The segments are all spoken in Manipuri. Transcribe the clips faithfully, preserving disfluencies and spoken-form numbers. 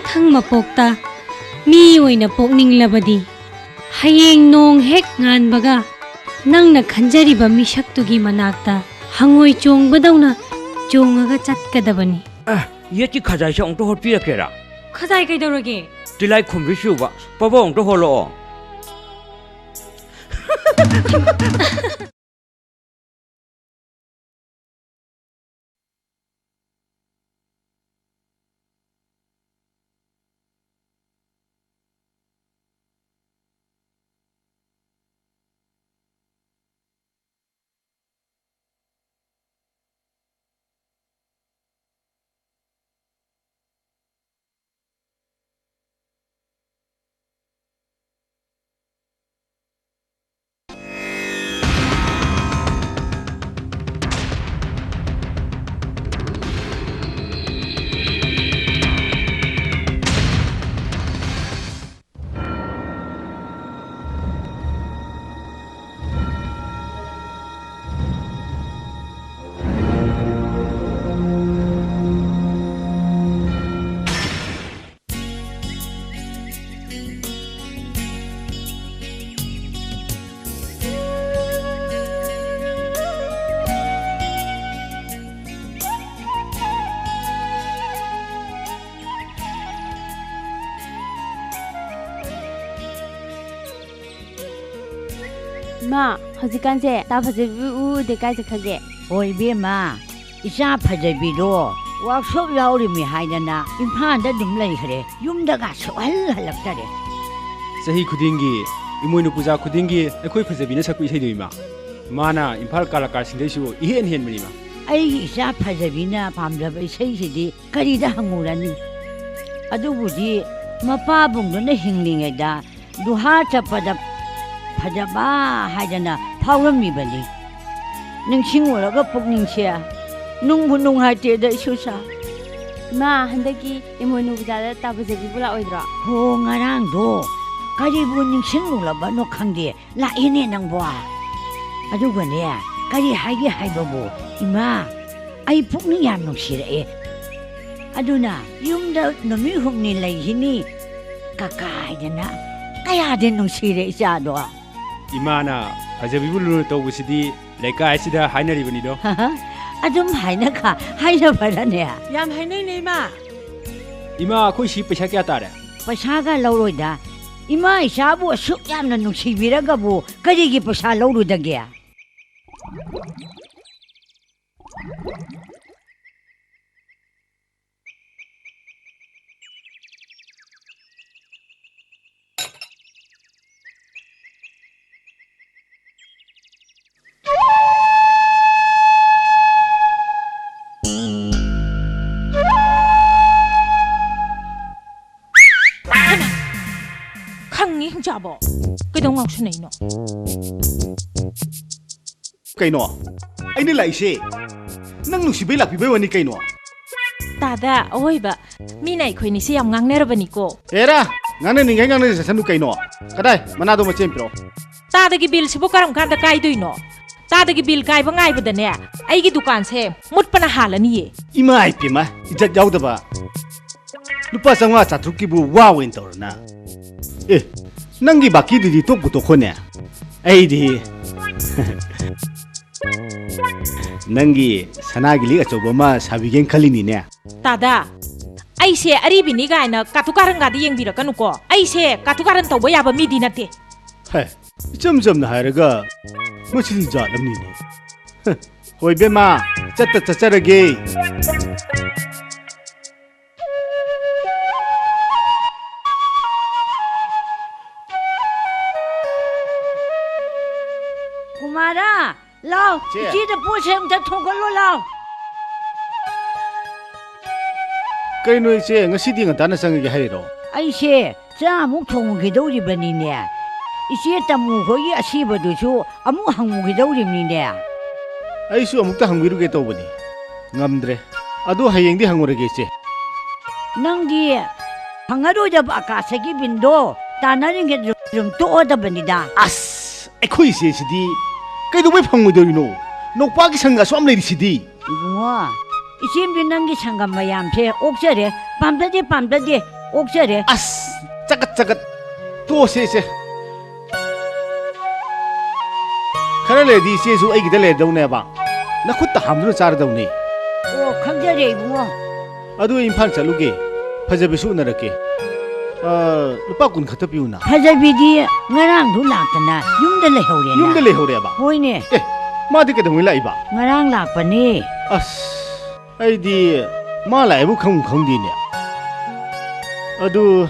ꯃꯊꯪ ꯃꯄꯣꯛꯇ ꯃꯤ ꯑꯣꯏꯅ ꯄꯣꯛꯅꯤꯡꯂꯕꯗꯤ, ꯍꯌꯦꯡ ꯅꯣꯡ ꯍꯦꯛ ꯉꯥꯟꯕꯒ ꯅꯪꯅ ꯈꯟꯖꯔꯤꯕ ꯃꯤꯁꯛꯇꯨꯒꯤ ꯃꯅꯥꯛꯇ ꯍꯪꯉꯣꯏ ꯆꯣꯡꯕꯗꯧꯅ ꯆꯣꯡꯉꯒ ꯆꯠꯀꯗꯕꯅꯤ꯫ ꯑꯦ, ꯌꯦꯠꯀꯤ ꯈꯖꯥꯏꯁꯦ ꯑꯃꯨꯛꯇ ꯍꯣꯠꯄꯤꯔꯛꯀꯦꯔꯥ? ꯈꯖꯥꯏ ꯀꯩꯗꯧꯔꯒꯦ? ꯇꯤꯜꯂꯥꯏ ꯈꯨꯝꯕꯤ ꯆꯨꯕ꯫ ꯄꯥꯕꯣꯛ ꯑꯃꯨꯛꯇ ꯍꯣꯜꯂꯛꯑꯣ꯫ ꯏꯃꯥ, ꯍꯧꯖꯤꯛꯀꯥꯟꯁꯦ ꯇꯥ ꯐꯖꯕꯤ ꯎ ꯎꯗꯦ, ꯀꯥꯏ ꯆꯠꯈ꯭ꯔꯒꯦ? ꯍꯣꯏ ꯏꯕꯦꯝꯃ, ꯏꯆꯥ ꯐꯖꯕꯤꯗꯣ ꯋꯥꯛꯁꯣꯞ ꯌꯥꯎꯔꯤꯃꯤ ꯍꯥꯏꯗꯅ ꯏꯝꯐꯥꯜꯗ ꯑꯗꯨꯝ ꯂꯩꯈ꯭ꯔꯦ, ꯌꯨꯝꯗꯒ ꯁꯨꯛꯍꯜ ꯍꯜꯂꯛꯇꯔꯦ꯫ ꯆꯍꯤ ꯈꯨꯗꯤꯡꯒꯤ, ꯏꯃꯣꯏꯅꯨ ꯄꯨꯖꯥ ꯈꯨꯗꯤꯡꯒꯤ ꯑꯩꯈꯣꯏ ꯐꯖꯕꯤꯅ ꯁꯛꯄ ꯏꯁꯩꯗꯣ ꯏꯃꯥ, ꯃꯥꯅ ꯏꯝꯐꯥꯜ ꯀꯂꯥꯀꯥꯔꯁꯤꯡꯗꯩꯁꯨ ꯏꯍꯦꯟ ꯍꯦꯟꯕꯅꯤ ꯏꯃꯥ꯫ ꯑꯩꯒꯤ ꯏꯆꯥ ꯐꯖꯕꯤꯅ ꯄꯥꯝꯖꯕ ꯏꯁꯩꯁꯤꯗꯤ ꯀꯔꯤꯗ ꯍꯪꯉꯨꯔꯅꯤ? ꯑꯗꯨꯕꯨꯗꯤ ꯃꯄꯥꯕꯨꯡꯗꯨꯅ ꯍꯤꯡꯂꯤꯉꯩꯗ ꯗꯨꯍꯥ ꯆꯠꯄꯗ ꯐꯖꯕ ꯍꯥꯏꯗꯅ ꯐꯥꯎꯔꯝꯃꯤꯕꯅꯤ꯫ ꯅꯤꯡꯁꯤꯡꯉꯨꯔꯒ ꯄꯨꯛꯅꯤꯡꯁꯦ ꯅꯨꯡꯕꯨ ꯅꯨꯡꯉꯥꯏꯇꯦꯗ, ꯏꯁꯨꯁꯥ꯫ ꯏꯃꯥ, ꯍꯟꯗꯛꯀꯤ ꯏꯃꯣꯏꯅꯨ ꯄꯨꯖꯥꯗ ꯇꯥ ꯐꯖꯕꯤꯕꯨ ꯂꯥꯛꯑꯣꯏꯗ꯭ꯔꯣ? ꯍꯣ, ꯉꯔꯥꯡꯗꯣ ꯀꯔꯤꯕꯨ ꯅꯤꯡꯁꯤꯡꯂꯨꯔꯕꯅꯣ ꯈꯪꯗꯦ, ꯂꯥꯛꯑꯦꯅꯦ ꯅꯪꯕꯣ꯫ ꯑꯗꯨꯒꯅꯦ, ꯀꯔꯤ ꯍꯥꯏꯒꯦ ꯍꯥꯏꯕꯕꯨ, ꯏꯃꯥ, ꯑꯩ ꯄꯨꯛꯅꯤꯡ ꯌꯥꯝ ꯅꯨꯡꯁꯤꯔꯛꯑꯦ꯫ ꯑꯗꯨꯅ ꯌꯨꯝꯗ ꯅꯨꯃꯤꯠ ꯍꯨꯝꯅꯤ ꯂꯩꯈꯤꯅꯤ꯫ ꯀꯀꯥ ꯍꯥꯏꯗꯅ ꯀꯌꯥꯗꯤ ꯅꯨꯡꯁꯤꯔꯦ ꯏꯆꯥꯗꯣ꯫ ꯏꯃꯥꯅ ꯐꯖꯕꯤꯕꯨ ꯂꯨꯅ ꯇꯧꯕꯁꯤꯗꯤ ꯂꯩꯀꯥꯏꯁꯤꯗ ꯍꯥꯏꯅꯔꯤꯕꯅꯤꯗꯣ꯫ ꯑꯗꯨꯝ ꯍꯥꯏꯅꯈꯥ ꯍꯥꯏꯅꯕꯔꯅꯦ? ꯌꯥꯝ ꯍꯥꯏꯅꯩꯅꯦ, ꯏꯃꯥ꯫ ꯏꯃꯥ, ꯑꯩꯈꯣꯏ ꯁꯤ ꯄꯩꯁꯥ ꯀꯌꯥ ꯇꯥꯔꯦ? ꯄꯩꯁꯥꯒ ꯂꯧꯔꯣꯏꯗ꯫ ꯏꯃꯥ ꯏꯆꯥꯕꯨ ꯑꯁꯨꯛ ꯌꯥꯝꯅ ꯅꯨꯡꯁꯤꯕꯤꯔꯒꯕꯨ ꯀꯔꯤꯒꯤ ꯄꯩꯁꯥ ꯂꯧꯔꯨꯗꯒꯦ? ꯈꯪꯉꯤ, ꯍꯤꯡꯆꯥꯕꯣ꯫ ꯀꯩꯗꯧ ꯉꯥꯎꯁꯟꯅꯩꯅꯣ? ꯀꯩꯅꯣ? ꯑꯩꯅ ꯂꯥꯛꯏꯁꯦ ꯅꯪ ꯅꯨꯡꯁꯤꯕꯩ ꯂꯥꯛꯄꯤꯕꯩ ꯋꯥꯅꯤ ꯀꯩꯅꯣ? ꯇꯥꯗ, ꯑꯋꯣꯏꯕ꯫ ꯃꯤꯅ ꯑꯩꯈꯣꯏꯅꯤꯁꯦ ꯌꯥꯝ ꯉꯥꯡꯅꯔꯕꯅꯤꯀꯣ꯫ ꯑꯦꯔꯥ, ꯉꯥꯡꯅꯅꯤꯡꯉꯥꯏ ꯉꯥꯡꯅꯖꯁꯅꯨ ꯀꯩꯅꯣ꯫ ꯀꯗꯥꯏ, ꯃꯅꯥꯗꯣ ꯃꯆꯦ ꯑꯃ ꯄꯤꯔꯛꯑꯣ꯫ ꯇꯥꯗꯒꯤ ꯕꯤꯜꯁꯤꯕꯨ ꯀꯔꯝ ꯀꯥꯟꯗ ꯀꯥꯏꯗꯣꯏꯅꯣ? ꯇꯥꯗꯒꯤ ꯕꯤꯜ ꯀꯥꯏꯕ ꯉꯥꯏꯕꯗꯅꯦ, ꯑꯩꯒꯤ ꯗꯨꯀꯥꯟꯁꯦ ꯃꯨꯠꯄꯅ ꯍꯥꯜꯂꯅꯤꯌꯦ꯫ ꯏꯃꯥ ꯏꯄꯦꯝꯃ, ꯏꯖꯠ ꯌꯥꯎꯗꯕ꯫ ꯂꯨꯄꯥ ꯆꯥꯝꯃꯉꯥ ꯆꯥꯇ꯭ꯔꯨꯛꯀꯤꯕꯨ ꯋꯥ ꯑꯣꯏꯅ ꯇꯧꯔꯅ꯫ ꯑꯦ, ꯅꯪꯒꯤ ꯕꯥꯀꯤꯗꯨꯗꯤ ꯇꯣꯛꯄꯨ ꯇꯣꯛꯈꯣꯅꯦ꯫ ꯑꯩꯗꯤ ꯅꯪꯒꯤ ꯁꯅꯥꯒꯤ ꯂꯤꯛ ꯑꯆꯧꯕ ꯑꯃ ꯁꯥꯕꯤꯒꯦꯅ ꯈꯜꯂꯤꯅꯤꯅꯦ꯫ ꯇꯥꯗ, ꯑꯩꯁꯦ ꯑꯔꯤꯕꯤꯅꯤ ꯀꯥꯏꯅ ꯀꯥꯇꯨ ꯀꯥꯔꯟꯒꯗꯤ ꯌꯦꯡꯕꯤꯔꯛꯀꯅꯨꯀꯣ꯫ ꯑꯩꯁꯦ ꯀꯥꯇꯨ ꯀꯥꯔꯟ ꯇꯧꯕ ꯌꯥꯕ ꯃꯤꯗꯤ ꯅꯠꯇꯦ꯫ ꯍꯦ, ꯏꯆꯝ ꯆꯝꯅ ꯍꯥꯏꯔꯒ ꯃꯁꯤꯗꯤ ꯖꯥꯠ ꯑꯃꯅꯤꯅꯦ꯫ ꯍꯦ, ꯍꯣꯏ ꯏꯕꯦꯝꯃ, ꯆꯠꯇ ꯆꯠꯆꯔꯒꯦ꯫ ꯀꯨꯃꯥꯔꯥ, ꯂꯥꯎ, ꯆꯦ꯫ ꯏꯆꯦꯗ ꯄꯣꯠꯁꯦ ꯑꯝꯇ ꯊꯣꯡꯒꯠꯂꯣ ꯂꯥꯎ꯫ ꯀꯩꯅꯣ ꯏꯆꯦ, ꯉꯁꯤꯗꯤ ꯉꯟꯇꯥꯅ ꯆꯪꯉꯒꯦ ꯍꯥꯏꯔꯤꯔꯣ? ꯑꯩꯁꯦ ꯆꯥꯃꯨꯛ ꯊꯣꯡꯉꯨꯒꯤꯗꯧꯔꯤꯕꯅꯤꯅꯦ꯫ ꯏꯆꯦ ꯇꯥꯃꯨ ꯈꯣꯏꯒꯤ ꯑꯁꯤꯕꯗꯨꯁꯨ ꯑꯃꯨꯛ ꯍꯪꯉꯨꯒꯤꯗꯧꯔꯤꯕꯅꯤꯅꯦ꯫ ꯑꯩꯁꯨ ꯑꯃꯨꯛꯇ ꯍꯪꯕꯤꯔꯨꯒꯦ ꯇꯧꯕꯅꯤ꯫ ꯉꯝꯗ꯭ꯔꯦ꯫ ꯑꯗꯨ ꯍꯌꯦꯡꯗꯤ ꯍꯪꯉꯨꯔꯒꯦ ꯏꯆꯦ꯫ ꯅꯪꯗꯤ ꯐꯪꯉꯔꯣꯏꯗꯕ ꯑꯀꯥꯁꯒꯤ ꯕꯤꯟꯗꯣ ꯇꯥꯟꯅꯔꯤꯉꯩꯗ ꯑꯗꯨꯝ ꯇꯣꯛꯑꯗꯕꯅꯤꯗ꯫ ꯑꯁ! ꯑꯩꯈꯣꯏ ꯏꯆꯦꯁꯤꯗꯤ ꯀꯩꯗꯧꯕꯩ ꯐꯪꯉꯣꯏꯗꯧꯔꯤꯅꯣ? ꯅꯧꯄꯥꯒꯤ ꯁꯪꯒ ꯑꯁꯨꯛ ꯌꯥꯝ ꯂꯩꯔꯤꯁꯤꯗꯤ꯫ ꯏꯕꯨꯡꯉꯣ, ꯏꯆꯦꯝꯕꯤ, ꯅꯪꯒꯤ ꯁꯪꯒꯝ ꯃꯌꯥꯝꯁꯦ ꯑꯣꯛꯆꯔꯦ꯫ ꯄꯥꯝꯖꯗꯦ, ꯄꯥꯝꯖꯗꯦ, ꯑꯣꯛꯆꯔꯦ꯫ ꯑꯁ, ꯆꯒꯠ ꯆꯒꯠ꯫ ꯇꯣꯛꯑꯁꯦ, ꯏꯆꯦ꯫ ꯈꯔ ꯂꯩꯔꯗꯤ ꯏꯆꯦꯁꯨ ꯑꯩꯒꯤꯗ ꯂꯩꯔꯗꯧꯅꯦꯕ꯫ ꯅꯈꯨꯠꯇ ꯍꯥꯝꯗꯨꯅ ꯆꯥꯔꯗꯧꯅꯦ꯫ ꯑꯣ, ꯈꯪꯖꯔꯦ, ꯏꯕꯨꯡꯉꯣ꯫ ꯑꯗꯨ ꯑꯩ ꯏꯝꯐꯥꯜ ꯆꯠꯂꯨꯒꯦ꯫ ꯐꯖꯕꯤꯁꯨ ꯎꯅꯔꯛꯀꯦ꯫ ꯑ, ꯂꯨꯄꯥ ꯀꯨꯟ ꯈꯛꯇ ꯄꯤꯌꯨꯅ꯫ ꯐꯖꯕꯤꯗꯤ ꯉꯔꯥꯡꯗꯨ ꯂꯥꯛꯇꯅ ꯌꯨꯝꯗ ꯂꯩꯍꯧꯔꯦꯅ꯫ ꯌꯨꯝꯗ ꯂꯩꯍꯧꯔꯦꯕ? ꯍꯣꯏꯅꯦ꯫ ꯑꯦ, ꯃꯥꯗꯤ ꯀꯩꯗꯧꯉꯩ ꯂꯥꯛꯏꯕ? ꯉꯔꯥꯡ ꯂꯥꯛꯄꯅꯦ꯫ ꯑꯁ, ꯑꯩꯗꯤ ꯃꯥ ꯂꯥꯛꯑꯦꯕꯨ ꯈꯪꯕꯨ ꯈꯪꯗꯦꯅꯦ꯫ ꯑꯗꯨ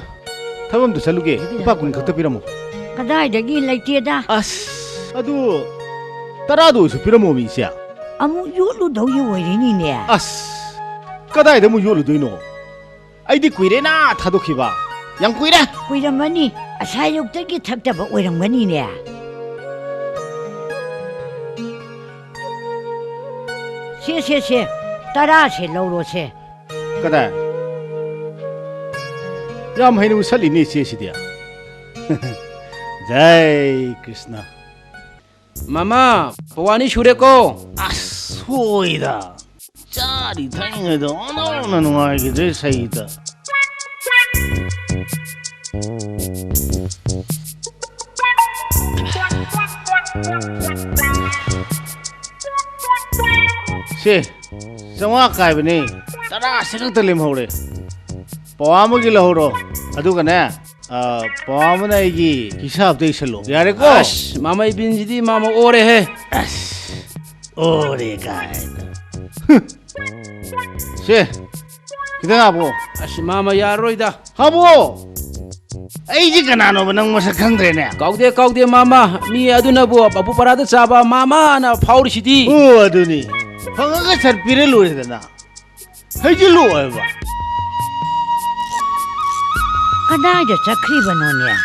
ꯊꯕꯛ ꯑꯝꯇ ꯆꯠꯂꯨꯒꯦ꯫ ꯂꯨꯄꯥ ꯀꯨꯟ ꯈꯛꯇ ꯄꯤꯔꯝꯃꯣ꯫ ꯀꯗꯥꯏꯗꯒꯤ ꯂꯩꯇꯦꯗ꯫ ꯑꯁ, ꯑꯗꯨ ꯇꯔꯥꯗ ꯑꯣꯏꯁꯨ ꯄꯤꯔꯝꯃꯣꯃꯤ, ꯏꯆꯦ꯫ ꯑꯃꯨꯛ ꯌꯣꯠꯂꯨꯗꯧꯒꯤ ꯑꯣꯏꯔꯤꯅꯤꯅꯦ꯫ ꯑꯁ, ꯀꯗꯥꯏꯗ ꯑꯃꯨꯛ ꯌꯣꯠꯂꯨꯗꯣꯏꯅꯣ? ꯑꯩꯗꯤ ꯀꯨꯏꯔꯦꯅ ꯊꯥꯗꯣꯛꯈꯤꯕ꯫ ꯌꯥꯝ ꯀꯨꯏꯔꯦ꯫ ꯀꯨꯏꯔꯝꯃꯅꯤ꯫ ꯑꯁꯥꯏꯌꯨꯛꯇꯒꯤ ꯊꯛꯇꯕ ꯑꯣꯏꯔꯝꯒꯅꯤꯅꯦ꯫ ꯁꯦ, ꯁꯦ, ꯁꯦ, ꯇꯔꯥꯁꯦ ꯂꯧꯔꯣꯁꯦ꯫ ꯀꯗꯥꯏ? ꯌꯥꯝ ꯍꯩꯅ ꯎꯁꯜꯂꯤꯅꯦ ꯏꯆꯦꯁꯤꯗꯤ꯫ ꯖꯥꯏ ꯀ꯭ꯔꯤꯁꯅ꯫ ꯃꯃꯥ, ꯄꯋꯥꯅꯤ ꯁꯨꯔꯦꯀꯣ꯫ ꯑꯁ, ꯍꯣꯏꯗ꯫ ꯆꯥꯔꯤ ꯊꯛꯏꯉꯩꯗ ꯑꯣꯟꯊꯣꯛꯅ ꯅꯨꯡꯉꯥꯏꯈꯤꯗ꯭ꯔꯦ ꯁꯩꯗ꯫ ꯁꯦ, ꯆꯥꯝꯃꯉꯥ ꯀꯥꯏꯕꯅꯦ꯫ ꯇꯔꯥꯁꯦ ꯈꯛꯇ ꯂꯦꯝꯍꯧꯔꯦ꯫ ꯄꯋꯥ ꯑꯃꯒꯤ ꯂꯧꯍꯧꯔꯣ꯫ ꯑꯗꯨꯒꯅꯦ, ꯑ, ꯄꯋꯥ ꯑꯃꯅ ꯑꯩꯒꯤ ꯈꯤꯁꯥꯞꯇ ꯏꯁꯜꯂꯣ꯫ ꯌꯥꯔꯦꯀꯣ? ꯑꯁ, ꯃꯃꯥ ꯏꯕꯤꯟꯁꯤꯗꯤ ꯃꯃꯥ ꯑꯣꯔꯦꯍꯦ꯫ ꯑꯁ, ꯑꯣꯔꯦ ꯀꯥꯏꯅ꯫ ꯁꯦ, ꯈꯤꯇꯪ ꯍꯥꯞꯄꯣ꯫ ꯑꯁ, ꯃꯃꯥ ꯌꯥꯔꯔꯣꯏꯗ꯫ ꯍꯥꯞꯄꯣ꯫ ꯑꯩꯁꯦ ꯀꯅꯥꯅꯣꯕ ꯅꯪ ꯃꯁꯛ ꯈꯪꯗ꯭ꯔꯦꯅꯦ? ꯀꯥꯎꯗꯦ, ꯀꯥꯎꯗꯦ, ꯃꯃꯥ꯫ ꯃꯤ ꯑꯗꯨꯅꯕꯨ ꯄꯥꯕꯨ ꯄꯔꯥꯗ ꯆꯥꯕ ꯃꯃꯥꯅ ꯐꯥꯎꯔꯤꯁꯤꯗꯤ꯫ ꯑꯣ, ꯑꯗꯨꯅꯤ꯫ ꯐꯪꯉꯒ ꯁꯠ ꯄꯤꯔ ꯂꯣꯏꯔꯦꯗꯅ꯫ ꯍꯩꯖꯤꯜꯂꯨ ꯍꯥꯏꯕ꯫ ꯀꯗꯥꯏꯗ ꯆꯠꯈ꯭ꯔꯤꯕꯅꯣꯅꯦ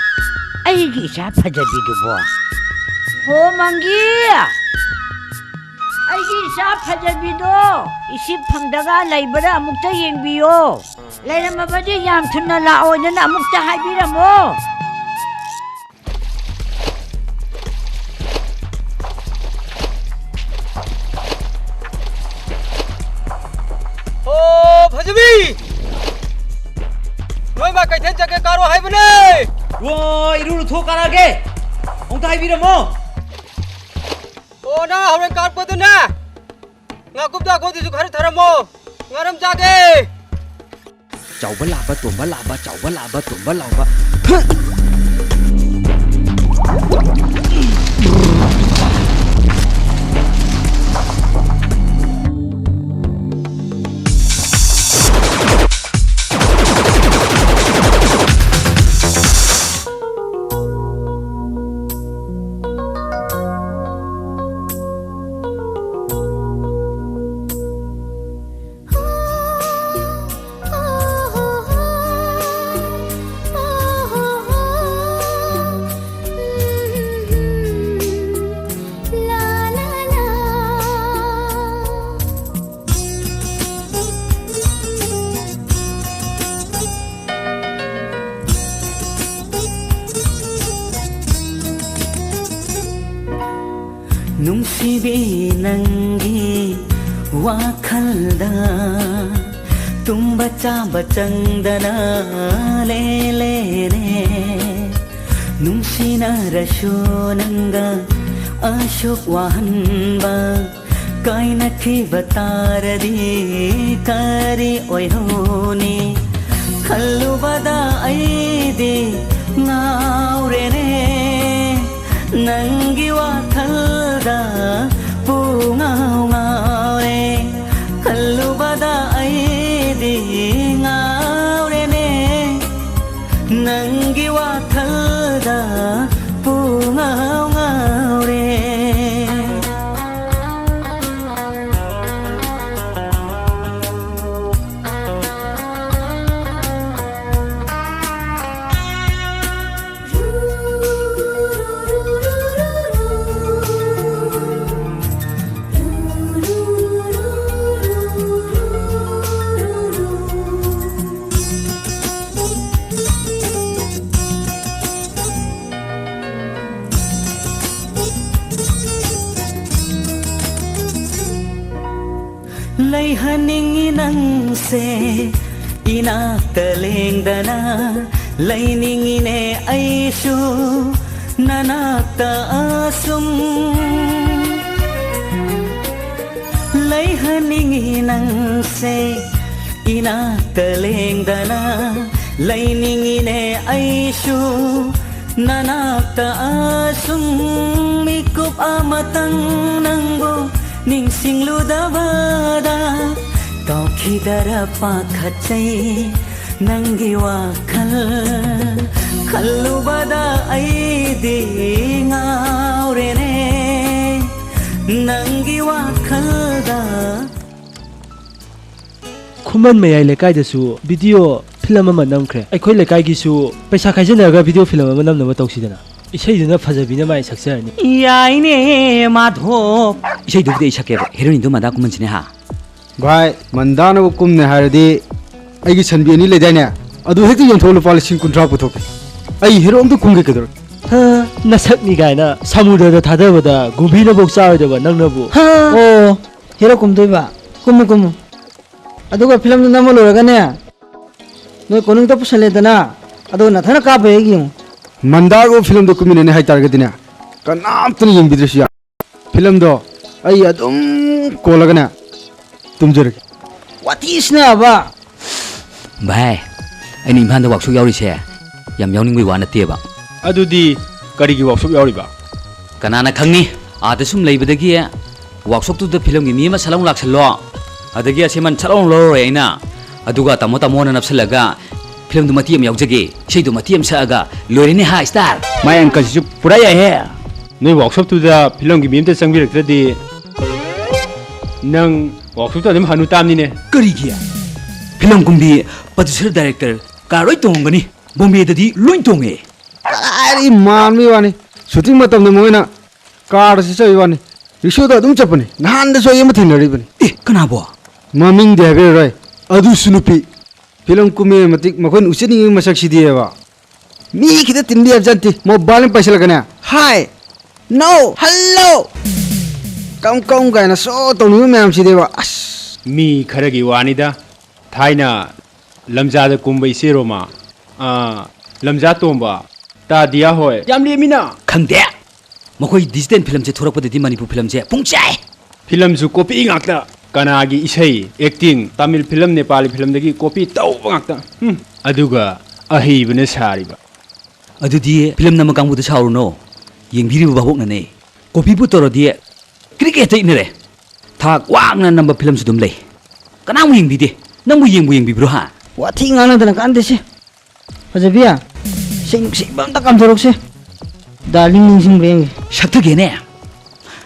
ꯑꯩꯒꯤ ꯏꯆꯥ ꯐꯖꯕꯤꯗꯨꯕꯣ? ꯍꯣ ꯃꯪꯒꯤ! ꯑꯩꯒꯤ ꯏꯆꯥ ꯐꯖꯕꯤꯗꯣ ꯏꯁꯤꯞ ꯐꯪꯗꯒ ꯂꯩꯕ꯭ꯔꯥ ꯑꯃꯨꯛꯇ ꯌꯦꯡꯕꯤꯌꯣ꯫ ꯂꯩꯔꯝꯃꯕꯗꯤ ꯌꯥꯝ ꯊꯨꯅ ꯂꯥꯛꯑꯣꯗꯅ ꯑꯃꯨꯛꯇ ꯍꯥꯏꯕꯤꯔꯝꯃꯣ꯫ ꯏꯃꯥ ꯀꯩꯊꯦꯜ ꯆꯠꯀꯦ ꯀꯥꯔꯣ ꯍꯥꯏꯕꯅꯦ꯫ ꯑꯣ, ꯏꯔꯨ ꯂꯨꯊꯣꯛ ꯀꯥꯔꯛꯑꯒꯦ꯫ ꯑꯃꯨꯛꯇ ꯍꯥꯏꯕꯤꯔꯝꯃꯣ꯫ ꯑꯣ, ꯅꯪ ꯍꯣꯔꯦꯟ ꯀꯥꯔꯛꯄꯗꯨꯅꯦ, ꯉꯥꯀꯨꯞꯇ ꯑꯩꯈꯣꯏꯗꯁꯨ ꯈꯔ ꯊꯥꯔꯝꯃꯣ꯫ ꯉꯥꯔꯝ ꯆꯥꯒꯦ꯫ ꯆꯥꯎꯕ ꯂꯥꯕ, ꯇꯣꯝꯕ ꯂꯥꯕ, ꯆꯥꯎꯕ ꯂꯥꯕ, ꯇꯣꯝꯕ ꯂꯥꯎꯕ꯫ ꯅꯨꯡꯁꯤꯕꯤ ꯅꯪꯒꯤ ꯋꯥꯈꯜꯗ ꯇꯨꯝꯕ ꯆꯥꯕ ꯆꯪꯗꯅ ꯂꯦꯂꯦꯅꯦ꯫ ꯅꯨꯡꯁꯤꯅꯔꯁꯨ ꯅꯪꯒ ꯑꯁꯨꯛ ꯋꯥꯍꯟꯕ ꯀꯥꯏꯅꯈꯤꯕ ꯇꯥꯔꯗꯤ ꯀꯔꯤ ꯑꯣꯏꯍꯧꯅꯤ? ꯈꯜꯂꯨꯕꯗ ꯑꯩꯗꯤ ꯉꯥꯎꯔꯦꯅꯦ, ꯅꯪꯒꯤ ꯋꯥꯈꯜꯗ ꯄꯨꯡꯉꯥꯎ ꯉꯥꯎꯔꯦ꯫ ꯈꯜꯂꯨꯕꯗ ꯑꯩꯗꯤ ꯉꯥꯎꯔꯦꯅꯦ, ꯅꯪꯒꯤ ꯋꯥꯈꯜꯗ ꯄꯨꯡꯉꯥꯎ ꯉꯥꯎꯔꯦ꯫ ꯂꯩꯍꯟꯅꯤꯡꯉꯤ ꯅꯪꯁꯦ ꯏꯅꯥꯛꯇ ꯂꯦꯡꯗꯅ ꯂꯩꯅꯤꯡꯉꯤꯅꯦ ꯑꯩꯁꯨ ꯅꯅꯥꯛꯇ ꯑꯁꯨꯝ ꯂꯩꯍꯟꯅꯤꯡꯉꯤ ꯅꯪꯁꯦ ꯏꯅꯥꯛꯇ ꯂꯦꯡꯗꯅ ꯂꯩꯅꯤꯡꯉꯤꯅꯦ ꯑꯩꯁꯨ ꯅꯅꯥꯛꯇ ꯑꯁꯨꯝ ꯃꯤꯀꯨꯞ ꯑꯃꯇꯪ ꯅꯪꯕꯨ ꯅꯤꯡꯁꯤꯡꯂꯨꯗꯕꯗ ꯇꯣꯛꯈꯤꯗꯔ ꯄꯥꯈꯠꯆꯩ ꯅꯪꯒꯤ ꯋꯥꯈꯜ ꯈꯜꯂꯨꯕꯗ ꯑꯩꯗꯤ ꯉꯥꯎꯔꯦꯅꯦ ꯅꯪꯒꯤ ꯋꯥꯈꯜꯗ꯫ ꯈꯨꯃꯟ ꯃꯌꯥꯏ ꯂꯩꯀꯥꯏꯗꯁꯨ ꯚꯤꯗꯤꯑꯣ ꯐꯤꯂꯝ ꯑꯃ ꯅꯝꯈ꯭ꯔꯦ꯫ ꯑꯩꯈꯣꯏ ꯂꯩꯀꯥꯏꯒꯤꯁꯨ ꯄꯩꯁꯥ ꯈꯥꯏꯖꯤꯟꯅꯔꯒ ꯚꯤꯗꯤꯑꯣ ꯐꯤꯂꯝ ꯑꯃ ꯅꯝꯅꯕ ꯇꯧꯁꯤꯗꯅ꯫ ꯏꯁꯩꯗꯨꯅ ꯐꯖꯕꯤꯅ ꯃꯥꯏ ꯁꯛꯆꯔꯅꯤ꯫ ꯌꯥꯏꯅꯦ ꯃꯥꯙꯣꯞ꯫ ꯏꯁꯩꯗꯨꯕꯨꯗꯤ ꯑꯩ ꯁꯛꯀꯦꯕ, ꯍꯦꯔꯣꯏꯟꯗꯨ ꯃꯟꯗꯥ ꯀꯨꯝꯍꯟꯁꯤꯅꯦ ꯍꯥ꯫ ꯚꯥꯏ, ꯃꯟꯗꯥꯅꯕꯨ ꯀꯨꯝꯅꯦ ꯍꯥꯏꯔꯗꯤ ꯑꯩꯒꯤ ꯁꯟꯕꯤ ꯑꯅꯤ ꯂꯩꯗꯥꯏꯅꯦ, ꯑꯗꯨ ꯍꯦꯛꯇ ꯌꯣꯟꯊꯣꯛꯑ ꯂꯨꯄꯥ ꯂꯤꯁꯤꯡ ꯀꯨꯟꯊ꯭ꯔꯥ ꯄꯨꯊꯣꯛꯀꯦ꯫ ꯑꯩ ꯍꯦꯔꯣ ꯑꯝꯇ ꯀꯨꯝꯒꯦ ꯀꯩꯗꯧꯔꯒꯦ? ꯍꯥ, ꯅꯁꯛꯅꯤ ꯀꯥꯏꯅ ꯁꯃꯨꯗ꯭ꯔꯗ ꯊꯥꯗꯕꯗ ꯒꯨꯝꯚꯤꯅꯐꯧ ꯆꯥꯔꯣꯏꯗꯕ ꯅꯪꯅꯕꯨ꯫ ꯍꯥ꯫ ꯑꯣ, ꯍꯦꯔꯣ ꯀꯨꯝꯗꯣꯏꯕ? ꯀꯨꯝꯃꯨ, ꯀꯨꯝꯃꯨ꯫ ꯑꯗꯨꯒ ꯐꯤꯂꯝꯗꯨ ꯅꯝꯕ ꯂꯣꯏꯔꯒꯅꯦ, ꯅꯣꯏ ꯀꯣꯅꯨꯡꯗ ꯄꯨꯁꯜꯂꯦꯗꯅ, ꯑꯗꯨꯒ ꯅꯊꯟꯅ ꯀꯥꯞꯄ ꯍꯦꯛ ꯌꯦꯡꯉꯨ꯫ ꯃꯟꯗꯥꯒ ꯐꯤꯂꯝꯗꯣ ꯀꯨꯝꯃꯤꯟꯅꯅꯤ ꯍꯥꯏꯇꯥꯔꯒꯗꯤꯅꯦ, ꯀꯅꯥꯝꯇꯅ ꯌꯦꯡꯕꯤꯗ꯭ꯔꯁꯨ ꯌꯥ꯫ ꯐꯤꯂꯝꯗꯣ ꯑꯩ ꯑꯗꯨꯝ ꯀꯣꯜꯂꯒꯅꯦ ꯇꯨꯝꯖꯔꯒꯦ꯫ ꯋꯥꯊꯤꯁꯤꯅꯕ꯫ ꯚꯥꯏ, ꯑꯩꯅ ꯏꯝꯐꯥꯜꯗ ꯋꯥꯛꯁꯣꯞ ꯌꯥꯎꯔꯤꯁꯦ ꯌꯥꯝ ꯌꯥꯎꯅꯤꯡꯕꯩ ꯋꯥ ꯅꯠꯇꯦꯕ꯫ ꯑꯗꯨꯗꯤ ꯀꯔꯤꯒꯤ ꯋꯥꯛꯁꯣꯞ ꯌꯥꯎꯔꯤꯕ? ꯀꯅꯥꯅ ꯈꯪꯅꯤ? ꯑꯥꯗ ꯁꯨꯝ ꯂꯩꯕꯗꯒꯤ ꯋꯥꯛꯁꯣꯞꯇꯨꯗ ꯐꯤꯂꯝꯒꯤ ꯃꯤ ꯑꯃ ꯁꯠ ꯂꯥꯎ ꯂꯥꯛꯁꯜꯂꯣ꯫ ꯑꯗꯒꯤ ꯑꯁꯦꯝꯃꯟ ꯁꯠ ꯂꯥꯎ ꯂꯧꯔꯔꯣꯏ ꯑꯩꯅ꯫ ꯑꯗꯨꯒ ꯇꯥꯃꯣ ꯇꯥꯃꯣꯅ ꯅꯞꯁꯜꯂꯒ ꯐꯤꯂꯝꯗꯨ ꯃꯇꯦꯛ ꯑꯃ ꯌꯥꯎꯖꯒꯦ, ꯏꯁꯩꯗꯨ ꯃꯇꯦꯛ ꯑꯃ ꯁꯛꯑꯒ ꯂꯣꯏꯔꯦꯅꯦ ꯍꯥ, ꯁ꯭ꯇꯥꯔ꯫ ꯃꯥꯏ ꯑꯪꯀꯜꯁꯤꯁꯨ ꯄꯨꯔꯥ ꯌꯥꯏꯍꯦ꯫ ꯅꯣꯏ ꯋꯥꯛꯁꯣꯞꯇꯨꯗ ꯐꯤꯂꯝꯒꯤ ꯃꯤ ꯑꯝꯇ ꯆꯪꯕꯤꯔꯛꯇ꯭ꯔꯗꯤ ꯅꯪ ꯋꯥꯛꯁꯣꯞꯇ ꯑꯗꯨꯝ ꯍꯅꯨ ꯇꯥꯕꯅꯤꯅꯦ꯫ ꯀꯔꯤꯒꯤ? ꯐꯤꯂꯝ ꯀꯨꯝꯕꯤ, ꯄ꯭ꯔꯗ꯭ꯌꯨꯁꯔ, ꯗꯥꯏꯔꯦꯛꯇꯔ ꯀꯥꯔ ꯂꯣꯏ ꯇꯣꯡꯉꯝꯒꯅꯤ꯫ ꯕꯣꯝꯕꯦꯗꯗꯤ ꯂꯣꯏ ꯇꯣꯡꯉꯦ꯫ ꯀꯗꯥꯏꯗꯒꯤ ꯃꯥꯟꯕꯒꯤ ꯋꯥꯅꯤ꯫ ꯁꯨꯇꯤꯡ ꯃꯇꯝꯗ ꯃꯣꯏꯅ ꯀꯥꯔꯗ ꯆꯠꯆꯕꯒꯤ ꯋꯥꯅꯤ꯫ ꯔꯤꯛꯁꯣꯗ ꯑꯗꯨꯝ ꯆꯠꯄꯅꯤ꯫ ꯅꯍꯥꯟꯗꯁꯨ ꯑꯩ ꯑꯃ ꯊꯦꯡꯅꯔꯤꯕꯅꯤ꯫ ꯑꯦ, ꯀꯅꯥꯕꯣ? ꯃꯃꯤꯡꯗꯤ ꯍꯥꯏꯕꯤꯔꯔꯣꯏ꯫ ꯑꯗꯨꯁꯨ ꯅꯨꯄꯤ꯫ ꯐꯤꯂꯝ ꯀꯨꯝꯃꯤ ꯃꯇꯤꯛ ꯃꯈꯣꯏꯅ ꯎꯠꯆꯅꯤꯡꯉꯤꯕ ꯃꯁꯛꯁꯤꯗꯤꯕ꯫ ꯃꯤ ꯈꯤꯇ ꯇꯤꯟꯕ ꯌꯥꯕꯖꯥꯠ ꯅꯠꯇꯦ꯫ ꯃꯣꯕꯥꯏꯜ ꯑꯃ ꯄꯥꯏꯁꯤꯜꯂꯒꯅꯦ, "ꯍꯥꯏ! ꯅꯣ! ꯍꯜꯂꯣ!" ꯀꯝ ꯀꯝ ꯀꯥꯏꯅ ꯁꯣ ꯇꯧꯅꯤꯡꯕ ꯃꯌꯥꯝꯁꯤꯗꯤꯕ꯫ ꯑꯁ! ꯃꯤ ꯈꯔꯒꯤ ꯋꯥꯅꯤꯗ꯫ ꯊꯥꯏꯅ ꯂꯝꯖꯥꯗ ꯀꯨꯝꯕ ꯏꯆꯦ ꯔꯣꯃꯥ, ꯑꯥ, ꯂꯝꯖꯥ ꯇꯣꯝꯕ, ꯇꯥ ꯗꯤꯌꯥ ꯍꯣꯏ ꯌꯥꯝ ꯂꯦꯝꯃꯤꯅ꯫ ꯈꯪꯗꯦ꯫ ꯃꯈꯣꯏ ꯗꯤꯖꯤꯇꯦꯜ ꯐꯤꯂꯝꯁꯦ ꯊꯣꯔꯛꯄꯗꯗꯤ ꯃꯅꯤꯄꯨꯔ ꯐꯤꯂꯝꯁꯦ ꯄꯨꯡꯆꯥꯏ꯫ ꯐꯤꯂꯝꯁꯨ ꯀꯣꯄꯤ ꯉꯥꯛꯇ꯫ ꯀꯅꯥꯒꯤ ꯏꯁꯩ, ꯑꯦꯛꯇꯤꯡ, ꯇꯥꯃꯤꯜ ꯐꯤꯂꯝ, ꯅꯦꯄꯥꯂꯤ ꯐꯤꯂꯝꯗꯒꯤ ꯀꯣꯄꯤ ꯇꯧꯕ ꯉꯥꯛꯇ꯫ ꯍꯨꯝ, ꯑꯗꯨꯒ ꯑꯍꯩꯕꯅ ꯁꯥꯔꯤꯕ꯫ ꯑꯗꯨꯗꯤ ꯐꯤꯂꯝ ꯅꯝꯕ ꯀꯥꯡꯕꯨꯗ ꯁꯥꯎꯔꯨꯅꯣ꯫ ꯌꯦꯡꯕꯤꯔꯤꯕ ꯚꯥꯕꯣꯛꯅꯅꯦ꯫ ꯀꯣꯄꯤꯕꯨ ꯇꯧꯔꯗꯤ ꯀ꯭ꯔꯤꯛ ꯍꯦꯛꯇ ꯏꯠꯅꯔꯦ꯫ ꯊꯥꯛ ꯋꯥꯡꯅ ꯅꯝꯕ ꯐꯤꯂꯝꯁꯨ ꯑꯗꯨꯝ ꯂꯩ꯫ ꯀꯅꯥꯃꯨꯛ ꯌꯦꯡꯕꯤꯗꯦ? ꯅꯪꯕꯨ ꯌꯦꯡꯕꯨ ꯌꯦꯡꯕꯤꯕ꯭ꯔꯣ, ꯍꯥ? ꯋꯥꯊꯤ ꯉꯥꯡꯅꯗꯅ ꯀꯥꯟꯗꯦꯁꯦ꯫ ꯐꯖꯕꯤ, ꯏꯁꯩ ꯅꯨꯡꯁꯤꯕ ꯑꯝꯇ ꯀꯥꯝꯊꯣꯔꯛꯁꯦ꯫ ꯗꯥꯔꯂꯤꯡ ꯅꯤꯡꯁꯤꯡꯕ꯭ꯔꯥ ꯌꯦꯡꯒꯦ꯫ ꯁꯛꯊꯒꯦꯅꯦ꯫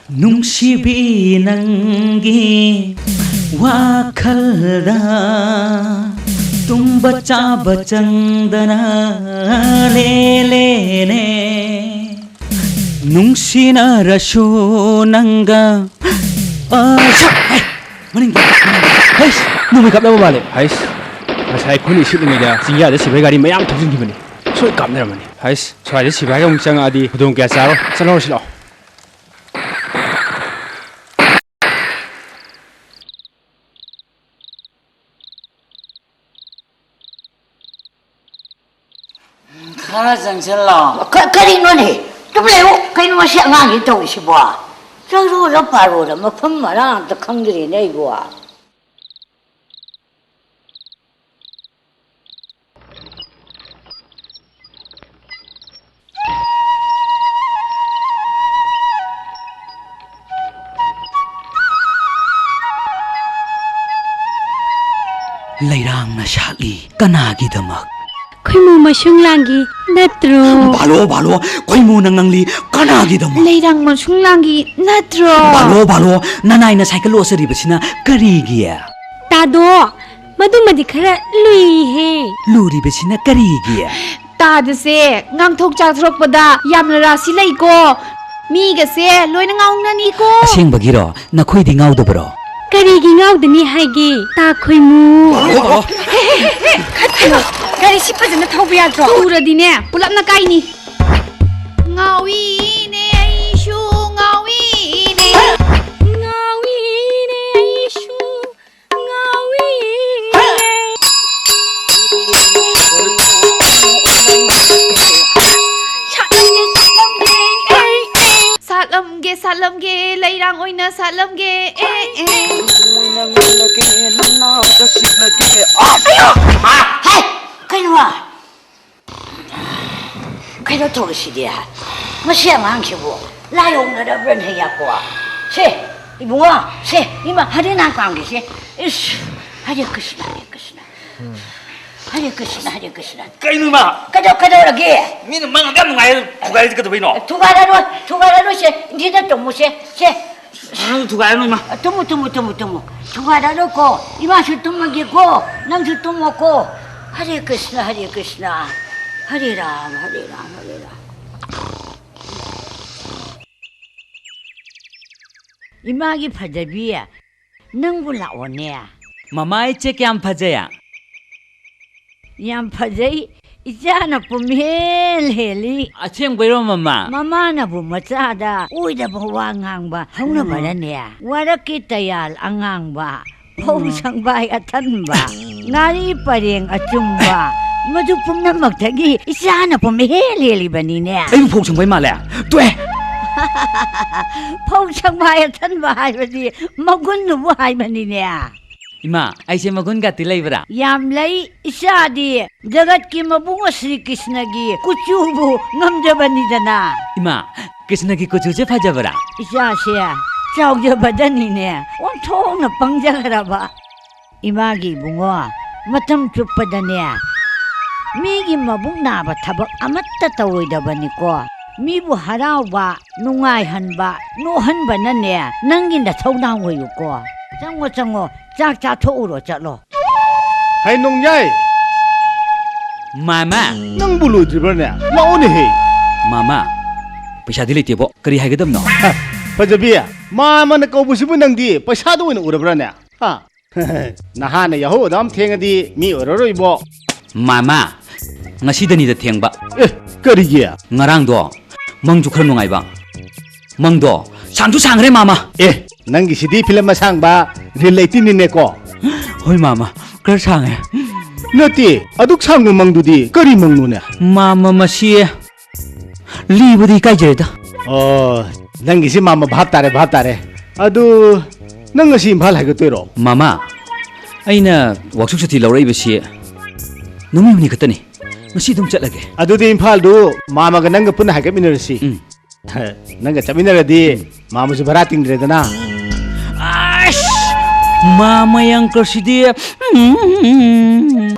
ꯅꯨꯡꯁꯤꯕꯤ ꯅꯪꯒꯤ ꯋꯥꯈꯜꯗ ꯇꯨꯝꯕ ꯆꯥꯕ ꯆꯪꯗꯅ ꯂꯦꯂꯦꯅꯦ꯫ ꯅꯨꯡꯁꯤꯅꯔꯁꯨ ꯅꯪꯒ ꯑ, ꯁꯛ! ꯍꯩ! ꯃꯅꯤꯡꯗ, ꯃꯅꯤꯡꯗ꯫ ꯍꯩꯁ! ꯅꯣꯡꯃꯩ ꯀꯥꯞꯅꯕ ꯃꯥꯜꯂꯦ꯫ ꯍꯩꯁ! ꯉꯁꯥꯏ ꯑꯩꯈꯣꯏꯅ ꯏꯁꯤꯠꯂꯤꯉꯩꯗ ꯆꯤꯡꯌꯥꯗ ꯁꯤꯐꯥꯏ ꯒꯥꯔꯤ ꯃꯌꯥꯝ ꯊꯧꯖꯤꯟꯈꯤꯕꯅꯤ꯫ ꯁꯣꯏ ꯀꯥꯞꯅꯔꯝꯃꯅꯤ꯫ ꯍꯩꯁ! ꯁ꯭ꯋꯥꯏꯗ ꯁꯤꯐꯥꯏꯒ ꯑꯃꯨꯛ ꯆꯪꯉꯛꯑꯗꯤ ꯈꯨꯗꯣꯡ ꯀꯌꯥ ꯆꯥꯔꯣꯏ꯫ ꯆꯠꯍꯧꯔꯁꯤ ꯂꯥꯛꯑꯣ꯫ ꯈꯔ ꯆꯪꯁꯤꯜꯂꯣ꯫ ꯀ-, ꯀꯔꯤꯅꯣꯅꯦ? ꯇꯨꯝ ꯂꯩꯌꯨ꯫ ꯀꯩꯅꯣ ꯃꯁꯤ ꯑꯉꯥꯡꯁꯤ ꯇꯧꯔꯤꯁꯤꯕꯣ? ꯆꯠꯂꯣꯔ ꯄꯥꯔꯣꯔ ꯃꯐꯝ ꯃꯔꯥꯡ ꯑꯝꯇ ꯈꯪꯗ꯭ꯔꯦꯅꯦ ꯑꯩꯕꯣ꯫ ꯂꯩꯔꯥꯡꯅ ꯁꯥꯠꯂꯤ ꯀꯅꯥꯒꯤꯗꯃꯛ? ꯈꯣꯏꯃꯨ ꯃꯁꯨꯡ ꯂꯥꯡꯒꯤ ꯅꯠꯇ꯭ꯔꯣ? ꯚꯥꯂꯣ, ꯚꯥꯂꯣ, ꯈꯣꯏꯃꯨꯅ ꯉꯪꯂꯤ ꯀꯅꯥꯒꯤꯗꯃꯛ? ꯂꯩꯔꯥꯡ ꯃꯁꯨꯡ ꯂꯥꯡꯒꯤ ꯅꯠꯇ꯭ꯔꯣ? ꯚꯥꯂꯣ, ꯚꯥꯂꯣ, ꯅꯅꯥꯏꯅ ꯁꯥꯏꯀꯜ ꯂꯣꯠꯆꯔꯤꯕꯁꯤꯅ ꯀꯔꯤꯒꯤ? ꯇꯥꯗꯣ, ꯃꯗꯨꯃꯗꯤ ꯈꯔ ꯂꯨꯏꯍꯦ꯫ ꯂꯨꯔꯤꯕꯁꯤꯅ ꯀꯔꯤꯒꯤ? ꯇꯥꯗꯁꯦ, ꯉꯥꯡꯊꯣꯛ ꯆꯥꯊꯣꯔꯛꯄꯗ ꯌꯥꯝꯅ ꯔꯥꯁꯤ ꯂꯩꯀꯣ꯫ ꯃꯤꯒꯁꯦ ꯂꯣꯏꯅ ꯉꯥꯎꯅꯅꯤꯀꯣ꯫ ꯑꯁꯦꯡꯕꯒꯤꯔꯣ? ꯅꯈꯣꯏꯗꯤ ꯉꯥꯎꯗꯕꯔꯣ? ꯀꯔꯤꯒꯤ ꯉꯥꯎꯗꯅꯤ ꯍꯥꯏꯒꯦ? ꯇꯥ ꯈꯣꯏꯃꯨ꯫ ꯍꯦ, ꯍꯦ, ꯍꯦ, ꯍꯦ, ꯈꯠꯀꯅꯨ꯫ ꯒꯥꯔꯤꯁꯤ ꯐꯖꯅ ꯊꯧꯕ ꯌꯥꯗ꯭ꯔꯣ? ꯊꯧꯔꯗꯤꯅꯦ, ꯄꯨꯂꯞꯅ ꯀꯥꯏꯅꯤ꯫ ꯉꯥꯎꯏꯅꯦ ꯑꯩꯁꯨ, ꯉꯥꯎꯏꯅꯦ꯫ ꯉꯥꯎꯏꯅꯦ ꯑꯩꯁꯨ, ꯉꯥꯎꯏꯅꯦ꯫ ꯇꯝꯒꯦ, ꯂꯩꯔꯥꯡ ꯑꯣꯏꯅ ꯁꯥꯠꯂꯝꯒꯦ꯫ ꯑꯦ, ꯑꯦ꯫ ꯑꯣꯏꯅ ꯉꯜꯂꯒꯦ, ꯅꯪꯅ ꯆꯠꯁꯤꯜꯂꯒꯦ꯫ ꯑꯥ! ꯑꯌꯣ! ꯑꯥ! ꯍꯦ! ꯀꯩꯅꯣ? ꯀꯩꯅꯣ ꯇꯧꯔꯤꯁꯤꯗꯤ? ꯃꯁꯤ ꯑꯉꯥꯡꯁꯤꯕꯨ ꯂꯥꯏ ꯑꯣꯛꯅꯔꯕ꯭ꯔꯅꯦ ꯌꯥꯀꯣ? ꯁꯦ, ꯏꯕꯨꯡꯉꯣ, ꯁꯦ, ꯏꯃꯥ, ꯍꯔꯦ ꯅꯥ ꯄꯥꯝꯒꯦ, ꯁꯦ꯫ ꯏꯁ, ꯍꯔꯦ ꯀ꯭ꯔꯤꯁꯅ, ꯍꯔꯦ ꯀ꯭ꯔꯤꯁꯅ꯫ ꯍꯔꯦ ꯀ꯭ꯔꯤꯁꯅ, ꯍꯔꯦ ꯀ꯭ꯔꯤꯁꯅ꯫ ꯀꯩꯅꯣ, ꯏꯃꯥ? ꯀꯩꯗꯧ-, ꯀꯩꯗꯧꯔꯒꯦ? ꯃꯤꯅ ꯃꯪ ꯑꯗꯨꯛ ꯌꯥꯝ ꯅꯨꯡꯉꯥꯏ, ꯊꯨꯒꯥꯏꯔꯤꯁꯦ ꯀꯩꯗꯧꯕꯩꯅꯣ? ꯊꯨꯒꯥꯏꯔꯔꯣꯏ, ꯊꯨꯒꯥꯏꯔꯔꯣꯏꯁꯦ꯫ ꯏꯟꯗꯤꯗ ꯇꯨꯝꯃꯨꯁꯦ, ꯁꯦ꯫ ꯅꯪ ꯊꯨꯒꯥꯏꯔꯅꯨ, ꯏꯃꯥ꯫ ꯇꯨꯝꯃꯨ, ꯇꯨꯝꯃꯨ, ꯇꯨꯝꯃꯨ, ꯇꯨꯝꯃꯨ꯫ ꯊꯨꯒꯥꯏꯔꯅꯨꯀꯣ꯫ ꯏꯃꯥꯁꯨ ꯇꯨꯝꯃꯒꯦꯀꯣ꯫ ꯅꯪꯁꯨ ꯇꯨꯝꯃꯣꯀꯣ꯫ ꯍꯔꯦ ꯀ꯭ꯔꯤꯁꯅ, ꯍꯔꯦ ꯀ꯭ꯔꯤꯁꯅ꯫ ꯍꯔꯦ ꯔꯥꯝ, ꯍꯔꯦ ꯔꯥꯝ, ꯍꯔꯦ ꯔꯥꯝ꯫ ꯏꯃꯥꯒꯤ ꯐꯖꯕꯤ, ꯅꯪꯕꯨ ꯂꯥꯛꯑꯣꯅꯦ꯫ ꯃꯃꯥ, ꯑꯩꯁꯦ ꯀꯌꯥꯝ ꯐꯖꯩ? ꯌꯥꯝ ꯐꯖꯩ꯫ ꯏꯆꯥꯅ ꯄꯨꯝꯍꯦꯜ ꯍꯦꯜꯂꯤ꯫ ꯑꯁꯦꯡꯕꯩꯔꯣ, ꯃꯃꯥ? ꯃꯃꯥꯅꯕꯨ ꯃꯆꯥꯗ ꯑꯣꯏꯗꯕ ꯋꯥ ꯉꯥꯡꯕ ꯍꯧꯅꯕꯔꯅꯦ? ꯎꯝ꯫ ꯋꯥꯔꯛꯀꯤ ꯇꯌꯥꯜ ꯑꯉꯥꯡꯕ, ꯐꯧ ꯎꯝ꯫ ꯁꯪꯕꯥꯏ ꯑꯊꯟꯕ, ꯉꯥꯔꯤ ꯄꯔꯦꯡ ꯑꯆꯨꯝꯕ, ꯃꯗꯨ ꯄꯨꯝꯅꯃꯛꯇꯒꯤ ꯏꯆꯥꯅ ꯄꯨꯝꯍꯦꯜ ꯍꯦꯜꯂꯤꯕꯅꯤꯅꯦ꯫ ꯑꯩꯕꯨ ꯐꯧ ꯁꯪꯕꯥꯏ ꯃꯥꯜꯂꯦ? ꯇꯣꯛꯑꯦ꯫ ꯐꯧ ꯁꯪꯕꯥꯏ ꯑꯊꯟꯕ ꯍꯥꯏꯕꯗꯤ ꯃꯒꯨꯟꯗꯨꯕꯨ ꯍꯥꯏꯕꯅꯤꯅꯦ꯫ ꯏꯃꯥ, ꯑꯩꯁꯦ ꯃꯒꯨꯟꯒꯗꯤ ꯂꯩꯕ꯭ꯔꯥ? ꯌꯥꯝ ꯂꯩ꯫ ꯏꯆꯥꯗꯤ ꯖꯒꯠꯀꯤ ꯃꯕꯨꯡ ꯁ꯭ꯔꯤ ꯀ꯭ꯔꯤꯁꯅꯒꯤ ꯀꯨꯆꯨꯕꯨ ꯉꯝꯖꯕꯅꯤꯗꯅ꯫ ꯏꯃꯥ, ꯀ꯭ꯔꯤꯁꯅꯒꯤ ꯀꯨꯆꯨꯁꯦ ꯐꯖꯕ꯭ꯔꯥ? ꯏꯆꯥꯁꯦ ꯆꯥꯎꯖꯕꯗꯅꯤꯅꯦ ꯑꯣꯟꯊꯣꯛꯅ ꯄꯪꯖꯈ꯭ꯔꯕ꯫ ꯏꯃꯥꯒꯤ ꯏꯕꯨꯡꯉꯣ, ꯃꯇꯝ ꯆꯨꯞꯄꯗꯅꯦ ꯃꯤꯒꯤ ꯃꯕꯨꯛ ꯅꯥꯕ ꯊꯕꯛ ꯑꯃꯠꯇ ꯇꯧꯔꯣꯏꯗꯕꯅꯤꯀꯣ꯫ ꯃꯤꯕꯨ ꯍꯔꯥꯎꯕ, ꯅꯨꯡꯉꯥꯏꯍꯟꯕ, ꯅꯣꯛꯍꯟꯕꯅꯅꯦ ꯅꯪꯒꯤ ꯅꯊꯧꯗꯥꯡ ꯑꯣꯏꯌꯨꯀꯣ꯫ ꯆꯪꯉꯣ, ꯆꯪꯉꯣ, ꯆꯥꯛ ꯆꯥꯊꯣꯛꯎꯔꯣ, ꯆꯠꯂꯣ꯫ ꯍꯩ ꯅꯣꯡꯌꯥꯏ! ꯃꯥꯃ! ꯅꯪꯕꯨ ꯂꯣꯏꯗ꯭ꯔꯤꯕ꯭ꯔꯅꯦ? ꯂꯥꯛꯑꯣꯅꯦꯍꯦ! ꯃꯥꯃ, ꯄꯩꯁꯥꯗꯤ ꯂꯩꯇꯦꯕꯣ, ꯀꯔꯤ ꯍꯥꯏꯒꯗꯕꯅꯣ? ꯍ, ꯐꯖꯕꯤ, ꯃꯥꯃꯅ ꯀꯧꯕꯁꯤꯕꯨ ꯅꯪꯗꯤ ꯄꯩꯁꯥꯗ ꯑꯣꯏꯅ ꯎꯔꯕ꯭ꯔꯅꯦ? ꯍꯥ? ꯅꯍꯥꯅ ꯌꯥꯍꯧ ꯑꯗꯨꯝ ꯊꯦꯡꯉꯗꯤ ꯃꯤ ꯑꯣꯏꯔꯔꯣꯏꯕꯣ꯫ ꯃꯥꯃ, ꯉꯁꯤꯗꯅꯤꯗ ꯊꯦꯡꯕ꯫ ꯑꯦ, ꯀꯔꯤꯒꯤ? ꯉꯔꯥꯡꯗꯣ ꯃꯪꯁꯨ ꯈꯔ ꯅꯨꯡꯉꯥꯏꯕ꯫ ꯃꯪꯗꯣ ꯁꯥꯡꯁꯨ ꯁꯥꯡꯈ꯭ꯔꯦ, ꯃꯥꯃ꯫ ꯑꯦ, ꯅꯪꯒꯤꯁꯤꯗꯤ ꯐꯤꯂꯝ ꯑꯁꯥꯡꯕ ꯔꯤꯌꯦꯂꯤꯇꯤꯅꯤꯅꯦꯀꯣ꯫ ꯍꯣꯏ, ꯃꯥꯃ, ꯈꯔ ꯁꯥꯡꯉꯦ꯫ ꯅꯠꯇꯦ, ꯑꯗꯨꯛ ꯁꯥꯡꯕ ꯃꯪꯗꯨꯗꯤ ꯀꯔꯤ ꯃꯪꯅꯣꯅꯦ? ꯃꯥꯃ, ꯃꯁꯤ ꯂꯤꯕꯗꯤ ꯏꯀꯥꯏꯖꯔꯦꯗ꯫ ꯑꯣ, ꯅꯪꯒꯤꯁꯤ ꯃꯥꯃ ꯚꯥꯞ ꯇꯥꯔꯦ, ꯚꯥꯞ ꯇꯥꯔꯦ꯫ ꯑꯗꯨ ꯅꯪ ꯉꯁꯤ ꯏꯝꯐꯥꯜ ꯍꯥꯏꯒꯠꯇꯣꯏꯔꯣ? ꯃꯥꯃ, ꯑꯩꯅ ꯋꯥꯛꯁꯣꯞ ꯁꯨꯇꯤ ꯂꯧꯔꯛꯏꯕꯁꯤ ꯅꯨꯃꯤꯠ ꯍꯨꯝꯅꯤ ꯈꯛꯇꯅꯤ꯫ ꯉꯁꯤ ꯑꯗꯨꯝ ꯆꯠꯂꯒꯦ꯫ ꯑꯗꯨꯗꯤ ꯏꯝꯐꯥꯜꯗꯨ ꯃꯥꯃꯒ ꯅꯪꯒ ꯄꯨꯟꯅ ꯍꯥꯏꯒꯠꯃꯤꯟꯅꯔꯁꯤ꯫ ꯎꯝ꯫ ꯅꯪꯒ ꯆꯠꯃꯤꯟꯅꯔꯗꯤ ꯃꯥꯃꯁꯨ ꯚꯔꯥ ꯇꯤꯡꯗ꯭ꯔꯦꯗꯅ꯫ ꯑꯁ! ꯃꯥꯃ ꯌꯥꯡꯀꯔꯁꯤꯗꯤ꯫ ꯎꯝ꯫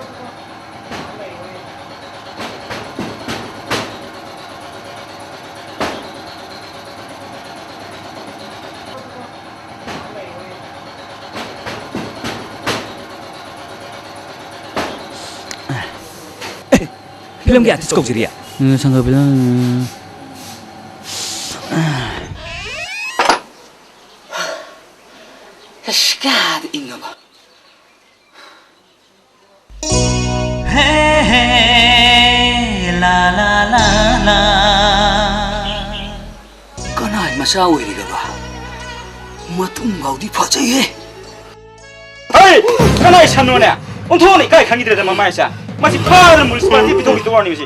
ꯐꯤꯂꯝꯒꯤ ꯑꯥꯔꯇꯤꯁ ꯀꯧꯖꯔꯤ꯫ ꯎꯝ, ꯁꯪꯒ ꯐꯤꯂꯝ꯫ ꯑꯁ, ꯀꯌꯥꯗ ꯏꯪꯉꯕ꯫ ꯍꯦ, ꯍꯦ, ꯂꯥ, ꯂꯥ, ꯂꯥ, ꯂꯥ꯫ ꯀꯅꯥꯏ ꯃꯆꯥ ꯑꯣꯏꯔꯤꯒꯕ? ꯃꯇꯨꯡ ꯐꯥꯎꯗꯤ ꯐꯖꯩꯍꯦ꯫ ꯍꯩ! ꯀꯅꯥꯏ ꯁꯟꯅꯣꯅꯦ? ꯑꯣꯟꯊꯣꯛꯅ ꯏꯀꯥꯏ ꯈꯪꯈꯤꯗ꯭ꯔꯦꯗ ꯃꯃꯥꯏꯁꯦ꯫ ꯃꯁꯤ ꯐꯥꯗꯅ ꯃꯨꯅꯤꯁꯤꯄꯥꯂꯤꯇꯤ ꯄꯤꯊꯣꯛꯈꯤꯗꯧꯔꯅꯤ ꯃꯁꯤ꯫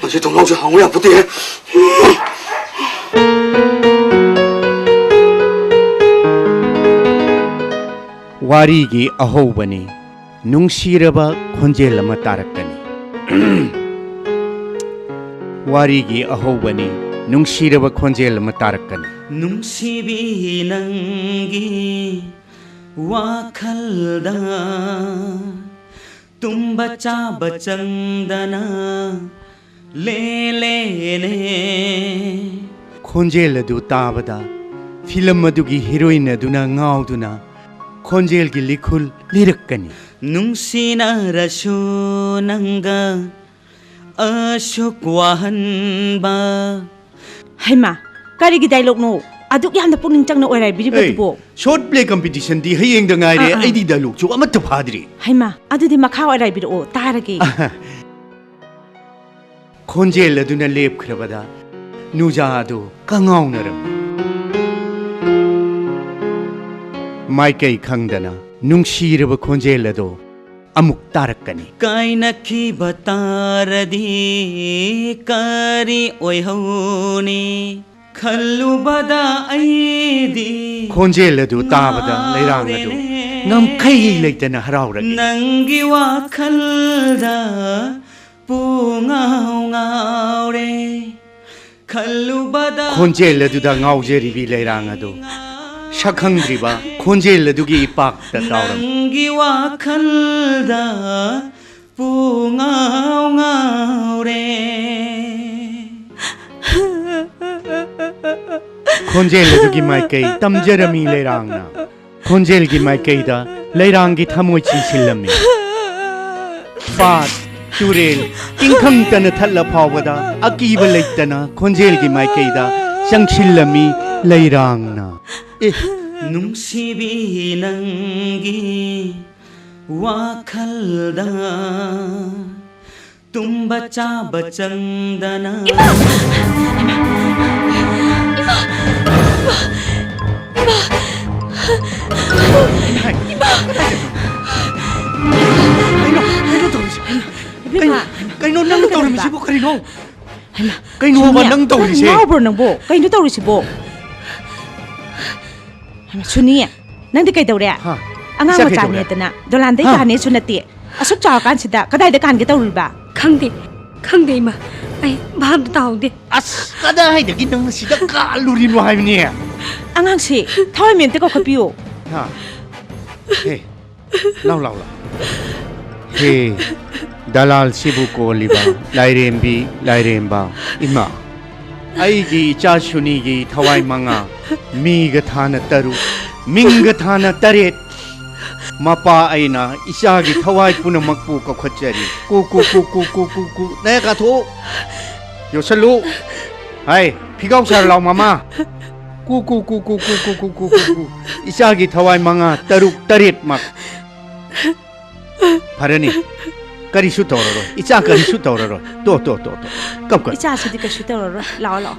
ꯃꯁꯤ ꯊꯣꯡꯅꯥꯎꯁꯦ ꯍꯥꯡꯕ ꯌꯥꯄꯣꯠꯇꯦꯍꯦ꯫ ꯋꯥꯔꯤꯒꯤ ꯑꯍꯧꯕꯅꯤ꯫ ꯅꯨꯡꯁꯤꯔꯕ ꯈꯣꯟꯖꯦꯜ ꯑꯃ ꯇꯥꯔꯛꯀꯅꯤ꯫ ꯋꯥꯔꯤꯒꯤ ꯑꯍꯧꯕꯅꯤ, ꯅꯨꯡꯁꯤꯔꯕ ꯈꯣꯟꯖꯦꯜ ꯑꯃ ꯇꯥꯔꯛꯀꯅꯤ꯫ ꯅꯨꯡꯁꯤꯕꯤ ꯅꯪꯒꯤ ꯋꯥꯈꯜꯗ ꯇꯨꯝꯕ ꯆꯥꯕ ꯆꯪꯗꯅ ꯂꯦꯂꯦꯅꯦ꯫ ꯈꯣꯟꯖꯦꯜ ꯑꯗꯨ ꯇꯥꯕꯗ ꯐꯤꯂꯝ ꯑꯗꯨꯒꯤ ꯍꯤꯔꯣꯏꯟ ꯑꯗꯨꯅ ꯉꯥꯎꯗꯨꯅ ꯈꯣꯟꯖꯦꯜꯒꯤ ꯂꯤꯈꯨꯜ ꯂꯤꯔꯛꯀꯅꯤ꯫ ꯅꯨꯡꯁꯤꯅꯔꯁꯨ ꯅꯪꯒ ꯑꯁꯨꯛ ꯋꯥꯍꯟꯕ꯫ ꯍꯩꯃꯥ, ꯀꯔꯤꯒꯤ ꯗꯥꯏꯂꯣꯒꯅꯣ ꯑꯗꯨꯛ ꯌꯥꯝꯅ ꯄꯨꯛꯅꯤꯡ ꯆꯪꯅ ꯑꯣꯏꯔꯥꯏꯕꯤꯔꯤꯕꯗꯨꯕꯣ? ꯑꯦ, ꯁꯣꯔꯠ ꯄ꯭ꯂꯦ ꯀꯝꯄꯤꯇꯤꯁꯟꯗꯤ ꯍꯌꯦꯡꯗ ꯉꯥꯏꯔꯦ, ꯑꯥ, ꯑꯥ꯫ ꯑꯩꯗꯤ ꯗꯥꯏꯂꯣꯒꯁꯨ ꯑꯃꯠꯇ ꯐꯥꯗ꯭ꯔꯤ꯫ ꯍꯩꯃꯥ, ꯑꯗꯨꯗꯤ ꯃꯈꯥ ꯑꯣꯏꯔꯥꯏꯕꯤꯔꯛꯑꯣ, ꯇꯥꯔꯒꯦ꯫ ꯈꯣꯟꯖꯦꯜ ꯑꯗꯨꯅ ꯂꯦꯞꯈ꯭ꯔꯕꯗ ꯅꯨꯖꯥ ꯑꯗꯨ ꯀꯉꯥꯎꯅꯔꯝꯃꯤ꯫ ꯃꯥꯏꯀꯩ ꯈꯪꯗꯅ ꯅꯨꯡꯁꯤꯔꯕ ꯈꯣꯟꯖꯦꯜ ꯑꯗꯨ ꯑꯃꯨꯛ ꯇꯥꯔꯛꯀꯅꯤ꯫ ꯀꯥꯏꯅꯈꯤꯕ ꯇꯥꯔꯗꯤ ꯀꯔꯤ ꯑꯣꯏꯍꯧꯅꯤ? ꯈꯜꯂꯨꯕꯗ ꯑꯩꯗꯤ ꯈꯣꯟꯖꯦꯜ ꯑꯗꯨ ꯇꯥꯕꯗ ꯂꯩꯔꯥꯡ ꯑꯗꯨ ꯉꯥꯎꯔꯦꯅꯦ꯫ ꯉꯝꯈꯩ ꯂꯩꯇꯅ ꯍꯔꯥꯎꯔꯛꯏ꯫ ꯅꯪꯒꯤ ꯋꯥꯈꯜꯗ ꯄꯨꯡꯉꯥꯎ ꯉꯥꯎꯔꯦ꯫ ꯈꯜꯂꯨꯕꯗ ꯈꯣꯟꯖꯦꯜ ꯑꯗꯨꯗ ꯉꯥꯎꯖꯔꯤꯕꯤ ꯂꯩꯔꯥꯡ ꯑꯗꯨ ꯁꯛꯈꯪꯗ꯭ꯔꯤꯕ ꯈꯣꯟꯖꯦꯜ ꯑꯗꯨꯒꯤ ꯏꯄꯥꯛꯇ ꯇꯥꯎꯔꯝꯃꯤ꯫ ꯅꯪꯒꯤ ꯋꯥꯈꯜꯗ ꯄꯨꯡꯉꯥꯎ ꯉꯥꯎꯔꯦ꯫ ꯈꯣꯟꯖꯦꯜ ꯑꯗꯨꯒꯤ ꯃꯥꯏꯀꯩ ꯇꯝꯖꯔꯝꯃꯤ ꯂꯩꯔꯥꯡꯅ꯫ ꯈꯣꯟꯖꯦꯜꯒꯤ ꯃꯥꯏꯀꯩꯗ ꯂꯩꯔꯥꯡꯒꯤ ꯊꯃꯣꯏ ꯆꯤꯡꯁꯤꯜꯂꯝꯃꯤ꯫ ꯄꯥꯠ, ꯇꯨꯔꯦꯜ, ꯇꯤꯡꯈꯪꯇꯅ ꯊꯠꯂ ꯐꯥꯎꯕꯗ ꯑꯀꯤꯕ ꯂꯩꯇꯅ ꯈꯣꯟꯖꯦꯜꯒꯤ ꯃꯥꯏꯀꯩꯗ ꯆꯪꯁꯤꯜꯂꯝꯃꯤ ꯂꯩꯔꯥꯡꯅ꯫ ꯑꯦ, ꯅꯨꯡꯁꯤꯕꯤ ꯅꯪꯒꯤ ꯋꯥꯈꯜꯗ ꯇꯨꯝꯕ ꯆꯥꯕ ꯆꯪꯗꯅ꯫ ꯏꯃꯥ! ꯏꯃꯥ! ꯏꯃꯥ! ꯏꯃꯥ! ꯏꯃꯥ! ꯀꯩꯅꯣ, ꯀꯩꯅꯣ ꯇꯧꯔꯤꯁꯦ? ꯏꯕꯦꯝꯃ! ꯀꯩꯅꯣ, ꯀꯩꯅꯣ ꯅꯪꯅ ꯅꯪ ꯀꯩꯗꯧꯔꯤꯕ? ꯇꯧꯔꯝꯃꯤꯁꯤꯕꯨ ꯀꯔꯤꯅꯣ? ꯍꯩꯃꯥ! ꯀꯩꯅꯣꯕ ꯁꯨꯅꯤ, ꯅꯪ ꯇꯧꯔꯤꯁꯦ? ꯉꯥꯎꯕ꯭ꯔꯣ ꯅꯪꯕꯣ? ꯀꯩꯅꯣ ꯇꯧꯔꯤꯁꯤꯕꯣ? ꯍꯩꯃꯥ! ꯁꯨꯅꯤ! ꯅꯪꯗꯤ ꯀꯩꯗꯧꯔꯦ? ꯍꯥ? ꯑꯉꯥꯡ ꯏꯆꯥ ꯃꯆꯥꯅꯦ ꯀꯩꯗꯧꯔꯦ? ꯍꯥꯏꯗꯅ ꯗꯣꯂꯥꯟꯗꯩ ꯍꯥ? ꯀꯥꯅꯦꯁꯨ ꯅꯠꯇꯦ꯫ ꯑꯁꯨꯛ ꯆꯥꯎꯔꯀꯥꯟꯁꯤꯗ ꯀꯗꯥꯏꯗ ꯀꯥꯟꯒꯦ ꯇꯧꯔꯤꯕ? ꯈꯪꯗꯦ, ꯈꯪꯗꯦ ꯏꯃꯥ, ꯑꯩ ꯚꯥꯞ ꯑꯝꯇ ꯇꯥꯍꯧꯗꯦ꯫ ꯑꯁ, ꯀꯗꯥꯏꯗꯒꯤ ꯅꯪꯅ ꯁꯤꯗ ꯀꯥꯜꯂꯨꯔꯤꯅꯣ ꯍꯥꯏꯕꯅꯦ? ꯑꯉꯥꯡꯁꯤ ꯊꯋꯥꯏ ꯃꯦꯝꯇ ꯀꯧꯈꯠꯄꯤꯌꯨ꯫ ꯍꯥ? ꯍꯦ, ꯂꯥꯎ, ꯂꯥꯎ, ꯂꯥꯎ꯫ ꯍꯦ, ꯗꯂꯥꯜꯁꯤꯕꯨ ꯀꯣꯜꯂꯤꯕ ꯂꯥꯏꯔꯦꯝꯕꯤ, ꯂꯥꯏꯔꯦꯝꯕ, ꯏꯃꯥ꯫ ꯑꯩꯒꯤ ꯏꯆꯥ ꯁꯨꯅꯤꯒꯤ ꯊꯋꯥꯏ ꯃꯉꯥ, ꯃꯤꯒ ꯊꯥꯅ ꯇꯔꯨꯛ, ꯃꯤꯡꯒ ꯊꯥꯅ ꯇꯔꯦꯠ꯫ ꯃꯄꯥ ꯑꯩꯅ ꯏꯆꯥꯒꯤ ꯊꯋꯥꯏ ꯄꯨꯝꯅꯃꯛꯄꯨ ꯀꯧꯈꯠꯆꯔꯤ꯫ ꯀꯨ, ꯀꯨ, ꯀꯨ꯫ ꯅꯌꯥ ꯀꯥꯊꯣꯛꯎ꯫ ꯌꯣꯠꯁꯜꯂꯨ꯫ ꯍꯥꯏ, ꯐꯤꯒꯥꯎ ꯁꯥꯔ ꯂꯥꯎ ꯃꯃꯥ꯫ ꯀꯨ, ꯀꯨ, ꯀꯨ꯫ ꯏꯆꯥꯒꯤ ꯊꯋꯥꯏ ꯃꯉꯥ, ꯇꯔꯨꯛ, ꯇꯔꯦꯠꯃꯛ꯫ ꯐꯔꯅꯤ꯫ ꯀꯔꯤꯁꯨ ꯇꯧꯔꯔꯣꯏ꯫ ꯏꯆꯥ ꯀꯔꯤꯁꯨ ꯇꯧꯔꯔꯣꯏ꯫ ꯇꯣ, ꯇꯣ, ꯇꯣ, ꯇꯣ꯫ ꯀꯞ, ꯀꯞ꯫ ꯏꯆꯥꯁꯤꯗꯤ ꯀꯩꯁꯨ ꯇꯧꯔꯔꯣꯏ꯫ ꯂꯥꯛꯑꯣ, ꯂꯥꯛꯑꯣ꯫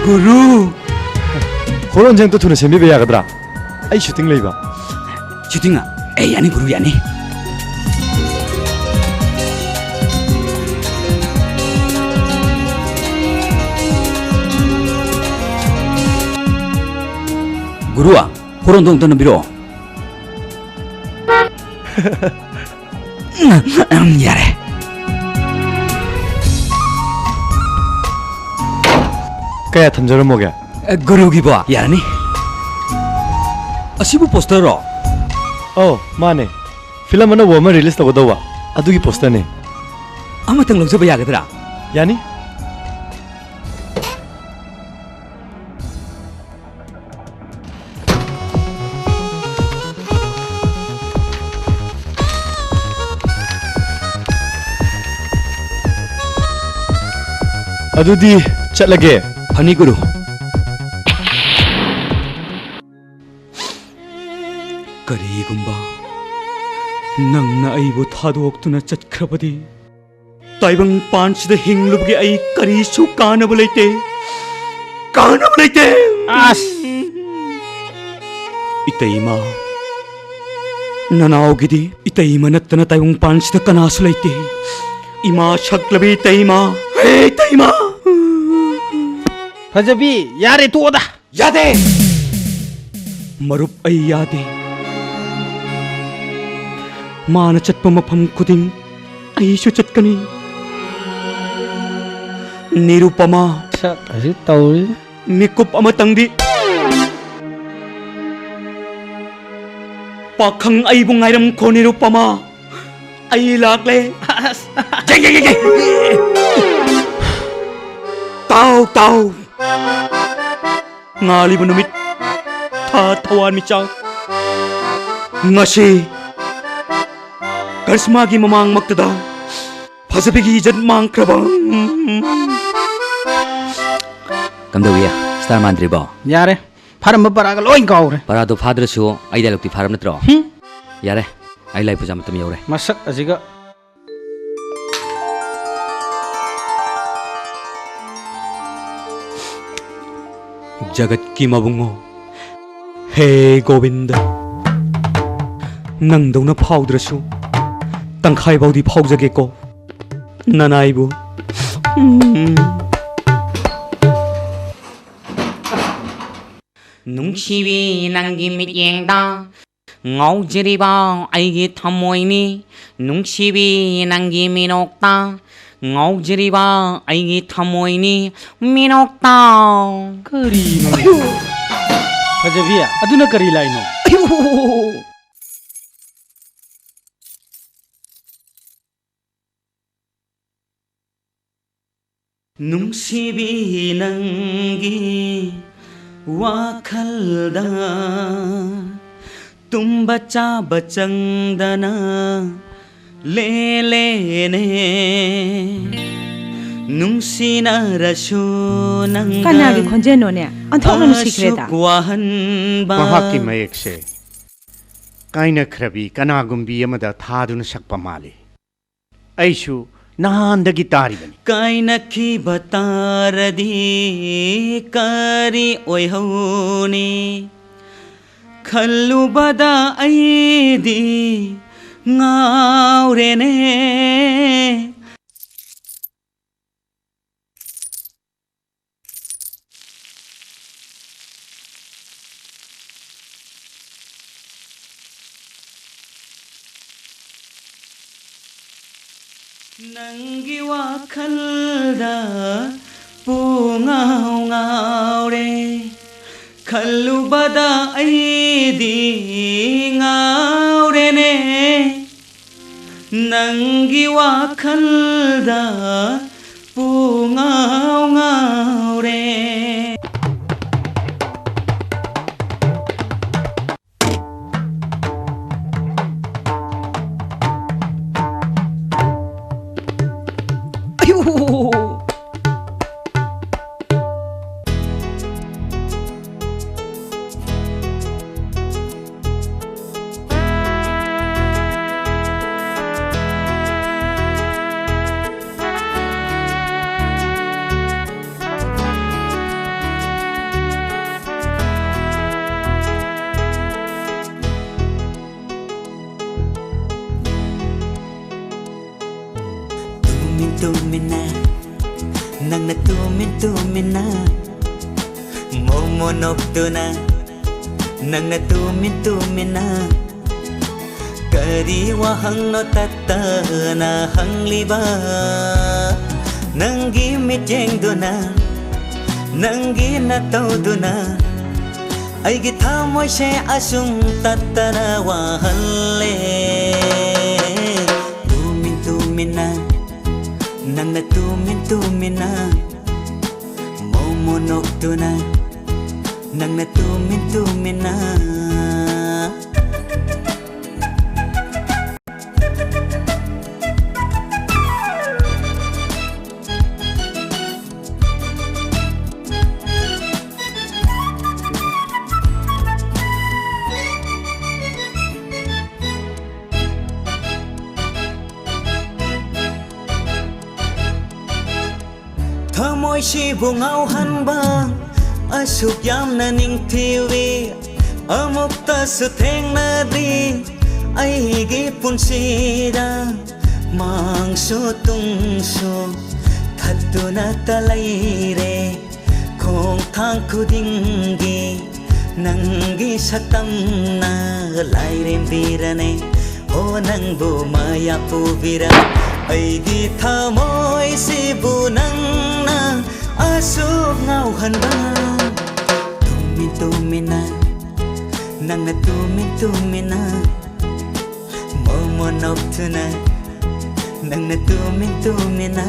ꯒꯨꯔꯨ! ꯍꯣꯔꯣꯟꯁꯦ ꯑꯝꯇ ꯊꯨꯅ ꯁꯦꯝꯕꯤꯕ ꯌꯥꯒꯗ꯭ꯔꯥ? ꯑꯩ ꯁꯨꯇꯤꯡ ꯂꯩꯕ꯫ ꯁꯨꯇꯤꯡ? ꯑꯦ, ꯌꯥꯅꯤ ꯒꯨꯔꯨ, ꯌꯥꯅꯤ꯫ ꯒꯨꯔꯨ, ꯍꯣꯔꯣꯟꯗꯣ ꯑꯝꯇ ꯅꯝꯕꯤꯔꯛꯑꯣ꯫ ꯌꯥꯔꯦ꯫ ꯀꯌꯥ ꯊꯝꯖꯔꯝꯃꯣꯒꯦ? ꯑꯦ, ꯒꯨꯔꯨꯒꯤꯕꯣ? ꯌꯥꯔꯅꯤ꯫ ꯑꯁꯤꯕꯨ ꯄꯣꯁꯇꯔꯔꯣ? ꯑꯧ, ꯃꯥꯅꯦ꯫ ꯐꯤꯂꯝ ꯑꯅꯧꯕ ꯑꯃ ꯔꯤꯂꯤꯁ ꯇꯧꯒꯗꯧꯕ, ꯑꯗꯨꯒꯤ ꯄꯣꯁꯇꯔꯅꯦ꯫ ꯑꯃꯇꯪ ꯂꯧꯖꯕ ꯌꯥꯒꯗ꯭ꯔꯥ? ꯌꯥꯅꯤ꯫ ꯑꯗꯨꯗꯤ ꯆꯠꯂꯒꯦ꯫ ꯐꯅꯤ ꯒꯨꯔꯨ꯫ ꯀꯔꯤꯒꯨꯝꯕ ꯅꯪꯅ ꯑꯩꯕꯨ ꯊꯥꯗꯣꯛꯇꯨꯅ ꯆꯠꯈ꯭ꯔꯕꯗꯤ, ꯇꯥꯏꯕꯪꯄꯥꯟꯁꯤꯗ ꯍꯤꯡꯂꯨꯕꯒꯤ ꯑꯩ ꯀꯔꯤꯁꯨ ꯀꯥꯟꯅꯕ ꯂꯩꯇꯦ, ꯀꯥꯟꯅꯕ ꯂꯩꯇꯦ꯫ ꯑꯁ! ꯏꯇꯩꯃ, ꯅꯅꯥꯎꯒꯤꯗꯤ ꯏꯇꯩꯃ ꯅꯠꯇꯅ ꯇꯥꯏꯕꯪꯄꯥꯟꯁꯤꯗ ꯀꯅꯥꯁꯨ ꯂꯩꯇꯦ꯫ ꯏꯃꯥ ꯁꯛꯂꯕꯤ ꯏꯇꯩꯃ, ꯍꯦ ꯏꯇꯩꯃ! ꯐꯖꯕꯤ, ꯌꯥꯔꯦ, ꯇꯣꯛꯑꯣꯗ꯫ ꯌꯥꯗꯦ! ꯃꯔꯨꯞ, ꯑꯩ ꯌꯥꯗꯦ꯫ ꯃꯥꯅ ꯆꯠꯄ ꯃꯐꯝ ꯈꯨꯗꯤꯡ ꯑꯩꯁꯨ ꯆꯠꯀꯅꯤ꯫ ꯅꯤꯔꯨꯄꯃꯥ꯫ ꯁꯛ ꯑꯁꯤ ꯇꯧꯔꯤ꯫ ꯃꯤꯀꯨꯞ ꯑꯃꯇꯪꯗꯤ꯫ ꯄꯥꯈꯪ ꯑꯩꯕꯨ ꯉꯥꯏꯔꯝꯈꯣ, ꯅꯤꯔꯨꯄꯃꯥ꯫ ꯑꯩ ꯂꯥꯛꯂꯦ꯫ ꯑꯁ꯫ ꯌꯦ, ꯌꯦ, ꯌꯦ, ꯌꯦ꯫ ꯇꯥꯎ, ꯇꯥꯎ꯫ ꯉꯥꯜꯂꯤꯕ ꯅꯨꯃꯤꯠ, ꯊꯥ, ꯊꯋꯥꯟꯃꯤꯆꯥꯛ, ꯉꯁꯤ ꯀꯔꯤꯁꯃꯥꯒꯤ ꯃꯃꯥꯡꯃꯛꯇꯗ ꯐꯖꯕꯤꯒꯤ ꯏꯖꯠ ꯃꯥꯡꯈ꯭ꯔꯕ꯫ ꯀꯝꯗꯧꯏ? ꯁ꯭ꯇꯥꯔ ꯃꯥꯟꯗ꯭ꯔꯤꯕꯣ? ꯌꯥꯔꯦ, ꯐꯥꯔꯝꯕ ꯄꯔꯥꯒ ꯂꯣꯏ ꯀꯥꯎꯈ꯭ꯔꯦ꯫ ꯄꯔꯥꯗꯣ ꯐꯥꯗ꯭ꯔꯁꯨ ꯑꯩ ꯗꯥꯏꯂꯣꯛꯇꯤ ꯐꯥꯔꯕ ꯅꯠꯇ꯭ꯔꯣ? ꯍꯨꯝ? ꯌꯥꯔꯦ, ꯑꯩ ꯂꯥꯏ ꯄꯨꯖꯥ ꯃꯇꯝ ꯌꯧꯔꯦ꯫ ꯃꯁꯛ ꯑꯁꯤꯒ꯫ ꯖꯒꯠꯀꯤ ꯃꯕꯨꯡꯉꯣ, ꯍꯦ ꯒꯣꯕꯤꯟꯗ, ꯅꯪꯗꯧꯅ ꯐꯥꯎꯗ꯭ꯔꯁꯨ ꯇꯪꯈꯥꯏ ꯐꯥꯎꯗꯤ ꯐꯥꯎꯖꯒꯦꯀꯣ, ꯅꯅꯥꯏꯕꯨ꯫ ꯎꯝ꯫ ꯅꯨꯡꯁꯤꯕꯤ ꯅꯪꯒꯤ ꯃꯤꯠꯌꯦꯡꯗ ꯉꯥꯎꯖꯔꯤꯕ ꯑꯩꯒꯤ ꯊꯃꯣꯏꯅꯤ, ꯅꯨꯡꯁꯤꯕꯤ ꯅꯪꯒꯤ ꯃꯤꯅꯣꯛꯇ ꯉꯥꯎꯖꯔꯤꯕ ꯑꯩꯒꯤ ꯊꯃꯣꯏꯅꯤ, ꯃꯤꯅꯣꯛꯇ꯫ ꯀꯔꯤꯅꯣ? ꯑꯌꯣ! ꯐꯖꯕꯤ, ꯑꯗꯨꯅ ꯀꯔꯤ ꯂꯥꯏꯅꯣ? ꯑꯌꯣ! ꯅꯨꯡꯁꯤꯕꯤ ꯅꯪꯒꯤ ꯋꯥꯈꯜꯗ ꯇꯨꯝꯕ ꯆꯥꯕ ꯆꯪꯗꯅ ꯂꯦꯂꯦꯅꯦ꯫ ꯅꯨꯡꯁꯤꯅꯔꯁꯨ ꯅꯪꯒ ꯀꯅꯥꯒꯤ ꯈꯣꯟꯖꯦꯜꯅꯣꯅꯦ? ꯑꯣꯟꯊꯣꯛꯅ ꯅꯨꯡꯁꯤꯈ꯭ꯔꯦꯗ꯫ ꯑꯁꯨꯛ ꯋꯥꯍꯟꯕ꯫ ꯃꯍꯥꯛꯀꯤ ꯃꯌꯦꯛꯁꯦ ꯀꯥꯏꯅꯈ꯭ꯔꯕꯤ ꯀꯅꯥꯒꯨꯝꯕꯤ ꯑꯃꯗ ꯊꯥꯗꯨꯅ ꯁꯛꯄ ꯃꯥꯜꯂꯤ꯫ ꯑꯩꯁꯨ ꯅꯍꯥꯟꯗꯒꯤ ꯇꯥꯔꯤꯕꯅꯤ꯫ ꯀꯥꯏꯅꯈꯤꯕ ꯇꯥꯔꯗꯤ ꯀꯔꯤ ꯑꯣꯏꯍꯧꯅꯤ? ꯈꯜꯂꯨꯕꯗ ꯑꯩꯗꯤ ꯉꯥꯎꯔꯦꯅꯦ꯫ ꯅꯪꯒꯤ ꯋꯥꯈꯜꯗ ꯄꯨꯡꯉꯥꯎ ꯉꯥꯎꯔꯦ, ꯈꯜꯂꯨꯕꯗ ꯑꯩꯗꯤ ꯉꯥꯎꯔꯦꯅꯦ꯫ ꯅꯪꯒꯤ ꯋꯥꯈꯜꯗ ꯄꯨꯡꯉꯥꯎ ꯉꯥꯎꯔꯦ꯫ ꯑꯌꯣ! ꯇꯨꯃꯤꯟ ꯇꯨꯃꯤꯟꯅ, ꯅꯪꯅ ꯇꯨꯃꯤꯟ ꯇꯨꯃꯤꯟꯅ, ꯃꯣꯃꯣ ꯅꯣꯛꯇꯨꯅ, ꯅꯪꯅ ꯇꯨꯃꯤꯟ ꯇꯨꯃꯤꯟꯅ, ꯀꯔꯤ ꯋꯥꯍꯪꯅꯣ ꯇꯠꯇꯅ ꯍꯪꯂꯤꯕ? ꯅꯪꯒꯤ ꯃꯤꯠꯌꯦꯡꯗꯨꯅ, ꯅꯪꯒꯤ ꯅꯇꯧꯗꯨꯅ, ꯑꯩꯒꯤ ꯊꯃꯣꯏꯁꯦ ꯑꯁꯨꯝ ꯇꯠꯇꯅ ꯋꯥꯍꯜꯂꯦ꯫ ꯇꯨꯃꯤꯟ ꯇꯨꯃꯤꯟꯅ, ꯅꯪꯅ ꯇꯨꯃꯤꯟ ꯇꯨꯃꯤꯟꯅ, ꯃꯣꯃꯣ ꯅꯣꯛꯇꯨꯅ, ꯅꯪꯅ ꯇꯨꯃꯤꯟ ꯇꯨꯃꯤꯟꯅ꯫ ꯊꯃꯣꯏꯁꯤꯕꯨ ꯉꯥꯎꯍꯟꯕ ꯑꯁꯨꯛ ꯌꯥꯝꯅ ꯅꯤꯡꯊꯤꯕꯤ ꯑꯃꯨꯛꯇꯁꯨ ꯊꯦꯡꯅꯗ꯭ꯔꯤ꯫ ꯑꯩꯒꯤ ꯄꯨꯟꯁꯤꯗ ꯃꯥꯡꯁꯨ ꯇꯨꯡꯁꯨ ꯊꯠꯇꯨꯅꯇ ꯂꯩꯔꯦ꯫ ꯈꯣꯡꯊꯥꯡ ꯈꯨꯗꯤꯡꯒꯤ ꯅꯪꯒꯤ ꯁꯛꯇꯝꯅ ꯂꯥꯏꯔꯦꯝꯕꯤꯔꯅꯦ꯫ ꯍꯣ ꯅꯪꯕꯨ ꯃꯌꯥ ꯄꯨꯕꯤꯔ ꯑꯩꯒꯤ ꯊꯃꯣꯏꯁꯤꯕꯨ ꯅꯪꯅ ꯑꯁꯨꯛ ꯉꯥꯎꯍꯟꯕ꯫ ꯇꯨꯃꯤꯟ ꯇꯨꯃꯤꯟꯅ, ꯅꯪꯅ ꯇꯨꯃꯤꯟ ꯇꯨꯃꯤꯟꯅ, ꯃꯣꯃꯣ ꯅꯣꯛꯇꯨꯅ, ꯅꯪꯅ ꯇꯨꯃꯤꯟ ꯇꯨꯃꯤꯟꯅ꯫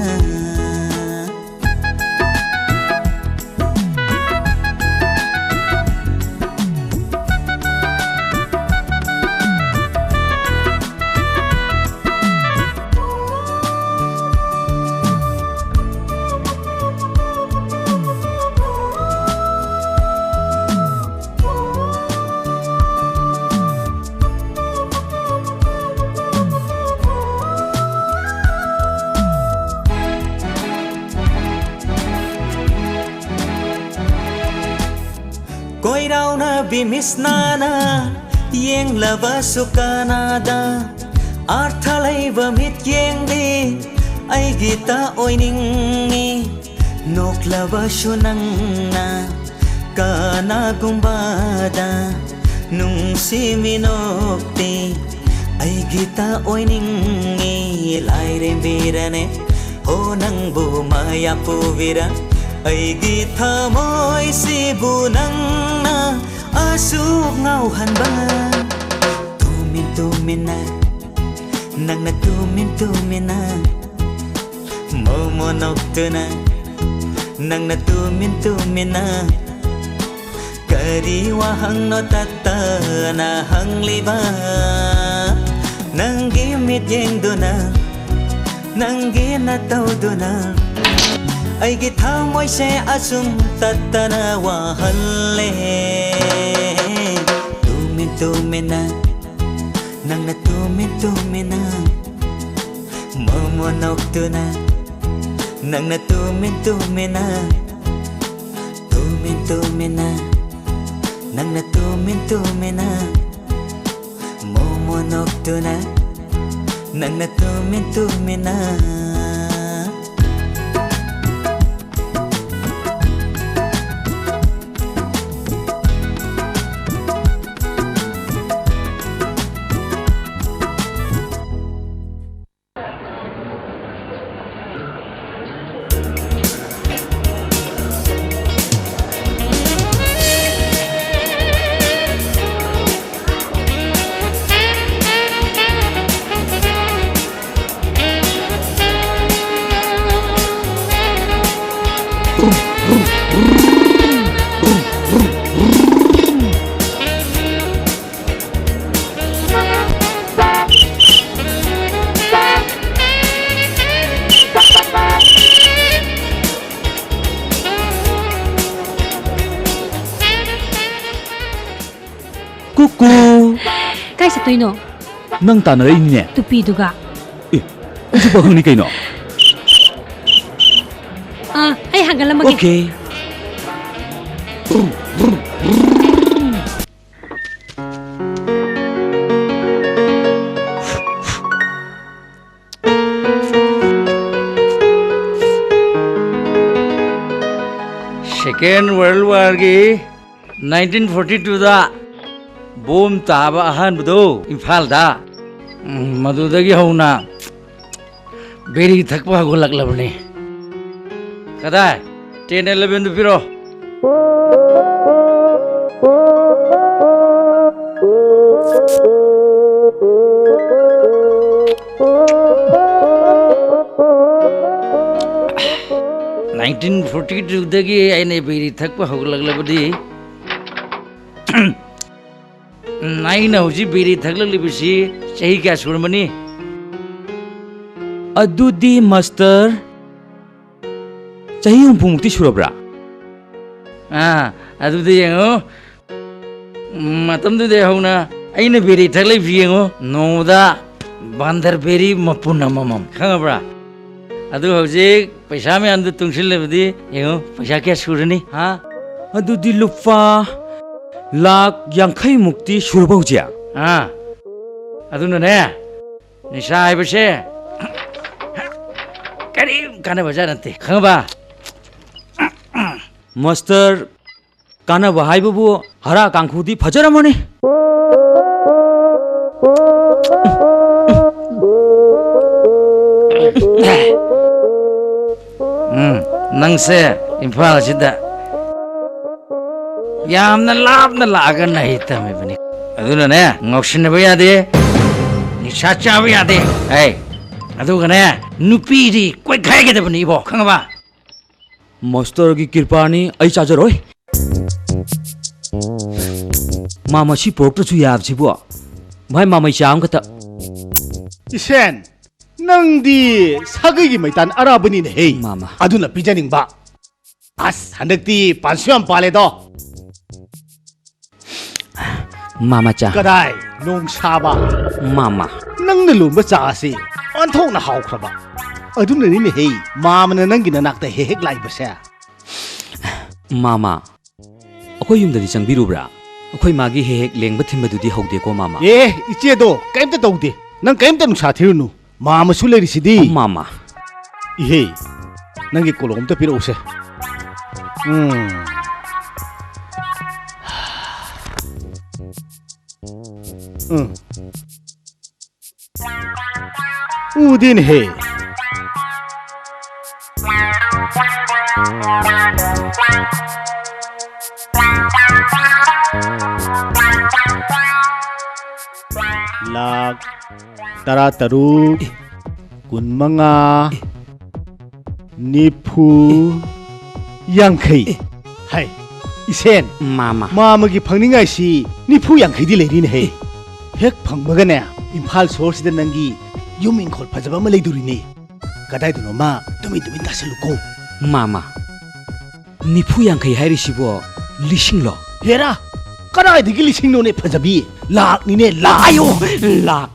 ꯀꯣꯏꯔꯥꯎꯅꯕꯤ ꯃꯤꯁꯅꯥꯅ ꯌꯦꯡꯂꯕꯁꯨ ꯀꯅꯥꯗ ꯑꯥꯔꯊ ꯂꯩꯕ ꯃꯤꯠꯌꯦꯡꯗꯤ ꯑꯩꯒꯤꯇ ꯑꯣꯏꯅꯤꯡꯉꯤ꯫ ꯅꯣꯛꯂꯕꯁꯨ ꯅꯪꯅ ꯀꯅꯥꯒꯨꯝꯕꯗ ꯅꯨꯡꯁꯤ ꯃꯤꯅꯣꯛꯇꯤ ꯑꯩꯒꯤꯇ ꯑꯣꯏꯅꯤꯡꯉꯤ꯫ ꯂꯥꯏꯔꯦꯝꯕꯤꯔꯅꯦ ꯍꯣ ꯅꯪꯕꯨ ꯃꯌꯥ ꯄꯨꯕꯤꯔ ꯑꯩꯒꯤ ꯊꯃꯣꯏꯁꯤꯕꯨ ꯅꯪꯅ ꯑꯁꯨꯛ ꯉꯥꯎꯍꯟꯕ꯫ ꯇꯨꯃꯤꯟ ꯇꯨꯃꯤꯟꯅ ꯅꯪꯅ ꯇꯨꯃꯤꯟ ꯇꯨꯃꯤꯟꯅ ꯃꯣꯃꯣ ꯅꯣꯛꯇꯨꯅ ꯅꯪꯅ ꯇꯨꯃꯤꯟ ꯇꯨꯃꯤꯟꯅ ꯀꯔꯤ ꯋꯥꯍꯪꯅꯣ ꯇꯠꯇꯅ ꯍꯪꯂꯤꯕ? ꯅꯪꯒꯤ ꯃꯤꯠꯌꯦꯡꯗꯨꯅ ꯅꯪꯒꯤ ꯅꯇꯧꯗꯨꯅ ꯑꯩꯒꯤ ꯊꯃꯣꯏꯁꯦ ꯑꯁꯨꯝ ꯇꯠꯇꯅ ꯋꯥꯍꯜꯂꯦ꯫ ꯇꯨꯃꯤꯟ ꯇꯨꯃꯤꯟꯅ ꯅꯪꯅ ꯇꯨꯃꯤꯟ ꯇꯨꯃꯤꯟꯅ ꯃꯣꯃꯣ ꯅꯣꯛꯇꯨꯅ ꯅꯪꯅ ꯇꯨꯃꯤꯟ ꯇꯨꯃꯤꯟꯅ ꯇꯨꯃꯤꯟ ꯇꯨꯃꯤꯟꯅ ꯅꯪꯅ ꯇꯨꯃꯤꯟ ꯇꯨꯃꯤꯟꯅ ꯃꯣꯃꯣ ꯅꯣꯛꯇꯨꯅ ꯅꯪꯅ ꯇꯨꯃꯤꯟ ꯇꯨꯃꯤꯟꯅ꯫ ꯀꯨꯀꯨ꯫ ꯀꯥꯏ ꯆꯠꯇꯣꯏꯅꯣ? ꯅꯪ ꯇꯥꯟꯅꯔꯛꯏꯅꯤꯅꯦ꯫ ꯇꯨꯄꯤꯗꯨꯒ꯫ ꯑꯦ, ꯑꯩꯁꯨ ꯄꯥꯈꯪꯅꯤ ꯀꯩꯅꯣ꯫ ꯑꯥ, ꯑꯩ ꯍꯥꯡꯒꯠꯂꯝꯃꯒꯦ꯫ ꯑꯣꯀꯦ꯫ Second World Warꯒꯤ nineteen forty twoꯗ ꯕꯣꯝ ꯇꯥꯕ ꯑꯍꯥꯟꯕꯗꯣ ꯏꯝꯐꯥꯜꯗ, ꯎꯝ, ꯃꯗꯨꯗꯒꯤ ꯍꯧꯅ ꯕꯤꯔꯤ ꯊꯛꯄ ꯍꯧꯒꯠꯂꯛꯂꯕꯅꯤ꯫ ꯀꯗꯥꯏ? Ten elevenꯗꯨ ꯄꯤꯔꯣ꯫ Nineteen forty twoꯗꯒꯤ ꯑꯩꯅ ꯕꯤꯔꯤ ꯊꯛꯄ ꯍꯧꯒꯠꯂꯛꯂꯕꯗꯤ, ꯎꯝ, ꯑꯩꯅ ꯍꯧꯖꯤꯛ ꯕꯤꯔꯤ ꯊꯛꯂꯛꯂꯤꯕꯁꯤ ꯆꯍꯤ ꯀꯌꯥ ꯁꯨꯔꯝꯃꯅꯤ? ꯑꯗꯨꯗꯤ ꯃꯥꯁꯇꯔ, ꯆꯍꯤ ꯍꯨꯝꯐꯨꯃꯨꯛꯇꯤ ꯁꯨꯔꯕ꯭ꯔꯥ? ꯑꯥ, ꯑꯗꯨꯗꯤ ꯌꯦꯡꯉꯣ, ꯃꯇꯝꯗꯨꯗꯒꯤ ꯍꯧꯅ ꯑꯩꯅ ꯕꯤꯔꯤ ꯊꯛꯂꯛꯏꯁꯤ ꯌꯦꯡꯉꯣ, ꯅꯣꯡꯃꯗ ꯕꯥꯟꯗꯔ ꯕꯤꯔꯤ ꯃꯄꯨꯟ ꯑꯃꯃꯝ, ꯈꯪꯉꯕ꯭ꯔꯥ? ꯑꯗꯨ ꯍꯧꯖꯤꯛ ꯄꯩꯁꯥ ꯃꯌꯥꯝꯗꯨ ꯇꯨꯡꯁꯤꯜꯂꯕꯗꯤ ꯌꯦꯡꯉꯣ, ꯄꯩꯁꯥ ꯀꯌꯥ ꯁꯨꯔꯅꯤ, ꯍꯥ? ꯑꯗꯨꯗꯤ ꯂꯨꯄꯥ ꯂꯥꯈ ꯌꯥꯡꯈꯩ ꯃꯨꯛꯇꯤ ꯁꯨꯔꯕ ꯍꯧꯖꯤꯛ? ꯑꯥ, ꯑꯗꯨꯅꯅꯦ, ꯅꯤꯁꯥ ꯍꯥꯏꯕꯁꯦ ꯀꯔꯤꯝ ꯀꯥꯟꯅꯕꯖꯥꯠ ꯅꯠꯇꯦ, ꯈꯪꯉꯕ? ꯃꯥꯁꯇꯔ, ꯀꯥꯟꯅꯕ ꯍꯥꯏꯕꯕꯨ ꯍꯥꯔ ꯀꯥꯡꯈꯨꯗꯤ ꯐꯖꯔꯝꯃꯅꯤ꯫ ꯎꯝ, ꯅꯪꯁꯦ ꯏꯝꯐꯥꯜꯁꯤꯗ ꯌꯥꯝꯅ ꯂꯥꯞꯅ ꯂꯥꯛꯑꯒ ꯅꯍꯩ ꯇꯝꯃꯤꯕꯅꯤ꯫ ꯑꯗꯨꯅꯅꯦ, ꯉꯥꯎꯁꯤꯟꯅꯕ ꯌꯥꯗꯦ, ꯅꯤꯁꯥ ꯆꯥꯕ ꯌꯥꯗꯦ꯫ ꯑꯩ, ꯑꯗꯨꯒꯅꯦ, ꯅꯨꯄꯤꯗꯤ ꯀꯣꯏꯈꯥꯏꯒꯗꯕꯅꯤ ꯏꯕꯣ, ꯈꯪꯉꯕ? ꯃꯥꯁꯇꯔꯒꯤ ꯀ꯭ꯔꯤꯄꯥꯅꯤ, ꯑꯩ ꯆꯥꯖꯔꯣꯏ꯫ ꯃꯥ ꯃꯁꯤ ꯄꯨꯔꯛꯇ꯭ꯔꯁꯨ ꯌꯥꯕꯁꯤꯕꯨ꯫ ꯚꯥꯏ, ꯃꯥꯃꯩ ꯆꯥ ꯑꯃꯈꯛꯇ꯫ ꯏꯁꯦꯟ, ꯅꯪꯗꯤ ꯁꯥꯒꯩꯒꯤ ꯃꯩꯇꯥꯟ ꯑꯔꯥꯕꯅꯤꯅꯦ ꯍꯦ꯫ ꯃꯥꯃ꯫ ꯑꯗꯨꯅ ꯄꯤꯖꯅꯤꯡꯕ꯫ ꯑꯁ, ꯍꯟꯗꯛꯇꯤ ꯄꯥꯟꯁꯨ ꯌꯥꯝ ꯄꯥꯜꯂꯦꯗꯣ꯫ ꯃꯥꯃ ꯆꯥ꯫ ꯀꯗꯥꯏ? ꯅꯣꯡ ꯁꯥꯕ꯫ ꯃꯥꯃ꯫ ꯅꯪꯅ ꯂꯣꯟꯕ ꯆꯥ ꯑꯁꯤ ꯑꯣꯟꯊꯣꯛꯅ ꯍꯥꯎꯈ꯭ꯔꯕ꯫ ꯑꯗꯨꯅꯅꯤꯅꯦ ꯍꯦ, ꯃꯥꯃꯅ ꯅꯪꯒꯤ ꯅꯅꯥꯛꯇ ꯍꯦꯛ ꯍꯦꯛ ꯂꯥꯛꯏꯕꯁꯦ꯫ ꯃꯥꯃ, ꯑꯩꯈꯣꯏ ꯌꯨꯝꯗꯗꯤ ꯆꯪꯕꯤꯔꯨꯕ꯭ꯔꯥ? ꯑꯩꯈꯣꯏ ꯃꯥꯒꯤ ꯍꯦꯛ ꯍꯦꯛ ꯂꯦꯡꯕ ꯊꯤꯟꯕꯗꯨꯗꯤ ꯍꯧꯗꯦꯀꯣ, ꯃꯥꯃ? ꯑꯦ, ꯏꯆꯦꯗꯣ ꯀꯩꯝꯇ ꯇꯧꯗꯦ꯫ ꯅꯪ ꯀꯩꯝꯇ ꯅꯨꯡꯁꯥ ꯊꯤꯔꯨꯅꯨ꯫ ꯃꯥꯃꯁꯨ ꯂꯩꯔꯤꯁꯤꯗꯤ꯫ ꯑꯣ, ꯃꯥꯃ꯫ ꯏꯍꯦ, ꯅꯪꯒꯤ ꯀꯣꯂꯣꯝ ꯑꯝꯇ ꯄꯤꯔꯛꯎꯁꯦ꯫ ꯎꯝ꯫ ꯎꯝ꯫ ꯎꯗꯦꯅꯦꯍꯦ꯫ ꯂꯥꯈ ꯇꯔꯥꯇꯔꯨꯛ, ꯀꯨꯟꯃꯉꯥ, ꯅꯤꯐꯨ, ꯌꯥꯡꯈꯩ꯫ ꯍꯥꯏ, ꯏꯁꯦꯟ꯫ ꯃꯥꯃ꯫ ꯃꯥꯃꯒꯤ ꯐꯪꯅꯤꯡꯉꯥꯏꯁꯤ ꯅꯤꯐꯨ ꯌꯥꯡꯈꯩꯗꯤ ꯂꯩꯔꯤꯅꯦꯍꯦ꯫ ꯍꯦꯛ ꯐꯪꯕꯒꯅꯦ, ꯏꯝꯐꯥꯜ ꯁꯣꯍꯣꯔꯁꯤꯗ ꯅꯪꯒꯤ ꯌꯨꯝ ꯏꯪꯈꯣꯜ ꯐꯖꯕ ꯑꯃ ꯂꯩꯗꯣꯔꯤꯅꯦ꯫ ꯀꯗꯥꯏꯗꯅꯣꯃ ꯇꯨꯃꯤꯟ ꯇꯨꯃꯤꯟ ꯇꯥꯁꯜꯂꯨꯀꯣ꯫ ꯃꯥꯃ, ꯅꯤꯐꯨ ꯌꯥꯡꯈꯩ ꯍꯥꯏꯔꯤꯁꯤꯕꯣ ꯂꯤꯁꯤꯡꯂꯣ? ꯍꯦꯔꯥ, ꯀꯗꯥꯏꯗꯒꯤ ꯂꯤꯁꯤꯡꯅꯣꯅꯦ ꯐꯖꯕꯤ? ꯂꯥꯛꯅꯤꯅꯦ, ꯂꯥꯛ꯫ ꯑꯌꯣ, ꯂꯥꯛ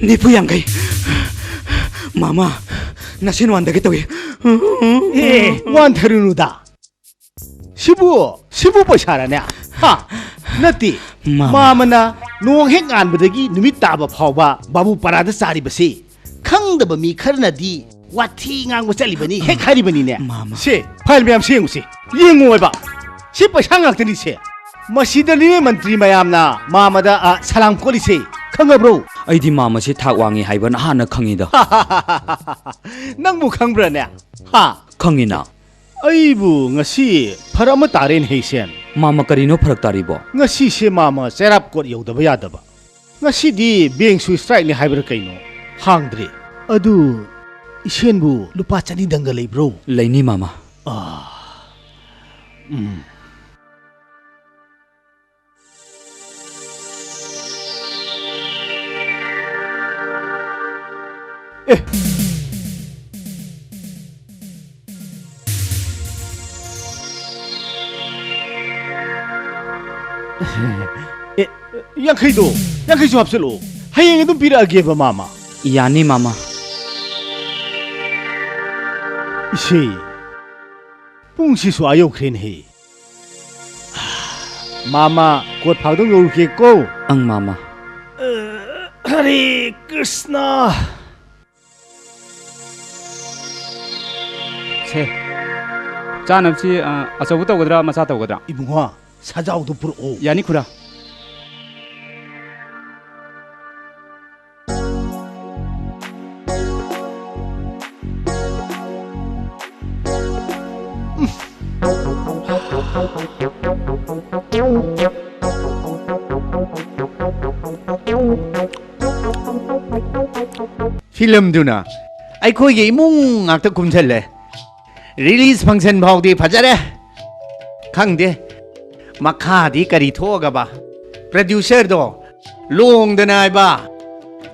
ꯅꯤꯐꯨ ꯌꯥꯡꯈꯩ꯫ ꯃꯥꯃ, ꯅꯁꯦꯟ ꯋꯥꯟꯗꯒꯦ ꯇꯧꯏ꯫ ꯑꯦ, ꯋꯥꯟꯊꯔꯨꯅꯨꯗ꯫ ꯁꯤꯕꯨ, ꯁꯤꯕꯨ ꯄꯩꯁꯥꯔꯅꯦ? ꯍꯥ? ꯅꯠꯇꯦ꯫ ꯃꯥꯃ꯫ ꯃꯥꯃꯅ ꯅꯣꯡ ꯍꯦꯛ ꯉꯥꯟꯕꯗꯒꯤ ꯅꯨꯃꯤꯠ ꯇꯥꯕ ꯐꯥꯎꯕ ꯕꯥꯕꯨ ꯄꯔꯥꯗ ꯆꯥꯔꯤꯕꯁꯤ ꯈꯪꯗꯕ ꯃꯤ ꯈꯔꯅꯗꯤ ꯋꯥꯊꯤ ꯉꯥꯡꯕ ꯆꯠꯂꯤꯕꯅꯤ ꯍꯦꯛ ꯍꯥꯏꯔꯤꯕꯅꯤꯅꯦ꯫ ꯃꯥꯃ꯫ ꯁꯦ, ꯐꯥꯏꯜ ꯃꯌꯥꯝꯁꯤ ꯌꯦꯡꯉꯨꯁꯦ꯫ ꯌꯦꯡꯉꯨ ꯍꯥꯏꯕ꯫ ꯁꯤ ꯄꯩꯁꯥ ꯉꯥꯛꯇꯅꯤ ꯁꯦ꯫ ꯃꯁꯤꯗꯅꯤꯅꯦ ꯃꯟꯇ꯭ꯔꯤ ꯃꯌꯥꯝꯅ ꯃꯥꯃꯗ, ꯑ, ꯁꯂꯥꯝ ꯀꯣꯠꯂꯤꯁꯦ꯫ ꯈꯪꯉꯕ꯭ꯔꯣ? ꯑꯩꯗꯤ ꯃꯥꯃꯁꯦ ꯊꯥꯛ ꯋꯥꯡꯉꯤ ꯍꯥꯏꯕ ꯅꯍꯥꯟꯅ ꯈꯪꯉꯤꯗ꯫ ꯅꯪꯕꯨ ꯈꯪꯕ꯭ꯔꯥꯅꯦ? ꯍꯥ? ꯈꯪꯉꯤꯅ꯫ ꯑꯩꯕꯨ ꯉꯁꯤ ꯐꯔꯛ ꯑꯃ ꯇꯥꯔꯦꯅꯦ, ꯏꯁꯦꯟ꯫ ꯃꯥꯃ, ꯀꯔꯤꯅꯣ ꯐꯔꯛ ꯇꯥꯔꯤꯕꯣ? ꯉꯁꯤꯁꯦ ꯃꯥꯃ ꯆꯩꯔꯥꯞ ꯀꯣꯠ ꯌꯧꯗꯕ ꯌꯥꯗꯕ꯫ ꯉꯁꯤꯗꯤ ꯕꯦꯡꯁꯨ ꯁ꯭ꯇ꯭ꯔꯥꯏꯛꯅꯤ ꯍꯥꯏꯕ꯭ꯔꯥ ꯀꯩꯅꯣ? ꯍꯥꯡꯗ꯭ꯔꯦ꯫ ꯑꯗꯨ ꯏꯁꯦꯟꯕꯨ ꯂꯨꯄꯥ ꯆꯅꯤꯗꯪꯒ ꯂꯩꯕ꯭ꯔꯣ? ꯂꯩꯅꯤ, ꯃꯥꯃ꯫ ꯑꯥ, ꯎꯝ꯫ ꯑꯦ꯫ ꯑꯦ, ꯌꯥꯡꯈꯩꯗꯣ, ꯌꯥꯡꯈꯩꯁꯨ ꯍꯥꯞꯆꯤꯜꯂꯛꯑꯣ꯫ ꯍꯌꯦꯡ ꯑꯗꯨꯝ ꯄꯤꯔꯛꯑꯒꯦꯕ, ꯃꯥꯃ꯫ ꯌꯥꯅꯤ, ꯃꯥꯃ꯫ ꯏꯁꯦ, ꯄꯨꯡꯁꯤꯁꯨ ꯑꯥ ꯌꯧꯈ꯭ꯔꯦꯅꯦꯍꯦ꯫ ꯃꯥꯃ, ꯀꯣꯠ ꯐꯥꯎꯗꯧ ꯌꯧꯔꯨꯒꯦꯀꯣ꯫ ꯑꯪ, ꯃꯥꯃ꯫ ꯍꯔꯦ ꯀ꯭ꯔꯤꯁꯅ꯫ ꯁꯦ, ꯆꯥꯅꯕꯁꯤ, ꯑ, ꯑꯆꯧꯕ ꯇꯧꯒꯗ꯭ꯔꯥ, ꯃꯆꯥ ꯇꯧꯒꯗ꯭ꯔꯥ? ꯏꯕꯨꯡꯉꯣ, ꯁꯖꯥꯎꯗꯣ ꯄꯨꯔꯛꯑꯣ꯫ ꯌꯥꯅꯤ, ꯈꯨꯔꯥ꯫ ꯐꯤꯂꯝꯗꯨꯅ ꯑꯩꯈꯣꯏꯒꯤ ꯏꯃꯨꯡ ꯉꯥꯛꯇ ꯀꯨꯝꯁꯜꯂꯦ꯫ Release function ꯐꯥꯎꯗꯤ ꯐꯖꯔꯦ꯫ ꯈꯪꯗꯦ, ꯃꯈꯥꯗꯤ ꯀꯔꯤ ꯊꯣꯛꯑꯒꯕ? Producerꯗꯣ ꯂꯣꯡꯗꯅ ꯍꯥꯏꯕ꯫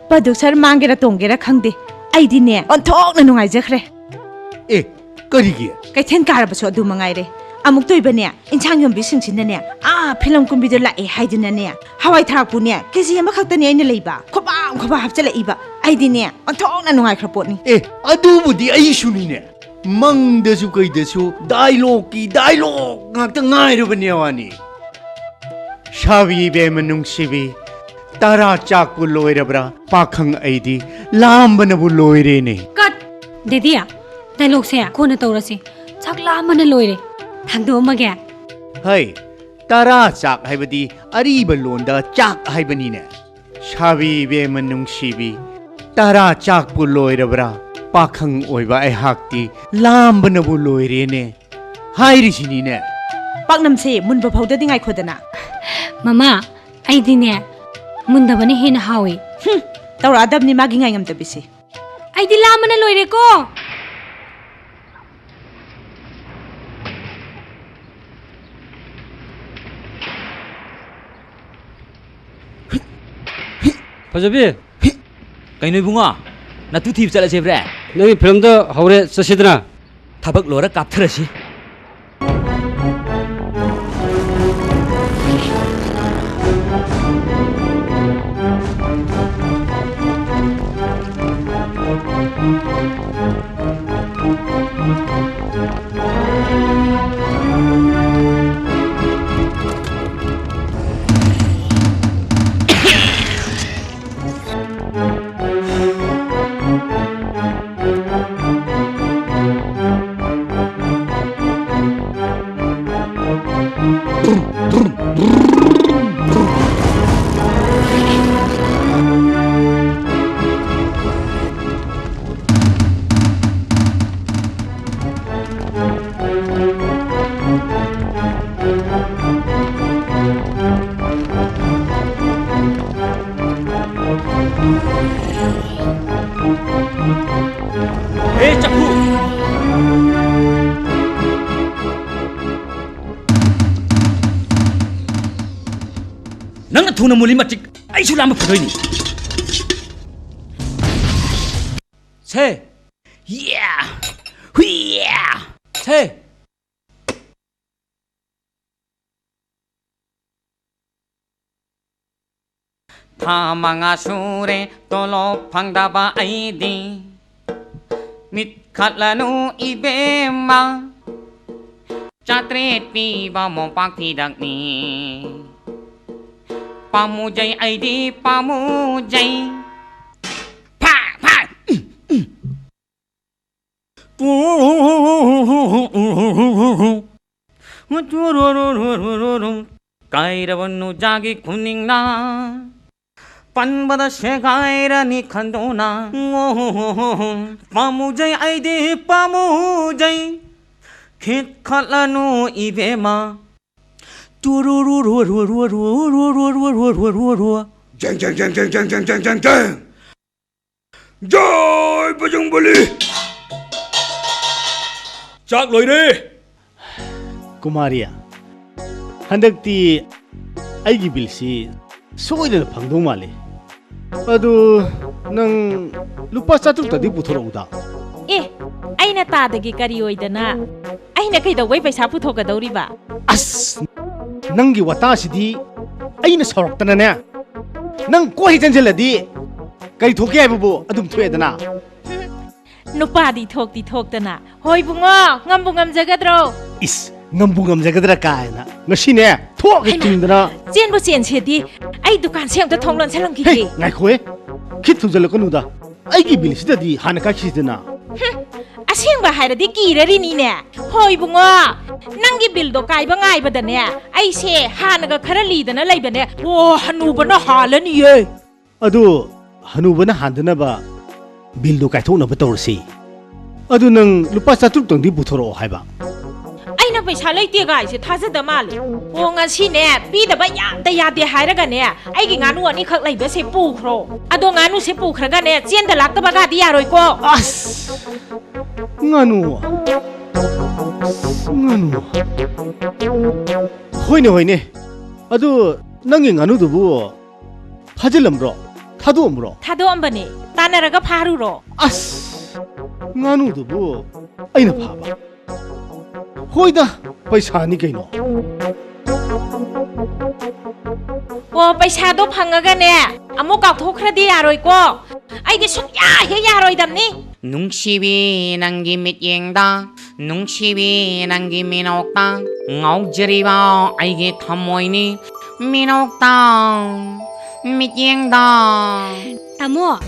Producer ꯃꯥꯡꯒꯦꯔꯥ ꯇꯣꯡꯒꯦꯔꯥ ꯈꯪꯗꯦ, ꯑꯩꯗꯤꯅꯦ ꯑꯣꯟꯊꯣꯛꯅ ꯅꯨꯡꯉꯥꯏꯖꯈ꯭ꯔꯦ꯫ ꯑꯦ, ꯀꯔꯤꯒꯤ? ꯀꯩꯊꯦꯜ ꯀꯥꯔꯕꯁꯨ ꯑꯗꯨ ꯃꯉꯥꯏꯔꯦ꯫ ꯑꯃꯨꯛꯇ ꯑꯣꯏꯕꯅꯦ, ꯏꯟꯁꯥꯡ ꯌꯣꯟꯕꯤꯁꯤꯡꯁꯤꯅꯅꯦ, ꯑꯥ, ꯐꯤꯂꯝ ꯀꯨꯝꯕꯤꯗ ꯂꯥꯛꯑꯦ ꯍꯥꯏꯗꯨꯅꯅꯦ, ꯍꯋꯥꯏ ꯊ꯭ꯔꯥꯛꯄꯨꯅꯦ, ꯀꯦ ꯖꯤ ꯑꯃꯈꯛꯇꯅꯦ ꯑꯩꯅ ꯂꯩꯕ, ꯈꯣꯕꯥ ꯈꯣꯕꯥ ꯍꯥꯞꯆꯤꯜꯂꯛꯏꯕ꯫ ꯑꯩꯗꯤꯅꯦ ꯑꯣꯟꯊꯣꯛꯅ ꯅꯨꯡꯉꯥꯏꯈ꯭ꯔ ꯄꯣꯠꯅꯤ꯫ ꯑꯦ, ꯑꯗꯨꯕꯨꯗꯤ ꯑꯩꯁꯨꯅꯤꯅꯦ꯫ ꯃꯪꯗꯁꯨ ꯀꯩꯗꯁꯨ dialogueꯀꯤ dialogue ꯉꯥꯛꯇ ꯉꯥꯏꯔꯕꯅꯦ ꯋꯥꯅꯤ꯫ ꯁꯥꯕꯤ ꯏꯕꯦꯝꯃ ꯅꯨꯡꯁꯤꯕꯤ, ꯇꯔꯥ ꯆꯥꯛꯄꯨ ꯂꯣꯏꯔꯕ꯭ꯔꯥ? ꯄꯥꯈꯪ ꯑꯩꯗꯤ ꯂꯥꯝꯕꯅꯕꯨ ꯂꯣꯏꯔꯦꯅꯦ꯫ Cut! ꯗꯦꯗꯤ, dialogueꯁꯦ ꯀꯣꯟꯅ ꯇꯧꯔꯁꯤ꯫ ꯆꯥꯛ ꯂꯥꯝꯕꯅ ꯂꯣꯏꯔꯦ꯫ ꯊꯥꯡꯗꯣꯛꯑꯝꯃꯒꯦ꯫ ꯍꯩ, ꯇꯔꯥ ꯆꯥꯛ ꯍꯥꯏꯕꯗꯤ ꯑꯔꯤꯕ ꯂꯣꯟꯗ ꯆꯥꯛ ꯍꯥꯏꯕꯅꯤꯅꯦ꯫ ꯁꯥꯕꯤ ꯏꯕꯦꯝꯃ ꯅꯨꯡꯁꯤꯕꯤ, ꯇꯔꯥ ꯆꯥꯛꯄꯨ ꯂꯣꯏꯔꯕ꯭ꯔꯥ? ꯄꯥꯈꯪ ꯑꯣꯏꯕ ꯑꯩꯍꯥꯛꯇꯤ ꯂꯥꯝꯕꯅꯕꯨ ꯂꯣꯏꯔꯦꯅꯦ꯫ ꯍꯥꯏꯔꯤꯁꯤꯅꯤꯅꯦ꯫ ꯄꯥꯛꯅꯝꯁꯦ ꯃꯨꯟꯕ ꯐꯥꯎꯗꯗꯤ ꯉꯥꯏꯈꯣꯗꯅ꯫ ꯃꯃꯥ, ꯑꯩꯗꯤꯅꯦ, ꯃꯨꯟꯗꯕꯅ ꯍꯦꯟꯅ ꯍꯥꯎꯏ꯫ ꯍꯨꯝ, ꯇꯧꯔꯛꯑꯗꯕꯅꯤ ꯃꯥꯒꯤ ꯉꯥꯏꯉꯝꯗꯕꯤꯁꯦ꯫ ꯑꯩꯗꯤ ꯂꯥꯝꯕꯅ ꯂꯣꯏꯔꯦꯀꯣ꯫ ꯐꯖꯕꯤ! ꯀꯩꯅꯣ ꯏꯕꯨꯡꯉꯣ? ꯅꯇꯨ ꯊꯤꯕ ꯆꯠꯂꯁꯦꯕ꯭ꯔꯦ? ꯅꯪꯒꯤ ꯐꯤꯂꯝꯗꯣ ꯍꯧꯔꯦ, ꯆꯠꯁꯤꯗꯅ꯫ ꯊꯕꯛ ꯂꯣꯏꯔ ꯀꯥꯞꯊꯔꯁꯤ꯫ ꯑꯦ, ꯆꯐꯨ! ꯅꯪꯅ ꯊꯨꯅ ꯃꯨꯜꯂꯤ ꯃꯇꯤꯛ ꯑꯩꯁꯨ ꯂꯥꯝꯕ ꯐꯗꯣꯏꯅꯤ꯫ ꯁꯦ! ꯌꯥ! ꯍꯨꯏꯌꯥ! ꯁꯦ! ꯊꯥ ꯃꯉꯥ ꯁꯨꯔꯦ ꯇꯣꯂꯣꯞ ꯐꯪꯗꯕ ꯑꯩꯗꯤ꯫ ꯃꯤꯠ ꯈꯠꯂꯅꯨ ꯏꯕꯦꯝꯃ, ꯆꯥꯇ꯭ꯔꯦꯠ ꯄꯤꯕ ꯃꯣꯝꯄꯥꯛ ꯐꯤꯗꯛꯅꯤ꯫ ꯄꯥꯝꯃꯨꯖꯩ ꯑꯩꯗꯤ ꯄꯥꯝꯃꯨꯖꯩ꯫ ꯐꯥ, ꯐꯥ꯫ ꯀꯥꯏꯔꯕ ꯅꯨꯖꯥꯒꯤ ꯈꯨꯅꯤꯡꯅ ꯄꯟꯕꯗ ꯁꯦꯒꯥꯏꯔꯅꯤ ꯈꯟꯗꯣꯅ꯫ ꯄꯥꯝꯃꯨꯖꯩ ꯑꯩꯗꯤ ꯄꯥꯝꯃꯨꯖꯩ꯫ ꯈꯤꯠ ꯈꯠꯂꯅꯨ ꯏꯕꯦꯝꯃ꯫ ꯇꯨꯔꯨꯔꯨꯔꯨꯔꯨꯔꯨꯔꯨꯔꯨꯔꯨꯔꯨꯔꯨꯔꯨ꯫ ꯖꯪ, ꯖꯪ, ꯖꯪ꯫ ꯖꯥꯏ ꯕꯖꯪꯕꯂꯤ! ꯆꯥꯛ ꯂꯣꯏꯔꯦ! ꯀꯨꯃꯥꯔꯤ, ꯍꯟꯗꯛꯇꯤ ꯑꯩꯒꯤ ꯕꯤꯜꯁꯤ ꯁꯣꯏꯗꯅ ꯐꯪꯗꯧ ꯃꯥꯜꯂꯤ꯫ ꯑꯗꯨ ꯅꯪ ꯂꯨꯄꯥ ꯆꯥꯇ꯭ꯔꯨꯛꯇꯗꯤ ꯄꯨꯊꯣꯔꯛꯎꯗ꯫ ꯑꯦ, ꯑꯩꯅ ꯇꯥꯗꯒꯤ ꯀꯔꯤ ꯑꯣꯏꯗꯅ? ꯑꯩꯅ ꯀꯩꯗꯧꯕꯩ ꯄꯩꯁꯥ ꯄꯨꯊꯣꯛꯀꯗꯧꯔꯤꯕ? ꯑꯁ! ꯅꯪꯒꯤ ꯋꯥꯇꯥꯁꯤꯗꯤ ꯑꯩꯅ ꯁꯥꯎꯔꯛꯇꯅꯅꯦ꯫ ꯅꯪ ꯀꯣꯏ ꯆꯦꯟꯁꯤꯜꯂꯗꯤ ꯀꯔꯤ ꯊꯣꯛꯀꯦ ꯍꯥꯏꯕꯕꯨ ꯑꯗꯨꯝ ꯊꯣꯛꯑꯦꯗꯅ꯫ ꯅꯨꯄꯥꯗꯤ ꯊꯣꯛꯇꯤ ꯊꯣꯛꯇꯅ꯫ ꯍꯣꯏ ꯕꯨꯡꯉꯣ, ꯉꯝꯕꯨ ꯉꯝꯖꯒꯗ꯭ꯔꯣ? ꯏꯁ, ꯉꯝꯕꯨ ꯉꯝꯖꯒꯗ꯭ꯔꯥ ꯀꯥꯏꯅ꯫ ꯉꯁꯤꯅꯦ, ꯊꯣꯛꯑꯒ ꯍꯩꯃꯥ, ꯇꯨꯡꯗꯅ꯫ ꯆꯦꯟꯕꯨ ꯆꯦꯟꯁꯦꯗꯤ, ꯑꯩ ꯗꯨꯀꯥꯟꯁꯦ ꯑꯝꯇ ꯊꯣꯡ ꯂꯣꯟꯁꯜꯂꯝꯈꯤꯒꯦ꯫ ꯍꯦ, ꯉꯥꯏꯈꯣꯍꯦ꯫ ꯈꯤꯠ ꯊꯨꯖꯜꯂꯛꯀꯅꯨꯗ꯫ ꯑꯩꯒꯤ ꯕꯤꯜꯁꯤꯗꯗꯤ ꯍꯥꯟꯅ ꯀꯛꯈꯤꯁꯤꯗꯅ꯫ ꯍꯨꯝ, ꯑꯁꯦꯡꯕ ꯍꯥꯏꯔꯗꯤ ꯀꯤꯔꯔꯤꯅꯤꯅꯦ꯫ ꯍꯣꯏ ꯏꯕꯨꯡꯉꯣ, ꯅꯪꯒꯤ ꯕꯤꯜꯗꯣ ꯀꯥꯏꯕ ꯉꯥꯏꯕꯗꯅꯦ, ꯑꯩꯁꯦ ꯍꯥꯟꯅꯒ ꯈꯔ ꯂꯤꯗꯅ ꯂꯩꯕꯅꯦ꯫ ꯑꯣ, ꯍꯅꯨꯕꯅ ꯍꯥꯜꯂꯅꯤꯌꯦ꯫ ꯑꯗꯨ ꯍꯅꯨꯕꯅ ꯍꯥꯟꯗꯅꯕ ꯕꯤꯜꯗꯣ ꯀꯥꯏꯊꯣꯛꯅꯕ ꯇꯧꯔꯁꯤ꯫ ꯑꯗꯨ ꯅꯪ ꯂꯨꯄꯥ ꯆꯥꯇ꯭ꯔꯨꯛꯇꯪꯗꯤ ꯄꯨꯊꯣꯔꯛꯑꯣ ꯍꯥꯏꯕ꯫ ꯑꯩꯅ ꯄꯩꯁꯥ ꯂꯩꯇꯦ ꯀꯥꯏꯁꯦ ꯊꯥꯖꯗ ꯃꯥꯜꯂꯦ꯫ ꯑꯣ, ꯉꯁꯤꯅꯦ, ꯄꯤꯗꯕ ꯌꯥꯗ ꯌꯥꯗꯦ ꯍꯥꯏꯔꯒꯅꯦ, ꯑꯩꯒꯤ ꯉꯥꯅꯨ ꯑꯅꯤꯈꯛ ꯂꯩꯕꯁꯦ ꯄꯨꯈ꯭ꯔꯣ꯫ ꯑꯗꯣ ꯉꯥꯅꯨꯁꯦ ꯄꯨꯈ꯭ꯔꯒꯅꯦ, ꯆꯦꯟꯗ ꯂꯥꯛꯇꯕꯒꯗꯤ ꯌꯥꯔꯣꯏꯀꯣ꯫ ꯑꯁ! ꯉꯥꯅꯨ꯫ ꯉꯥꯅꯨ꯫ ꯍꯣꯏꯅꯦ, ꯍꯣꯏꯅꯦ꯫ ꯑꯗꯨ ꯅꯪꯒꯤ ꯉꯥꯅꯨꯗꯨꯕꯨ ꯐꯥꯖꯤꯜꯂꯝꯕ꯭ꯔꯣ? ꯊꯥꯗꯣꯛꯑꯝꯕ꯭ꯔꯣ? ꯊꯥꯗꯣꯛꯑꯝꯕꯅꯦ꯫ ꯇꯥꯟꯅꯔꯒ ꯐꯥꯔꯨꯔꯣ꯫ ꯑꯁ! ꯉꯥꯅꯨꯗꯨꯕꯨ ꯑꯩꯅ ꯐꯥꯕ? ꯍꯣꯏꯗ, ꯄꯩꯁꯥꯅꯤ ꯀꯩꯅꯣ꯫ ꯑꯣ, ꯄꯩꯁꯥꯗꯣ ꯐꯪꯉꯒꯅꯦ, ꯑꯃꯨꯛ ꯀꯥꯎꯊꯣꯛꯈ꯭ꯔꯗꯤ ꯌꯥꯔꯣꯏꯀꯣ꯫ ꯑꯩꯗꯤ ꯁꯨꯡꯌꯥ ꯍꯦꯛ ꯌꯥꯔꯣꯏꯗꯝꯅꯤ꯫ ꯅꯨꯡꯁꯤꯕꯤ ꯅꯪꯒꯤ ꯃꯤꯠꯌꯦꯡꯗ, ꯅꯨꯡꯁꯤꯕꯤ ꯅꯪꯒꯤ ꯃꯤꯅꯣꯛꯇ, ꯉꯥꯎꯖꯔꯤꯕ ꯑꯩꯒꯤ ꯊꯃꯣꯏꯅꯤ ꯃꯤꯅꯣꯛꯇ, ꯃꯤꯠꯌꯦꯡꯗ꯫ ꯇꯥꯃꯣ꯫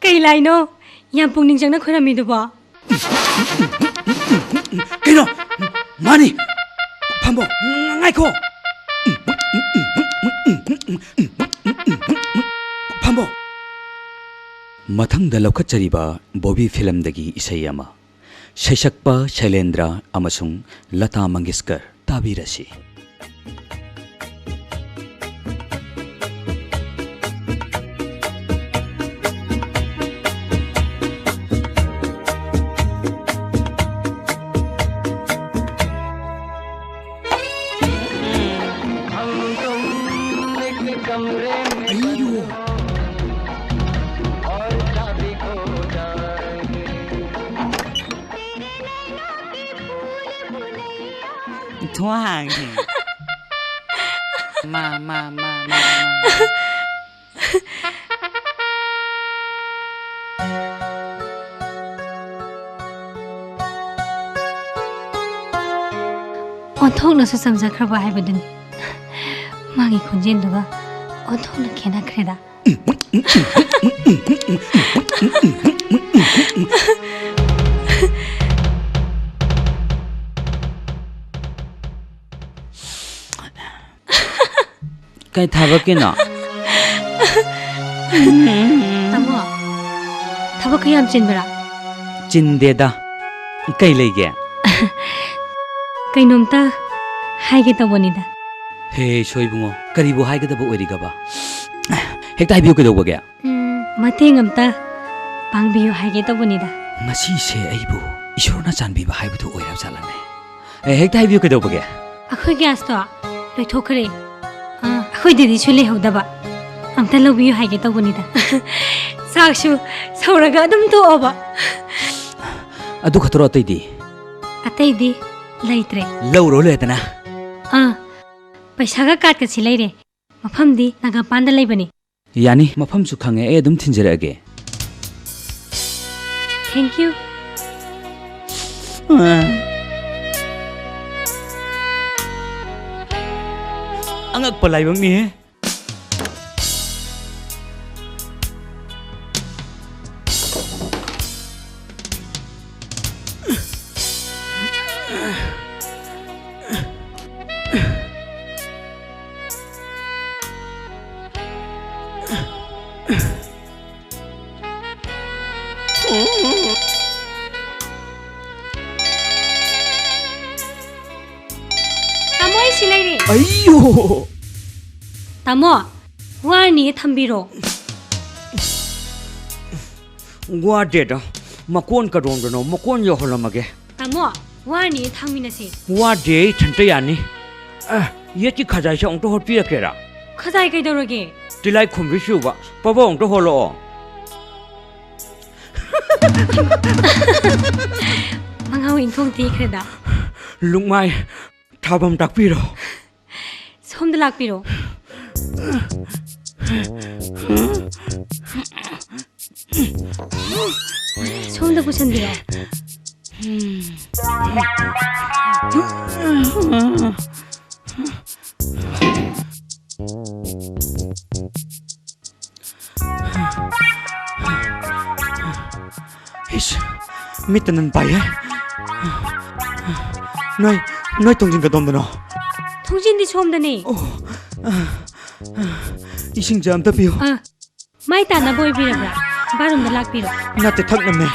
ꯀꯩ ꯂꯥꯏꯅꯣ ꯌꯥꯝ ꯄꯨꯛꯅꯤꯡ ꯆꯪꯅ ꯈꯣꯏꯔꯝꯃꯤꯗꯨꯕꯣ? ꯀꯩꯅꯣ? ꯃꯥꯅꯤ! ꯐꯝꯃꯣ! ꯉꯥꯏꯈꯣ! ꯐꯝꯃꯣ! ꯃꯊꯪꯗ ꯂꯧꯈꯠꯆꯔꯤꯕ ꯕꯣꯕꯤ ꯐꯤꯂꯝꯗꯒꯤ ꯏꯁꯩ ꯑꯃ, ꯁꯩꯁꯛꯄ ꯁꯩꯂꯦꯟꯗ꯭ꯔ ꯑꯃꯁꯨꯡ ꯂꯇꯥ ꯃꯪꯒꯦꯁꯀꯔ꯫ ꯇꯥꯕꯤꯔꯁꯤ꯫ ꯊꯣꯡ ꯍꯥꯡꯉꯦ꯫ ꯃꯥ, ꯃꯥ, ꯃꯥ, ꯃꯥ, ꯃꯥ꯫ ꯑꯣꯟꯊꯣꯛꯅꯁꯨ ꯆꯝꯖꯈ꯭ꯔꯕ ꯍꯥꯏꯕꯗꯨꯅꯤ꯫ ꯃꯥꯒꯤ ꯈꯣꯟꯖꯦꯜꯗꯨꯒ ꯑꯣꯟꯊꯣꯛꯅ ꯈꯦꯠꯅꯈ꯭ꯔꯦꯗ꯫ ꯀꯩ ꯊꯕꯛꯀꯤꯅꯣ? ꯇꯥꯃꯣ, ꯊꯕꯛ ꯀꯌꯥꯝ ꯆꯤꯟꯕ꯭ꯔꯥ? ꯆꯤꯟꯗꯦꯗ꯫ ꯀꯩ ꯂꯩꯒꯦ? ꯀꯩꯅꯣꯝꯇ ꯍꯥꯏꯒꯦ ꯇꯧꯕꯅꯤꯗ꯫ ꯍꯦ, ꯁꯣꯏꯕꯨꯡꯉꯣ, ꯀꯔꯤꯕꯨ ꯍꯥꯏꯒꯗꯕ ꯑꯣꯏꯔꯤꯒꯕ? ꯍꯦꯛꯇ ꯍꯥꯏꯕꯤꯌꯨ, ꯀꯩꯗꯧꯕꯒꯦ? ꯎꯝ, ꯃꯇꯦꯡ ꯑꯝꯇ ꯄꯥꯡꯕꯤꯌꯨ ꯍꯥꯏꯒꯦ ꯇꯧꯕꯅꯤꯗ꯫ ꯉꯁꯤꯁꯦ ꯑꯩꯕꯨ ꯏꯁꯣꯔꯅ ꯆꯥꯟꯕꯤꯕ ꯍꯥꯏꯕꯗꯨ ꯑꯣꯏꯔꯕ ꯖꯥꯠꯂꯅꯦ? ꯑꯦ, ꯍꯦꯛꯇ ꯍꯥꯏꯕꯤꯌꯨ, ꯀꯩꯗꯧꯕꯒꯦ? ꯑꯩꯈꯣꯏ ꯒ꯭ꯌꯥꯁꯇꯣ ꯂꯣꯏꯊꯣꯛꯈ꯭ꯔꯦ꯫ ꯑꯥ, ꯑꯩꯈꯣꯏꯗꯗꯤ ꯁꯨ ꯂꯩꯍꯧꯗꯕ꯫ ꯑꯝꯇ ꯂꯧꯕꯤꯌꯨ ꯍꯥꯏꯒꯦ ꯇꯧꯕꯅꯤꯗ꯫ ꯆꯥꯛꯁꯨ ꯁꯧꯔꯒ ꯑꯗꯨꯝ ꯇꯣꯛꯑꯕ꯫ ꯑꯗꯨ ꯈꯛꯇꯔꯣ, ꯑꯇꯩꯗꯤ? ꯑꯇꯩꯗꯤ ꯂꯩꯇ꯭ꯔꯦ꯫ ꯂꯧꯔꯣ ꯂꯣꯏꯔꯦꯗꯅ꯫ ꯑꯥ, ꯄꯩꯁꯥꯒ ꯀꯥꯔꯠꯀꯁꯤ ꯂꯩꯔꯦ꯫ ꯃꯐꯝꯗꯤ ꯅꯥꯒꯥꯄꯥꯟꯗ ꯂꯩꯕꯅꯤ꯫ ꯌꯥꯅꯤ, ꯃꯐꯝꯁꯨ ꯈꯪꯉꯦ, ꯑꯩ ꯑꯗꯨꯝ ꯊꯤꯟꯖꯔꯛꯑꯒꯦ꯫ Thank you. ꯑꯉꯛꯄ ꯂꯥꯏꯕꯛꯅꯤꯍꯦ꯫ ꯇꯥꯃꯣ, ꯑꯩ ꯁꯤ ꯂꯩꯔꯦ꯫ ꯑꯩꯌꯣ! ꯇꯥꯃꯣ, ꯋꯥꯔꯅꯤ, ꯊꯝꯕꯤꯔꯣ꯫ ꯋꯥꯗꯦꯗ, ꯃꯀꯣꯟ ꯀꯗꯣꯝꯗꯅꯣ? ꯃꯀꯣꯟ ꯌꯧꯍꯜꯂꯝꯃꯒꯦ꯫ ꯇꯥꯃꯣ, ꯋꯥꯔꯅꯤ, ꯊꯥꯡꯃꯤꯟꯅꯁꯤ꯫ ꯋꯥꯗꯦ, ꯑꯩ ꯏꯊꯟꯇ ꯌꯥꯅꯤ꯫ ꯑ, ꯌꯦꯠꯀꯤ ꯈꯖꯥꯏꯁꯦ ꯑꯃꯨꯛꯇ ꯍꯣꯠꯄꯤꯔꯛꯀꯦꯔꯥ? ꯈꯖꯥꯏ ꯀꯩꯗꯧꯔꯒꯦ? ꯇꯤꯂꯥꯏꯈꯨꯝꯕꯤ ꯆꯨꯕ, ꯄꯕꯧ ꯑꯃꯨꯛꯇ ꯍꯣꯜꯂꯛꯑꯣ꯫ ꯃꯉꯥꯎ ꯏꯟꯊꯣꯡ ꯊꯤꯈ꯭ꯔꯦꯗ꯫ ꯂꯨꯛꯃꯥꯏ ꯊꯥꯐꯝ ꯇꯥꯛꯄꯤꯔꯣ꯫ ꯁꯣꯝꯗ ꯂꯥꯛꯄꯤꯔꯣ꯫ ꯁꯣꯝꯗ ꯄꯨꯁꯟꯕꯤꯔꯣ꯫ ꯏꯁ, ꯃꯤꯠꯇ ꯅꯟ ꯄꯥꯏꯍꯦ꯫ ꯅꯣꯏ, ꯅꯣꯏ ꯊꯣꯡꯖꯤꯟ ꯀꯗꯣꯝꯗꯅꯣ? ꯊꯣꯡꯖꯤꯟꯗꯤ ꯁꯣꯝꯗꯅꯦ꯫ ꯑꯣ, ꯏꯁꯤꯡꯁꯦ ꯑꯝꯇ ꯄꯤꯌꯨ꯫ ꯑ, ꯃꯥꯏ ꯇꯥꯅꯕ ꯑꯣꯏꯕꯤꯔꯕ꯭ꯔꯥ? ꯕꯥꯔꯨꯝꯗ ꯂꯥꯛꯄꯤꯔꯣ꯫ ꯅꯠꯇꯦ, ꯊꯛꯅꯕꯅꯦ꯫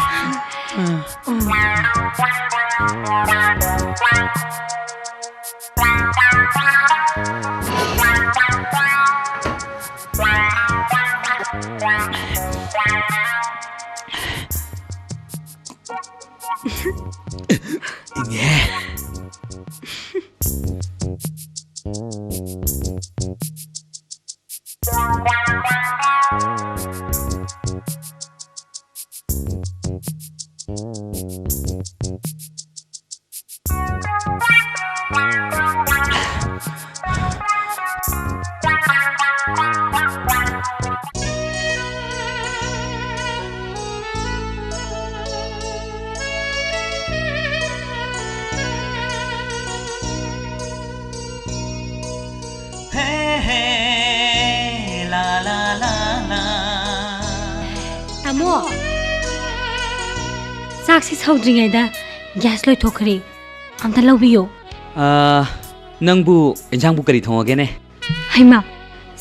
ꯏꯪꯉꯦ꯫ ꯍꯦ, ꯍꯦ, ꯂꯥ, ꯂꯥ, ꯂꯥ, ꯂꯥ꯫ ꯇꯥꯃꯣ, ꯆꯥꯛꯁꯤ ꯁꯧꯗ꯭ꯔꯤꯉꯩꯗ ꯒ꯭ꯌꯥꯁ ꯂꯣꯏꯊꯣꯛꯈ꯭ꯔꯦ, ꯑꯝꯇ ꯂꯧꯕꯤꯌꯣ꯫ ꯑꯥ, ꯅꯪꯕꯨ ꯏꯟꯁꯥꯡꯕꯨ ꯀꯔꯤ ꯊꯣꯡꯉꯒꯦꯅꯦ? ꯍꯩꯃꯥ,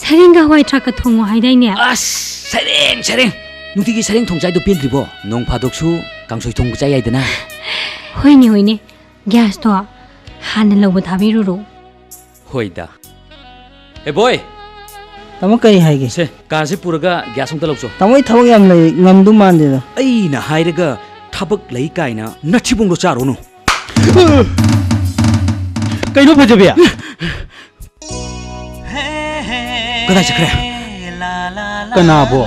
ꯁꯔꯦꯡꯒ ꯍꯋꯥꯏ ꯊ꯭ꯔꯥꯛꯀ ꯊꯣꯡꯉꯣ ꯍꯥꯏꯗꯥꯏꯅꯦ? ꯑꯁ, ꯁꯔꯦꯡ, ꯁꯔꯦꯡ! ꯅꯨꯡꯇꯤꯒꯤ ꯁꯔꯦꯡ ꯊꯣꯡ ꯆꯥꯏꯗꯣ ꯄꯦꯟꯗ꯭ꯔꯤꯕꯣ? ꯅꯣꯡ ꯐꯥꯗꯣꯛꯁꯨ ꯀꯥꯡꯁꯣꯏ ꯊꯣꯡꯕ ꯆꯥ ꯌꯥꯏꯗꯅ꯫ ꯍꯣꯏꯅꯦ, ꯍꯣꯏꯅꯦ꯫ ꯒ꯭ꯌꯥꯁꯇꯣ ꯍꯥꯟꯅ ꯂꯧꯕ ꯊꯥꯕꯤꯔꯨꯔꯣ꯫ ꯍꯣꯏꯗ꯫ ꯑꯦ ꯕꯣꯏ! ꯇꯥꯃꯣ, ꯀꯔꯤ ꯍꯥꯏꯒꯦ? ꯁꯦ, ꯀꯥꯔꯁꯦ ꯄꯨꯔꯒ ꯒ꯭ꯌꯥꯁ ꯑꯝꯇ ꯂꯧꯆꯣ꯫ ꯇꯥꯃꯣ, ꯑꯩ ꯊꯕꯛ ꯌꯥꯝ ꯂꯩ, ꯉꯝꯗꯧ ꯃꯥꯟꯗꯦꯗ꯫ ꯑꯩꯅ ꯍꯥꯏꯔꯒ ꯊꯕꯛ ꯂꯩ ꯀꯥꯏꯅ ꯅꯊꯤꯕꯣꯡꯗꯣ ꯆꯥꯔꯨꯅꯨ꯫ ꯀꯩꯅꯣ ꯐꯖꯕꯤ? ꯀꯗꯥꯏ ꯆꯠꯈ꯭ꯔꯦ? ꯀꯅꯥꯕꯣ?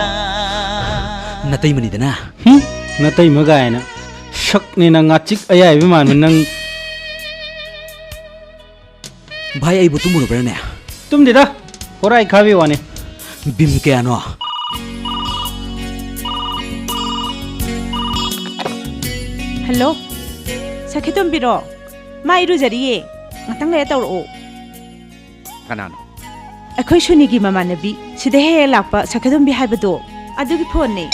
ꯅꯇꯩꯃꯅꯤꯗꯅ꯫ ꯍꯨꯝ? ꯅꯇꯩꯃ ꯀꯥꯏꯅ꯫ ꯁꯛꯅꯦꯅ ꯉꯥꯆꯤꯛ ꯑꯌꯥꯏꯕ ꯃꯥꯟꯕ ꯅꯪ꯫ ꯚꯥꯏ, ꯑꯩꯕꯨ ꯇꯨꯝꯃꯨꯔꯕ꯭ꯔꯥꯅꯦ? ꯇꯨꯝꯗꯦꯗ, ꯍꯣꯔꯥꯏ ꯈꯥꯕꯤ ꯋꯥꯅꯤ꯫ ꯕꯤꯝ ꯀꯌꯥꯅꯣ? ꯍꯜꯂꯣ, ꯁꯈꯤꯇꯣꯝꯕꯤꯔꯣ? ꯃꯥ ꯏꯔꯨꯖꯔꯤꯌꯦ, ꯉꯥꯛꯇꯪ ꯂꯩꯔ ꯇꯧꯔꯛꯑꯣ꯫ ꯀꯅꯥꯅꯣ? ꯑꯩꯈꯣꯏ ꯁꯨꯅꯤꯒꯤ ꯃꯃꯥꯟꯅꯕꯤ, ꯁꯤꯗ ꯍꯦꯛ ꯍꯦꯛ ꯂꯥꯛꯄ ꯁꯈꯤꯇꯣꯝꯕꯤ ꯍꯥꯏꯕꯗꯣ, ꯑꯗꯨꯒꯤ ꯐꯣꯟꯅꯦ꯫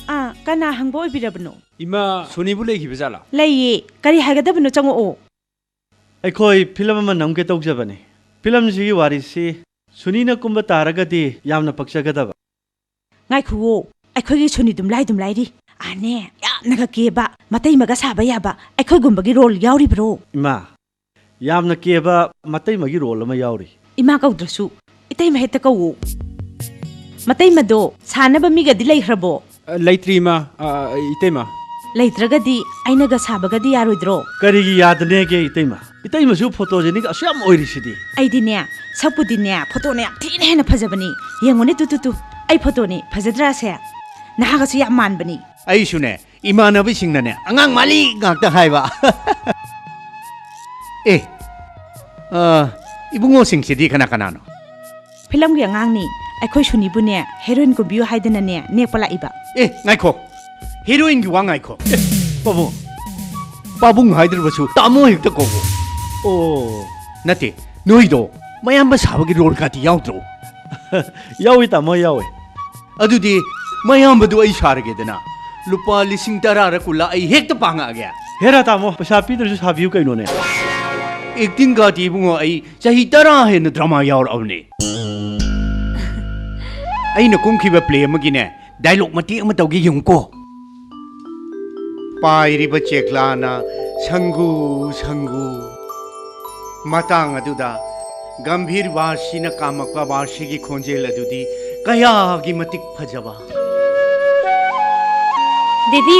ꯑꯥ, ꯀꯅꯥ ꯍꯪꯕ ꯑꯣꯏꯕꯤꯔꯕꯅꯣ? ꯏꯃꯥ, ꯁꯣꯅꯤꯕꯨ ꯂꯩꯈꯤꯕ ꯖꯥꯠꯂꯥ? ꯂꯩꯌꯦ꯫ ꯀꯔꯤ ꯍꯥꯏꯒꯗꯕꯅꯣ? ꯆꯪꯉꯛꯑꯣ꯫ ꯑꯩꯈꯣꯏ ꯐꯤꯂꯝ ꯑꯃ ꯅꯝꯒꯦ ꯇꯧꯖꯕꯅꯤ꯫ ꯐꯤꯂꯝꯁꯤꯒꯤ ꯋꯥꯔꯤꯁꯤ ꯁꯨꯅꯤꯅ ꯀꯨꯝꯕ ꯇꯥꯔꯒꯗꯤ ꯌꯥꯝꯅ ꯄꯛꯆꯒꯗꯕ꯫ ꯉꯥꯏꯈꯨꯋꯣ, ꯑꯩꯈꯣꯏꯒꯤ ꯁꯨꯅꯤ ꯗꯨꯝꯂꯥꯏ ꯗꯨꯝꯂꯥꯏꯔꯤ꯫ ꯑꯥꯅꯦ, ꯌꯥꯝꯅꯒ ꯀꯦꯕ, ꯃꯇꯩꯃꯒ ꯁꯥꯕ ꯌꯥꯕ, ꯑꯩꯈꯣꯏꯒꯨꯝꯕꯒꯤ ꯔꯣꯜ ꯌꯥꯎꯔꯤꯕ꯭ꯔꯣ? ꯏꯃꯥ, ꯌꯥꯝꯅ ꯀꯦꯕ ꯃꯇꯩꯃꯒꯤ ꯔꯣꯜ ꯑꯃ ꯌꯥꯎꯔꯤ꯫ ꯏꯃꯥ ꯀꯧꯗ꯭ꯔꯁꯨ ꯏꯇꯩꯃ ꯍꯦꯛꯇ ꯀꯧꯋꯣ꯫ ꯃꯇꯩꯃꯗꯣ ꯁꯥꯅꯕ ꯃꯤꯒꯗꯤ ꯂꯩꯈ꯭ꯔꯕꯣ? ꯑ, ꯂꯩꯇ꯭ꯔꯤ, ꯏꯃꯥ꯫ ꯑ, ꯏꯇꯩꯃ꯫ ꯂꯩꯇ꯭ꯔꯒꯗꯤ ꯑꯩꯅꯒ ꯁꯥꯕꯒꯗꯤ ꯌꯥꯔꯣꯏꯗ꯭ꯔꯣ? ꯀꯔꯤꯒꯤ ꯌꯥꯗꯅꯦꯒꯦ, ꯏꯇꯩꯃ? ꯏꯇꯩꯃꯁꯨ photogenic ꯑꯁꯨꯛ ꯌꯥꯝ ꯑꯣꯏꯔꯤꯁꯤꯗꯤ꯫ ꯑꯩꯗꯤꯅꯦ, ꯁꯛꯄꯨꯗꯤꯅꯦ, ꯐꯣꯇꯣꯅ ꯌꯥꯝ ꯊꯤꯅ ꯍꯦꯟꯅ ꯐꯖꯕꯅꯤ꯫ ꯌꯦꯡꯉꯨꯅꯦ, ꯇꯨ, ꯇꯨ, ꯇꯨ꯫ ꯑꯩ ꯐꯣꯇꯣꯅꯤ, ꯐꯖꯗ꯭ꯔꯥꯁꯦ? ꯅꯍꯥꯒꯁꯨ ꯌꯥꯝ ꯃꯥꯟꯕꯅꯤ꯫ ꯑꯩꯁꯨꯅꯦ, ꯏꯃꯥꯟꯅꯕꯁꯤꯡꯅꯅꯦ, ꯑꯉꯥꯡ ꯃꯥꯜꯂꯤ ꯉꯥꯛꯇ ꯍꯥꯏꯕ꯫ ꯑꯦ, ꯑ, ꯏꯕꯨꯡꯉꯣꯁꯤꯡꯁꯤꯗꯤ ꯀꯅꯥ ꯀꯅꯥꯅꯣ? ꯐꯤꯂꯝꯒꯤ ꯑꯉꯥꯡꯅꯤ꯫ ꯑꯩꯈꯣꯏ ꯁꯨꯅꯤꯕꯨꯅꯦ, ꯍꯦꯔꯣꯏꯟ ꯀꯨꯝꯕꯤꯌꯨ ꯍꯥꯏꯗꯅꯅꯦ, ꯅꯦꯛꯄ ꯂꯥꯛꯏꯕ꯫ ꯑꯦ, ꯉꯥꯏꯈꯣ꯫ ꯍꯦꯔꯣꯏꯟꯒꯤ ꯋꯥ ꯉꯥꯏꯈꯣ꯫ ꯑꯦ, ꯄꯥꯕꯨꯡ꯫ ꯄꯥꯕꯨꯡ ꯍꯥꯏꯗ꯭ꯔꯕꯁꯨ ꯇꯥꯃꯣ ꯍꯦꯛꯇ ꯀꯧꯋꯣ꯫ ꯑꯣ꯫ ꯅꯠꯇꯦ, ꯅꯣꯏꯗꯣ ꯃꯌꯥꯝꯕ ꯁꯥꯕꯒꯤ ꯔꯣꯜ ꯀꯥꯇꯤ ꯌꯥꯎꯗ꯭ꯔꯣ? ꯌꯥꯎꯏ ꯇꯥꯃꯣ, ꯌꯥꯎꯏ꯫ ꯑꯗꯨꯗꯤ ꯃꯌꯥꯝꯕꯗꯨ ꯑꯩ ꯁꯥꯔꯒꯦꯗꯅ꯫ ꯂꯨꯄꯥ ꯂꯤꯁꯤꯡ ꯇꯔꯥꯔ ꯀꯨꯜꯂ ꯑꯩ ꯍꯦꯛꯇ ꯄꯥꯡꯉꯛꯑꯒꯦ꯫ ꯍꯦꯔꯥ ꯇꯥꯃꯣ, ꯄꯩꯁꯥ ꯄꯤꯗ꯭ꯔꯁꯨ ꯁꯥꯕꯤꯌꯨ ꯀꯩꯅꯣꯅꯦ꯫ ꯑꯦꯛꯇꯤꯡ ꯀꯥꯇꯤ ꯏꯕꯨꯡꯉꯣ, ꯑꯩ ꯆꯍꯤ ꯇꯔꯥ ꯍꯦꯟꯅ ꯗ꯭ꯔꯃꯥ ꯌꯥꯎꯔꯛꯑꯕꯅꯦ꯫ ꯑꯩꯅ ꯀꯨꯝꯈꯤꯕ ꯄ꯭ꯂꯦ ꯑꯃꯒꯤꯅꯦ, ꯗꯥꯏꯂꯣꯛ ꯃꯇꯦꯛ ꯑꯃ ꯇꯧꯒꯦ, ꯌꯦꯡꯉꯨꯀꯣ꯫ ꯄꯥꯏꯔꯤꯕ ꯆꯦꯛꯂꯥꯅ ꯁꯪꯒꯨ ꯁꯪꯒꯨ꯫ ꯃꯇꯥꯡ ꯑꯗꯨꯗ ꯒꯝꯚꯤꯔ ꯕꯥꯁꯤꯅ ꯀꯥꯝꯃꯛꯄ ꯕꯥꯁꯤꯒꯤ ꯈꯣꯟꯖꯦꯜ ꯑꯗꯨꯗꯤ ꯀꯌꯥꯒꯤ ꯃꯇꯤꯛ ꯐꯖꯕ꯫ ꯗꯦꯗꯤ,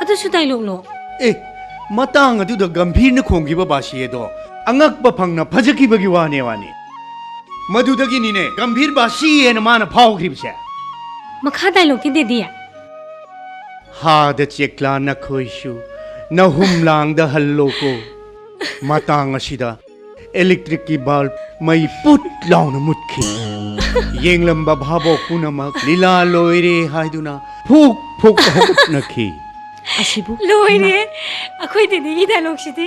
ꯑꯗꯨꯁꯨ ꯗꯥꯏꯂꯣꯛꯂꯣ? ꯑꯦ, ꯃꯇꯥꯡ ꯑꯗꯨꯗ ꯒꯝꯚꯤꯔꯅ ꯈꯣꯡꯈꯤꯕ ꯕꯥꯁꯤ ꯑꯗꯣ ꯑꯉꯛꯄ ꯐꯪꯅ ꯐꯖꯈꯤꯕꯒꯤ ꯋꯥꯅꯦ ꯋꯥꯅꯤ꯫ ꯃꯗꯨꯗꯒꯤꯅꯤꯅꯦ ꯒꯝꯚꯤꯔ ꯕꯥꯁꯤ ꯍꯥꯏꯅ ꯃꯥꯅ ꯐꯥꯎꯈ꯭ꯔꯤꯕꯁꯦ꯫ ꯃꯈꯥ ꯗꯥꯏꯂꯣꯛꯇꯤ ꯗꯦꯗꯤ? ꯍꯥꯗ ꯆꯦꯛꯂꯥ ꯅꯈꯣꯏꯁꯨ ꯅꯍꯨꯝ ꯂꯥꯡꯗ ꯍꯜꯂꯣꯀꯣ꯫ ꯃꯇꯥꯡ ꯑꯁꯤꯗ ꯏꯂꯦꯛꯇ꯭ꯔꯤꯛꯀꯤ ꯕꯜꯕ ꯃꯩ ꯄꯨꯠ ꯂꯥꯎꯅ ꯃꯨꯠꯈꯤ꯫ ꯌꯦꯡꯂꯝꯕ ꯚꯥꯕꯣꯛ ꯄꯨꯝꯅꯃꯛ ꯂꯤꯂꯥ ꯂꯣꯏꯔꯦ ꯍꯥꯏꯗꯨꯅ ꯐꯨꯛ ꯐꯨꯛ ꯍꯧꯒꯠꯅꯈꯤ꯫ ꯑꯁꯤꯕꯨ ꯂꯣꯏꯔꯦ꯫ ꯑꯩꯈꯣꯏ ꯗꯦꯗꯤꯒꯤ ꯗꯥꯏꯂꯣꯛꯁꯤꯗꯤ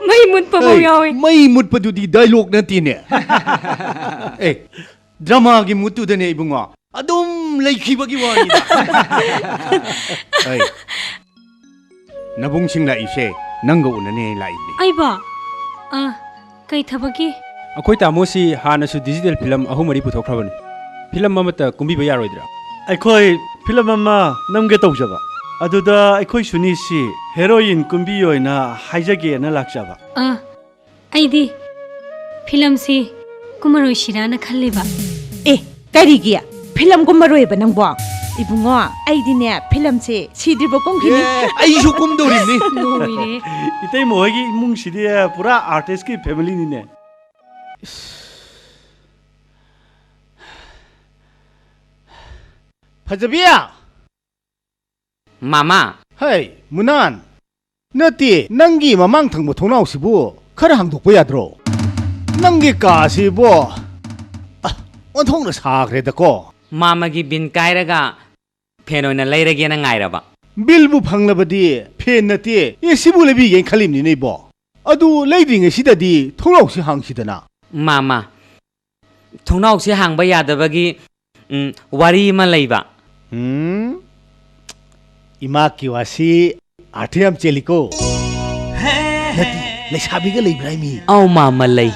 ꯃꯩ ꯃꯨꯠꯄꯐꯥꯎ ꯑꯩ, ꯌꯥꯎꯏ꯫ ꯃꯩ ꯃꯨꯠꯄꯗꯨꯗꯤ ꯗꯥꯏꯂꯣꯛ ꯅꯠꯇꯦꯅꯦ꯫ ꯑꯦ, ꯗ꯭ꯔꯃꯥꯒꯤ ꯃꯨꯠꯇꯨꯗꯅꯦ ꯏꯕꯨꯡꯉꯣ꯫ ꯑꯗꯨꯝ ꯂꯩꯈꯤꯕꯒꯤ ꯋꯥꯅꯤꯗ꯫ ꯑꯩ, ꯅꯕꯨꯡꯁꯤꯡ ꯂꯥꯛꯏꯁꯦ ꯅꯪꯒ ꯎꯅꯅꯦ ꯂꯥꯛꯏꯅꯦ꯫ ꯑꯩꯕꯣ? ꯑ, ꯀꯩ ꯊꯕꯛꯀꯤ? ꯑꯩꯈꯣꯏ ꯇꯥꯃꯣꯁꯤ ꯍꯥꯟꯅꯁꯨ ꯗꯤꯖꯤꯇꯦꯜ ꯐꯤꯂꯝ ꯑꯍꯨꯝ ꯃꯔꯤ ꯄꯨꯊꯣꯛꯈ꯭ꯔꯕꯅꯤ꯫ ꯐꯤꯂꯝ ꯑꯃꯠꯇ ꯀꯨꯝꯕꯤꯕ ꯌꯥꯔꯣꯏꯗ꯭ꯔꯥ? ꯑꯩꯈꯣꯏ ꯐꯤꯂꯝ ꯑꯃ ꯅꯝꯒꯦ ꯇꯧꯖꯕ꯫ ꯑꯗꯨꯗ ꯑꯩꯈꯣꯏ ꯁꯨꯅꯤꯁꯤ ꯍꯦꯔꯣꯌꯤꯟ ꯀꯨꯝꯕꯤꯌꯣꯅ ꯍꯥꯏꯖꯒꯦꯅ ꯂꯥꯛꯆꯕ꯫ ꯑ, ꯑꯩꯗꯤ ꯐꯤꯂꯝꯁꯤ ꯀꯨꯝꯃꯔꯣꯏꯁꯤꯔꯥꯅ ꯈꯜꯂꯤꯕ꯫ ꯑꯦ, ꯀꯔꯤꯒꯤ? ꯐꯤꯂꯝ ꯀꯨꯝꯃꯔꯣꯏꯕ ꯅꯪꯕꯣ? ꯏꯕꯨꯡꯉꯣ, ꯑꯩꯗꯤꯅꯦ ꯐꯤꯂꯝꯁꯦ ꯁꯤꯗ꯭ꯔꯤꯕ ꯀꯨꯝꯈꯤꯅꯤ꯫ ꯑꯦ, ꯑꯩꯁꯨ ꯀꯨꯝꯗꯧꯔꯤꯕꯅꯤ꯫ ꯂꯣꯏꯔꯦ꯫ ꯏꯇꯩꯃ ꯍꯣꯏꯒꯤ ꯏꯃꯨꯡꯁꯤꯗꯤ ꯄꯨꯔꯥ ꯑꯥꯔꯇꯤꯁꯀꯤ ꯐꯦꯃꯤꯂꯤꯅꯤꯅꯦ꯫ ꯐꯖꯕꯤ! ꯃꯥꯃꯥ! ꯍꯩ, ꯃꯨꯅꯥꯟ! ꯅꯠꯇꯦ, ꯅꯪꯒꯤ ꯃꯃꯥꯡ ꯊꯪꯕ ꯊꯣꯡꯅꯥꯎꯁꯤꯕꯨ ꯈꯔ ꯍꯥꯡꯗꯣꯛꯄ ꯌꯥꯗ꯭ꯔꯣ? ꯅꯪꯒꯤ ꯀꯥꯁꯤꯕꯣ, ꯑ, ꯑꯣꯟꯊꯣꯛꯅ ꯁꯥꯈ꯭ꯔꯦꯗꯀꯣ꯫ ꯃꯥꯃꯒꯤ ꯕꯤꯟ ꯀꯥꯏꯔꯒ ꯐꯦꯟ ꯑꯣꯏꯅ ꯂꯩꯔꯒꯦꯅ ꯉꯥꯏꯔꯕ꯫ ꯕꯤꯜꯕꯨ ꯐꯪꯂꯕꯗꯤ ꯐꯦꯟ ꯅꯠꯇꯦ, ꯑꯦ ꯁꯤꯕꯨ ꯂꯩꯕꯤꯒꯦꯅ ꯈꯜꯂꯤꯕꯅꯤꯅꯦ ꯏꯕꯣ꯫ ꯑꯗꯨ ꯂꯩꯗ꯭ꯔꯤꯉꯩꯁꯤꯗꯗꯤ ꯊꯣꯡꯅꯥꯎꯁꯤ ꯍꯥꯡꯁꯤꯗꯅ꯫ ꯃꯥꯃꯥ, ꯊꯣꯡꯅꯥꯎꯁꯤ ꯍꯥꯡꯕ ꯌꯥꯗꯕꯒꯤ, ꯎꯝ, ꯋꯥꯔꯤ ꯑꯃ ꯂꯩꯕ꯫ ꯎꯝ, ꯏꯃꯥꯀꯤ ꯋꯥꯁꯤ ꯑꯥꯔꯊ ꯌꯥꯝ ꯆꯦꯜꯂꯤꯀꯣ꯫ ꯅꯠꯇꯦ, ꯂꯩꯁꯥꯕꯤꯒ ꯂꯩꯕ꯭ꯔꯥ ꯍꯥꯏꯃꯤ? ꯑꯧ ꯃꯥꯃ, ꯂꯩ꯫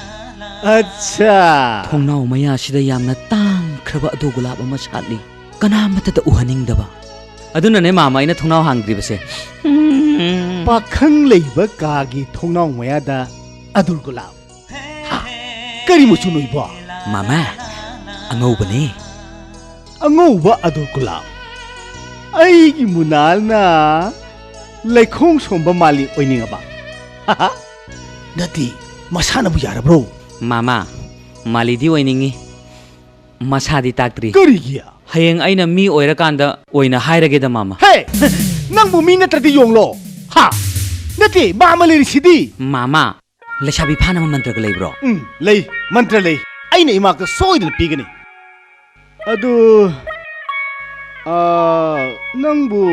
ꯑꯠꯆꯥ꯫ ꯊꯣꯡꯅꯥꯎ ꯃꯌꯥꯁꯤꯗ ꯌꯥꯝꯅ ꯇꯥꯡꯈ꯭ꯔꯕ ꯑꯗꯨ ꯒꯨꯂꯥꯞ ꯑꯃ ꯁꯥꯠꯂꯤ꯫ ꯀꯅꯥꯃꯠꯇꯗ ꯎꯍꯟꯅꯤꯡꯗꯕ꯫ ꯑꯗꯨꯅꯅꯦ ꯃꯥꯃ ꯑꯩꯅ ꯊꯣꯡꯅꯥꯎ ꯍꯥꯡꯗ꯭ꯔꯤꯕꯁꯦ꯫ ꯄꯥꯈꯪ ꯂꯩꯕ ꯀꯥꯒꯤ ꯊꯣꯡꯅꯥꯎ ꯃꯌꯥꯗ ꯑꯗꯨꯔ ꯒꯨꯂꯥꯞ꯫ ꯍꯥ? ꯀꯔꯤ ꯃꯆꯨꯅꯣ ꯏꯕꯣ? ꯃꯥꯃ, ꯑꯉꯧꯕꯅꯦ꯫ ꯑꯉꯧꯕ ꯑꯗꯨꯔ ꯒꯨꯂꯥꯞ꯫ ꯑꯩꯒꯤ ꯃꯨꯅꯥꯜꯅ ꯂꯩꯈꯣꯡ ꯁꯣꯝꯕ ꯃꯥꯂꯤ ꯑꯣꯏꯅꯤꯡꯉꯕ? ꯅꯠꯇꯦ, ꯃꯁꯥꯅꯕꯨ ꯌꯥꯔꯕ꯭ꯔꯣ? ꯃꯥꯃ, ꯃꯥꯂꯤꯗꯤ ꯑꯣꯏꯅꯤꯡꯉꯤ꯫ ꯃꯁꯥꯗꯤ ꯇꯥꯛꯇ꯭ꯔꯤ꯫ ꯀꯔꯤꯒꯤ? ꯍꯌꯦꯡ ꯑꯩꯅ ꯃꯤ ꯑꯣꯏꯔꯀꯥꯟꯗ ꯑꯣꯏꯅ ꯍꯥꯏꯔꯒꯦꯗ, ꯃꯥꯃ꯫ ꯍꯦ! ꯅꯪꯕꯨ ꯃꯤ ꯅꯠꯇ꯭ꯔꯗꯤ ꯌꯣꯡꯂꯣ? ꯍꯥ? ꯅꯠꯇꯦ, ꯃꯥꯃ ꯂꯩꯔꯤꯁꯤꯗꯤ꯫ ꯃꯥꯃ, ꯂꯩꯁꯥꯕꯤ ꯐꯥꯅꯕ ꯃꯟꯇ꯭ꯔꯒ ꯂꯩꯕ꯭ꯔꯣ? ꯎꯝ, ꯂꯩ꯫ ꯃꯟꯇ꯭ꯔ ꯂꯩ꯫ ꯑꯩꯅ ꯏꯃꯥꯛꯇ ꯁꯣꯏꯗꯅ ꯄꯤꯒꯅꯤ꯫ ꯑꯗꯨ, ꯑꯥ, ꯅꯪꯕꯨ,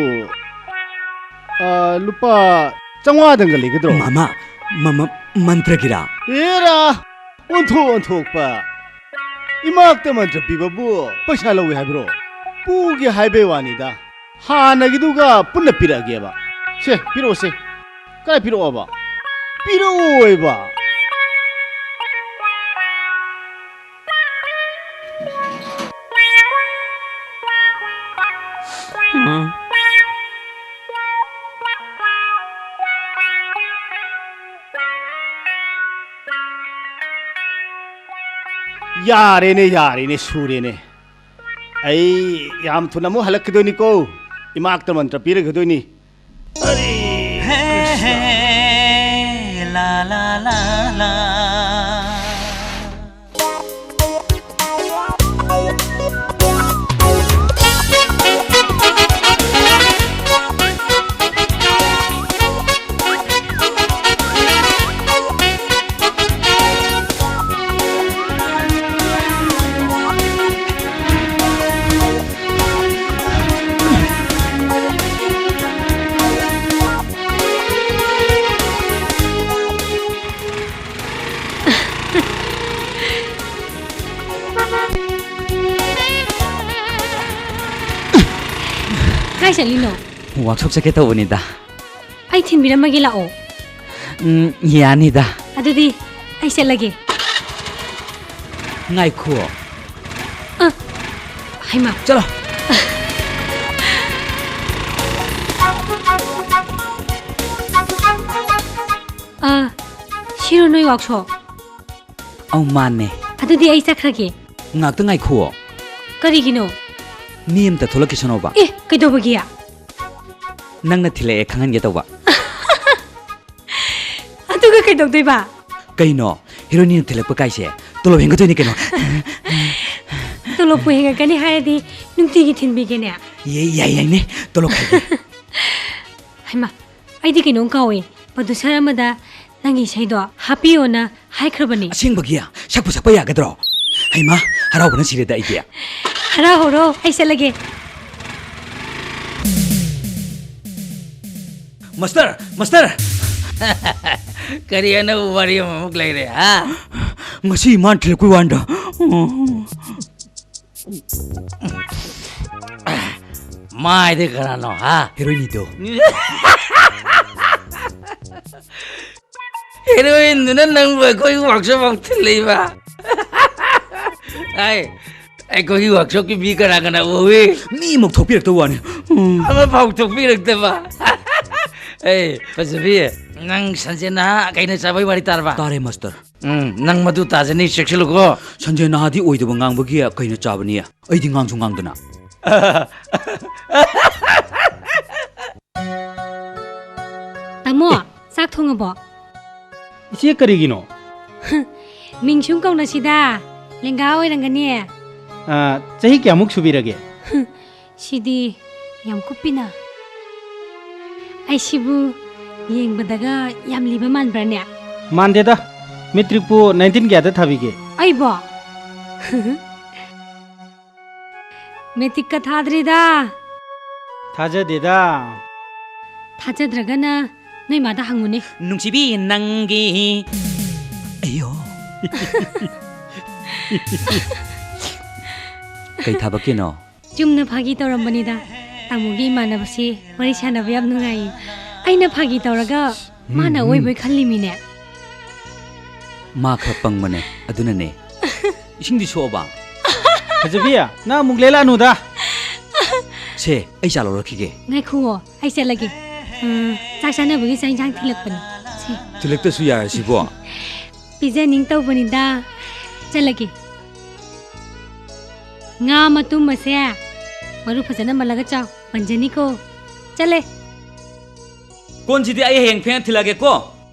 ꯑꯥ, ꯂꯨꯄꯥ ꯆꯥꯝꯃꯉꯥꯗꯪꯒ ꯂꯩꯒꯗ꯭ꯔꯣ? ꯃꯥꯃ, ꯃꯃ, ꯃꯟꯇ꯭ꯔꯒꯤꯔꯥ? ꯑꯦꯔꯥ! ꯑꯣꯟꯊꯣꯛ ꯑꯣꯟꯊꯣꯛꯄ! ꯏꯃꯥꯛꯇ ꯃꯟꯇ꯭ꯔ ꯄꯤꯕꯕꯨ ꯄꯩꯁꯥ ꯂꯧꯏ ꯍꯥꯏꯕ꯭ꯔꯣ? ꯄꯨꯒꯦ ꯍꯥꯏꯕꯩ ꯋꯥꯅꯤꯗ꯫ ꯍꯥꯟꯅꯒꯤꯗꯨꯒ ꯄꯨꯟꯅ ꯄꯤꯔꯛꯑꯒꯦꯕ꯫ ꯁꯦ, ꯄꯤꯔꯛꯑꯣꯁꯦ꯫ ꯀꯥꯏ ꯄꯤꯔꯛꯑꯣꯕ? ꯄꯤꯔꯛꯑꯣꯏꯕ꯫ ꯌꯥꯔꯦꯅꯦ, ꯌꯥꯔꯦꯅꯦ, ꯁꯨꯔꯦꯅꯦ꯫ ꯑꯩ ꯌꯥꯝ ꯊꯨꯅ ꯑꯃꯨꯛ ꯍꯜꯂꯛꯈꯤꯗꯣꯏꯅꯤꯀꯣ꯫ ꯏꯃꯥꯛꯇ ꯃꯟꯇ꯭ꯔ ꯄꯤꯔꯒꯗꯣꯏꯅꯤ꯫ ꯍꯔꯦ ꯍꯦ, ꯀ꯭ꯔꯤꯁꯅ꯫ ꯍꯦ, ꯂꯥ, ꯂꯥ, ꯂꯥ, ꯂꯥ꯫ ꯀꯥꯏ ꯆꯠꯂꯤꯅꯣ? ꯋꯥꯛꯁꯣꯞ ꯆꯠꯀꯦ ꯇꯧꯕꯅꯤꯗ꯫ ꯑꯩ ꯊꯤꯟꯕꯤꯔꯝꯃꯒꯦ, ꯂꯥꯛꯑꯣ꯫ ꯎꯝ, ꯌꯥꯅꯤꯗ꯫ ꯑꯗꯨꯗꯤ ꯑꯩ ꯆꯠꯂꯒꯦ꯫ ꯉꯥꯏꯈꯣ꯫ ꯑ, ꯍꯩꯃꯥ꯫ ꯆꯠꯂꯣ꯫ ꯑ, ꯁꯤꯔꯣ ꯅꯣꯏ ꯋꯥꯛꯁꯣꯞ? ꯑꯧ, ꯃꯥꯅꯦ꯫ ꯑꯗꯨꯗꯤ ꯑꯩ ꯆꯠꯈ꯭ꯔꯒꯦ꯫ ꯉꯥꯛꯇ ꯉꯥꯏꯈꯨꯑꯣ꯫ ꯀꯔꯤꯒꯤꯅꯣ? ꯃꯤ ꯑꯝꯇ ꯊꯣꯛꯂꯛꯈꯤꯁꯅꯣꯕ꯫ ꯑꯦ, ꯀꯩꯗꯧꯕꯒꯤ? ꯅꯪꯅ ꯊꯤꯜꯂꯛꯑꯦ ꯈꯪꯍꯟꯒꯦ ꯇꯧꯕ꯫ ꯑꯗꯨꯒ ꯀꯩꯗꯧꯗꯣꯏꯕ? ꯀꯩꯅꯣ, ꯍꯤꯔꯣꯏꯅꯤꯅ ꯊꯤꯜꯂꯛꯄ ꯀꯥꯏꯁꯦ ꯇꯣꯂꯣꯞ ꯍꯦꯟꯒꯠꯇꯣꯏꯅꯤ ꯀꯩꯅꯣ꯫ ꯇꯣꯂꯣꯞꯄꯨ ꯍꯦꯟꯒꯠꯀꯅꯤ ꯍꯥꯏꯔꯗꯤ ꯅꯨꯡꯇꯤꯒꯤ ꯊꯤꯟꯕꯤꯒꯦꯅꯦ꯫ ꯌꯥꯏ, ꯌꯥꯏ, ꯌꯥꯏꯅꯦ, ꯇꯣꯂꯣꯞ ꯈꯥꯏꯒꯦ꯫ ꯍꯩꯃꯥ, ꯑꯩꯗꯤ ꯀꯩꯅꯣꯝ ꯀꯥꯎꯋꯦ꯫ ꯄ꯭ꯔꯣꯗ꯭ꯌꯨꯁꯔ ꯑꯃꯗ ꯅꯪꯒꯤ ꯏꯁꯩꯗꯣ ꯍꯥꯞꯄꯤꯌꯣꯅ ꯍꯥꯏꯈ꯭ꯔꯕꯅꯦ꯫ ꯑꯁꯦꯡꯕꯒꯤ? ꯁꯛꯄꯨ ꯁꯛꯄ ꯌꯥꯒꯗ꯭ꯔꯣ? ꯍꯩꯃꯥ, ꯍꯔꯥꯎꯕꯅ ꯁꯤꯔꯦꯗ ꯑꯩꯗꯤ꯫ ꯍꯔꯥꯎꯍꯧꯔꯣ, ꯑꯩ ꯆꯠꯂꯒꯦ꯫ Master, master! ꯀꯔꯤ ꯑꯅꯧꯕ ꯋꯥꯔꯤ ꯑꯃꯃꯨꯛ ꯂꯩꯔꯦ, ꯍꯥ? ꯉꯁꯤ ꯃꯥꯅ ꯊꯤꯜꯂꯛꯄꯩ ꯋꯥꯅꯤꯗ꯫ ꯃꯥ ꯍꯥꯏꯗꯤ ꯀꯅꯥꯅꯣ, ꯍꯥ? ꯍꯦꯔꯣꯏꯅꯤꯗꯣ꯫ ꯍꯦꯔꯣꯏꯟꯗꯨꯅ ꯅꯪꯕꯨ ꯑꯩꯈꯣꯏꯒꯤ ꯋꯥꯛꯁꯣꯞ ꯑꯃꯨꯛ ꯊꯤꯜꯂꯛꯏꯕ? ꯑꯩ, ꯑꯩꯈꯣꯏꯒꯤ ꯋꯥꯛꯁꯣꯞꯀꯤ ꯃꯤ ꯀꯅꯥ ꯀꯅꯥ ꯎꯏ? ꯃꯤ ꯑꯃꯨꯛ ꯊꯣꯛꯄꯤꯔꯛꯇꯕ ꯋꯥꯅꯤ꯫ ꯎꯝ꯫ ꯑꯃꯐꯥꯎ ꯊꯣꯛꯄꯤꯔꯛꯇꯕ? ꯑꯦ, ꯐꯖꯕꯤ, ꯅꯪ ꯁꯟꯖꯦꯟ ꯅꯍꯥ ꯀꯩꯅ ꯆꯥꯕꯩ ꯋꯥꯔꯤ ꯇꯥꯔꯕ? ꯇꯥꯔꯦ, ꯃꯥꯁꯇꯔ꯫ ꯎꯝ, ꯅꯪ ꯃꯗꯨ ꯇꯥꯖꯅꯤ, ꯆꯦꯛꯁꯤꯜꯂꯨꯀꯣ꯫ ꯁꯟꯖꯦꯟ ꯅꯍꯥꯗꯤ ꯑꯣꯏꯗꯕ ꯉꯥꯡꯕꯒꯤ ꯀꯩꯅ ꯆꯥꯕꯅꯤ? ꯑꯩꯗꯤ ꯉꯥꯡꯁꯨ ꯉꯥꯡꯗꯅ꯫ ꯇꯥꯃꯣ, ꯆꯥꯛ ꯊꯣꯡꯉꯕꯣ? ꯏꯆꯦ, ꯀꯔꯤꯒꯤꯅꯣ? ꯃꯤꯡ ꯁꯨꯝ ꯀꯧꯅꯁꯤꯗ, ꯂꯦꯡꯒꯥ ꯑꯣꯏꯔꯝꯒꯅꯤ꯫ ꯑꯥ, ꯆꯍꯤ ꯀꯌꯥꯃꯨꯛ ꯁꯨꯕꯤꯔꯒꯦ? ꯁꯤꯗꯤ ꯌꯥꯝ ꯀꯨꯞꯄꯤꯅ꯫ ꯑꯩꯁꯤꯕꯨ ꯌꯦꯡꯕꯗꯒ ꯌꯥꯝ ꯂꯤꯕ ꯃꯥꯟꯕ꯭ꯔꯥꯅꯦ? ꯃꯥꯟꯗꯦꯗ꯫ ꯃꯦꯇ꯭ꯔꯤꯛꯄꯨ ꯅꯥꯏꯟꯇꯤꯟ ꯀꯌꯥꯗ ꯊꯥꯕꯤꯒꯦ? ꯑꯩꯕꯣ? ꯃꯦꯇ꯭ꯔꯤꯛꯀ ꯊꯥꯗ꯭ꯔꯤꯗ꯫ ꯊꯥꯖꯗꯦꯗ꯫ ꯊꯥꯖꯗ꯭ꯔꯒꯅ ꯅꯣꯏ ꯃꯥꯗ ꯍꯪꯉꯨꯅꯦ꯫ ꯅꯨꯡꯁꯤꯕꯤ, ꯅꯪꯒꯤ꯫ ꯑꯌꯣ꯫ ꯀꯩ ꯊꯕꯛꯀꯤꯅꯣ? ꯆꯨꯝꯅ ꯐꯥꯒꯤ ꯇꯧꯔꯝꯕꯅꯤꯗ꯫ ꯇꯥꯃꯣꯒꯤ ꯏꯃꯥꯟꯅꯕꯁꯤ ꯋꯥꯔꯤ ꯁꯥꯟꯅꯕ ꯌꯥꯝ ꯅꯨꯡꯉꯥꯏꯌꯦ꯫ ꯑꯩꯅ ꯐꯥꯒꯤ ꯇꯧꯔꯒ ꯃꯥꯅ ꯎꯝ, ꯎꯝ꯫ ꯑꯣꯏꯕꯣꯏ ꯈꯜꯂꯤꯃꯤꯅꯦ꯫ ꯃꯥ ꯈꯔ ꯄꯪꯕꯅꯦ, ꯑꯗꯨꯅꯅꯦ꯫ ꯏꯁꯤꯡꯗꯤ ꯁꯣꯛꯑꯕ? ꯐꯖꯕꯤ, ꯅꯪ ꯑꯃꯨꯛ ꯂꯦꯂꯛꯑꯅꯨꯗ꯫ ꯁꯦ, ꯑꯩ ꯆꯥ ꯂꯧꯔꯛꯈꯤꯒꯦ꯫ ꯉꯥꯏꯈꯨꯑꯣ, ꯑꯩ ꯆꯠꯂꯒꯦ꯫ ꯎꯝ, ꯆꯥꯛ ꯆꯥꯅꯕꯒꯤ ꯆꯥꯛ ꯏꯟꯁꯥꯡ ꯊꯤꯜꯂꯛꯄꯅꯦ꯫ ꯁꯦ꯫ ꯊꯤꯜꯂꯛꯇꯁꯨ ꯌꯥꯔꯁꯤꯕꯣ? ꯄꯤꯖꯅꯤꯡ ꯇꯧꯕꯅꯤꯗ꯫ ꯆꯠꯂꯒꯦ꯫ ꯉꯥ ꯃꯇꯨꯝ ꯑꯁꯦ ꯃꯔꯨ ꯐꯖꯅ ꯃꯜꯂꯒ ꯆꯥꯎ꯫ ꯄꯟꯖꯅꯤꯀꯣ꯫ ꯆꯠꯂꯦ꯫ ꯀꯣꯟꯁꯤꯗꯤ ꯑꯩ ꯍꯌꯦꯡ ꯐꯦꯡꯉ ꯊꯤꯜꯂꯛꯑꯒꯦꯀꯣ꯫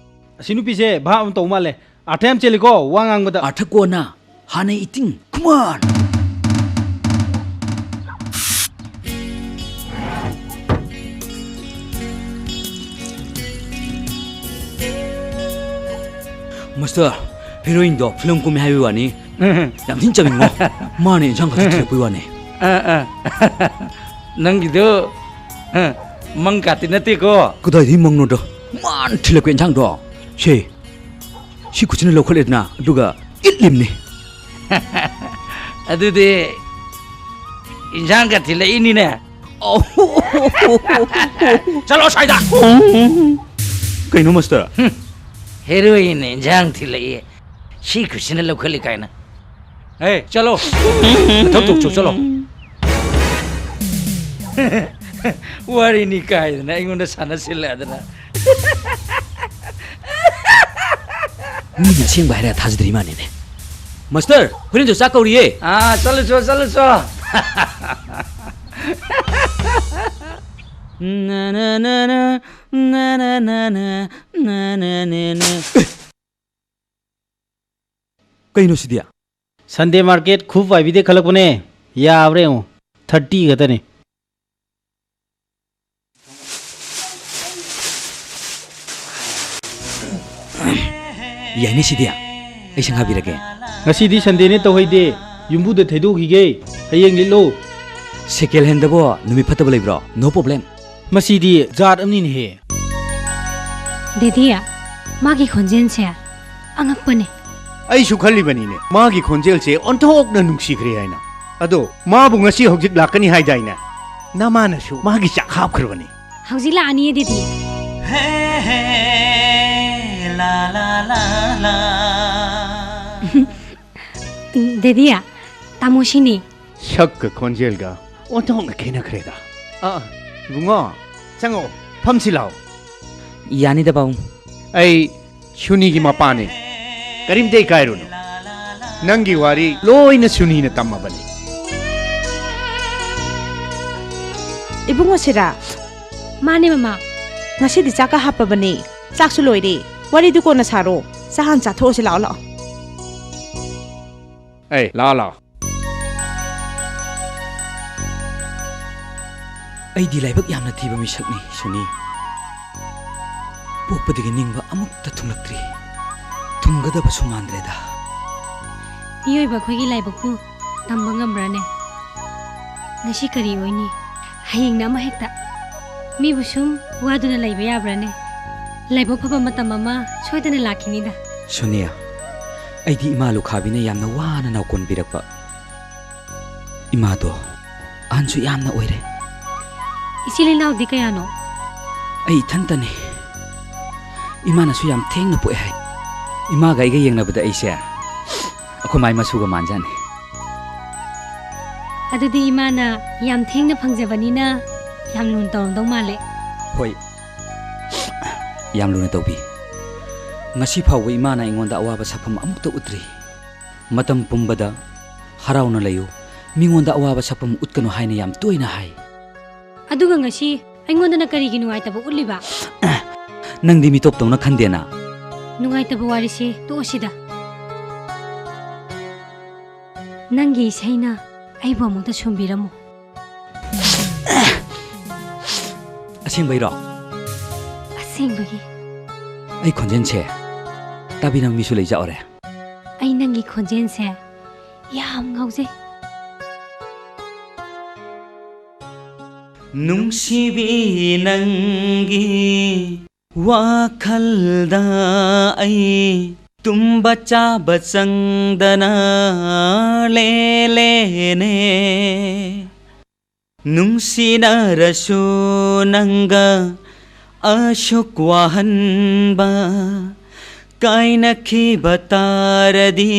ꯑꯁꯤ ꯅꯨꯄꯤꯁꯦ ꯚꯥꯞ ꯑꯃ ꯇꯧ ꯃꯥꯜꯂꯦ꯫ ꯑꯥꯔꯊ ꯌꯥꯝ ꯆꯦꯜꯂꯤꯀꯣ, ꯋꯥ ꯉꯥꯡꯕꯗ꯫ ꯑꯥꯔꯊ ꯀꯣꯟꯅ, ꯍꯥꯟꯅ ꯏꯇꯤꯡ꯫ Come on! ꯃꯥꯁꯇꯔ, ꯍꯦꯔꯣꯏꯟꯗꯣ ꯐꯤꯂꯝ ꯀꯨꯝꯃꯦ ꯍꯥꯏꯕꯩ ꯋꯥꯅꯤ꯫ ꯌꯥꯝ ꯊꯤꯅ ꯆꯥꯅꯤꯡꯉꯣ꯫ ꯃꯥꯅ ꯏꯟꯁꯥꯡ ꯈꯛꯇ ꯊꯤꯜꯂꯛꯄꯩ ꯋꯥꯅꯤ꯫ ꯑ, ꯑ꯫ ꯅꯪꯒꯤꯗꯣ, ꯑ, ꯃꯪ ꯀꯥꯇꯤ ꯅꯠꯇꯦꯀꯣ꯫ ꯀꯗꯥꯏꯗꯒꯤ ꯃꯪꯅꯣꯗ? ꯃꯥꯅ ꯊꯤꯜꯂꯛꯄ ꯏꯟꯁꯥꯡꯗꯣ꯫ ꯁꯦ, ꯁꯤ ꯈꯨꯠꯁꯤꯅ ꯂꯧꯈꯠꯂꯦꯗꯅ, ꯑꯗꯨꯒ ꯏꯠꯂꯤꯝꯅꯤ꯫ ꯑꯗꯨꯗꯤ ꯏꯟꯁꯥꯡꯒ ꯊꯤꯜꯂꯛꯏꯅꯤꯅꯦ꯫ ꯆꯠꯂꯣ ꯑꯁ꯭ꯋꯥꯏꯗ! ꯀꯩꯅꯣ, ꯃꯥꯁꯇꯔ? ꯍꯨꯝ, ꯍꯦꯔꯣꯏꯟꯅ ꯏꯟꯁꯥꯡ ꯊꯤꯜꯂꯛꯏ, ꯁꯤ ꯈꯨꯠꯁꯤꯅ ꯂꯧꯈꯠꯂꯤ ꯀꯥꯏꯅ꯫ ꯑꯦ, ꯆꯠꯂꯣ! ꯊꯕꯛ ꯇꯧꯆꯣ, ꯆꯠꯂꯣ! ꯋꯥꯔꯤꯅꯤ ꯀꯥꯏꯗꯅ ꯑꯩꯉꯣꯟꯗ ꯁꯥꯟꯅꯁꯤꯜꯂꯛꯑꯗꯅ꯫ ꯃꯤꯅ ꯑꯁꯦꯡꯕ ꯍꯥꯏꯔ ꯊꯥꯖꯗ꯭ꯔꯤ ꯃꯥꯅꯤꯅꯦ꯫ ꯃꯥꯁꯇꯔ, ꯍꯣꯔꯦꯟꯁꯨ ꯆꯥꯛ ꯀꯧꯔꯤꯌꯦ꯫ ꯑꯥ, ꯆꯠꯂꯨꯆꯣ, ꯆꯠꯂꯨꯆꯣ꯫ ꯀꯩꯅꯣ ꯁꯤꯗꯤ? ꯁꯟꯗꯦ ꯃꯥꯔꯀꯦꯠ ꯈꯨ ꯄꯥꯏꯕꯤꯗꯩ ꯈꯜꯂꯛꯄꯅꯦ꯫ ꯌꯥꯕ꯭ꯔꯥ ꯌꯦꯡꯉꯣ꯫ ꯊꯥꯔꯇꯤ ꯈꯛꯇꯅꯦ꯫ ꯌꯥꯏꯅꯦ ꯁꯤꯗꯤ꯫ ꯑꯩ ꯁꯪꯒꯥꯕꯤꯔꯒꯦ꯫ ꯉꯁꯤꯗꯤ ꯁꯟꯗꯦꯅꯦ ꯇꯧꯍꯩꯗꯦ꯫ ꯌꯨꯝꯕꯨꯗ ꯊꯩꯗꯣꯛꯈꯤꯒꯦ꯫ ꯍꯌꯦꯡ ꯂꯤꯠꯂꯣ꯫ ꯁꯦꯀꯦꯟ ꯍꯦꯟꯗꯕꯣ ꯅꯨꯃꯤꯠ ꯐꯠꯇꯕ ꯂꯩꯕ꯭ꯔꯣ? No problem꯫ ꯃꯁꯤꯗꯤ ꯖꯥꯠ ꯑꯃꯅꯤꯅꯦꯍꯦ꯫ ꯗꯦꯗꯤ, ꯃꯥꯒꯤ ꯈꯣꯟꯖꯦꯜꯁꯦ ꯑꯉꯛꯄꯅꯦ꯫ ꯑꯩꯁꯨ ꯈꯜꯂꯤꯕꯅꯤꯅꯦ, ꯃꯥꯒꯤ ꯈꯣꯟꯖꯦꯜꯁꯦ ꯑꯣꯟꯊꯣꯛꯅ ꯅꯨꯡꯁꯤꯈ꯭ꯔꯦ ꯍꯥꯏꯅ꯫ ꯑꯗꯣ ꯃꯥꯕꯨ ꯉꯁꯤ ꯍꯧꯖꯤꯛ ꯂꯥꯛꯀꯅꯤ ꯍꯥꯏꯗꯥꯏꯅꯦ? ꯅꯃꯥꯅꯁꯨ ꯃꯥꯒꯤ ꯆꯥꯛ ꯍꯥꯞꯈ꯭ꯔꯕꯅꯤ꯫ ꯍꯧꯖꯤꯛ ꯂꯥꯛꯑꯅꯤꯌꯦ ꯗꯦꯗꯤ꯫ ꯍꯦ, ꯍꯦ, ꯂꯥ, ꯂꯥ, ꯂꯥ, ꯂꯥ꯫ ꯗꯦꯗꯤ, ꯇꯥꯃꯣ ꯁꯤꯅꯤ꯫ ꯁꯛꯀ ꯈꯣꯟꯖꯦꯜꯒ ꯑꯣꯟꯊꯣꯛꯅ ꯈꯦꯠꯅꯈ꯭ꯔꯦꯗ꯫ ꯑꯥ, ꯏꯕꯨꯡꯉꯣ, ꯆꯪꯉꯛꯑꯣ, ꯐꯝꯁꯤ ꯂꯥꯛꯑꯣ꯫ ꯌꯥꯅꯤꯗ ꯄꯥꯕꯨꯡ꯫ ꯑꯩ ꯁꯨꯅꯤꯒꯤ ꯃꯄꯥꯅꯤ꯫ ꯀꯔꯤꯝꯇ ꯏꯀꯥꯏꯔꯨꯅꯨ꯫ ꯅꯪꯒꯤ ꯋꯥꯔꯤ ꯂꯣꯏꯅ ꯁꯨꯅꯤꯅ ꯇꯝꯃꯕꯅꯤ꯫ ꯏꯕꯨꯡꯉꯣ ꯁꯤꯔꯥ꯫ ꯃꯥꯅꯦ ꯃꯃꯥ꯫ ꯉꯁꯤꯗꯤ ꯆꯥꯛꯀ ꯍꯥꯞꯄꯕꯅꯤ꯫ ꯆꯥꯛꯁꯨ ꯂꯣꯏꯔꯦ꯫ ꯋꯥꯔꯤꯗꯨ ꯀꯣꯟꯅ ꯁꯥꯔꯣ꯫ ꯆꯥꯛ ꯍꯥꯟꯅ ꯆꯥꯊꯣꯛꯑꯁꯤ ꯂꯥꯛꯑꯣ, ꯂꯥꯛꯑꯣ꯫ ꯑꯦ, ꯂꯥꯛꯑꯣ, ꯂꯥꯛꯑꯣ꯫ ꯑꯩꯗꯤ ꯂꯥꯏꯕꯛ ꯌꯥꯝꯅ ꯊꯤꯕ ꯃꯤꯁꯛꯅꯤ, ꯁꯨꯅꯤ꯫ ꯄꯣꯛꯄꯗꯒꯤ ꯅꯤꯡꯕ ꯑꯃꯨꯛꯇ ꯊꯨꯡꯂꯛꯇ꯭ꯔꯤ꯫ ꯊꯨꯡꯒꯗꯕꯁꯨ ꯃꯥꯟꯗ꯭ꯔꯦꯗ꯫ ꯃꯤꯑꯣꯏꯕ ꯑꯩꯈꯣꯏꯒꯤ ꯂꯥꯏꯕꯛꯄꯨ ꯇꯝꯕ ꯉꯝꯕ꯭ꯔꯥꯅꯦ? ꯉꯁꯤ ꯀꯔꯤ ꯑꯣꯏꯅꯤ? ꯍꯌꯦꯡꯅ ꯑꯃ ꯍꯦꯛꯇ꯫ ꯃꯤꯕꯨ ꯁꯨꯝ ꯋꯥꯗꯨꯅ ꯂꯩꯕ ꯌꯥꯕ꯭ꯔꯥꯅꯦ? ꯂꯥꯏꯕꯛ ꯐꯕ ꯃꯇꯝ ꯑꯃ ꯁꯣꯏꯗꯅ ꯂꯥꯛꯈꯤꯅꯤꯗ꯫ ꯁꯣꯅꯤꯌꯥ, ꯑꯩꯗꯤ ꯏꯃꯥ ꯂꯨꯈꯥꯕꯤꯅ ꯌꯥꯝꯅ ꯋꯥꯅ ꯅꯥꯎꯀꯣꯟꯕꯤꯔꯛꯄ ꯏꯃꯥꯗꯣ ꯑꯍꯟꯁꯨ ꯌꯥꯝꯅ ꯑꯣꯏꯔꯦ꯫ ꯏꯆꯤꯜ ꯏꯅꯥꯎꯗꯤ ꯀꯌꯥꯅꯣ? ꯑꯩ ꯏꯊꯟꯇꯅꯤ꯫ ꯏꯃꯥꯅꯁꯨ ꯌꯥꯝ ꯊꯦꯡꯅ ꯄꯣꯛꯑꯦ ꯍꯥꯏ꯫ ꯏꯃꯥꯒ ꯑꯩꯒ ꯌꯦꯡꯅꯕꯗ ꯑꯩꯁꯦ ꯑꯩꯈꯣꯏ ꯃꯥꯏ ꯃꯁꯨꯒ ꯃꯥꯟꯖꯥꯠꯅꯤ꯫ ꯑꯗꯨꯗꯤ ꯏꯃꯥꯅ ꯌꯥꯝ ꯊꯦꯡꯅ ꯐꯪꯖꯕꯅꯤꯅ ꯌꯥꯝ ꯂꯨꯅ ꯇꯧꯔꯝꯗꯧ ꯃꯥꯜꯂꯦ꯫ ꯍꯣꯏ, ꯌꯥꯝ ꯂꯨꯅ ꯇꯧꯕꯤ꯫ ꯉꯁꯤ ꯐꯥꯎꯕ ꯏꯃꯥꯅ ꯑꯩꯉꯣꯟꯗ ꯑꯋꯥꯕ ꯁꯛꯐꯝ ꯑꯃꯨꯛꯇ ꯎꯠꯇ꯭ꯔꯤ꯫ ꯃꯇꯝ ꯄꯨꯝꯕꯗ ꯍꯔꯥꯎꯅ ꯂꯩꯌꯨ, ꯃꯤꯉꯣꯟꯗ ꯑꯋꯥꯕ ꯁꯛꯐꯝ ꯎꯠꯀꯅꯨ ꯍꯥꯏꯅ ꯌꯥꯝ ꯇꯣꯏꯅ ꯍꯥꯏ꯫ ꯑꯗꯨꯒ ꯉꯁꯤ ꯑꯩꯉꯣꯟꯗꯅ ꯀꯔꯤꯒꯤ ꯅꯨꯡꯉꯥꯏꯇꯕ ꯎꯠꯂꯤꯕ? ꯅꯪꯗꯤ ꯃꯤꯇꯣꯞꯇꯧꯅ ꯈꯟꯗꯦꯅ꯫ ꯅꯨꯡꯉꯥꯏꯇꯕ ꯋꯥꯔꯤꯁꯦ ꯇꯣꯛꯑꯁꯤꯗ꯫ ꯅꯪꯒꯤ ꯏꯁꯩꯅ ꯑꯩꯕꯨ ꯑꯃꯨꯛꯇ ꯁꯨꯝꯕꯤꯔꯝꯃꯨ꯫ ꯑꯁꯦꯡꯕꯩꯔꯣ? ꯑꯁꯦꯡꯕꯒꯤ꯫ ꯑꯩ ꯈꯣꯟꯖꯦꯜꯁꯦ ꯇꯥꯕꯤꯅꯕ ꯃꯤꯁꯨ ꯂꯩꯖꯍꯧꯔꯦ꯫ ꯑꯩ ꯅꯪꯒꯤ ꯈꯣꯟꯖꯦꯜꯁꯦ ꯌꯥꯝ ꯉꯥꯎꯖꯩ꯫ ꯅꯨꯡꯁꯤꯕꯤ, ꯅꯪꯒꯤ ꯋꯥꯈꯜꯗ ꯑꯩ ꯇꯨꯝꯕ ꯆꯥꯕ ꯆꯪꯗꯅ ꯂꯦꯂꯦꯅꯦ꯫ ꯅꯨꯡꯁꯤꯅꯔꯁꯨ ꯅꯪꯒ ꯑꯁꯨꯛ ꯋꯥꯍꯟꯕ ꯀꯥꯏꯅꯈꯤꯕ ꯇꯥꯔꯗꯤ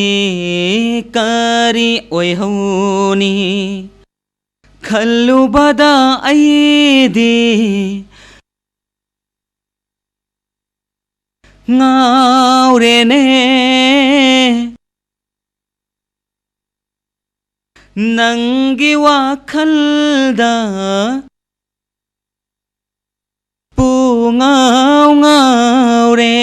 ꯀꯔꯤ ꯑꯣꯏꯍꯧꯅꯤ? ꯈꯜꯂꯨꯕꯗ ꯑꯩꯗꯤ ꯉꯥꯎꯔꯦꯅꯦ꯫ ꯅꯪꯒꯤ ꯋꯥꯈꯜꯗ ꯄꯨꯡꯉꯥꯎ ꯉꯥꯎꯔꯦ꯫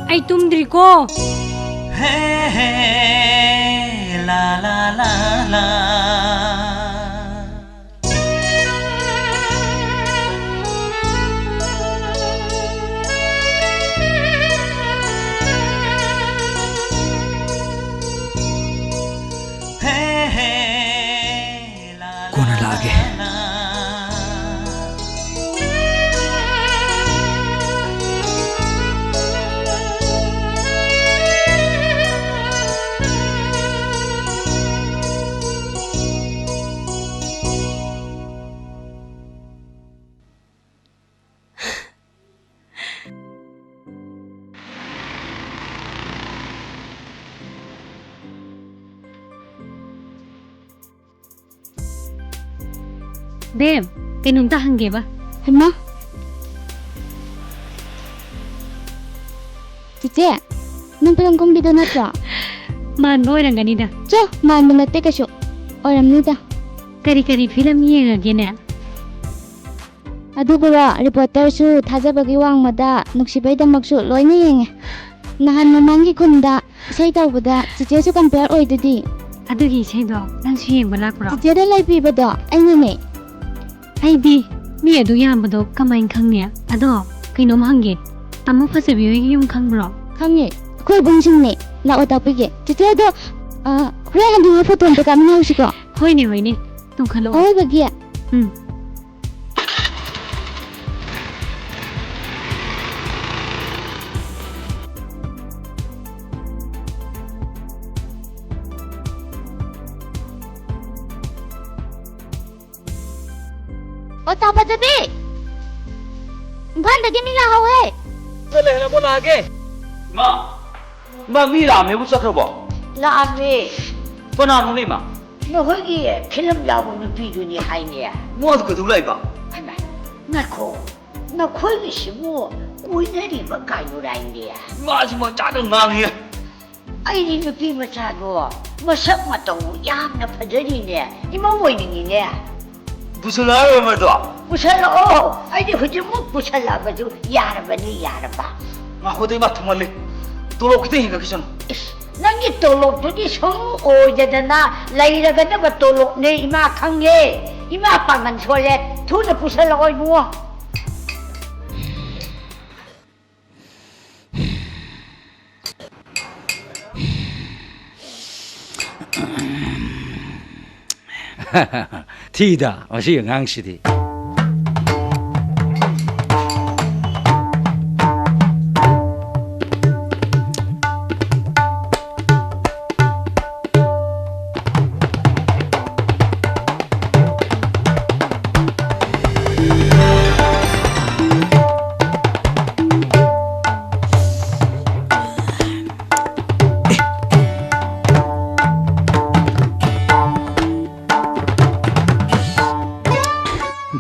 ꯑꯩ ꯇꯨꯝꯗ꯭ꯔꯤꯀꯣ꯫ ꯍꯦ, ꯍꯦ, ꯂꯥ, ꯂꯥ, ꯂꯥ, ꯂꯥ꯫ ꯀꯣꯟꯅ ꯂꯥꯛꯑꯒꯦ꯫ ꯕꯦꯝ, ꯀꯩꯅꯣꯝꯇ ꯍꯪꯒꯦꯕ꯫ ꯍꯩꯃꯥ꯫ ꯆꯤꯆꯦ, ꯅꯪ ꯐꯤꯂꯝ ꯀꯨꯝꯕꯤꯗꯣ ꯅꯠꯇ꯭ꯔꯣ? ꯃꯥꯟꯕ ꯑꯣꯏꯔꯝꯒꯅꯤꯗ꯫ ꯆꯣ, ꯃꯥꯟꯕ ꯅꯠꯇꯦ ꯀꯩꯁꯨ꯫ ꯑꯣꯏꯔꯝꯅꯤꯗ꯫ ꯀꯔꯤ ꯀꯔꯤ ꯐꯤꯂꯝ ꯌꯦꯡꯉꯒꯦꯅꯦ? ꯑꯗꯨꯕꯨꯔꯣ, ꯔꯤꯄꯣꯔꯇꯔꯁꯨ, ꯊꯥꯖꯕꯒꯤ ꯋꯥꯡꯃꯗ, ꯅꯨꯡꯁꯤꯕꯩꯗꯃꯛꯁꯨ ꯂꯣꯏꯅ ꯌꯦꯡꯉꯦ꯫ ꯅꯍꯥꯟ ꯃꯃꯥꯡꯒꯤ ꯈꯨꯟꯗ ꯏꯁꯩ ꯇꯧꯕꯗ ꯆꯤꯆꯦꯁꯨ ꯀꯝꯄꯤꯌꯔ ꯑꯣꯏꯗꯨꯗꯤ꯫ ꯑꯗꯨꯒꯤ ꯏꯁꯩꯗꯣ ꯅꯪꯁꯨ ꯌꯦꯡꯕ ꯂꯥꯛꯄ꯭ꯔꯣ? ꯆꯤꯆꯦꯗ ꯂꯩꯕꯤꯕꯗꯣ ꯑꯩꯅꯅꯦ꯫ ꯑꯩꯗꯤ ꯃꯤ ꯑꯗꯨ ꯌꯥꯝꯕꯗꯣ ꯀꯃꯥꯏꯅ ꯈꯪꯅꯤ? ꯑꯗꯣ ꯀꯩꯅꯣꯝ ꯍꯪꯒꯦ, ꯇꯥꯃꯣ ꯐꯖꯕꯤ ꯍꯣꯏꯒꯤ ꯌꯨꯝ ꯈꯪꯕ꯭ꯔꯣ? ꯈꯪꯉꯦ, ꯑꯩꯈꯣꯏ ꯏꯕꯨꯡꯁꯤꯡꯅꯦ꯫ ꯂꯥꯛꯑꯣ ꯇꯥꯛꯄꯤꯒꯦ꯫ ꯆꯤꯆꯦ ꯑꯗꯣ, ꯑ, ꯍꯣꯔꯦꯟ ꯑꯗꯨꯒ ꯐꯣꯇꯣ ꯑꯝꯇ ꯀꯥꯞꯃꯤꯟꯅꯔꯨꯁꯤꯀꯣ꯫ ꯍꯣꯏꯅꯦ, ꯍꯣꯏꯅꯦ, ꯇꯣꯡꯈꯠꯂꯛꯑꯣ꯫ ꯑꯋꯣꯏꯕꯒꯤ꯫ ꯎꯝ꯫ ꯑꯣ, ꯇꯥ ꯐꯖꯕꯤ! ꯏꯝꯐꯥꯜꯗꯒꯤ ꯃꯤ ꯂꯥꯛꯍꯧꯋꯦ꯫ ꯆꯠꯂꯦ, ꯅꯪꯕꯨ ꯂꯥꯛꯑꯒꯦ꯫ ꯏꯃꯥ! ꯏꯃꯥ, ꯃꯤ ꯂꯥꯛꯑꯝꯃꯦꯕꯨ ꯆꯠꯈ꯭ꯔꯕꯣ? ꯂꯥꯛꯑꯝꯃꯦ꯫ ꯀꯅꯥꯅꯣꯅꯦ, ꯏꯃꯥ? ꯅꯈꯣꯏꯒꯤ ꯐꯤꯂꯝ ꯌꯥꯎꯕ ꯅꯨꯄꯤꯗꯨꯅꯤ ꯍꯥꯏꯅꯦ꯫ ꯃꯥꯗꯨ ꯀꯩꯗꯧ ꯂꯥꯛꯏꯕ? ꯍꯩꯃꯥ, ꯉꯥꯏꯈꯣ꯫ ꯅꯈꯣꯏꯒꯤꯁꯤꯕꯨ ꯀꯣꯏꯅꯔꯤꯕ ꯀꯥꯏꯅꯨꯔꯥꯏꯅꯦ? ꯏꯃꯥꯁꯤ ꯃꯆꯥꯗ ꯉꯥꯡꯉꯤꯍꯦ꯫ ꯑꯩꯗꯤ ꯅꯨꯄꯤ ꯃꯆꯥꯗꯣ ꯃꯁꯛ ꯃꯇꯧ ꯌꯥꯝꯅ ꯐꯖꯔꯤꯅꯦ, ꯏꯃꯧ ꯑꯣꯏꯅꯤꯡꯉꯤꯅꯦ꯫ ꯄꯨꯁꯜꯂꯛꯑꯔꯣꯏ ꯃꯗꯣ? ꯄꯨꯁꯜꯂꯛꯑꯣ, ꯑꯩꯗꯤ ꯍꯧꯖꯤꯛꯃꯛ ꯄꯨꯁꯜꯂꯛꯑꯕꯁꯨ ꯌꯥꯔꯕꯅꯤ, ꯌꯥꯔꯕ꯫ ꯉꯥꯏꯈꯣꯗ ꯏꯃꯥ, ꯊꯨꯃꯜꯂꯦ꯫ ꯇꯣꯂꯣꯞ ꯈꯤꯇꯪ ꯍꯦꯟꯒꯠꯈꯤꯁꯅꯨ꯫ ꯏꯁ, ꯅꯪꯒꯤ ꯇꯣꯂꯣꯞꯇꯨꯗꯤ ꯁꯨꯝ ꯑꯣꯏꯗꯗꯅ ꯂꯩꯔꯒꯗꯕ ꯇꯣꯂꯣꯞꯅꯦ ꯏꯃꯥ, ꯈꯪꯉꯦ꯫ ꯏꯃꯥ ꯄꯥꯡꯒꯜ ꯁꯣꯜꯂꯦ, ꯊꯨꯅ ꯄꯨꯁꯜꯂꯛꯑꯣ ꯏꯕꯨꯡꯉꯣ꯫ ꯊꯤꯗ ꯃꯁꯤ ꯑꯉꯥꯡꯁꯤꯗꯤ꯫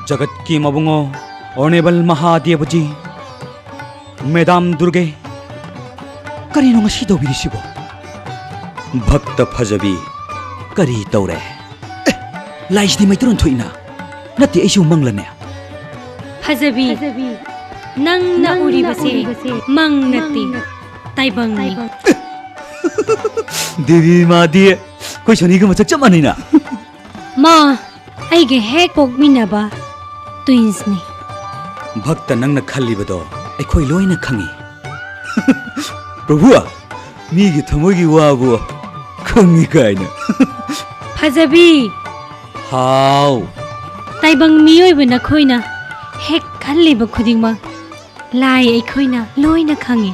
ꯖꯒꯠꯀꯤ ꯃꯕꯨꯡꯉꯣ, ꯑꯣꯅꯦꯕꯜ ꯃꯍꯥꯗꯦꯕꯖꯤ, ꯃꯦꯗꯥꯝ ꯗꯨꯔꯒꯦ, ꯀꯔꯤꯅꯣ ꯉꯁꯤ ꯇꯧꯕꯤꯔꯤꯁꯤꯕꯣ? ꯚꯛꯇ ꯐꯖꯕꯤ, ꯀꯔꯤ ꯇꯧꯔꯦ? ꯑꯦ, ꯂꯥꯏꯁꯤꯗꯤ ꯃꯩꯇꯩꯂꯣꯟ ꯊꯣꯛꯏꯅ꯫ ꯅꯠꯇꯦ, ꯑꯩꯁꯨ ꯃꯪꯂꯅꯦ꯫ ꯐꯖꯕꯤ, ꯅꯪꯅ ꯎꯔꯤꯕꯁꯦ ꯃꯪ ꯅꯠꯇꯦ, ꯇꯥꯏꯕꯪꯅꯤ꯫ ꯗꯦꯕꯤ ꯃꯥꯗꯤ ꯑꯩꯈꯣꯏ ꯁꯣꯅꯤꯒ ꯃꯁꯛ ꯆꯞ ꯃꯥꯟꯅꯩꯅ꯫ ꯃꯥ ꯑꯩꯒ ꯍꯦꯛ ꯄꯣꯛꯃꯤꯟꯅꯕ ꯇ꯭ꯋꯤꯟꯁꯅꯤ꯫ ꯚꯛꯇ, ꯅꯪꯅ ꯈꯜꯂꯤꯕꯗꯣ ꯑꯩꯈꯣꯏ ꯂꯣꯏꯅ ꯈꯪꯉꯤ꯫ ꯄ꯭ꯔꯚꯨ, ꯃꯤꯒꯤ ꯊꯃꯣꯏꯒꯤ ꯋꯥꯕꯨ ꯈꯪꯉꯤ ꯀꯥꯏꯅ꯫ ꯐꯖꯕꯤ꯫ ꯍꯥꯎ꯫ ꯇꯥꯏꯕꯪ ꯃꯤꯑꯣꯏꯕ ꯅꯈꯣꯏꯅ ꯍꯦꯛ ꯈꯜꯂꯤꯕ ꯈꯨꯗꯤꯡꯃꯛ ꯂꯥꯏ ꯑꯩꯈꯣꯏꯅ ꯂꯣꯏꯅ ꯈꯪꯉꯤ꯫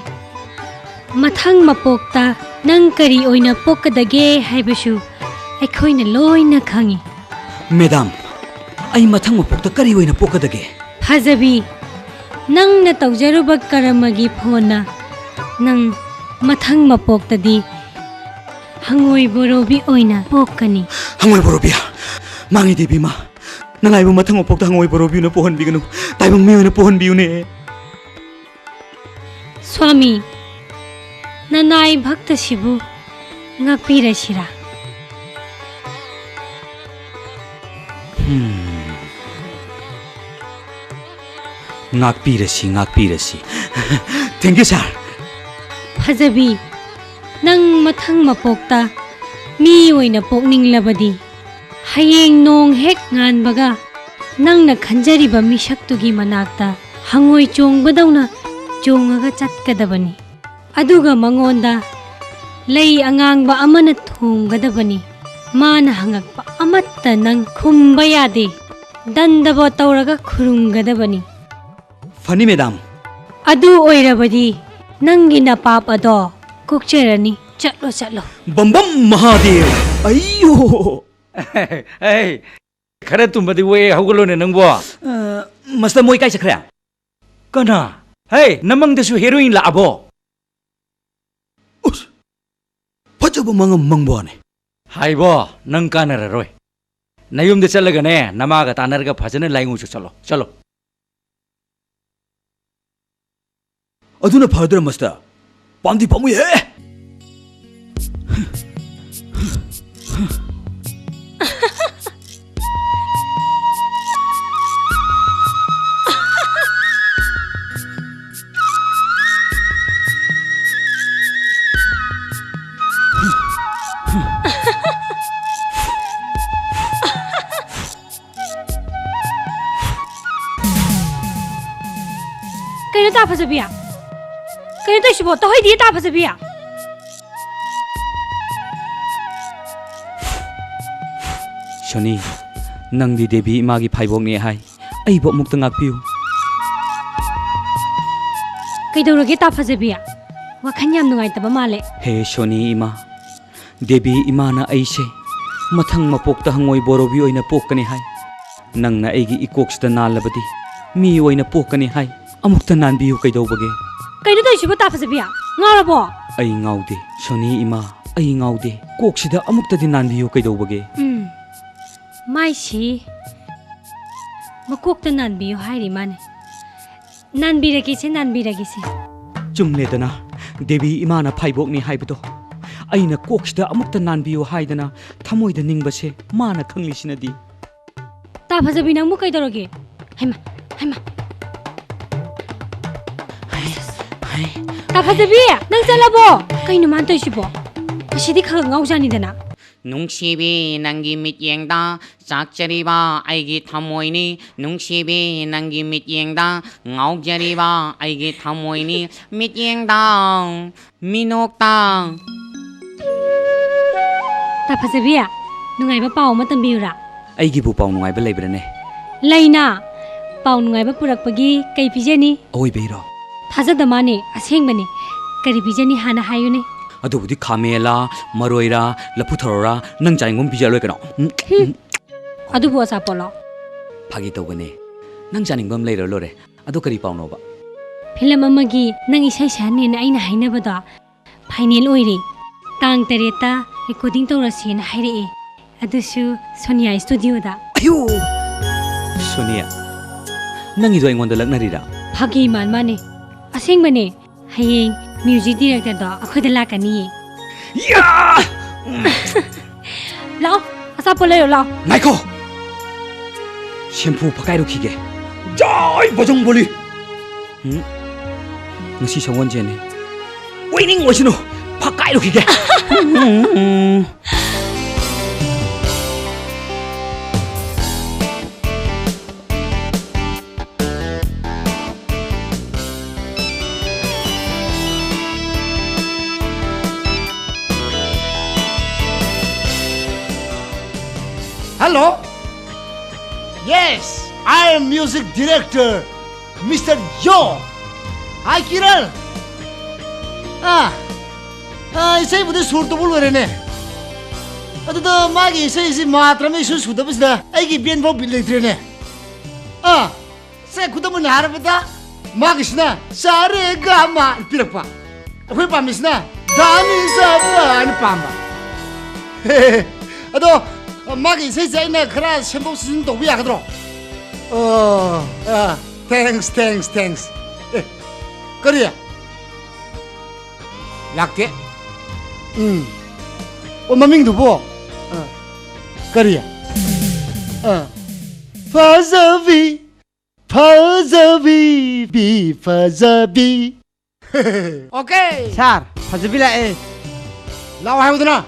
ꯃꯊꯪ ꯃꯄꯣꯛꯇ ꯅꯪ ꯀꯔꯤ ꯑꯣꯏꯅ ꯄꯣꯛꯀꯗꯒꯦ ꯍꯥꯏꯕꯁꯨ ꯑꯩꯈꯣꯏꯅ ꯂꯣꯏꯅ ꯈꯪꯉꯤ꯫ ꯃꯦꯗꯥꯝ, ꯑꯩ ꯃꯊꯪ ꯃꯄꯣꯛꯇ ꯀꯔꯤ ꯑꯣꯏꯅ ꯄꯣꯛꯀꯗꯒꯦ? ꯐꯖꯕꯤ, ꯅꯪꯅ ꯇꯧꯖꯔꯨꯕ ꯀꯔꯃꯒꯤ ꯐꯣꯟꯅ ꯅꯪ ꯃꯊꯪ ꯃꯄꯣꯛꯇꯗꯤ ꯍꯪꯉꯣꯏ ꯕꯣꯔꯣꯕꯤ ꯑꯣꯏꯅ ꯄꯣꯛꯀꯅꯤ꯫ ꯍꯪꯉꯣꯏ ꯕꯣꯔꯣꯕꯤ? ꯃꯥꯡꯉꯤ ꯗꯦꯕꯤ ꯃꯥ, ꯅꯪ ꯑꯩꯕꯨ ꯃꯊꯪ ꯃꯄꯣꯛꯇ ꯍꯪꯉꯣꯏ ꯕꯣꯔꯣꯕꯤ ꯑꯣꯏꯅ ꯄꯣꯛꯍꯟꯕꯤꯒꯅꯨ, ꯇꯥꯏꯕꯪ ꯃꯤ ꯑꯣꯏꯅ ꯄꯣꯛꯍꯟꯕꯤꯌꯨꯅꯦ꯫ ꯁ꯭ꯋꯥꯃꯤ, ꯅꯅꯥꯏ ꯚꯛꯇꯁꯤꯕꯨ ꯉꯥꯛꯄꯤꯔꯁꯤꯔꯥ? ꯍꯝ꯫ ꯉꯥꯛꯄꯤꯔꯁꯤ, ꯉꯥꯛꯄꯤꯔꯁꯤ꯫ Thank you, sir꯫ ꯐꯖꯕꯤ, ꯅꯪ ꯃꯊꯪ ꯃꯄꯣꯛꯇ ꯃꯤ ꯑꯣꯏꯅ ꯄꯣꯛꯅꯤꯡꯂꯕꯗꯤ, ꯍꯌꯦꯡ ꯅꯣꯡ ꯍꯦꯛ ꯉꯥꯟꯕꯒ ꯅꯪꯅ ꯈꯟꯖꯔꯤꯕ ꯃꯤꯁꯛꯇꯨꯒꯤ ꯃꯅꯥꯛꯇ ꯍꯪꯉꯣꯏ ꯆꯣꯡꯕꯗꯧꯅ ꯆꯣꯡꯉꯒ ꯆꯠꯀꯗꯕꯅꯤ꯫ ꯑꯗꯨꯒ ꯃꯉꯣꯟꯗ ꯂꯩ ꯑꯉꯥꯡꯕ ꯑꯃꯅ ꯊꯣꯡꯒꯗꯕꯅꯤ꯫ ꯃꯥꯅ ꯍꯪꯉꯛꯄ ꯑꯃꯠꯇ ꯅꯪ ꯈꯨꯝꯕ ꯌꯥꯗꯦ꯫ ꯗꯟꯗꯕꯣ ꯇꯧꯔꯒ ꯈꯨꯔꯨꯝꯒꯗꯕꯅꯤ꯫ ꯐꯅꯤ, ꯃꯦꯗꯥꯝ꯫ ꯑꯗꯨ ꯑꯣꯏꯔꯕꯗꯤ ꯅꯪꯒꯤ ꯅꯄꯥꯞ ꯑꯗꯣ ꯀꯣꯛꯆꯔꯅꯤ꯫ ꯆꯠꯂꯣ, ꯆꯠꯂꯣ꯫ ꯕꯝ ꯕꯝ ꯃꯍꯥꯗꯦꯕ꯫ ꯑꯩꯌꯣ! ꯑꯩ, ꯈꯔ ꯇꯨꯝꯕꯗꯤ ꯋꯥꯏ, ꯍꯧꯒꯠꯂꯣꯅꯦ ꯅꯪꯕꯣ꯫ ꯑ, ꯃꯥꯁꯇꯔ, ꯃꯣꯏ ꯀꯥꯏ ꯆꯠꯈ꯭ꯔꯦ? ꯀꯅꯥ? ꯍꯦ, ꯅꯃꯪꯗꯁꯨ ꯍꯦꯔꯣꯏꯟ ꯂꯥꯛꯑꯕꯣ? ꯎꯁ! ꯐꯖꯕ ꯃꯪ ꯑꯃ ꯃꯪꯕ ꯋꯥꯅꯦ꯫ ꯍꯥꯏꯕꯣ, ꯅꯪ ꯀꯥꯟꯅꯔꯔꯣꯏ꯫ ꯅꯌꯨꯝꯗ ꯆꯠꯂꯒꯅꯦ, ꯅꯃꯥꯒ ꯇꯥꯟꯅꯔꯒ ꯐꯖꯅ ꯂꯥꯏꯉꯨ ꯆꯠꯂꯣ, ꯆꯠꯂꯣ꯫ ꯑꯗꯨꯅ ꯐꯗ꯭ꯔ, ꯃꯁꯇꯔ? ꯄꯥꯝꯗꯤ ꯄꯥꯝꯃꯨꯏꯍꯦ꯫ ꯀꯩꯅꯣ ꯇꯥ ꯐꯖꯕꯤ? ꯀꯩꯅꯣ ꯇꯧꯏꯁꯤꯕꯣ? ꯇꯧꯍꯩꯗꯤ ꯇꯥ ꯐꯖꯕꯤ꯫ ꯁꯣꯅꯤ, ꯅꯪꯗꯤ ꯗꯦꯕꯤ ꯏꯃꯥꯒꯤ ꯐꯥꯏꯕꯣꯛꯅꯦ ꯍꯥꯏ꯫ ꯑꯩꯕꯨ ꯑꯃꯨꯛꯇ ꯉꯥꯛꯄꯤꯌꯨ꯫ ꯀꯩꯗꯧꯔꯒꯦ ꯇꯥ ꯐꯖꯕꯤ? ꯋꯥꯈꯜ ꯌꯥꯝ ꯅꯨꯡꯉꯥꯏꯇꯕ ꯃꯥꯜꯂꯦ꯫ ꯍꯦ ꯁꯣꯅꯤ ꯏꯃꯥ, ꯗꯦꯕꯤ ꯏꯃꯥꯅ ꯑꯩꯁꯦ ꯃꯊꯪ ꯃꯄꯣꯛꯇ ꯍꯪꯉꯣꯏ ꯕꯣꯔꯣꯕꯤ ꯑꯣꯏꯅ ꯄꯣꯛꯀꯅꯤ ꯍꯥꯏ꯫ ꯅꯪꯅ ꯑꯩꯒꯤ ꯏꯀꯣꯛꯁꯤꯗ ꯅꯥꯜꯂꯕꯗꯤ ꯃꯤ ꯑꯣꯏꯅ ꯄꯣꯛꯀꯅꯤ ꯍꯥꯏ꯫ ꯑꯃꯨꯛꯇ ꯅꯥꯟꯕꯤꯌꯨ ꯀꯩꯗꯧꯕꯒꯦ? ꯀꯩꯅꯣ ꯇꯧꯔꯤꯁꯤꯕꯣ ꯇꯥ ꯐꯖꯕꯤ? ꯉꯥꯎꯔꯕꯣ? ꯑꯩ ꯉꯥꯎꯗꯦ, ꯁꯣꯅꯤ ꯏꯃꯥ, ꯑꯩ ꯉꯥꯎꯗꯦ꯫ ꯀꯣꯛꯁꯤꯗ ꯑꯃꯨꯛꯇꯗꯤ ꯅꯥꯟꯕꯤꯌꯨ ꯀꯩꯗꯧꯕꯒꯦ? ꯎꯝ, ꯃꯥꯏꯁꯤ ꯃꯀꯣꯛꯇ ꯅꯥꯟꯕꯤꯌꯨ ꯍꯥꯏꯔꯤ ꯃꯥꯅꯦ꯫ ꯅꯥꯟꯕꯤꯔꯒꯦꯁꯦ, ꯅꯥꯟꯕꯤꯔꯒꯦꯁꯦ꯫ ꯆꯨꯝꯂꯦꯗꯅ, ꯗꯦꯕꯤ ꯏꯃꯥꯅ ꯐꯥꯏꯕꯣꯛꯅꯤ ꯍꯥꯏꯕꯗꯣ꯫ ꯑꯩꯅ ꯀꯣꯛꯁꯤꯗ ꯑꯃꯨꯛꯇ ꯅꯥꯟꯕꯤꯌꯨ ꯍꯥꯏꯗꯅ ꯊꯃꯣꯏꯗ ꯅꯤꯡꯕꯁꯦ ꯃꯥꯅ ꯈꯪꯂꯤꯁꯤꯅꯗꯤ꯫ ꯇꯥ ꯐꯖꯕꯤ, ꯅꯪꯕꯨ ꯀꯩꯗꯧꯔꯒꯦ? ꯍꯩꯃꯥ, ꯍꯩꯃꯥ꯫ ꯇꯥ ꯐꯖꯕꯤ, ꯅꯪ ꯆꯠꯂꯕꯣ? ꯀꯩꯅꯣ ꯃꯥꯅ ꯇꯧꯔꯤꯁꯤꯕꯣ? ꯉꯁꯤꯗꯤ ꯈꯔ ꯈꯔ ꯉꯥꯎꯖꯥꯅꯤꯗꯅ꯫ ꯅꯨꯡꯁꯤꯕꯤ, ꯅꯪꯒꯤ ꯃꯤꯠꯌꯦꯡꯗ ꯆꯥꯛꯆꯔꯤꯕ ꯑꯩꯒꯤ ꯊꯃꯣꯏꯅꯤ꯫ ꯅꯨꯡꯁꯤꯕꯤ, ꯅꯪꯒꯤ ꯃꯤꯠꯌꯦꯡꯗ ꯉꯥꯎꯖꯔꯤꯕ ꯑꯩꯒꯤ ꯊꯃꯣꯏꯅꯤ꯫ ꯃꯤꯠꯌꯦꯡꯗ, ꯃꯤꯅꯣꯛꯇ꯫ ꯇꯥ ꯐꯖꯕꯤ, ꯅꯨꯡꯉꯥꯏꯕ ꯄꯥꯎ ꯑꯃ ꯇꯝꯕꯤꯌꯨꯔꯥ? ꯑꯩꯒꯤꯕꯨ ꯄꯥꯎ ꯅꯨꯡꯉꯥꯏꯕ ꯂꯩꯕ꯭ꯔꯅꯦ? ꯂꯩꯅ꯫ ꯄꯥꯎ ꯅꯨꯡꯉꯥꯏꯕ ꯄꯨꯔꯛꯄꯒꯤ ꯀꯩ ꯄꯤꯖꯅꯤ? ꯑꯋꯣꯏꯕꯩꯔꯣ? ꯊꯥꯖꯗ ꯃꯥꯅꯦ, ꯑꯁꯦꯡꯕꯅꯦ꯫ ꯀꯔꯤ ꯄꯤꯖꯅꯤ ꯍꯥꯟꯅ ꯍꯥꯏꯌꯨꯅꯦ꯫ ꯑꯗꯨꯕꯨꯗꯤ ꯈꯥꯃꯦꯟꯂꯥ, ꯃꯔꯣꯏꯔꯥ, ꯂꯐꯨ ꯊꯔꯣꯔꯥ, ꯅꯪ ꯆꯥꯅꯤꯡꯕ ꯑꯃ ꯄꯤꯖꯔ ꯂꯣꯏꯔꯦ ꯀꯩꯅꯣ꯫ ꯎꯝ, ꯍꯨꯝ꯫ ꯎꯝ꯫ ꯑꯗꯨꯕꯨ ꯑꯆꯥꯄꯣꯠꯂꯣ? ꯐꯥꯒꯤ ꯇꯧꯕꯅꯦ꯫ ꯅꯪ ꯆꯥꯅꯤꯡꯕ ꯑꯃ ꯂꯩꯔ ꯂꯣꯏꯔꯦ꯫ ꯑꯗꯣ ꯀꯔꯤ ꯄꯥꯎꯅꯣꯕ? ꯐꯤꯂꯝ ꯑꯃꯒꯤ ꯅꯪ ꯏꯁꯩ ꯁꯛꯍꯟꯅꯦꯅ ꯑꯩꯅ ꯍꯥꯏꯅꯕꯗꯣ ꯐꯥꯏꯅꯦꯜ ꯑꯣꯏꯔꯦ꯫ ꯇꯥꯡ ꯇꯔꯦꯠꯇ ꯔꯦꯀꯣꯔꯗꯤꯡ ꯇꯧꯔꯁꯦꯅ ꯍꯥꯏꯔꯛꯑꯦ꯫ ꯑꯗꯨꯁꯨ ꯁꯣꯅꯤꯌꯥ ꯁ꯭ꯇꯨꯗꯤꯑꯣꯗ꯫ ꯑꯌꯣ! ꯁꯣꯅꯤꯌꯥ, ꯅꯪꯒꯤꯗꯣ ꯑꯩꯉꯣꯟꯗ ꯂꯛꯅꯔꯤꯔꯥ? ꯐꯥꯒꯤ ꯃꯥꯟ ꯃꯥꯅꯦ꯫ ꯑꯁꯦꯡꯕꯅꯦ꯫ ꯍꯌꯦꯡ ꯃ꯭ꯌꯨꯖꯤꯛ ꯗꯤꯔꯦꯛꯇꯔꯗꯣ ꯑꯩꯈꯣꯏꯗ ꯂꯥꯛꯀꯅꯤꯌꯦ꯫ ꯌꯥ! ꯂꯥꯛꯑꯣ, ꯑꯆꯥꯄꯣꯠ ꯂꯩꯔꯣ ꯂꯥꯛꯑꯣ꯫ ꯉꯥꯏꯈꯣ! ꯁꯦꯝꯐꯨ ꯐꯛꯀꯥꯏꯔꯨꯈꯤꯒꯦ꯫ ꯖꯥꯏ ꯕꯖꯪ ꯕꯣꯂꯤ! ꯎꯝ? ꯉꯁꯤ ꯁꯒꯣꯜꯁꯦꯟꯅꯦ꯫ ꯑꯣꯏꯅꯤꯡ ꯑꯣꯏꯁꯅꯨ, ꯐꯛꯀꯥꯏꯔꯨꯈꯤꯒꯦ꯫ Hello. Yes, I am music director, Mister Yo. Hi, Kiran. ꯑꯥ, ꯑꯥ, ꯏꯁꯩꯕꯨꯗꯤ ꯁꯨꯔ ꯇꯧꯕ ꯂꯣꯏꯔꯦꯅꯦ꯫ ꯑꯗꯨꯗ ꯃꯥꯒꯤ ꯏꯁꯩꯁꯤ ꯃꯥꯇ꯭ꯔ ꯑꯃ ꯏꯁꯨ ꯁꯨꯗꯕꯁꯤꯗ ꯑꯩꯒꯤ ꯕꯦꯟ ꯐꯥꯎ ꯕꯤꯠ ꯂꯩꯇ꯭ꯔꯦꯅꯦ꯫ ꯑꯥ, ꯁꯦ, ꯈꯨꯗꯝ ꯑꯣꯏꯅ ꯍꯥꯏꯔꯕꯗ, ꯃꯥꯒꯤꯁꯤꯅ ꯁꯥ ꯔꯦ ꯒ ꯃꯥ ꯄꯤꯔꯛꯄ꯫ ꯑꯩꯈꯣꯏ ꯄꯥꯝꯃꯤꯁꯤꯅ ꯙꯥ ꯅꯤ ꯁꯥ ꯄꯥ ꯍꯥꯏꯅ ꯄꯥꯝꯕ꯫ ꯑꯗꯣ, ꯃꯥꯒꯤ ꯏꯁꯩꯁꯦ ꯑꯩꯅ ꯈꯔ ꯁꯦꯝꯗꯣꯛ ꯁꯦꯝꯖꯤꯟ ꯇꯧꯕ ꯌꯥꯒꯗ꯭ꯔꯣ? ꯑꯣ, ꯑ, thanks, thanks, thanks. ꯑꯦ, ꯀꯔꯤ? ꯂꯥꯛꯇꯦ꯫ ꯎꯝ꯫ ꯑꯣ, ꯃꯃꯤꯡꯗꯨꯕꯣ? ꯑ, ꯀꯔꯤ? ꯑ, ꯐꯖꯕꯤ, ꯐꯖꯕꯤ, ꯕꯤ ꯐꯖꯕꯤ꯫ Okay. ꯁꯥꯔ, ꯐꯖꯕꯤ ꯂꯥꯛꯑꯦ꯫ ꯂꯥꯛꯑꯣ ꯍꯥꯏꯕꯗꯨꯅ?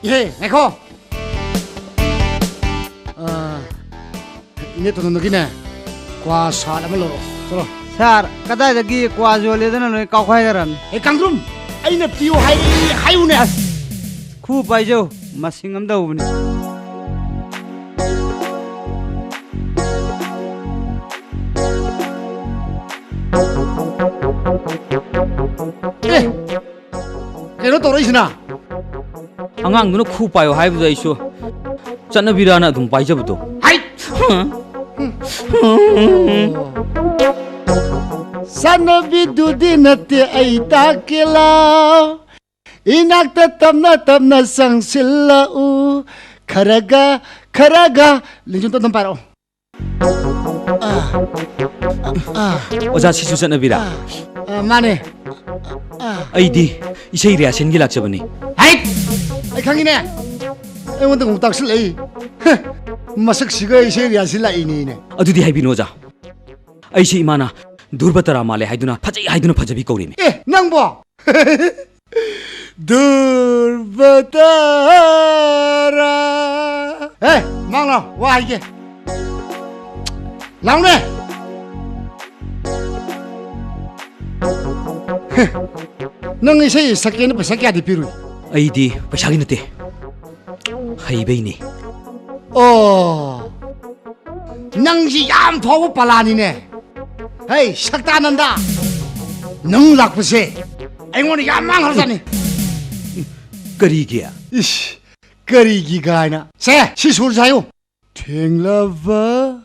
ꯏꯍꯦ, ꯉꯥꯏꯈꯣ꯫ ꯑ, ꯏꯅꯦ ꯇꯣꯟꯗꯣꯟꯗꯒꯤꯅꯦ, ꯀ꯭ꯋꯥ ꯁꯥꯠ ꯑꯃ ꯂꯧꯔꯣ꯫ ꯆꯠꯂꯣ꯫ ꯁꯥꯔ, ꯀꯗꯥꯏꯗꯒꯤ ꯀ꯭ꯋꯥ ꯌꯣꯜꯂꯦꯗꯅ ꯂꯣꯏ ꯀꯥꯎꯈꯥꯏꯈ꯭ꯔꯕꯅꯤ꯫ ꯑꯦ, ꯀꯥꯡꯗ꯭ꯔꯨꯝ, ꯑꯩꯅ ꯄꯤꯌꯨ ꯍꯥꯏꯔꯛꯏ, ꯍꯥꯏꯌꯨꯅꯦ꯫ ꯑꯁ, ꯈꯨ ꯄꯥꯏꯖꯧ, ꯃꯁꯤꯡ ꯑꯃ ꯇꯧꯕꯅꯤ꯫ ꯑꯦ, ꯀꯩꯅꯣ ꯇꯧꯔꯛꯏꯁꯤꯅ? ꯑꯉꯥꯡꯗꯨꯅ ꯈꯨ ꯄꯥꯏꯌꯣ ꯍꯥꯏꯕꯗꯨꯗ ꯑꯩꯁꯨ ꯆꯠꯅꯕꯤꯔꯥꯅ ꯑꯗꯨꯝ ꯄꯥꯏꯖꯕꯗꯣ꯫ ꯍꯥꯏ! ꯆꯠꯅꯕꯤꯗꯨꯗꯤ ꯅꯠꯇꯦ, ꯑꯩ ꯇꯥꯛꯀꯦ ꯂꯥꯎ꯫ ꯏꯅꯥꯛꯇ ꯇꯞꯅ ꯇꯞꯅ ꯆꯪꯁꯤꯜꯂꯛꯎ꯫ ꯈꯔꯒ, ꯈꯔꯒ, ꯂꯦꯡꯖꯨꯝꯗꯣ ꯑꯗꯨꯝ ꯄꯥꯏꯔꯛꯑꯣ꯫ ꯑꯥ, ꯑꯥ, ꯑꯣꯖꯥ, ꯁꯤꯁꯨ ꯆꯠꯅꯕꯤꯔꯥ? ꯑꯥ, ꯑꯥ, ꯃꯥꯅꯦ꯫ ꯑꯥ꯫ ꯑꯩꯗꯤ ꯏꯁꯩ ꯔꯤꯍꯥꯔꯁꯦꯜꯒꯤ ꯂꯥꯛꯆꯕꯅꯤ꯫ ꯍꯩꯠ! ꯑꯩ ꯈꯪꯉꯤꯅꯦ꯫ ꯑꯩꯉꯣꯟꯗ ꯑꯃꯨꯛ ꯇꯥꯛꯁꯤꯜꯂꯛꯏ꯫ ꯍ, ꯃꯁꯛꯁꯤꯒ ꯏꯁꯩ ꯔꯤꯍꯥꯔꯁꯦꯜ ꯂꯥꯛꯏꯅꯦꯅꯦ꯫ ꯑꯗꯨꯗꯤ ꯍꯥꯏꯕꯤꯅꯨ, ꯑꯣꯖꯥ꯫ ꯑꯩꯁꯦ ꯏꯃꯥꯅ ꯙ꯭ꯔꯨꯕ ꯇꯥꯔꯥ ꯃꯥꯜꯂꯦ ꯍꯥꯏꯗꯨꯅ, ꯐꯖꯩ ꯍꯥꯏꯗꯨꯅ ꯐꯖꯕꯤ ꯀꯧꯔꯤꯅꯤ꯫ ꯑꯦ, ꯅꯪꯕꯣ? ꯙ꯭ꯔꯨꯕ ꯇꯥꯔꯥ꯫ ꯑꯦ, ꯃꯥꯡꯂꯣ, ꯋꯥ ꯍꯥꯏꯒꯦ꯫ ꯂꯥꯎꯅꯦ꯫ ꯅꯪ ꯏꯁꯩ ꯁꯛꯀꯦꯅ ꯄꯩꯁꯥ ꯀꯌꯥꯗꯤ ꯄꯤꯔꯨꯏ? ꯑꯩꯗꯤ ꯄꯩꯁꯥꯒꯤ ꯅꯠꯇꯦ, ꯍꯩꯕꯩꯅꯤ꯫ ꯑꯣ, ꯅꯪꯁꯤ ꯌꯥꯝ ꯐꯥꯎꯕ ꯄꯂꯥꯅꯤꯅꯦ꯫ ꯍꯩ, ꯁꯛꯇꯥꯅꯟꯗ, ꯅꯪ ꯂꯥꯛꯄꯁꯦ ꯑꯩꯉꯣꯟꯗ ꯌꯥꯝ ꯃꯥꯡꯈ꯭ꯔꯖꯥꯠꯅꯤ꯫ ꯀꯔꯤꯒꯤ? ꯏꯁ, ꯀꯔꯤꯒꯤ ꯀꯥꯏꯅ꯫ ꯁꯦ, ꯁꯤ ꯁꯨꯔꯁꯦ ꯍꯥꯏꯌꯨ꯫ ꯊꯦꯡꯂꯕ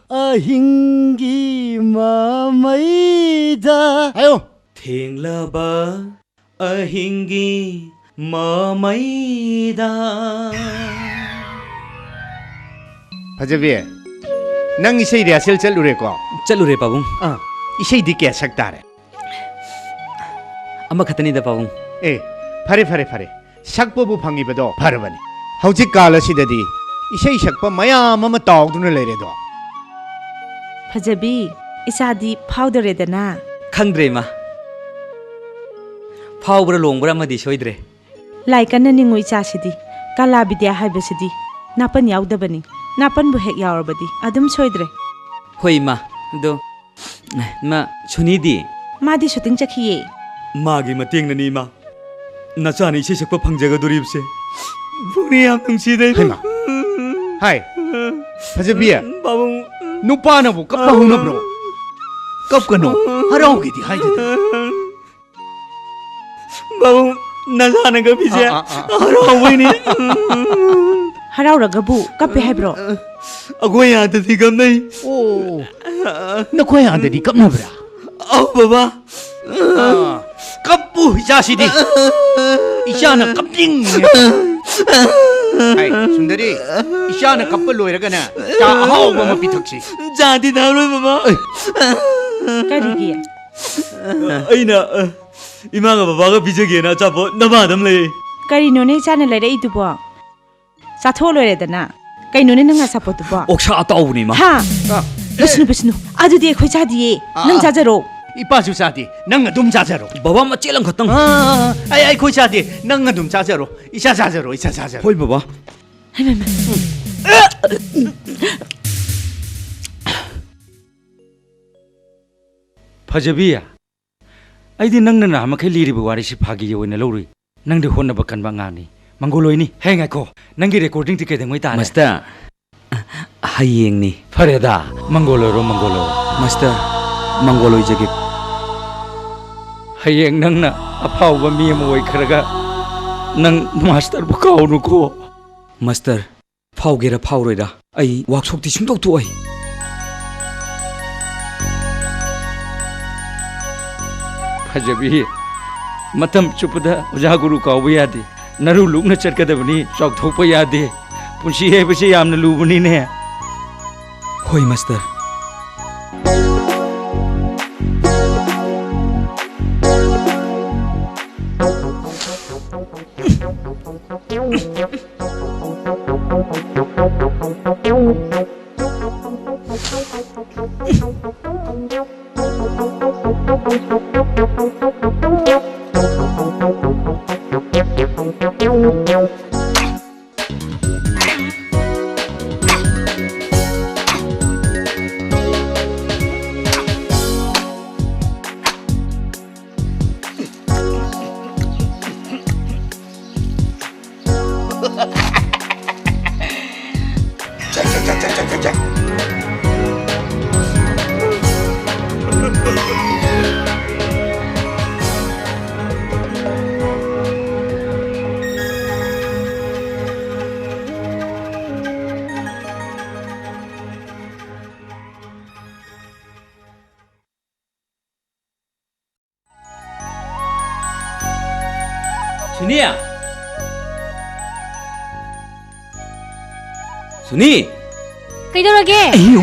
ꯑꯍꯤꯡꯒꯤ ꯃꯃꯩꯗ꯫ ꯍꯥꯏꯌꯨ꯫ ꯊꯦꯡꯂꯕ ꯑꯍꯤꯡꯒꯤ ꯃꯃꯩꯗ꯫ ꯐꯖꯕꯤ, ꯅꯪ ꯏꯁꯩ ꯔꯤꯍꯥꯔꯁꯦꯜ ꯆꯠꯂꯨꯔꯦꯀꯣ? ꯆꯠꯂꯨꯔꯦ, ꯄꯥꯕꯨꯡ꯫ ꯑꯥ, ꯏꯁꯩꯗꯤ ꯀꯌꯥ ꯁꯛ ꯇꯥꯔꯦ? ꯑꯃꯈꯛꯇꯅꯤꯗ, ꯄꯥꯕꯨꯡ꯫ ꯑꯦ, ꯐꯔꯦ, ꯐꯔꯦ, ꯐꯔꯦ꯫ ꯁꯛꯄꯕꯨ ꯐꯪꯉꯤꯕꯗꯣ ꯐꯔꯕꯅꯤ꯫ ꯍꯧꯖꯤꯛ ꯀꯥꯜ ꯑꯁꯤꯗꯗꯤ ꯏꯁꯩ ꯁꯛꯄ ꯃꯌꯥꯝ ꯑꯃ ꯇꯥꯎꯗꯨꯅ ꯂꯩꯔꯦꯗꯣ꯫ ꯐꯖꯕꯤ, ꯏꯆꯥꯗꯤ ꯐꯥꯎꯗꯣꯔꯦꯗꯅ꯫ ꯈꯪꯗ꯭ꯔꯦ, ꯏꯃꯥ꯫ ꯐꯥꯎꯕ꯭ꯔꯥ ꯂꯣꯡꯕ꯭ꯔꯥ ꯑꯃꯗꯤ ꯁꯣꯏꯗ꯭ꯔꯦ꯫ ꯂꯥꯏ ꯀꯟꯅ ꯅꯤꯡꯉꯨ ꯏꯆꯥꯁꯤꯗꯤ꯫ ꯀꯂꯥ ꯕꯤꯗ꯭ꯌꯥ ꯍꯥꯏꯕꯁꯤꯗꯤ ꯅꯥꯄꯟ ꯌꯥꯎꯗꯕꯅꯤ꯫ ꯅꯥꯄꯟꯕꯨ ꯍꯦꯛ ꯌꯥꯎꯔꯕꯗꯤ ꯑꯗꯨꯝ ꯁꯣꯏꯗ꯭ꯔꯦ꯫ ꯍꯣꯏ, ꯏꯃꯥ꯫ ꯑꯗꯣ, ꯏꯃꯥ, ꯁꯨꯅꯤꯗꯤ? ꯃꯥꯗꯤ ꯁꯨꯇꯤꯡ ꯆꯠꯈꯤꯌꯦ꯫ ꯃꯥꯒꯤ ꯃꯇꯦꯡꯅꯅꯤ, ꯏꯃꯥ꯫ ꯅꯆꯥꯅ ꯏꯁꯩ ꯁꯛꯄ ꯐꯪꯖꯒꯗꯣꯔꯤꯕꯁꯦ꯫ ꯄꯨꯛꯅꯤꯡ ꯌꯥꯝ ꯅꯨꯡꯁꯤꯗ, ꯏꯃꯥ꯫ ꯍꯩꯃꯥ꯫ ꯍꯥꯏ, ꯐꯖꯕꯤ꯫ ꯄꯥꯕꯨꯡ꯫ ꯅꯨꯄꯥꯅꯕꯨ ꯀꯞꯄ ꯍꯧꯅꯕ꯭ꯔꯣ? ꯀꯞꯀꯅꯨ, ꯍꯔꯥꯎꯒꯦꯗꯤ ꯍꯥꯏꯗꯅ꯫ ꯄꯥꯕꯨꯡ, ꯅꯆꯥꯅ ꯀꯞꯄꯤꯁꯦ ꯑꯥ, ꯑꯥ, ꯑꯥ꯫ ꯍꯔꯥꯎꯕꯩꯅꯤ꯫ ꯍꯔꯥꯎꯔꯒꯕꯨ ꯀꯞꯄꯦ ꯍꯥꯏꯕ꯭ꯔꯣ? ꯑꯩꯈꯣꯏ ꯑꯥꯗꯗꯤ ꯀꯞꯅꯩ꯫ ꯑꯣ, ꯅꯈꯣꯏ ꯑꯥꯗꯗꯤ ꯀꯞꯅꯕ꯭ꯔꯥ? ꯑꯧ, ꯕꯕꯥ꯫ ꯑꯥ, ꯀꯞꯄꯨ, ꯏꯆꯥꯁꯤꯗꯤ꯫ ꯏꯆꯥꯅ ꯀꯞꯅꯤꯡꯉꯦ꯫ ꯍꯥꯏ, ꯁꯨꯟꯗꯔꯤ, ꯏꯆꯥꯅ ꯀꯞꯄ ꯂꯣꯏꯔꯒꯅ ꯆꯥ ꯑꯍꯥꯎꯕ ꯑꯃ ꯄꯤꯊꯛꯁꯤ꯫ ꯆꯥꯗꯤ ꯊꯛꯂꯣꯏ, ꯕꯕꯥ꯫ ꯀꯔꯤꯒꯤ? ꯑꯩꯅ, ꯑ, ꯏꯃꯥꯒ ꯕꯕꯥꯒ ꯄꯤꯖꯒꯦꯅ ꯑꯆꯥꯄꯣꯠ ꯅꯃꯥꯗ ꯑꯃ ꯂꯩ꯫ ꯀꯔꯤꯅꯣꯅꯦ ꯏꯆꯥꯅ ꯂꯩꯔꯛꯏꯗꯨꯕꯣ? ꯆꯥꯊꯣꯛꯑ ꯂꯣꯏꯔꯦꯗꯅ꯫ ꯀꯩꯅꯣꯅꯦ ꯅꯪ ꯑꯆꯥꯄꯣꯠꯇꯨꯕꯣ? ꯑꯣꯛꯁꯥ ꯑꯇꯥꯎꯕꯅꯤ, ꯏꯃꯥ꯫ ꯍꯥ? ꯑ, ꯂꯣꯏꯁꯤꯅꯨ, ꯂꯣꯏꯁꯤꯅꯨ꯫ ꯑꯗꯨꯗꯤ ꯑꯩꯈꯣꯏ ꯆꯥꯗꯤꯌꯦ꯫ ꯑ, ꯅꯪ ꯑ꯫ ꯆꯥꯖꯔꯣ꯫ ꯏꯄꯥꯁꯨ ꯆꯥꯗꯦ꯫ ꯅꯪ ꯑꯗꯨꯝ ꯆꯥꯖꯔꯣ꯫ ꯕꯕꯥ, ꯃꯆꯦꯠ ꯑꯃꯈꯛꯇꯪ꯫ ꯑ, ꯑ, ꯑ, ꯑꯩ, ꯑꯩꯈꯣꯏ ꯆꯥꯗꯦ꯫ ꯅꯪ ꯑꯗꯨꯝ ꯆꯥꯖꯔꯣ꯫ ꯏꯆꯥ ꯆꯥꯖꯔꯣ, ꯏꯆꯥ ꯆꯥꯖꯔꯣ꯫ ꯍꯣꯏ, ꯕꯕꯥ꯫ ꯍꯩꯃꯥ, ꯍꯩꯃꯥ꯫ ꯐꯖꯕꯤ, ꯑꯩꯗꯤ ꯅꯪꯅ ꯅꯍꯥꯟꯃꯈꯩ ꯂꯤꯔꯤꯕ ꯋꯥꯔꯤꯁꯤ ꯐꯥꯒꯤ ꯑꯣꯏꯅ ꯂꯧꯔꯨꯏ꯫ ꯅꯪꯗꯤ ꯍꯣꯠꯅꯕ ꯀꯟꯕ ꯑꯉꯥꯡꯅꯤ꯫ ꯃꯪꯒꯣꯜ ꯑꯣꯏꯅꯤ꯫ ꯍꯦ, ꯉꯥꯏꯈꯣ꯫ ꯅꯪꯒꯤ recordingꯗꯤ ꯀꯩꯗꯧꯉꯩ ꯇꯥꯔꯦ? ꯃꯥꯁꯇꯔ, ꯍꯌꯦꯡꯅꯤ꯫ ꯐꯔꯦꯗ, ꯃꯪꯒꯣꯜ ꯑꯣꯏꯔꯣ, ꯃꯪꯒꯣꯜ ꯑꯣꯏꯔꯣ꯫ ꯃꯥꯁꯇꯔ, ꯃꯪꯒꯣꯜ ꯑꯣꯏꯖꯒꯦ꯫ ꯍꯌꯦꯡ ꯅꯪꯅ ꯑꯐꯥꯎꯕ ꯃꯤ ꯑꯃ ꯑꯣꯏꯈ꯭ꯔꯒ ꯅꯪ ꯃꯥꯁꯇꯔꯕꯨ ꯀꯥꯎꯅꯨꯀꯣ꯫ ꯃꯥꯁꯇꯔ, ꯐꯥꯎꯒꯦꯔꯥ ꯐꯥꯎꯔꯣꯏꯔꯥ, ꯑꯩ ꯋꯥꯛꯁꯣꯞꯇꯤ ꯁꯨꯡꯇꯣꯛ ꯇꯣꯛꯑꯣꯏ꯫ ꯐꯖꯕꯤ, ꯃꯇꯝ ꯆꯨꯞꯄꯗ ꯑꯣꯖꯥ ꯒꯨꯔꯨ ꯀꯥꯎꯕ ꯌꯥꯗꯦ꯫ ꯅꯔꯨ ꯂꯨꯛꯅ ꯆꯠꯀꯗꯕꯅꯤ, ꯆꯥꯎꯊꯣꯛꯄ ꯌꯥꯗꯦ꯫ ꯄꯨꯟꯁꯤ ꯍꯥꯏꯕꯁꯤ ꯌꯥꯝꯅ ꯂꯨꯕꯅꯤꯅꯦ꯫ ꯍꯣꯏ, ꯃꯥꯁꯇꯔ꯫ ꯁꯤꯅꯤ! ꯁꯨꯅꯤ! ꯀꯩꯗꯧꯔꯒꯦ? ꯑꯩꯌꯣ!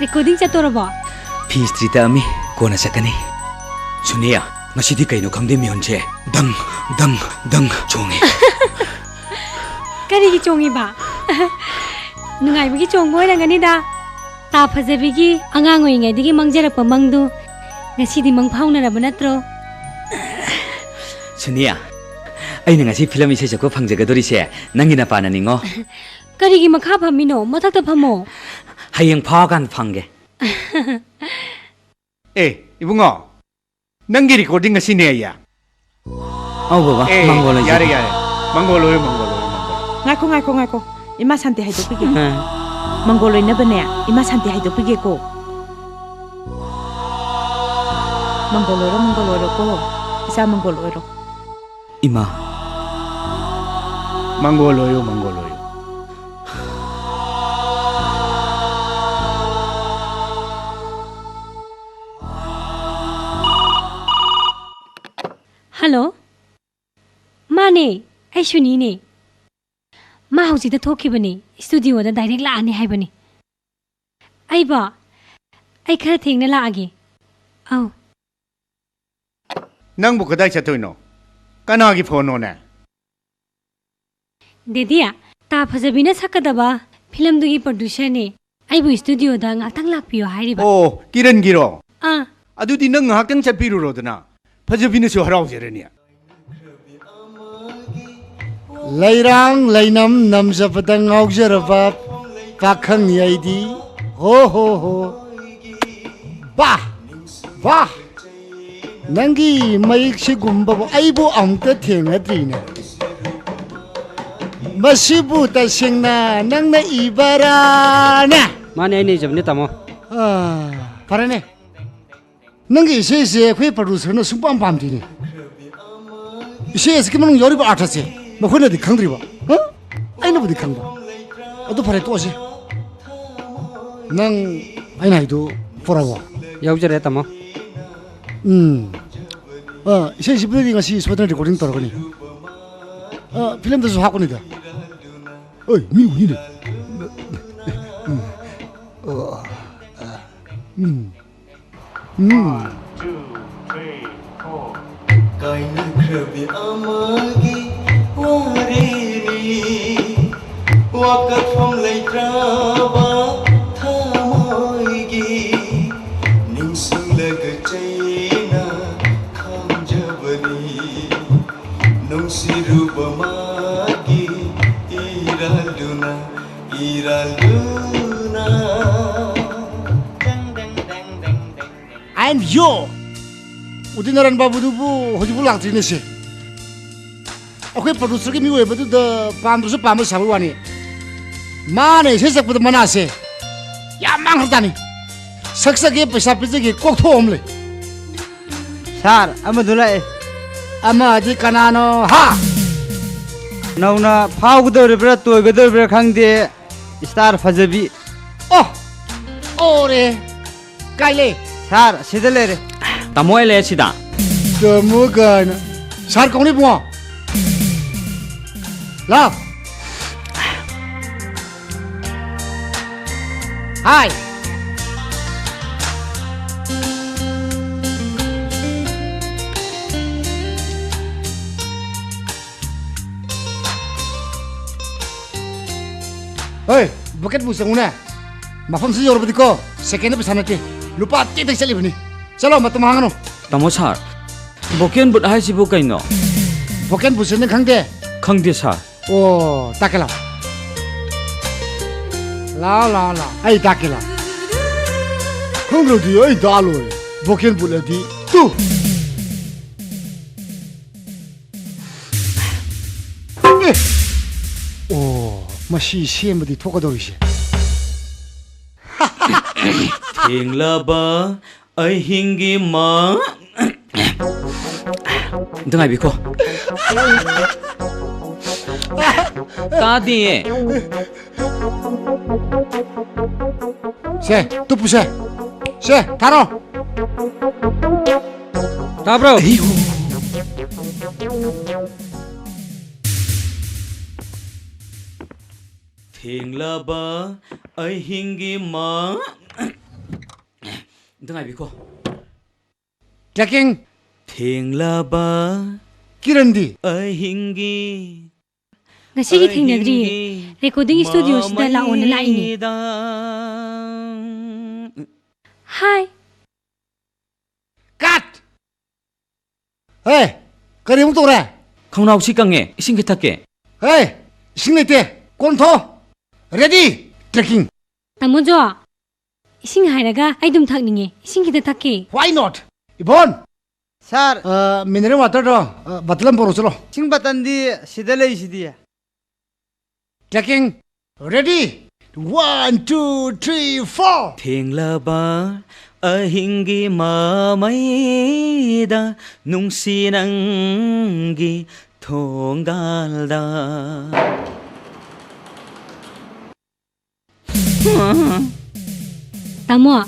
ꯔꯦꯀꯣꯔꯗꯤꯡ ꯆꯠꯇꯣꯔꯕꯣ? ꯐꯤ ꯏꯁꯇ꯭ꯔꯤ ꯇꯛꯑꯝꯃꯤ, ꯀꯣꯟꯅ ꯆꯠꯀꯅꯤ꯫ ꯁꯨꯅꯤ, ꯉꯁꯤꯗꯤ ꯀꯩꯅꯣ ꯈꯪꯗꯦ, ꯃꯤꯍꯨꯟꯁꯦ ꯗꯪ, ꯗꯪ, ꯗꯪ ꯆꯣꯡꯉꯤ꯫ ꯀꯔꯤꯒꯤ ꯆꯣꯡꯉꯤꯕ? ꯅꯨꯡꯉꯥꯏꯕꯒꯤ ꯆꯣꯡꯕ ꯑꯣꯏꯔꯝꯒꯅꯤꯗ꯫ ꯇꯥ ꯐꯖꯕꯤꯒꯤ ꯑꯉꯥꯡ ꯑꯣꯏꯔꯤꯉꯩꯗꯒꯤ ꯃꯪꯖꯔꯛꯄ ꯃꯪꯗꯨ ꯉꯁꯤꯗꯤ ꯃꯪ ꯐꯥꯎꯅꯔꯕ ꯅꯠꯇ꯭ꯔꯣ? ꯁꯨꯅꯤꯌꯥ, ꯑꯩꯅ ꯉꯁꯤ ꯐꯤꯂꯝ ꯏꯁꯩ ꯁꯛꯄ ꯐꯪꯖꯒꯗꯣꯔꯤꯁꯦ ꯅꯪꯒꯤ ꯅꯄꯥꯅꯅꯤꯉꯣ꯫ ꯀꯔꯤꯒꯤ ꯃꯈꯥ ꯐꯝꯃꯤꯅꯣ? ꯃꯊꯛꯇ ꯐꯝꯃꯣ꯫ ꯍꯌꯦꯡ ꯐꯥꯎꯔꯀꯥꯟꯗ ꯐꯝꯒꯦ꯫ ꯑꯦ, ꯏꯕꯨꯡꯉꯣ, ꯅꯪꯒꯤ ꯔꯦꯀꯣꯔꯗꯤꯡ ꯉꯁꯤꯅꯦ ꯑꯩꯌꯥ꯫ ꯑꯧ ꯕꯕꯥ, ꯑꯦ, ꯃꯪꯒꯣꯜ ꯂꯩꯖꯒꯦ꯫ ꯌꯥꯔꯦ, ꯌꯥꯔꯦ꯫ ꯃꯪꯒꯣꯜ ꯑꯣꯏꯌꯨ, ꯃꯪꯒꯣꯜ ꯑꯣꯏꯌꯨ, ꯃꯪꯒꯣꯜ ꯑꯣꯏꯌꯨ꯫ ꯉꯥꯏꯈꯣ, ꯉꯥꯏꯈꯣ, ꯉꯥꯏꯈꯣ꯫ ꯏꯃꯥ ꯁꯥꯟꯇꯤ ꯍꯥꯏꯗꯣꯛꯄꯤꯒꯦ꯫ ꯑꯥ꯫ ꯃꯪꯒꯣꯜ ꯑꯣꯏꯅꯕꯅꯦ, ꯏꯃꯥ ꯁꯥꯟꯇꯤ ꯍꯥꯏꯗꯣꯛꯄꯤꯒꯦꯀꯣ꯫ ꯃꯪꯒꯣꯜ ꯑꯣꯏꯔꯣ, ꯃꯪꯒꯣꯜ ꯑꯣꯏꯔꯣꯀꯣ꯫ ꯏꯆꯥ ꯃꯪꯒꯣꯜ ꯑꯣꯏꯔꯣ꯫ ꯏꯃꯥ꯫ ꯃꯪꯒꯣꯜ ꯑꯣꯏꯌꯨ, ꯃꯪꯒꯣꯜ ꯑꯣꯏꯌꯨ꯫ ꯍꯜꯂꯣ꯫ ꯃꯥꯅꯦ, ꯑꯩ ꯁꯨꯅꯤꯅꯦ꯫ ꯃꯥ ꯍꯧꯖꯤꯛꯇ ꯊꯣꯛꯈꯤꯕꯅꯦ, ꯁ꯭ꯇꯨꯗꯤꯑꯣꯗ ꯗꯥꯏꯔꯦꯛ ꯂꯥꯛꯑꯅꯤ ꯍꯥꯏꯕꯅꯤ꯫ ꯑꯩꯕꯣ? ꯑꯩ ꯈꯔ ꯊꯦꯡꯅ ꯂꯥꯛꯑꯒꯦ꯫ ꯑꯧ꯫ ꯅꯪꯕꯨ ꯀꯗꯥꯏ ꯆꯠꯇꯣꯏꯅꯣ? ꯀꯅꯥꯒꯤ ꯐꯣꯟꯅꯣꯅꯦ? ꯗꯦꯗꯤ, ꯇꯥ ꯐꯖꯕꯤꯅ ꯁꯛꯀꯗꯕ ꯐꯤꯂꯝꯗꯨꯒꯤ ꯄ꯭ꯔꯣꯗ꯭ꯌꯨꯁꯔꯅꯦ꯫ ꯑꯩꯕꯨ ꯁ꯭ꯇꯨꯗꯤꯑꯣꯗ ꯉꯥꯛꯇꯪ ꯂꯥꯛꯄꯤꯌꯣ ꯍꯥꯏꯔꯤꯕ꯫ ꯑꯣ, ꯀꯤꯔꯟꯒꯤꯔꯣ? ꯑꯥ꯫ ꯑꯗꯨꯗꯤ ꯅꯪ ꯉꯥꯏꯍꯥꯛꯇꯪ ꯆꯠꯄꯤꯔꯨꯔꯣꯗꯅ꯫ ꯐꯖꯕꯤꯅꯁꯨ ꯍꯔꯥꯎꯖꯔꯅꯤ꯫ ꯂꯩꯔꯥꯡ ꯂꯩꯅꯝ ꯅꯝꯖꯕꯗ ꯉꯥꯎꯖꯔꯕ ꯄꯥꯈꯪꯅꯤ ꯑꯩꯗꯤ꯫ ꯍꯣ ꯍꯣ ꯍꯣ꯫ ꯕꯥ! ꯕꯥ! ꯅꯪꯒꯤ ꯃꯌꯦꯛꯁꯤꯒꯨꯝꯕꯕꯨ ꯑꯩꯕꯨ ꯑꯃꯨꯛꯇ ꯊꯦꯡꯅꯗ꯭ꯔꯤꯅꯦ꯫ ꯃꯁꯤꯕꯨ ꯇꯁꯦꯡꯅ ꯅꯪꯅ ꯏꯕꯔꯥꯅꯦ? ꯃꯥꯅꯦ, ꯑꯩꯅ ꯏꯖꯕꯅꯦ, ꯇꯥꯃꯣ꯫ ꯑꯥ, ꯐꯔꯦꯅꯦ꯫ ꯅꯪꯒꯤ ꯏꯁꯩꯁꯦ ꯑꯩꯈꯣꯏ ꯄ꯭ꯔꯣꯗ꯭ꯌꯨꯁꯔꯅ ꯁꯨꯡꯄꯥꯝ ꯄꯥꯝꯗꯦꯅꯦ꯫ ꯏꯁꯩ ꯑꯁꯤꯒꯤ ꯃꯅꯨꯡ ꯌꯥꯎꯔꯤꯕ ꯑꯥꯔꯊꯁꯦ ꯃꯈꯣꯏꯅꯗꯤ ꯈꯪꯗ꯭ꯔꯤꯕ꯫ ꯍꯥ? ꯑꯩꯅꯕꯨꯗꯤ ꯈꯪꯕ꯫ ꯑꯗꯨ ꯐꯔꯦ, ꯇꯣꯛꯑꯁꯤ꯫ ꯅꯪ ꯑꯩꯅ ꯍꯥꯏꯗꯣ ꯄꯨꯔꯛꯑꯕꯣ? ꯌꯥꯎꯖꯔꯦ, ꯇꯥꯃꯣ꯫ ꯎꯝ꯫ ꯑ, ꯏꯁꯩꯁꯤꯕꯨꯗꯤ ꯉꯁꯤ ꯁꯣꯏꯗꯅ ꯔꯦꯀꯣꯔꯗꯤꯡ ꯇꯧꯔꯛꯀꯅꯤ꯫ ꯑ, ꯐꯤꯂꯝꯗꯁꯨ ꯍꯥꯞꯀꯅꯤꯗ꯫ ꯑꯣꯏ, ꯃꯤ ꯎꯅꯤꯅꯦ꯫ ꯎꯝ꯫ ꯑꯣ, ꯑ, ꯎꯝ꯫ ꯎꯝ꯫ ꯀꯥꯏꯅꯈ꯭ꯔꯕꯤ ꯑꯃꯒꯤ ꯋꯥꯔꯤꯅꯤ꯫ ꯋꯥꯀꯠꯐꯝ ꯂꯩꯇ꯭ꯔꯕ ꯊꯃꯣꯏꯒꯤ ꯅꯤꯡꯁꯤꯡꯂꯒ ꯆꯩꯅ ꯈꯥꯝꯖꯕꯅꯤ꯫ ꯅꯨꯡꯁꯤꯔꯨꯕ ꯃꯥꯒꯤ ꯏꯔꯥꯜꯗꯨꯅ, ꯏꯔꯥꯜꯗꯨꯅ꯫ I am you. Udit Narayan ꯕꯥꯕꯨꯗꯨꯕꯨ ꯍꯧꯖꯤꯛꯐꯥꯎ ꯂꯥꯛꯇ꯭ꯔꯤꯅꯦ ꯁꯦ꯫ ꯑꯩꯈꯣꯏ ꯄ꯭ꯔꯣꯗ꯭ꯌꯨꯁꯔꯒꯤ ꯃꯤꯑꯣꯏꯕꯗꯨꯗ ꯄꯥꯝꯗ꯭ꯔꯁꯨ ꯄꯥꯝꯕ ꯁꯥꯕꯒꯤ ꯋꯥꯅꯤ꯫ ꯃꯥꯅ ꯏꯁꯩ ꯁꯛꯄꯗ ꯃꯅꯥꯁꯦ ꯌꯥꯝ ꯃꯥꯡꯈ꯭ꯔꯖꯥꯠꯅꯤ꯫ ꯁꯛꯆꯒꯦ, ꯄꯩꯁꯥ ꯄꯤꯖꯒꯦ, ꯀꯣꯛꯊꯣꯛꯑꯝ ꯂꯩ꯫ ꯁꯥꯔ, ꯑꯃꯗꯨ ꯂꯥꯛꯑꯦ꯫ ꯑꯃꯗꯤ ꯀꯅꯥꯅꯣ? ꯍꯥ? ꯅꯧꯅ ꯐꯥꯎꯒꯗꯧꯔꯤꯕ꯭ꯔꯥ, ꯇꯣꯏꯒꯗꯧꯔꯤꯕ꯭ꯔꯥ ꯈꯪꯗꯦ, ꯁ꯭ꯇꯥꯔ ꯐꯖꯕꯤ꯫ ꯑꯣ! ꯑꯣꯔꯦ! ꯀꯥꯏ ꯂꯩ? ꯁꯥꯔ, ꯁꯤꯗ ꯂꯩꯔꯦ꯫ ꯇꯥꯃꯣ ꯑꯩ ꯂꯩꯔꯦ ꯁꯤꯗ꯫ ꯇꯥꯃꯣ ꯀꯥꯏꯅ꯫ ꯁꯥꯔ ꯀꯧꯅꯤ ꯏꯕꯨꯡꯉꯣ꯫ ꯂꯥꯎ꯫ ꯍꯥꯏ꯫ ꯍꯣꯏ, ꯕꯣꯀꯦꯠ ꯕꯨꯠ ꯆꯪꯉꯨꯅꯦ꯫ ꯃꯐꯝꯁꯤ ꯌꯧꯔꯕꯗꯤꯀꯣ, ꯁꯦꯀꯦꯟꯗ ꯄꯩꯁꯥ ꯅꯠꯇꯦ, ꯂꯨꯄꯥ ꯇꯦꯛ ꯇꯦꯛ ꯆꯠꯂꯤꯕꯅꯤ꯫ ꯆꯠꯂꯣ, ꯃꯇꯝ ꯃꯥꯡꯍꯟꯒꯅꯨ꯫ ꯇꯥꯃꯣ ꯁꯥꯔ, ꯕꯣꯀꯦꯠ ꯕꯨꯠ ꯍꯥꯏꯁꯤꯕꯨ ꯀꯩꯅꯣ? ꯕꯣꯀꯦꯠ ꯕꯨꯠꯁꯤ ꯅꯪ ꯈꯪꯗꯦ? ꯈꯪꯗꯦ ꯁꯥꯔ꯫ ꯑꯣ, ꯇꯥꯛꯀꯦ ꯂꯥꯎ꯫ ꯂꯥꯎ, ꯂꯥꯎ, ꯂꯥꯎ꯫ ꯑꯩ ꯇꯥꯛꯀꯦ ꯂꯥꯎ꯫ ꯈꯪꯗ꯭ꯔꯗꯤ ꯑꯩ ꯇꯥꯛꯑ ꯂꯣꯏꯔꯦ꯫ ꯕꯣꯀꯦꯠ ꯕꯨꯠ ꯑꯗꯤ ꯇꯨ꯫ ꯑꯦ! ꯑꯣ, ꯃꯁꯤ ꯁꯦꯝꯕꯗꯤ ꯊꯣꯛꯀꯗꯧꯔꯤꯁꯦ꯫ ꯊꯦꯡꯂꯕ ꯑꯍꯤꯡꯒꯤ ꯃ-, ꯑꯝꯇ ꯉꯥꯏꯕꯤꯈꯣ꯫ ꯇꯥꯗꯤꯌꯦ꯫ ꯁꯦ, ꯇꯨꯞꯄꯨꯁꯦ꯫ ꯁꯦ, ꯊꯥꯔꯣ꯫ ꯇꯥꯕ꯭ꯔꯣ? ꯑꯩ ꯍꯨ꯫ ꯊꯦꯡꯂꯕ ꯑꯍꯤꯡꯒꯤ ꯃ-, ꯑꯝꯇ ꯉꯥꯏꯕꯤꯈꯣ꯫ Tracking. ꯊꯦꯡꯂꯕ ꯀꯤꯔꯟꯗꯤ? ꯑꯍꯤꯡꯒꯤ, ꯉꯁꯤꯒꯤ ꯊꯦꯡꯅꯗ꯭ꯔꯤꯌꯦ꯫ ꯑꯍꯤꯡꯒꯤ ꯔꯦꯀꯣꯔꯗꯤꯡ ꯁ꯭ꯇꯨꯗꯤꯑꯣꯁꯤꯗ ꯂꯥꯛꯑꯣꯅ ꯂꯥꯛꯏꯅꯦ꯫ ꯃꯃꯩꯗ꯫ ꯍꯥꯏ꯫ Cut! ꯍꯦ, ꯀꯔꯤ ꯑꯃꯨꯛ ꯇꯧꯔꯦ? ꯈꯣꯡꯅꯥꯎꯁꯤ ꯀꯪꯉꯦ, ꯏꯁꯤꯡ ꯈꯤꯇ ꯊꯛꯀꯦ꯫ ꯍꯦ, ꯏꯁꯤꯡ ꯂꯩꯇꯦ, ꯀꯣꯟ ꯊꯣ꯫ Ready, tracking. ꯇꯥꯃꯣ ꯖꯣ, ꯏꯁꯤꯡ ꯍꯥꯏꯔꯒ ꯑꯩ ꯑꯗꯨꯝ ꯊꯛꯅꯤꯡꯉꯦ, ꯏꯁꯤꯡ ꯈꯤꯇ ꯊꯛꯀꯦ꯫ Why not? ꯏꯕꯣꯟ! ꯁꯥꯔ! ꯑ, mineral waterꯗꯣ, ꯑ, bottle ꯑꯃ ꯄꯨꯔꯛꯑꯣ ꯆꯠꯂꯣ꯫ ꯏꯁꯤꯡ bottle ꯗꯤ ꯁꯤꯗ ꯂꯩꯁꯤꯗꯤ꯫ Tracking. Ready? One, two, three, four. ꯊꯦꯡꯂꯕ ꯑꯍꯤꯡꯒꯤ ꯃꯃꯩꯗ ꯅꯨꯡꯁꯤ ꯅꯪꯒꯤ ꯊꯣꯡꯒꯥꯜꯗ꯫ ꯇꯥꯃꯣ,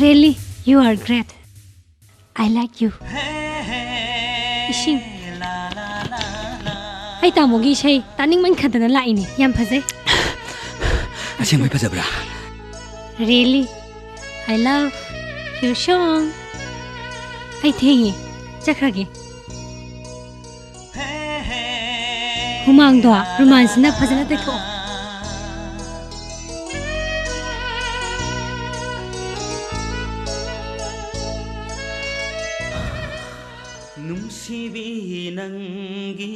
really, you are great. I like you. ꯏꯁꯤꯡ꯫ ꯑꯩ ꯇꯥꯃꯣꯒꯤ ꯏꯁꯩ ꯇꯥꯅꯤꯡꯃꯟꯈꯗꯅ ꯂꯥꯛꯏꯅꯦ꯫ ꯌꯥꯝ ꯐꯖꯩ꯫ ꯑꯁꯦꯡꯕꯩ ꯐꯖꯕ꯭ꯔꯥ? Really, I love your song. ꯑꯩ ꯊꯦꯡꯉꯦ, ꯆꯠꯈ꯭ꯔꯒꯦ꯫ ꯍꯨꯃꯥꯡꯗꯣ ꯔꯨꯃꯥꯜꯁꯤꯅ ꯐꯖꯅ ꯇꯩꯊꯣꯛꯑꯣ꯫ ꯅꯨꯡꯁꯤꯕꯤ ꯅꯪꯒꯤ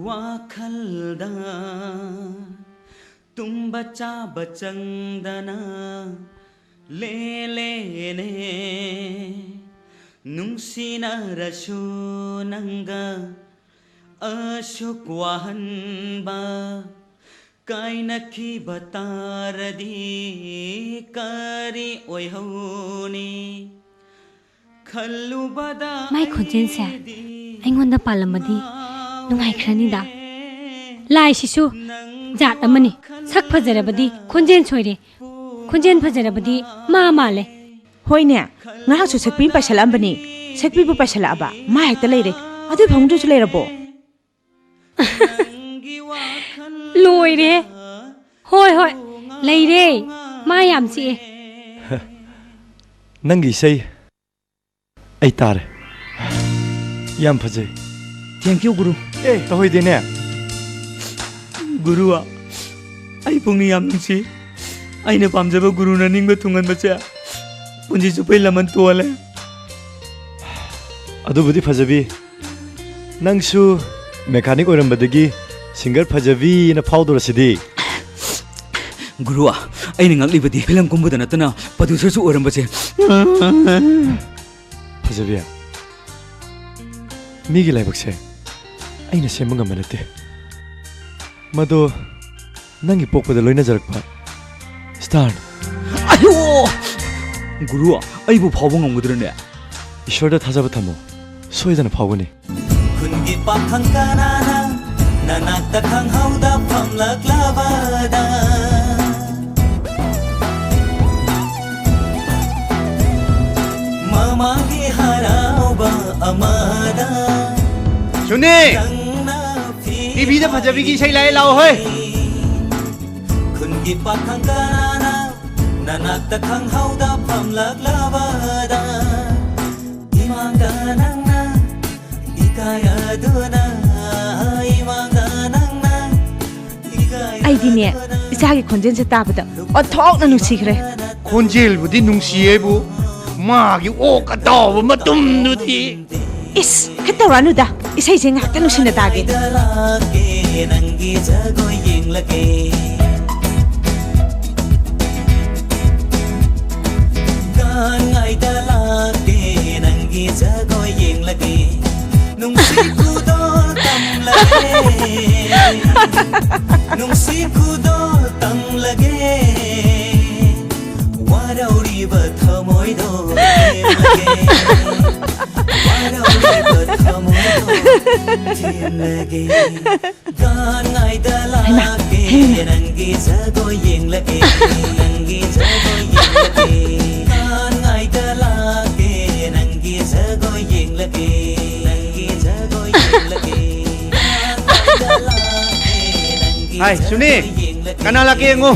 ꯋꯥꯈꯜꯗ ꯇꯨꯝꯕ ꯆꯥꯕ ꯆꯪꯗꯅ ꯂꯦꯂꯦꯅꯦ꯫ ꯅꯨꯡꯁꯤꯅꯔꯁꯨ ꯅꯪꯒ ꯑꯁꯨꯛ ꯋꯥꯍꯟꯕ ꯀꯥꯏꯅꯈꯤꯕ ꯇꯥꯔꯗꯤ ꯀꯔꯤ ꯑꯣꯏꯍꯧꯅꯤ? ꯈꯜꯂꯨꯕꯗ ꯃꯥꯏ ꯈꯣꯟꯖꯦꯜꯁꯦ ꯑꯩꯗꯤ ꯑꯩꯉꯣꯟꯗ ꯄꯥꯜꯂꯝꯃꯗꯤ ꯅꯨꯡꯉꯥꯏꯈ꯭ꯔꯅꯤꯗ꯫ ꯂꯥꯏꯁꯤꯁꯨ ꯖꯥꯠ ꯑꯃꯅꯤ꯫ ꯁꯛ ꯐꯖꯔꯕꯗꯤ ꯈꯣꯟꯖꯦꯜ ꯁꯣꯏꯔꯦ, ꯈꯣꯟꯖꯦꯜ ꯐꯖꯔꯕꯗꯤ ꯃꯥ ꯃꯥꯜꯂꯦ꯫ ꯍꯣꯏꯅꯦ, ꯉꯥꯏꯍꯥꯛꯁꯨ ꯁꯛꯄꯤ ꯄꯥꯏꯁꯜꯂꯛꯑꯝꯕꯅꯤ꯫ ꯁꯛꯄꯤꯕꯨ ꯄꯥꯏꯁꯜꯂꯛꯑꯕ? ꯃꯥ ꯍꯦꯛꯇ ꯂꯩꯔꯦ꯫ ꯑꯗꯨꯏ ꯐꯃꯨꯡꯗꯨꯁꯨ ꯂꯩꯔꯕꯣ? ꯂꯣꯏꯔꯦ꯫ ꯍꯣꯏ, ꯍꯣꯏ, ꯂꯩꯔꯦ꯫ ꯃꯥ ꯌꯥꯝ ꯆꯤꯛꯑꯦ꯫ ꯅꯪꯒꯤ ꯏꯁꯩ ꯑꯩ ꯇꯥꯔꯦ꯫ ꯌꯥꯝ ꯐꯖꯩ꯫ Thank you, ꯒꯨꯔꯨ꯫ ꯑꯦ, ꯇꯧꯍꯩꯗꯦꯅꯦ꯫ ꯒꯨꯔꯨ, ꯑꯩ ꯄꯨꯛꯅꯤꯡ ꯌꯥꯝ ꯅꯨꯡꯁꯤ꯫ ꯑꯩꯅ ꯄꯥꯝꯖꯕ ꯒꯨꯔꯨꯅ ꯅꯤꯡꯕ ꯊꯨꯡꯍꯟꯕꯁꯦ ꯄꯨꯟꯁꯤ ꯆꯨꯞꯄꯩ ꯂꯃꯟ ꯇꯣꯜꯂꯦ꯫ ꯑꯗꯨꯕꯨꯗꯤ ꯐꯖꯕꯤ, ꯅꯪꯁꯨ mechanic ꯑꯣꯏꯔꯝꯕꯗꯒꯤ singer ꯐꯖꯕꯤꯅ ꯐꯥꯎꯗꯣꯔꯁꯤꯗꯤ꯫ ꯒꯨꯔꯨ, ꯑꯩꯅ ꯉꯛꯂꯤꯕꯗꯤ film ꯀꯨꯝꯕꯗ ꯅꯠꯇꯅ producerꯁꯨ ꯑꯣꯏꯔꯝꯕꯁꯦ꯫ ꯐꯖꯕꯤ, ꯃꯤꯒꯤ ꯂꯥꯏꯕꯛꯁꯦ ꯑꯩꯅ ꯁꯦꯝꯕ ꯉꯝꯕ ꯅꯠꯇꯦ꯫ ꯃꯗꯣ ꯅꯪꯒꯤ ꯄꯣꯛꯄꯗ ꯂꯣꯏꯅꯖꯔꯛꯄ starꯅꯤ꯫ ꯑꯌꯣ! ꯒꯨꯔꯨ, ꯑꯩꯕꯨ ꯐꯥꯎꯕ ꯉꯝꯒꯗ꯭ꯔꯅꯦ? ꯏꯁ꯭ꯋꯔꯗ ꯊꯥꯖꯕ ꯊꯝꯃꯨ, ꯁꯣꯏꯗꯅ ꯐꯥꯎꯒꯅꯤ꯫ ꯈꯨꯟꯒꯤ ꯄꯥꯈꯪ ꯀꯅꯥꯅ ꯅꯅꯥꯛꯇ ꯈꯪꯍꯧꯗ ꯐꯝꯂꯛꯂꯕꯗ, ꯃꯃꯥꯒꯤ ꯍꯔꯥꯎꯕ ꯑꯃꯗ ꯁꯨꯅꯤ! ꯅꯪꯅ ꯐꯤ TVꯗ ꯐꯖꯕꯤꯒꯤ ꯏꯁꯩ ꯂꯥꯛꯑꯦ, ꯂꯥꯛꯑꯣ ꯍꯣꯏ꯫ ꯈꯨꯟꯒꯤ ꯄꯥꯈꯪ ꯀꯅꯥꯅ ꯅꯅꯥꯛꯇ ꯈꯪꯍꯧꯗ ꯐꯝꯂꯛꯂꯕꯗ, ꯏꯃꯥꯡꯗ ꯅꯪꯅ ꯏꯀꯥꯏ ꯑꯗꯨꯅ, ꯏꯃꯥꯡꯗ ꯅꯪꯅ ꯏꯀꯥꯏ ꯑꯩꯗꯤꯅꯦ, ꯑꯗꯨꯅ ꯏꯆꯥꯒꯤ ꯈꯣꯟꯖꯦꯜꯁꯦ ꯇꯥꯕꯗ ꯑꯣꯟꯊꯣꯛꯅ ꯅꯨꯡꯁꯤꯈ꯭ꯔꯦ꯫ ꯈꯣꯟꯖꯦꯜꯕꯨꯗꯤ ꯅꯨꯡꯁꯤꯌꯦꯕꯨ, ꯃꯥꯒꯤ ꯑꯣꯛ ꯑꯇꯥꯎꯕ ꯃꯇꯨꯝꯗꯨꯗꯤ꯫ ꯏꯁ, ꯈꯤꯠ ꯇꯧꯔꯛꯑꯅꯨꯗ, ꯏꯁꯩꯁꯦ ꯉꯥꯏꯍꯥꯛꯇ ꯅꯨꯡꯁꯤꯅ ꯇꯥꯒꯦ꯫ ꯂꯥꯛꯀꯦ, ꯅꯪꯒꯤ ꯖꯒꯣꯏ ꯌꯦꯡꯂꯒꯦ꯫ ꯒꯥꯟ ꯉꯥꯏꯗ ꯂꯥꯛꯀꯦ, ꯅꯪꯒꯤ ꯖꯒꯣꯏ ꯌꯦꯡꯂꯒꯦ꯫ ꯅꯨꯡꯁꯤ ꯈꯨꯗꯣꯜ ꯇꯝꯂꯒꯦ꯫ ꯅꯨꯡꯁꯤ ꯈꯨꯗꯣꯜ ꯇꯝꯂꯒꯦ꯫ ꯋꯥꯔꯧꯔꯤꯕ ꯊꯃꯣꯏꯗꯣ ꯊꯦꯝꯂꯒꯦ꯫ ꯋꯥꯔꯧꯔꯤꯕ ꯊꯃꯣꯏꯗꯣ ꯊꯦꯝꯂꯒꯦ꯫ ꯒꯥꯟ ꯉꯥꯏꯗ ꯍꯩꯃꯥ, ꯂꯥꯛꯀꯦ, ꯍꯩꯃꯥ꯫ ꯅꯪꯒꯤ ꯖꯒꯣꯏ ꯌꯦꯡꯂꯒꯦ, ꯅꯪꯒꯤ ꯖꯒꯣꯏ ꯌꯦꯡꯂꯒꯦ꯫ ꯒꯥꯟ ꯉꯥꯏꯗ ꯂꯥꯛꯀꯦ, ꯅꯪꯒꯤ ꯖꯒꯣꯏ ꯌꯦꯡꯂꯒꯦ, ꯅꯪꯒꯤ ꯖꯒꯣꯏ ꯌꯦꯡꯂꯒꯦ꯫ ꯒꯥꯟ ꯉꯥꯏꯗ ꯂꯥꯛꯀꯦ, ꯅꯪꯒꯤ ꯍꯥꯏ, ꯁꯨꯅꯤ, ꯀꯅꯥ ꯂꯥꯛꯀꯦ ꯌꯦꯡꯉꯨ꯫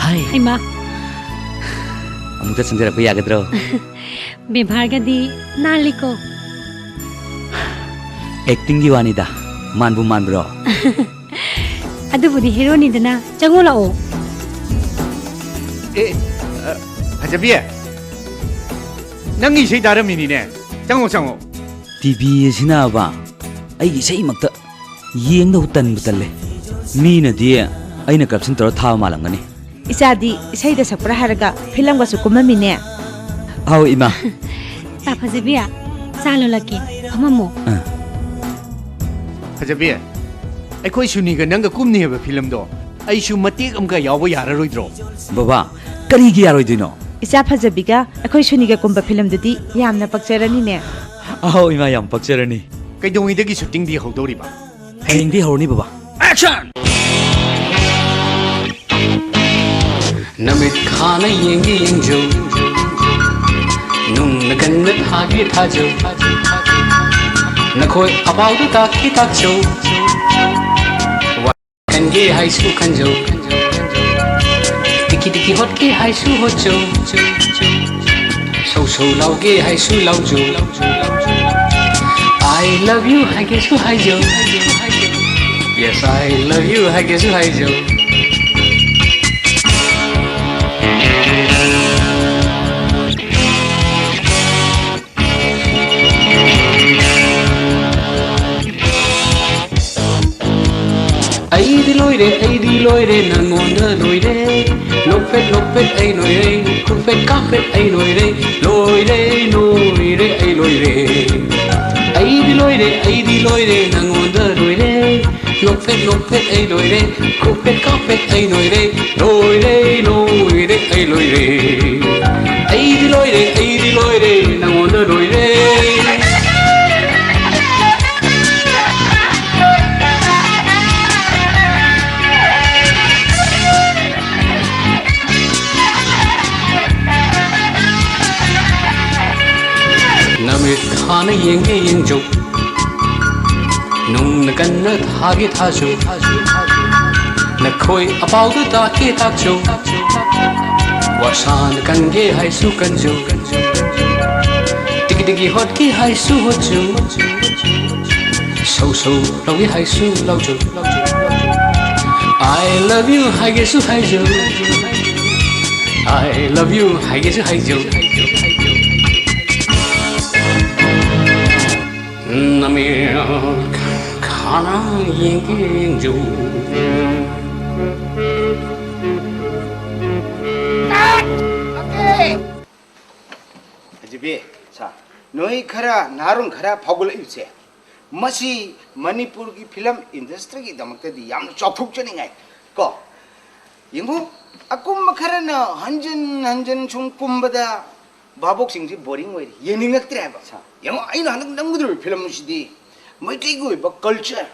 ꯍꯥꯏ꯫ ꯍꯩꯃꯥ꯫ ꯑꯃꯨꯛꯇ ꯆꯪꯖꯔꯛꯄ ꯌꯥꯒꯗ꯭ꯔꯣ? ꯕꯦꯕꯥꯔꯒꯗꯤ ꯅꯥꯜꯂꯤꯀꯣ꯫ ꯑꯦꯛꯇꯤꯡꯒꯤ ꯋꯥꯅꯤꯗ, ꯃꯥꯟꯕꯨ ꯃꯥꯟꯕ꯭ꯔꯣ? ꯑꯗꯨꯕꯨꯗꯤ ꯍꯦꯔꯣꯅꯤꯗꯅ, ꯆꯪꯉꯣ ꯂꯥꯛꯑꯣ꯫ ꯑꯦ, ꯑ, ꯐꯖꯕꯤ, ꯅꯪꯒꯤ ꯏꯁꯩ ꯇꯥꯔꯝꯃꯤꯅꯤꯅꯦ꯫ ꯆꯪꯉꯣ, ꯆꯪꯉꯣ꯫ ꯇꯤ ꯚꯤ ꯑꯁꯤꯅꯕ ꯑꯩꯒꯤ ꯏꯁꯩꯃꯛꯇ ꯌꯦꯡꯗꯧ ꯇꯟꯕꯨ ꯇꯜꯂꯦ꯫ ꯃꯤꯅꯗꯤ ꯑꯩꯅ ꯀꯔꯞꯁꯟ ꯇꯧꯔ ꯊꯥꯕ ꯃꯥꯜꯂꯝꯒꯅꯤ꯫ ꯏꯆꯥꯗꯤ ꯏꯁꯩꯗ ꯁꯛꯄ꯭ꯔꯥ ꯍꯥꯏꯔꯒ ꯐꯤꯂꯝꯒꯁꯨ ꯀꯨꯝꯃꯝꯃꯤꯅꯦ꯫ ꯑꯧ, ꯏꯃꯥ꯫ ꯇꯥ ꯐꯖꯕꯤ, ꯆꯥ ꯂꯣꯜꯂꯛꯀꯦ, ꯐꯝꯃꯝꯃꯣ꯫ ꯑꯥ꯫ ꯐꯖꯕꯤ, ꯑꯩꯈꯣꯏ ꯁꯨꯅꯤꯒ ꯅꯪꯒ ꯀꯨꯝꯅꯤ ꯍꯥꯏꯕ ꯐꯤꯂꯝꯗꯣ ꯑꯩꯁꯨ ꯃꯇꯦꯛ ꯑꯃꯒ ꯌꯥꯎꯕ ꯌꯥꯔꯔꯣꯏꯗ꯭ꯔꯣ? ꯕꯕꯥ, ꯀꯔꯤꯒꯤ ꯌꯥꯔꯣꯏꯗꯣꯏꯅꯣ? ꯏꯆꯥ ꯐꯖꯕꯤꯒ ꯑꯩꯈꯣꯏ ꯁꯨꯅꯤꯒ ꯀꯨꯝꯕ ꯐꯤꯂꯝꯗꯨꯗꯤ ꯌꯥꯝꯅ ꯄꯛꯆꯔꯅꯤꯅꯦ꯫ ꯑꯍꯧ, ꯏꯃꯥ, ꯌꯥꯝ ꯄꯛꯆꯔꯅꯤ꯫ ꯀꯩꯗꯧꯉꯩꯗꯒꯤ ꯁꯨꯇꯤꯡꯗꯤ ꯍꯧꯗꯧꯔꯤꯕ? ꯍꯌꯦꯡꯗꯤ ꯍꯧꯔꯅꯤ, ꯕꯕꯥ꯫ ꯑꯦꯛꯁꯟ! ꯅꯃꯤꯠ ꯈꯥꯅ ꯌꯦꯡꯒꯦ ꯌꯦꯡꯖꯧ, ꯅꯨꯡꯅ ꯀꯟꯅ ꯊꯥꯒꯦ ꯊꯥꯖꯧ, ꯅꯈꯣꯏ ꯑꯄꯥꯎꯗꯨ ꯇꯥꯛꯀꯦ ꯇꯥꯛꯆꯧ꯫ ꯈꯟꯒꯦ ꯍꯥꯏꯁꯨ ꯈꯟꯖꯧ, ꯇꯤꯀꯤ ꯇꯤꯀꯤ ꯍꯣꯠꯀꯦ ꯍꯥꯏꯁꯨ ꯍꯣꯠꯆꯧ, ꯁꯧ ꯁꯧ ꯂꯥꯎꯒꯦ ꯍꯥꯏꯁꯨ ꯂꯥꯎꯖꯧ꯫ I love you ꯍꯥꯏꯒꯦꯁꯨ ꯍꯥꯏꯖꯧ, Yes, I love you ꯍꯥꯏꯒꯦꯁꯨ ꯍꯥꯏꯖꯧ꯫ ꯑꯩꯗꯤ ꯂꯣꯏꯔꯦ, ꯑꯩꯗꯤ ꯂꯣꯏꯔꯦ, ꯅꯪꯉꯣꯟꯗ ꯂꯣꯏꯔꯦ꯫ ꯅꯣꯛꯐꯦꯠ ꯅꯣꯛꯐꯦꯠ ꯑꯩ ꯂꯣꯏꯔꯦ, ꯈꯨꯐꯦꯠ ꯀꯥꯐꯦꯠ ꯑꯩ ꯂꯣꯏꯔꯦ꯫ ꯂꯣꯏꯔꯦ, ꯂꯣꯏꯔꯦ, ꯑꯩ ꯂꯣꯏꯔꯦ꯫ ꯑꯩꯗꯤ ꯂꯣꯏꯔꯦ, ꯑꯩꯗꯤ ꯂꯣꯏꯔꯦ, ꯅꯪꯉꯣꯟꯗ ꯂꯣꯏꯔꯦ꯫ ꯅꯣꯛꯐꯦꯠ ꯅꯣꯛꯐꯦꯠ ꯑꯩ ꯂꯣꯏꯔꯦ, ꯈꯨꯐꯦꯠ ꯀꯥꯐꯦꯠ ꯑꯩ ꯂꯣꯏꯔꯦ꯫ ꯂꯣꯏꯔꯦ, ꯂꯣꯏꯔꯦ, ꯑꯩ ꯂꯣꯏꯔꯦ꯫ ꯑꯩꯗꯤ ꯂꯣꯏꯔꯦ, ꯑꯩꯗꯤ ꯂꯣꯏꯔꯦ, ꯅꯪꯉꯣꯟꯗ ꯂꯣꯏꯔꯦ꯫ ꯅꯃꯤꯠ ꯈꯥꯅ ꯌꯦꯡꯒꯦ ꯌꯦꯡꯖꯧ, ꯅꯨꯡꯅ ꯀꯟꯅ ꯊꯥꯒꯦ ꯊꯥꯖꯧ, ꯅꯈꯣꯏ ꯑꯄꯥꯎꯗ ꯇꯥꯛꯀꯦ ꯇꯥꯛꯆꯧ, ꯋꯥꯁꯥꯅ ꯀꯟꯒꯦ ꯍꯥꯏꯁꯨ ꯀꯟꯖꯧ, ꯇꯤꯀꯤ ꯇꯤꯀꯤ ꯍꯣꯠꯀꯦ ꯍꯥꯏꯁꯨ ꯍꯣꯠꯆꯧ, ꯁꯧ ꯁꯧ ꯂꯧꯒꯦ ꯍꯥꯏꯁꯨ ꯂꯧꯖꯧ꯫ I love you ꯍꯥꯏꯒꯦꯁꯨ ꯍꯥꯏꯖꯧ꯫ I love you ꯍꯥꯏꯒꯦꯁꯨ ꯍꯥꯏꯖꯧ꯫ ꯅꯃꯤꯠ ꯈꯥꯅ ꯌꯦꯡꯒꯦ ꯌꯦꯡꯖꯧ꯫ ꯐꯖꯕꯤ, ꯁꯥ, ꯅꯣꯏ ꯈꯔ ꯅꯍꯥꯔꯣꯟ ꯈꯔ ꯐꯥꯎꯒꯠꯂꯛꯏꯕꯁꯦ, ꯃꯁꯤ ꯃꯅꯤꯄꯨꯔꯒꯤ ꯐꯤꯂꯝ ꯏꯟꯗꯁꯇ꯭ꯔꯤꯒꯤꯗꯃꯛꯇꯗꯤ ꯌꯥꯝꯅ ꯆꯥꯎꯊꯣꯛꯆꯅꯤꯡꯉꯥꯏ ꯀꯣ꯫ ꯌꯦꯡꯉꯨ, ꯑꯀꯨꯝꯕ ꯈꯔꯅ ꯍꯟꯖꯤꯟ ꯍꯟꯖꯤꯟ ꯁꯨꯝ ꯀꯨꯝꯕꯗ ꯚꯥꯕꯣꯛꯁꯤꯡꯁꯤ ꯕꯣꯔꯤꯡ ꯑꯣꯏꯔꯦ, ꯌꯦꯡꯅꯤꯡꯉꯛꯇ꯭ꯔꯦ ꯍꯥꯏꯕ꯫ ꯁꯥ꯫ ꯌꯦꯡꯉꯣ, ꯑꯩꯅ ꯍꯟꯗꯛ ꯅꯝꯒꯗꯧꯔꯤꯕ ꯐꯤꯂꯝ ꯑꯁꯤꯗꯤ ꯃꯩꯇꯩꯒꯤ ꯑꯣꯏꯕ ꯀꯜꯆꯔ,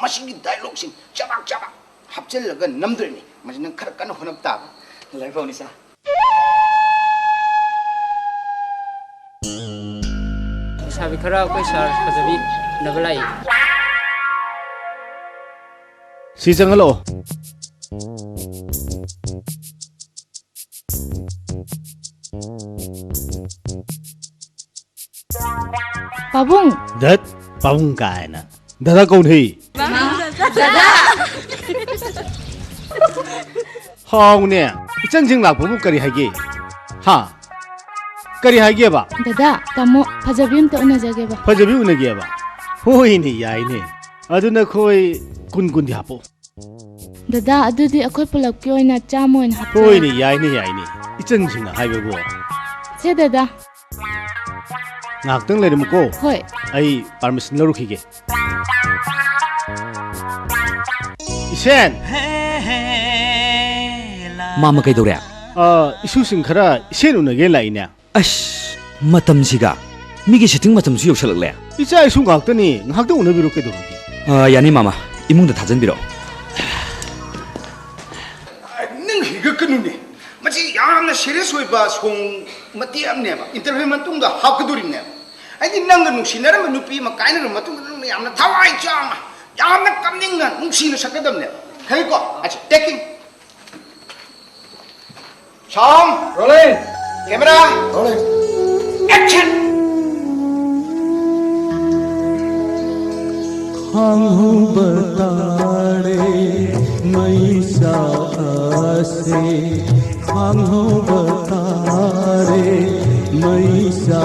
ꯃꯁꯤꯒꯤ ꯗꯥꯏꯂꯣꯛꯁꯤꯡ ꯆꯕꯥꯛ ꯆꯕꯥꯛ ꯍꯥꯞꯆꯤꯜꯂꯒ ꯅꯝꯗꯣꯏꯅꯤ꯫ ꯃꯁꯤ ꯅꯪ ꯈꯔ ꯀꯟꯅ ꯍꯣꯠꯅꯕ ꯇꯥꯕ꯫ ꯂꯥꯏꯕꯛ ꯐꯕꯅꯤ ꯁꯥ꯫ ꯂꯩꯁꯥꯕꯤ ꯈꯔ ꯑꯩꯈꯣꯏ ꯁꯥꯔ ꯐꯖꯕꯤ ꯎꯅꯕ ꯂꯥꯛꯏ꯫ ꯁꯤ ꯆꯪꯍꯜꯂꯛꯑꯣ꯫ ꯄꯥꯕꯨꯡ꯫ ꯙꯠ, ꯄꯥꯕꯨꯡ ꯀꯥꯏꯅ꯫ ꯗꯗꯥ ꯀꯧꯅꯤ꯫ ꯍꯥꯎꯅꯦ, ꯏꯆꯟꯁꯤꯡ ꯂꯥꯛꯄꯕꯨ ꯀꯔꯤ ꯍꯥꯏꯒꯦ? ꯍꯥ? ꯀꯔꯤ ꯍꯥꯏꯒꯦꯕ? ꯗꯗꯥ, ꯇꯥꯃꯣ, ꯐꯖꯕꯤ ꯑꯝꯇ ꯎꯅꯖꯒꯦꯕ꯫ ꯐꯖꯕꯤ ꯎꯅꯒꯦꯕ? ꯍꯣꯏꯅꯦ, ꯌꯥꯏꯅꯦ꯫ ꯑꯗꯨ ꯅꯈꯣꯏ ꯀꯨꯟ ꯀꯨꯟꯗꯤ ꯍꯥꯞꯄꯣ꯫ ꯗꯗꯥ, ꯑꯗꯨꯗꯤ ꯑꯩꯈꯣꯏ ꯄꯨꯂꯞꯀꯤ ꯑꯣꯏꯅ ꯆꯥꯝꯃ ꯑꯣꯏꯅ ꯍꯥꯞꯆꯔꯒꯦ꯫ ꯍꯣꯏꯅꯦ, ꯌꯥꯏꯅꯦ, ꯌꯥꯏꯅꯦ꯫ ꯏꯆꯟꯁꯤꯡꯅ ꯍꯥꯏꯕꯕꯨ꯫ ꯁꯦ ꯗꯗꯥ꯫ ꯉꯥꯏꯍꯥꯛꯇꯪ ꯂꯩꯔꯝꯃꯨꯀꯣ꯫ ꯍꯣꯏ꯫ ꯑꯩ ꯄꯥꯔꯃꯤꯁꯟ ꯂꯧꯔꯨꯈꯤꯒꯦ꯫ ꯏꯁꯦꯟ! ꯃꯥꯃ ꯀꯩꯗꯧꯔꯦ? ꯑ, ꯏꯁꯨꯁꯤꯡ ꯈꯔ ꯏꯁꯦꯟ ꯎꯅꯒꯦ ꯂꯥꯛꯏꯅꯦ꯫ ꯑꯁ, ꯃꯇꯝꯁꯤꯒ꯫ ꯃꯤꯒꯤ ꯁꯤꯇꯤꯡ ꯃꯇꯝꯁꯨ ꯌꯧꯁꯜꯂꯛꯂꯦ꯫ ꯏꯆꯥ ꯏꯁꯨ ꯉꯥꯛꯇꯅꯤ, ꯉꯥꯏꯍꯥꯛꯇꯪ ꯎꯅꯕꯤꯔꯣ, ꯀꯩꯗꯧꯔꯒꯦ? ꯑ, ꯌꯥꯅꯤ ꯃꯥꯃ, ꯏꯃꯨꯡꯗ ꯊꯥꯖꯟꯕꯤꯔꯣ꯫ ꯅꯪ ꯍꯤꯒꯠꯀꯅꯨꯅꯦ꯫ ꯃꯁꯤ ꯌꯥꯝꯅ ꯁꯤꯔꯤꯌꯁ ꯑꯣꯏꯕ ꯁꯣꯡ ꯃꯇꯦꯛ ꯑꯃꯅꯦꯕ꯫ ꯏꯟꯇꯔꯚ꯭ꯌꯨ ꯃꯇꯨꯡꯗ ꯍꯥꯞꯀꯗꯣꯔꯤꯕꯅꯦꯕ꯫ ꯑꯩꯗꯤ ꯅꯪꯒ ꯅꯨꯡꯁꯤꯅꯔꯝꯕ ꯅꯨꯄꯤ ꯑꯃ ꯀꯥꯏꯅꯔꯕ ꯃꯇꯨꯡꯗ ꯅꯪꯅ ꯌꯥꯝꯅ ꯊꯋꯥꯏ ꯆꯥꯝꯃ, ꯌꯥꯝꯅ ꯀꯞꯅꯤꯡꯅ ꯅꯨꯡꯁꯤꯅ ꯁꯛꯀꯗꯕꯅꯦ꯫ ꯈꯪꯉꯤꯀꯣ? ꯑꯁ, taking. Sound. Rolling. Camera. Rolling. Action. ꯈꯪꯍꯧꯕ ꯇꯥꯔꯦ ꯃꯩꯁꯥ ꯑꯁꯦ, ꯈꯪꯍꯧꯕ ꯇꯥꯔꯦ ꯃꯩꯁꯥ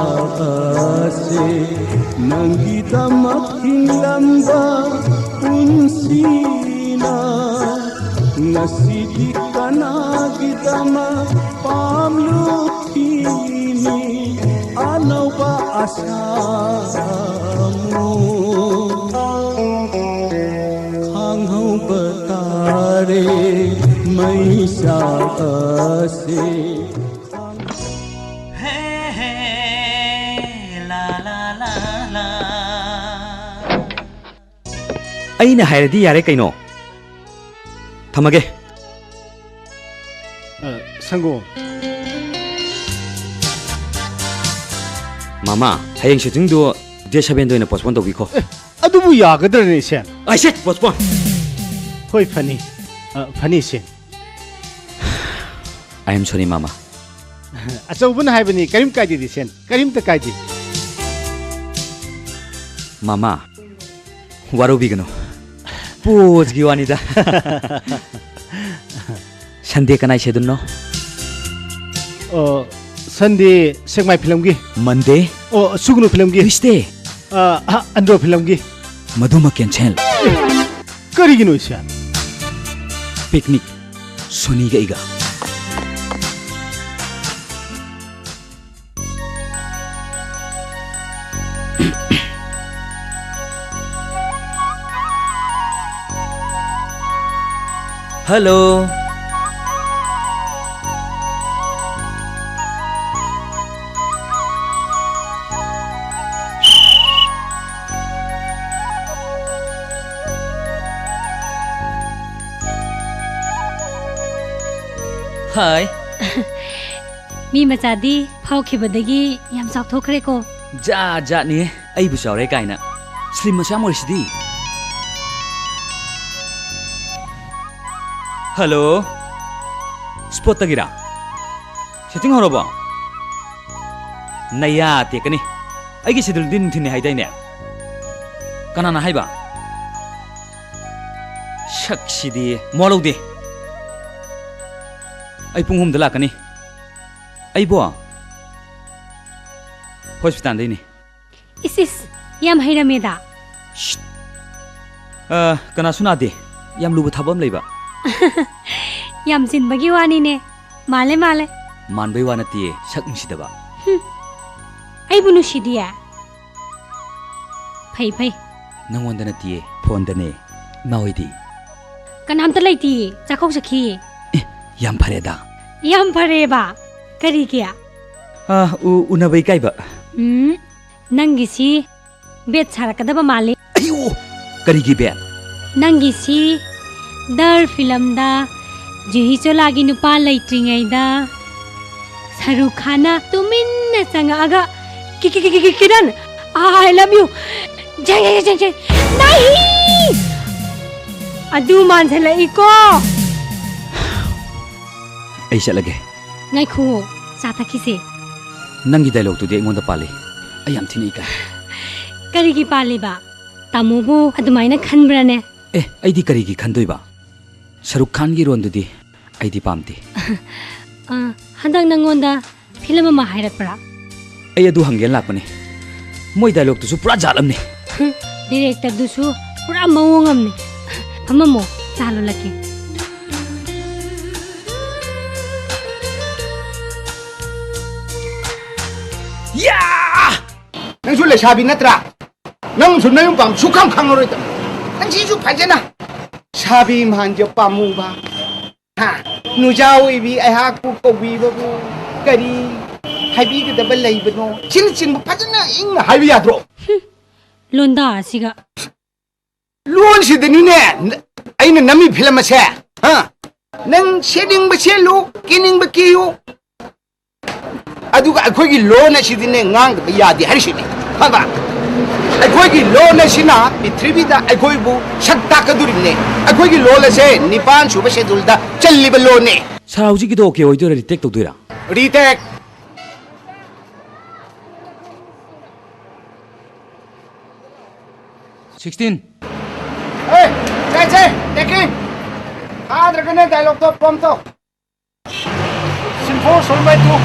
ꯑꯁꯦ, ꯅꯪꯒꯤꯗꯃꯛ ꯍꯤꯡꯂꯝꯕ ꯄꯨꯟꯁꯤꯅ ꯉꯁꯤꯗꯤ ꯀꯅꯥꯒꯤꯗꯃꯛ ꯄꯥꯝꯂꯨꯈꯤꯅꯤ? ꯑꯅꯧꯕ ꯑꯁꯥ ꯑꯃꯨꯛ ꯈꯪꯍꯧꯕ ꯇꯥꯔꯦ ꯃꯩꯁꯥ ꯑꯁꯦ꯫ ꯑꯩꯅ ꯍꯥꯏꯔꯗꯤ ꯌꯥꯔꯦ ꯀꯩꯅꯣ꯫ ꯊꯝꯃꯒꯦ꯫ ꯑ, ꯁꯪꯒꯣꯝ꯫ ꯃꯃꯥ, ꯍꯌꯦꯡ ꯁꯨꯇꯤꯡꯗꯨ date sevenꯗ ꯑꯣꯏꯅ postpone ꯇꯧꯕꯤꯈꯣ꯫ ꯑꯦ, ꯑꯗꯨꯕꯨ ꯌꯥꯒꯗ꯭ꯔꯅꯦ, ꯏꯆꯦ? I said postpone. ꯍꯣꯏ, ꯐꯅꯤ꯫ ꯑ, ꯐꯅꯤ, ꯏꯆꯦ꯫ I am sorry, ꯃꯃꯥ꯫ ꯑꯆꯧꯕꯅ ꯍꯥꯏꯕꯅꯤ, ꯀꯔꯤꯝ ꯀꯥꯏꯗꯦ, ꯏꯆꯦ꯫ ꯀꯔꯤꯝꯇ ꯀꯥꯏꯗꯦ꯫ ꯃꯃꯥ, ꯋꯥꯔꯧꯕꯤꯒꯅꯨ꯫ Poseꯒꯤ ꯋꯥꯅꯤꯗ꯫ Sunday ꯀꯅꯥꯏ ꯁꯦꯗꯨꯟꯅꯣ? ꯑꯣ, Sunday ꯁꯦꯛꯃꯥꯏ ꯐꯤꯂꯝꯒꯤ꯫ Monday? ꯑꯣ, ꯁꯨꯒꯅꯨ ꯐꯤꯂꯝꯒꯤ꯫ Tuesday? ꯑ, ꯑ, ꯑꯟꯗ꯭ꯔꯣ ꯐꯤꯂꯝꯒꯤ꯫ ꯃꯗꯨꯃ cancel꯫ ꯀꯔꯤꯒꯤꯅꯣ ꯏꯆꯦ? Picnic, ꯁꯣꯅꯤꯒ ꯑꯩꯒ꯫ Hello. Hi. ꯃꯤ ꯃꯆꯥꯗꯤ ꯐꯥꯎꯈꯤꯕꯗꯒꯤ ꯌꯥꯝ ꯆꯥꯎꯊꯣꯛꯈ꯭ꯔꯦꯀꯣ꯫ ꯖꯥꯠ ꯖꯥꯠꯅꯤ, ꯑꯩꯕꯨ ꯆꯥꯎꯔꯦ ꯀꯥꯏꯅ꯫ Slim ꯃꯆꯥ ꯑꯃ ꯑꯣꯏꯔꯤꯁꯤꯗꯤ꯫ Hello? Spotꯇꯒꯤꯔꯥ? Shooting ꯍꯧꯔꯕꯣ? ꯅꯌꯥ ꯇꯦꯛꯀꯅꯤ꯫ ꯑꯩꯒꯤ scheduleꯗꯤ ꯅꯨꯡꯊꯤꯟꯅꯤ ꯍꯥꯏꯗꯥꯏꯅꯦ? ꯀꯅꯥꯅ ꯍꯥꯏꯕ? ꯁꯛꯁꯤꯗꯤ꯫ ꯃꯋꯥ ꯂꯧꯗꯦ꯫ ꯑꯩ ꯄꯨꯡ ꯑꯍꯨꯝꯗ ꯂꯥꯛꯀꯅꯤ꯫ ꯑꯩꯕꯣ? Hospitalꯗꯩꯅꯤ꯫ ꯏꯁ, ꯏꯁ, ꯌꯥꯝ ꯍꯩꯔꯝꯃꯦꯗ꯫ ꯁꯤꯠ! ꯑ, ꯀꯅꯥꯁꯨ ꯅꯥꯗꯦ꯫ ꯌꯥꯝ ꯂꯨꯕ ꯊꯕꯛ ꯑꯃ ꯂꯩꯕ꯫ ꯌꯥꯝ ꯆꯤꯟꯕꯒꯤ ꯋꯥꯅꯤꯅꯦ꯫ ꯃꯥꯜꯂꯦ, ꯃꯥꯜꯂꯦ꯫ ꯃꯥꯟꯕꯩ ꯋꯥ ꯅꯠꯇꯤꯌꯦ, ꯁꯛ ꯅꯨꯡꯁꯤꯗꯕ꯫ ꯍꯨꯝ, ꯑꯩꯕꯨ ꯅꯨꯡꯁꯤꯗꯤꯌꯦ? ꯐꯩ, ꯐꯩ꯫ ꯅꯪꯉꯣꯟꯗ ꯅꯠꯇꯤꯌꯦ, phoneꯗꯅꯦ꯫ ꯏꯃꯥ ꯍꯣꯏꯗꯤ? ꯀꯅꯥꯝꯇ ꯂꯩꯇꯤꯌꯦ, ꯆꯥꯛꯀꯧ ꯆꯠꯈꯤꯌꯦ꯫ ꯑꯦ, ꯌꯥꯝ ꯐꯔꯦꯗ꯫ ꯌꯥꯝ ꯐꯔꯦꯕ? ꯀꯔꯤꯒꯤ? ꯑ, ꯎ-, ꯎꯅꯕ ꯏꯀꯥꯏꯕ꯫ ꯎꯝ, ꯅꯪꯒꯤꯁꯤ bet ꯁꯥꯔꯛꯀꯗꯕ ꯃꯥꯜꯂꯤ꯫ ꯑꯌꯣ! ꯀꯔꯤꯒꯤ bet? ꯅꯪꯒꯤꯁꯤ ꯗꯔ ꯐꯤꯂꯝꯗ ꯖꯨꯍꯤ ꯆꯣꯂꯥꯒꯤ ꯅꯨꯄꯥ ꯂꯩꯇ꯭ꯔꯤꯉꯩꯗ ꯁꯔꯨꯛ ꯈꯥꯟꯅ ꯇꯨꯃꯤꯟꯅ ꯆꯪꯉꯛꯑꯒ, "ꯀꯤ-, ꯀꯤ-, ꯀꯤ-, ꯀꯤ-, ꯀꯤꯔꯟ, I love you." ꯖꯦꯡ, ꯖꯦꯡ, ꯖꯦꯡ, ꯖꯦꯡ꯫ ꯅꯥꯏ! ꯑꯗꯨ ꯃꯥꯟꯁꯤꯜꯂꯛꯏꯀꯣ꯫ ꯑꯩ ꯆꯠꯂꯒꯦ꯫ ꯉꯥꯏꯈꯨꯑꯣ, ꯆꯥ ꯊꯛꯈꯤꯁꯦ꯫ ꯅꯪꯒꯤ dialogueꯇꯨꯗꯤ ꯑꯩꯉꯣꯟꯗ ꯄꯥꯜꯂꯤ꯫ ꯑꯩ ꯌꯥꯝ ꯊꯤꯅ ꯏꯀꯥꯏ꯫ ꯀꯔꯤꯒꯤ ꯄꯥꯜꯂꯤꯕ? ꯇꯥꯃꯣꯕꯨ ꯑꯗꯨꯃꯥꯏꯅ ꯈꯟꯕ꯭ꯔꯥꯅꯦ? ꯑꯦ, ꯑꯩꯗꯤ ꯀꯔꯤꯒꯤ ꯈꯟꯗꯣꯏꯕ? ꯁꯔꯨꯛ ꯈꯥꯟꯒꯤ roleꯗꯨꯗꯤ ꯑꯩꯗꯤ ꯄꯥꯝꯗꯦ꯫ ꯑ, ꯍꯟꯗꯛ ꯅꯪꯉꯣꯟꯗ film ꯑꯃ ꯍꯥꯏꯔꯛꯄ꯭ꯔꯥ? ꯑꯩ ꯑꯗꯨ ꯍꯪꯒꯦꯅ ꯂꯥꯛꯄꯅꯤ꯫ ꯃꯣꯏ dialogueꯇꯨꯁꯨ ꯄꯨꯔꯥ ꯖꯥꯠ ꯑꯃꯅꯤ꯫ ꯍꯨꯝ, directorꯗꯨꯁꯨ ꯄꯨꯔꯥ ꯃꯑꯣꯡ ꯑꯃꯅꯤ꯫ ꯐꯝꯃꯝꯃꯣ, ꯆꯥ ꯂꯣꯜꯂꯛꯀꯦ꯫ ꯌꯥ! ꯅꯪꯁꯨ ꯂꯩꯁꯥꯕꯤ ꯅꯠꯇ꯭ꯔꯥ? ꯅꯪꯁꯨ ꯅꯌꯨꯝ ꯄꯥꯝ ꯁꯨꯈꯪ ꯈꯪꯉꯔꯣꯏꯗ꯫ ꯅꯪꯁꯤꯁꯨ ꯐꯖꯅ ꯁꯥꯕꯤ ꯃꯥꯟꯖ ꯄꯥꯝꯃꯨꯕ꯫ ꯍꯥ? ꯅꯨꯖꯥ ꯑꯣꯏꯕꯤ ꯑꯩꯍꯥꯛꯄꯨ ꯀꯧꯕꯤꯕꯕꯨ ꯀꯔꯤ ꯍꯥꯏꯕꯤꯒꯗꯕ ꯂꯩꯕꯅꯣ? ꯁꯤꯅꯆꯤꯡꯕ ꯐꯖꯅ ꯏꯪꯅ ꯍꯥꯏꯕ ꯌꯥꯗ꯭ꯔꯣ? ꯂꯣꯟꯗꯥ ꯑꯁꯤꯒ꯫ ꯂꯣꯟꯁꯤꯗꯅꯤꯅꯦ ꯑꯩꯅ ꯅꯝꯃꯤ film ꯑꯁꯦ꯫ ꯍꯥ? ꯅꯪ ꯁꯦꯠꯅꯤꯡꯕ ꯁꯦꯠꯂꯨ, ꯀꯦꯅꯤꯡꯕ ꯀꯦꯌꯨ꯫ ꯑꯗꯨꯒ ꯑꯩꯈꯣꯏꯒꯤ ꯂꯣꯟ ꯑꯁꯤꯗꯤꯅꯦ ꯉꯥꯡꯗꯕ ꯌꯥꯗꯦ ꯍꯥꯏꯔꯤꯁꯤꯅꯤ꯫ ꯈꯪꯕ? ꯑꯩꯈꯣꯏꯒꯤ ꯂꯣꯟ ꯑꯁꯤꯅ ꯄ꯭ꯔꯤꯊꯤꯕꯤꯗ ꯑꯩꯈꯣꯏꯕꯨ ꯁꯛ ꯇꯥꯛꯀꯗꯣꯔꯤꯕꯅꯦ꯫ ꯑꯩꯈꯣꯏꯒꯤ ꯂꯣꯟ ꯑꯁꯦ ꯅꯤꯄꯥꯟ ꯁꯨꯕ ꯁꯦꯗꯨꯜꯗ ꯆꯜꯂꯤꯕ ꯂꯣꯟꯅꯦ꯫ ꯁꯥꯔ, ꯍꯧꯖꯤꯛꯀꯤꯗꯣ ꯑꯣꯀꯦ ꯑꯣꯏꯗꯣꯏꯔꯥ, ꯔꯤꯇꯦꯛ ꯇꯧꯗꯣꯏꯔꯥ? ꯔꯤꯇꯦꯛ꯫ ꯁꯤꯛꯁꯇꯤꯟ꯫ ꯑꯦ, ꯆꯦ, ꯆꯦ, ꯇꯦꯀꯤꯡ꯫ ꯊꯥꯗ꯭ꯔꯒꯅ ꯗꯥꯏꯂꯣꯛꯇꯣ ꯄ꯭ꯔꯣꯝ ꯇꯧ꯫ ꯁꯤꯝꯐꯣ ꯁꯣꯜ ꯕꯥꯏ ꯇꯨ꯫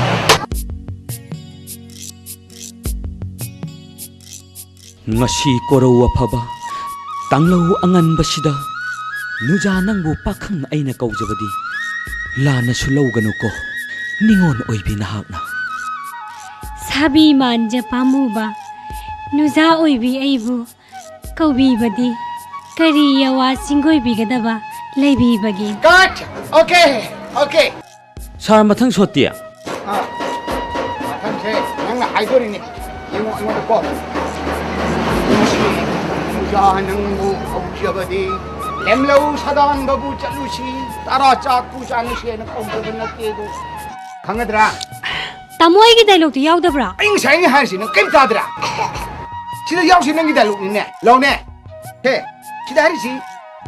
ꯉꯁꯤ ꯀꯣꯔꯧ ꯑꯐꯕ ꯇꯥꯡꯂꯧ ꯑꯉꯟꯕꯁꯤꯗ ꯅꯨꯖꯥ ꯅꯪꯕꯨ ꯄꯥꯈꯪ ꯑꯩꯅ ꯀꯧꯖꯕꯗꯤ ꯂꯥꯟꯅꯁꯨ ꯂꯧꯒꯅꯨꯀꯣ, ꯅꯤꯉꯣꯜ ꯑꯣꯏꯕꯤ ꯅꯍꯥꯛꯅ꯫ ꯁꯥꯕꯤ ꯃꯥꯟꯖ ꯄꯥꯝꯃꯨꯕ ꯅꯨꯖꯥ ꯑꯣꯏꯕꯤ ꯑꯩꯕꯨ ꯀꯧꯕꯤꯕꯗꯤ ꯀꯔꯤ ꯌꯥꯋꯥ ꯆꯤꯡꯒꯣꯏꯕꯤꯒꯗꯕ ꯂꯩꯕꯤꯕꯒꯦ? ꯀꯠ! Okay, okay. ꯁꯥꯔ, ꯃꯊꯪ ꯁꯣꯠꯇꯤ? ꯑꯥ, ꯃꯊꯪꯁꯦ ꯅꯪꯅ ꯍꯥꯏꯗꯣꯔꯤꯅꯦ꯫ ꯌꯦꯡꯉꯣ, ꯑꯩꯉꯣꯟꯗ ꯀꯣ꯫ ꯅꯨꯡꯁꯤ, ꯅꯨꯡꯖꯥ ꯅꯪꯕꯨ ꯀꯧꯖꯕꯗꯤ, ꯂꯦꯝꯂꯧ ꯁꯥꯗꯥꯟꯕꯕꯨ ꯆꯠꯂꯨꯁꯤ, ꯇꯔꯥ ꯆꯥꯛꯄꯨ ꯆꯥꯅꯁꯤ ꯍꯥꯏꯅ ꯀꯧꯖꯕ ꯅꯠꯇꯦ ꯑꯗꯣ꯫ ꯈꯪꯒꯗ꯭ꯔꯥ? ꯇꯥꯃꯣ, ꯑꯩꯒꯤ ꯗꯥꯏꯂꯣꯛꯇꯤ ꯌꯥꯎꯗꯕ꯭ꯔꯥ? ꯑꯩ ꯉꯁꯥꯏ ꯑꯩꯅ ꯍꯥꯏꯔꯤꯁꯤ ꯅꯪ ꯀꯔꯤꯝ ꯇꯥꯗ꯭ꯔꯥ? ꯁꯤꯗ ꯌꯥꯎꯁꯤ, ꯅꯪꯒꯤ ꯗꯥꯏꯂꯣꯛꯅꯤꯅꯦ꯫ ꯂꯧꯅꯦ꯫ ꯍꯦ, ꯁꯤꯗ ꯍꯥꯏꯔꯤꯁꯤ,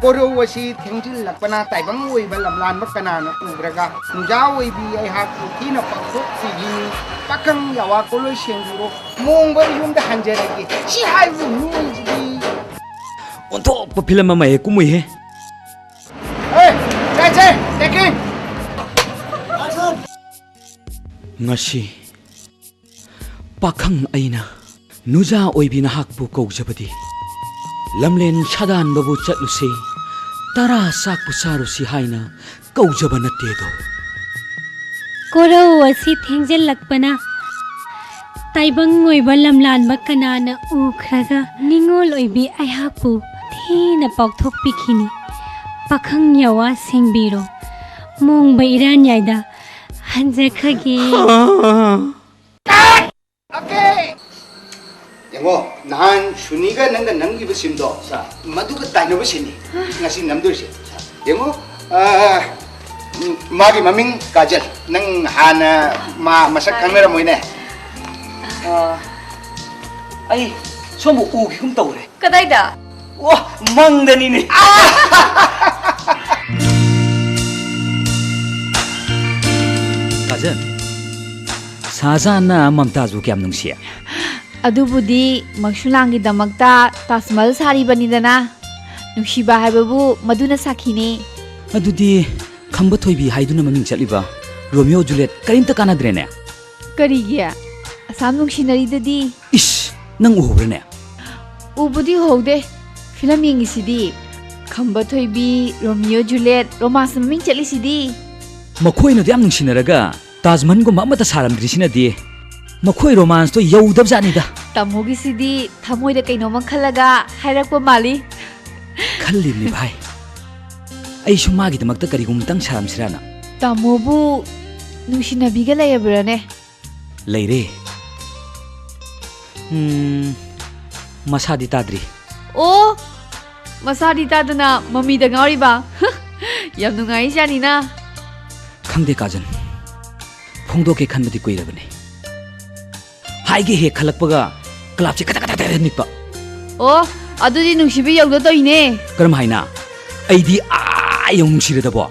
ꯀꯣꯔꯧ ꯑꯁꯤ ꯊꯦꯡꯖꯤꯜꯂꯛꯄꯅ ꯇꯥꯏꯕꯪ ꯑꯣꯏꯕ ꯂꯝꯂꯥꯟꯕ ꯀꯅꯥꯅ ꯎꯈ꯭ꯔꯒ, ꯅꯨꯡꯖꯥ ꯑꯣꯏꯕꯤ ꯑꯩꯍꯥꯛꯄꯨ ꯊꯤꯅ ꯄꯥꯛꯊꯣꯛꯄꯤꯒꯅꯤ꯫ ꯄꯥꯈꯪ ꯌꯥꯋꯥ ꯀꯣꯂꯣꯏ ꯁꯦꯡꯕꯤꯔꯣ, ꯃꯣꯡꯕ ꯌꯨꯝꯗ ꯍꯟꯖꯔꯒꯦ꯫ ꯁꯤ ꯍꯥꯏꯕ ꯃꯤꯑꯣꯏꯁꯤꯗꯤ꯫ ꯑꯣꯟꯊꯣꯛꯄ ꯐꯤꯂꯝ ꯑꯃ ꯍꯦꯛ ꯀꯨꯝꯃꯨꯏꯍꯦ꯫ ꯑꯦ, ꯀꯠꯁꯦ, ꯇꯦꯀꯤꯡ꯫ ꯉꯁꯤ ꯄꯥꯈꯪ ꯑꯩꯅ ꯅꯨꯖꯥ ꯑꯣꯏꯕꯤ ꯅꯍꯥꯛꯄꯨ ꯀꯧꯖꯕꯗꯤ, ꯂꯝꯂꯦꯟ ꯁꯥꯗꯥꯟꯕꯕꯨ ꯆꯠꯂꯨꯁꯤ, ꯇꯔꯥ ꯆꯥꯛꯄꯨ ꯆꯥꯔꯨꯁꯤ ꯍꯥꯏꯅ ꯀꯧꯖꯕ ꯅꯠꯇꯦꯗꯣ꯫ ꯀꯣꯔꯧ ꯑꯁꯤ ꯊꯦꯡꯖꯤꯜꯂꯛꯄꯅ ꯇꯥꯏꯕꯪ ꯑꯣꯏꯕ ꯂꯝꯂꯥꯟꯕ ꯀꯅꯥꯅ ꯎꯈ꯭ꯔꯒ ꯅꯤꯉꯣꯜ ꯑꯣꯏꯕꯤ ꯑꯩꯍꯥꯛꯄꯨ ꯊꯤꯅ ꯄꯥꯎꯊꯣꯛꯄꯤꯈꯤꯅꯤ꯫ ꯄꯥꯈꯪ ꯌꯥꯋꯥ ꯁꯦꯡꯕꯤꯔꯣ, ꯃꯣꯡꯕ ꯏꯔꯥꯟꯌꯥꯏꯗ ꯍꯟꯖꯈ꯭ꯔꯒꯦ꯫ ꯑꯣꯀꯦ꯫ ꯌꯦꯡꯉꯣ, ꯅꯍꯥꯟ ꯁꯨꯅꯤꯒ ꯅꯪꯒ ꯅꯝꯈꯤꯕ ꯁꯤꯟꯗꯣ, ꯁꯥꯔ, ꯃꯗꯨꯒ ꯇꯥꯏꯅꯕ ꯁꯤꯟꯅꯤ ꯉꯁꯤ ꯅꯝꯗꯣꯏꯁꯦ꯫ ꯁꯥꯔ, ꯌꯦꯡꯉꯣ, ꯑꯥ, ꯎꯝ, ꯃꯥꯒꯤ ꯃꯃꯤꯡ ꯀꯥꯖꯜ꯫ ꯅꯪ ꯍꯥꯟꯅ ꯃꯥ ꯃꯁꯛ ꯈꯪꯅꯔꯝꯃꯣꯏꯅꯦ꯫ ꯑ, ꯑꯩ ꯁꯣꯝꯕꯨ ꯎꯈꯤꯒꯨꯝ ꯇꯧꯔꯦ꯫ ꯀꯗꯥꯏꯗ? ꯋꯥ, ꯃꯪꯗꯅꯤꯅꯦ꯫ ꯀꯥꯖꯜ, ꯁꯥꯍꯖꯥꯟꯅ ꯃꯝꯇꯥꯖꯕꯨ ꯀꯌꯥꯝ ꯅꯨꯡꯁꯤ? ꯑꯗꯨꯕꯨꯗꯤ ꯃꯪꯁꯨꯂꯥꯡꯒꯤꯗꯃꯛꯇ ꯇꯥꯖ ꯃꯍꯜ ꯁꯥꯔꯤꯕꯅꯤꯗꯅ꯫ ꯅꯨꯡꯁꯤꯕ ꯍꯥꯏꯕꯕꯨ ꯃꯗꯨꯅ ꯁꯥꯈꯤꯅꯤ꯫ ꯑꯗꯨꯗꯤ ꯈꯝꯕ ꯊꯣꯏꯕꯤ ꯍꯥꯏꯗꯨꯅ ꯃꯃꯤꯡ ꯆꯠꯂꯤꯕ ꯔꯣꯃꯤꯑꯣ ꯖꯨꯂꯤꯌꯦꯠ ꯀꯔꯤꯝꯇ ꯀꯥꯟꯅꯗ꯭ꯔꯦꯅꯦ꯫ ꯀꯔꯤꯒꯤ? ꯑꯁꯥꯝ ꯅꯨꯡꯁꯤꯅꯔꯤꯗꯨꯗꯤ꯫ ꯏꯁ, ꯅꯪ ꯎꯍꯧꯕ꯭ꯔꯅꯦ? ꯎꯕꯨꯗꯤ ꯎꯍꯧꯗꯦ꯫ ꯐꯤꯂꯝ ꯌꯦꯡꯉꯤꯁꯤꯗꯤ꯫ ꯈꯝꯕ ꯊꯣꯏꯕꯤ, ꯔꯣꯃꯤꯑꯣ ꯖꯨꯂꯤꯌꯦꯠ, ꯔꯣꯃꯥꯟꯁ ꯃꯃꯤꯡ ꯆꯠꯂꯤꯁꯤꯗꯤ꯫ ꯃꯈꯣꯏꯅꯗꯤ ꯌꯥꯝ ꯅꯨꯡꯁꯤꯅꯔꯒ ꯇꯥꯖ ꯃꯍꯜꯒꯨꯝꯕ ꯑꯃꯠꯇ ꯁꯥꯔꯝꯗ꯭ꯔꯤꯁꯤꯅꯗꯤ꯫ ꯃꯈꯣꯏ ꯔꯣꯃꯥꯟꯁꯇꯣ ꯌꯧꯗꯕꯖꯥꯠꯅꯤꯗ꯫ ꯇꯥꯃꯣꯒꯤꯁꯤꯗꯤ ꯊꯃꯣꯏꯗ ꯀꯩꯅꯣꯝꯃ ꯈꯜꯂꯒ ꯍꯥꯏꯔꯛꯄ ꯃꯥꯜꯂꯤ꯫ ꯈꯜꯂꯤꯕꯅꯤ ꯚꯥꯏ꯫ ꯑꯩꯁꯨ ꯃꯥꯒꯤꯗꯃꯛꯇ ꯀꯔꯤꯒꯨꯝꯕꯇꯪ ꯁꯥꯔꯝꯁꯤꯔꯥꯅ꯫ ꯇꯥꯃꯣꯕꯨ ꯅꯨꯡꯁꯤꯅꯕꯤꯒ ꯂꯩꯔꯕ꯭ꯔꯥꯅꯦ? ꯂꯩꯔꯦ꯫ ꯎꯝ, ꯃꯁꯥꯗꯤ ꯇꯥꯗ꯭ꯔꯤ꯫ ꯑꯣ, ꯃꯁꯥꯗꯤ ꯇꯥꯗꯅ ꯃꯃꯤꯗ ꯉꯥꯎꯔꯤꯕ? ꯌꯥꯝ ꯅꯨꯡꯉꯥꯏꯖꯥꯅꯤꯅ꯫ ꯈꯪꯗꯦ ꯀꯥꯖꯜ, ꯐꯣꯡꯗꯣꯛꯀꯦ ꯈꯟꯕꯗꯤ ꯀꯨꯏꯔꯕꯅꯤ꯫ ꯍꯥꯏꯒꯦ ꯍꯦꯛ ꯈꯜꯂꯛꯄꯒ ꯀꯂꯥꯞꯁꯦ ꯀꯗꯛ ꯀꯗꯛ ꯀꯗꯛ ꯅꯤꯛꯄ꯫ ꯑꯣ, ꯑꯗꯨꯗꯤ ꯅꯨꯡꯁꯤꯕ ꯌꯧꯗꯣꯏꯅꯦ꯫ ꯀꯔꯝ ꯍꯥꯏꯅ? ꯑꯩꯗꯤ ꯑꯥ ꯌꯧ ꯅꯨꯡꯁꯤꯔꯗꯕꯣ?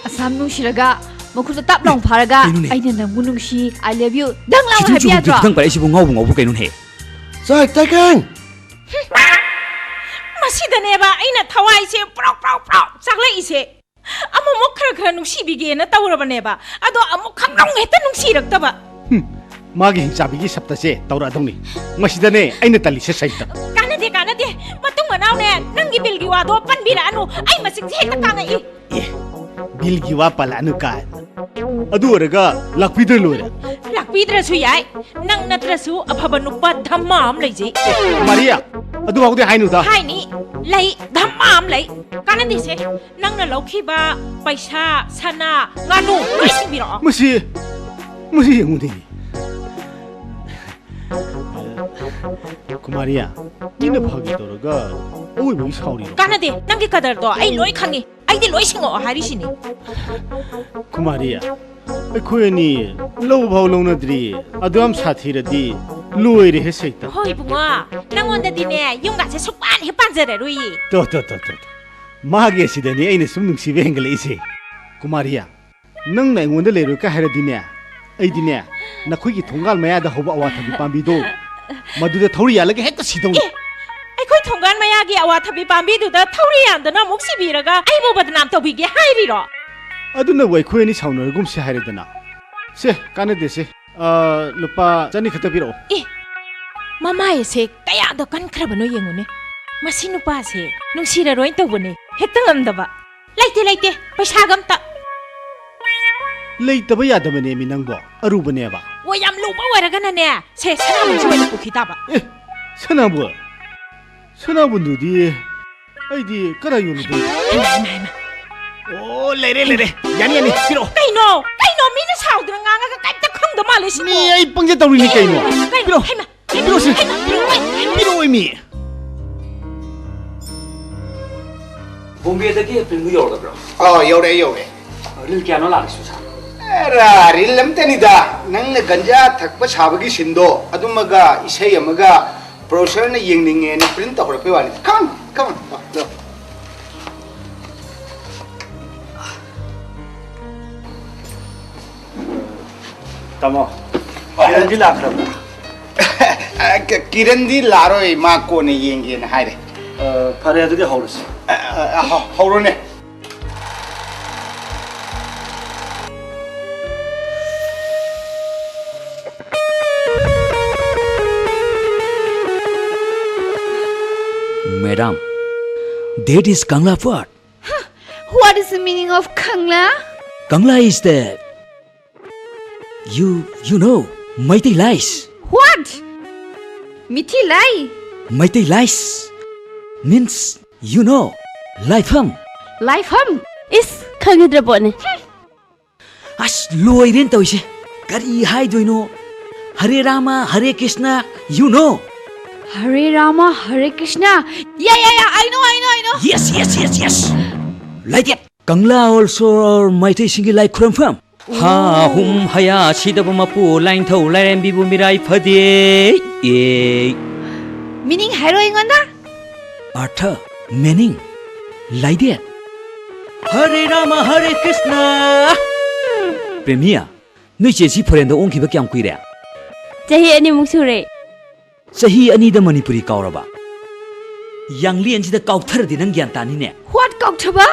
ꯑꯁꯥꯝ ꯅꯨꯡꯁꯤꯔꯒ ꯃꯈꯨꯠꯇ ꯇꯞ ꯂꯥꯎ ꯐꯥꯔꯒ, ꯀꯩꯅꯣꯅꯦ? "ꯑꯩꯅ ꯅꯪꯕꯨ ꯅꯨꯡꯁꯤ, I love you" ꯗꯪ ꯂꯥꯎꯅ ꯈꯤꯇꯪ ꯍꯥꯏꯕ ꯆꯨꯝ ꯌꯥꯗ꯭ꯔꯣ? ꯈꯤꯇꯪ ꯄꯥꯏꯔꯛꯏꯁꯤꯕꯨ ꯉꯥꯎꯕꯨ ꯉꯥꯎꯕ꯭ꯔꯥ ꯀꯩꯅꯣꯅꯦꯍꯦ? ꯆꯥꯏ ꯇꯥꯏꯀꯪ! ꯃꯁꯤꯗꯅꯦꯕ ꯑꯩꯅ ꯊꯋꯥꯏꯁꯦ ꯄ꯭ꯔꯣꯛ ꯄ꯭ꯔꯣꯛ ꯄ꯭ꯔꯣꯛ ꯆꯥꯛꯂꯛꯏꯁꯦ꯫ ꯑꯃꯨꯛꯃꯨꯛ ꯈꯔ ꯈꯔ ꯅꯨꯡꯁꯤꯕꯤꯒꯦꯅ ꯇꯧꯔꯕꯅꯦꯕ, ꯑꯗꯣ ꯑꯃꯨꯛ ꯈꯪꯅꯨꯡ ꯍꯦꯛꯇ ꯅꯨꯡꯁꯤꯔꯛꯇꯕ꯫ ꯍꯨꯝ, ꯃꯥꯒꯤ ꯍꯤꯡꯆꯥꯕꯤꯒꯤ ꯁꯞꯇꯁꯦ ꯇꯧꯔꯛꯑꯗꯧꯅꯤ꯫ ꯃꯁꯤꯗꯅꯦ ꯑꯩꯅ ꯇꯜꯂꯤꯁꯦ ꯁꯩꯇ꯫ ꯀꯥꯟꯅꯗꯦ, ꯀꯥꯟꯅꯗꯦ꯫ ꯃꯇꯨꯡ ꯃꯅꯥꯎꯅꯦ, ꯅꯪꯒꯤ ꯕꯤꯜꯒꯤ ꯋꯥꯗꯣ ꯄꯟꯕꯤꯔꯛꯑꯅꯨ꯫ ꯑꯩ ꯃꯁꯤꯡꯁꯦ ꯍꯦꯛꯇ ꯀꯥꯡꯉꯛꯏ꯫ ꯑꯦ, ꯕꯤꯜꯒꯤ ꯋꯥ ꯄꯜꯂꯛꯑꯅꯨ ꯀꯥꯏꯅ꯫ ꯑꯗꯨ ꯑꯣꯏꯔꯒ ꯂꯥꯛꯄꯤꯗ꯭ꯔ ꯂꯣꯏꯔꯦ꯫ ꯂꯥꯛꯄꯤꯗ꯭ꯔꯁꯨ ꯌꯥꯏ꯫ ꯅꯪ ꯅꯠꯇ꯭ꯔꯁꯨ ꯑꯐꯕ ꯅꯨꯄꯥ ꯙꯝꯃ ꯑꯃ ꯂꯩꯖꯩ꯫ ꯃꯥꯔꯤꯌꯥ, ꯑꯗꯨ ꯐꯥꯎꯗꯤ ꯍꯥꯏꯅꯨꯗ꯫ ꯍꯥꯏꯅꯤ꯫ ꯂꯩ, ꯙꯝꯃ ꯑꯃ ꯂꯩ꯫ ꯀꯥꯟꯅꯗꯦꯁꯦ꯫ ꯅꯪꯅ ꯂꯧꯈꯤꯕ ꯄꯩꯁꯥ, ꯁꯅꯥ, ꯉꯥꯅꯨ ꯂꯣꯏ ꯁꯤꯡꯕꯤꯔꯛꯑꯣ꯫ ꯃꯁꯤ, ꯃꯁꯤ ꯌꯦꯡꯉꯨꯅꯦ꯫ ꯀꯨꯃꯥꯔꯤꯌꯥ, ꯃꯤꯅ ꯐꯥꯒꯤ ꯇꯧꯔꯒ ꯑꯋꯣꯏꯕꯒꯤ ꯁꯥꯎꯔꯤꯔꯣ? ꯀꯥꯟꯅꯗꯦ, ꯅꯪꯒꯤ ꯀꯗꯔꯗꯣ ꯑꯩ ꯂꯣꯏ ꯈꯪꯉꯤ꯫ ꯑꯩꯗꯤ ꯂꯣꯏ ꯁꯤꯡꯉꯛꯑꯣ ꯍꯥꯏꯔꯤꯁꯤꯅꯤ꯫ ꯀꯨꯃꯥꯔꯤ, ꯑꯩꯈꯣꯏ ꯑꯅꯤ ꯂꯧ ꯐꯥꯎ ꯂꯧꯅꯗ꯭ꯔꯤ꯫ ꯑꯗꯨ ꯌꯥꯝ ꯁꯥꯊꯤꯔꯗꯤ ꯂꯣꯏꯔꯦꯍꯦ ꯁꯩꯇ꯫ ꯍꯣꯏ ꯏꯕꯨꯡꯉꯣ, ꯅꯪꯉꯣꯟꯗꯗꯤꯅꯦ ꯌꯨꯝꯒꯥꯁꯦ ꯁꯨꯛꯄꯥꯟ ꯍꯦꯛ ꯄꯥꯟꯖꯔꯔꯣꯏꯌꯦ꯫ ꯇꯣ, ꯇꯣ, ꯇꯣ, ꯇꯣ, ꯇꯣ꯫ ꯃꯥꯒꯤ ꯑꯁꯤꯗꯅꯤ ꯑꯩꯅ ꯁꯨꯝ ꯅꯨꯡꯁꯤꯕ ꯍꯦꯟꯒꯠꯂꯛꯏꯁꯦ꯫ ꯀꯨꯃꯥꯔꯤ, ꯅꯪꯅ ꯑꯩꯉꯣꯟꯗ ꯂꯩꯔꯣꯏ ꯀꯥꯏ ꯍꯥꯏꯔꯗꯤꯅꯦ, ꯑꯩꯗꯤꯅꯦ, ꯅꯈꯣꯏꯒꯤ ꯊꯣꯡꯒꯥꯜ ꯃꯌꯥꯗ ꯍꯧꯕ ꯑꯋꯥꯊꯕꯤ ꯄꯥꯝꯕꯤꯗꯣ, ꯃꯗꯨꯗ ꯊꯧꯔꯤ ꯌꯥꯜꯂꯒ ꯍꯦꯛꯇ ꯁꯤꯗꯧꯅꯤ꯫ ꯑꯦ, ꯑꯩꯈꯣꯏ ꯊꯣꯡꯒꯥꯜ ꯃꯌꯥꯒꯤ ꯑꯋꯥꯊꯕꯤ ꯄꯥꯝꯕꯤꯗꯨꯗ ꯊꯧꯔꯤ ꯌꯥꯟꯗꯅ ꯑꯃꯨꯛ ꯁꯤꯕꯤꯔꯒ ꯑꯩꯕꯨ ꯕꯗꯅꯥꯝ ꯇꯧꯕꯤꯒꯦ ꯍꯥꯏꯔꯤꯔꯣ? ꯑꯗꯨꯅꯕꯨ ꯑꯩꯈꯣꯏ ꯑꯅꯤ ꯁꯥꯎꯅꯔꯒꯨꯝꯁꯤ ꯍꯥꯏꯔꯦꯗꯅ꯫ ꯁꯦ, ꯀꯥꯟꯅꯗꯦꯁꯦ꯫ ꯑ, ꯂꯨꯄꯥ ꯆꯅꯤ ꯈꯛꯇ ꯄꯤꯔꯛꯑꯣ꯫ ꯑꯦ, ꯃꯃꯥꯏ ꯑꯁꯦ ꯀꯌꯥꯗ ꯀꯟꯈ꯭ꯔꯕꯅꯣ ꯌꯦꯡꯉꯨꯅꯦ꯫ ꯃꯁꯤ ꯅꯨꯄꯥꯁꯦ ꯅꯨꯡꯁꯤꯔꯔꯣꯏ ꯇꯧꯕꯅꯦ, ꯍꯦꯛꯇ ꯉꯝꯗꯕ꯫ ꯂꯩꯇꯦ, ꯂꯩꯇꯦ, ꯄꯩꯁꯥꯒ ꯑꯝꯇ꯫ ꯂꯩꯇꯕ ꯌꯥꯗꯕꯅꯦꯃꯤ ꯅꯪꯕꯣ, ꯑꯔꯨꯕꯅꯦꯕ꯫ ꯑꯣ, ꯌꯥꯝ ꯂꯨꯕ ꯑꯣꯏꯔꯒꯅꯅꯦ, ꯁꯦ, ꯁꯅꯥꯕꯨꯟꯁꯦ ꯑꯣꯏꯅ ꯄꯨꯈꯤ ꯇꯥꯕ꯫ ꯑꯦ, ꯁꯅꯥꯕꯨꯟ? ꯁꯅꯥꯕꯨꯟꯗꯨꯗꯤ ꯑꯩꯗꯤ ꯀꯗꯥꯏ ꯌꯣꯜꯂꯨꯗꯣꯏꯅꯣ? ꯍꯩꯃꯥ, ꯍꯩꯃꯥ, ꯍꯩꯃꯥ꯫ ꯑꯣ, ꯂꯩꯔꯦ, ꯂꯩꯔꯦ꯫ ꯌꯥꯅꯤ, ꯌꯥꯅꯤ, ꯄꯤꯔꯛꯑꯣ꯫ ꯀꯩꯅꯣ? ꯀꯩꯅꯣ? ꯃꯤꯅ ꯁꯥꯎꯗꯅ ꯉꯥꯡꯉꯒ ꯀꯩꯝꯇ ꯈꯪꯗ ꯃꯥꯜꯂꯦ ꯁꯤꯕꯣ꯫ ꯃꯤ ꯑꯩ ꯄꯪꯖ ꯇꯧꯔꯤꯅꯤ ꯀꯩꯅꯣ꯫ ꯀꯩꯅꯣ? ꯄꯤꯔꯛꯑꯣ꯫ ꯍꯩꯃꯥ, ꯄꯤꯔꯛꯑꯣꯁꯦ꯫ ꯍꯩꯃꯥ, ꯄꯤꯔꯛꯑꯣ꯫ ꯄꯤꯔꯛꯑꯣ ꯃꯤ꯫ ꯕꯣꯝꯕꯦꯗꯒꯤ ꯑꯦꯄ꯭ꯔꯤꯜꯗꯨ ꯌꯧꯔꯛꯂꯕ꯭ꯔꯣ? ꯑꯥ, ꯌꯧꯔꯛꯑꯦ, ꯌꯧꯔꯛꯑꯦ꯫ ꯔꯤꯜ ꯀꯌꯥꯅꯣ ꯂꯥꯛꯂꯤꯁꯤꯕꯣ, ꯁꯥꯔ? ꯑꯦꯔꯥ, ꯔꯤꯜ ꯑꯝꯇꯅꯤꯗ꯫ ꯅꯪꯅ ꯒꯟꯖꯥ ꯊꯛꯄ ꯁꯥꯕꯒꯤ ꯁꯤꯟꯗꯣ, ꯑꯗꯨꯃꯒ ꯏꯁꯩ ꯑꯃꯒ ꯄ꯭ꯔꯣꯗ꯭ꯌꯨꯁꯔꯅ ꯌꯦꯡꯅꯤꯡꯉꯦꯅ ꯄ꯭ꯔꯤꯟꯠ ꯇꯧꯔꯛꯄꯩ ꯋꯥꯅꯤ꯫ Come, come, come, come. ꯇꯥꯃꯣ, ꯀꯤꯔꯟꯗꯤ ꯂꯥꯛꯈ꯭ꯔꯕ꯭ꯔꯥ? ꯑ, ꯀ-, ꯀꯤꯔꯟꯗꯤ ꯂꯥꯛꯑꯔꯣꯏ, ꯃꯥ ꯀꯣꯟꯅ ꯌꯦꯡꯒꯦꯅ ꯍꯥꯏꯔꯦ꯫ ꯑ, ꯐꯔꯦ, ꯑꯗꯨꯗꯤ ꯍꯧꯔꯁꯤ꯫ ꯑ, ꯑ, ꯑ, ꯍꯧ-, ꯍꯧꯔꯣꯅꯦ꯫ Madam, that is Kangla word. What is the meaning of Kangla? Kangla is the, you, you know, Meitei lies. What? Mithi lai? Meitei lies means, you know, ꯂꯥꯏꯐꯝ. ꯂꯥꯏꯐꯝ? ꯏꯁ, ꯈꯪꯈꯤꯗ꯭ꯔ ꯄꯣꯠꯅꯤ꯫ ꯑꯁ, ꯂꯣꯏꯔꯦꯅ ꯇꯧꯔꯤꯁꯦ꯫ ꯀꯔꯤ ꯍꯥꯏꯗꯣꯏꯅꯣ? ꯍꯔꯦ ꯔꯥꯃ, ꯍꯔꯦ ꯀ꯭ꯔꯤꯁꯅ, you know. ꯍꯔꯦ ꯔꯥꯃ, ꯍꯔꯦ Krishna. Yeah, yeah, yeah, I know, I know, I know. Yes, yes, yes, yes. ꯂꯥꯏꯗꯦꯠ! Kangla all ꯁꯣꯔ ꯃꯩꯇꯩꯁꯤꯡꯒꯤ ꯂꯥꯏ ꯈꯨꯔꯨꯝꯐꯝ꯫ ꯍꯥ ꯍꯨꯝ ꯍꯌꯥ ꯁꯤꯗꯕ ꯃꯄꯨ ꯂꯥꯏꯅꯤꯡꯊꯧ ꯂꯥꯏꯔꯦꯝꯕꯤꯕꯨ ꯃꯤꯔꯥꯏ ꯐꯗꯦ꯫ ꯑꯦ꯫ ꯃꯤꯅꯤꯡ ꯍꯥꯏꯔꯣ ꯑꯩꯉꯣꯟꯗ꯫ ꯑꯔꯊ, ꯃꯤꯅꯤꯡ, ꯂꯥꯏꯗꯦꯠ꯫ ꯍꯔꯦ ꯔꯥꯃ ꯍꯔꯦ ꯀ꯭ꯔꯤꯁꯅ꯫ ꯄ꯭ꯔꯦꯃꯤꯌꯥ, ꯅꯣꯏ ꯆꯦꯁꯤ ꯐꯣꯔꯦꯟꯗ ꯑꯣꯟꯈꯤꯕ ꯀꯌꯥꯝ ꯀꯨꯏꯔꯦ? ꯆꯍꯤ ꯑꯅꯤꯃꯨꯛ ꯁꯨꯔꯦ꯫ ꯆꯍꯤ ꯑꯅꯤꯗ ꯃꯅꯤꯄꯨꯔꯤ ꯀꯥꯎꯔꯕ? ꯌꯥꯡꯂꯦꯟꯁꯤꯗ ꯀꯥꯎꯊꯔꯗꯤ ꯅꯪ ꯒ꯭ꯌꯥꯟ ꯇꯥꯅꯤꯅꯦ꯫ What ꯀꯥꯎꯊꯕ?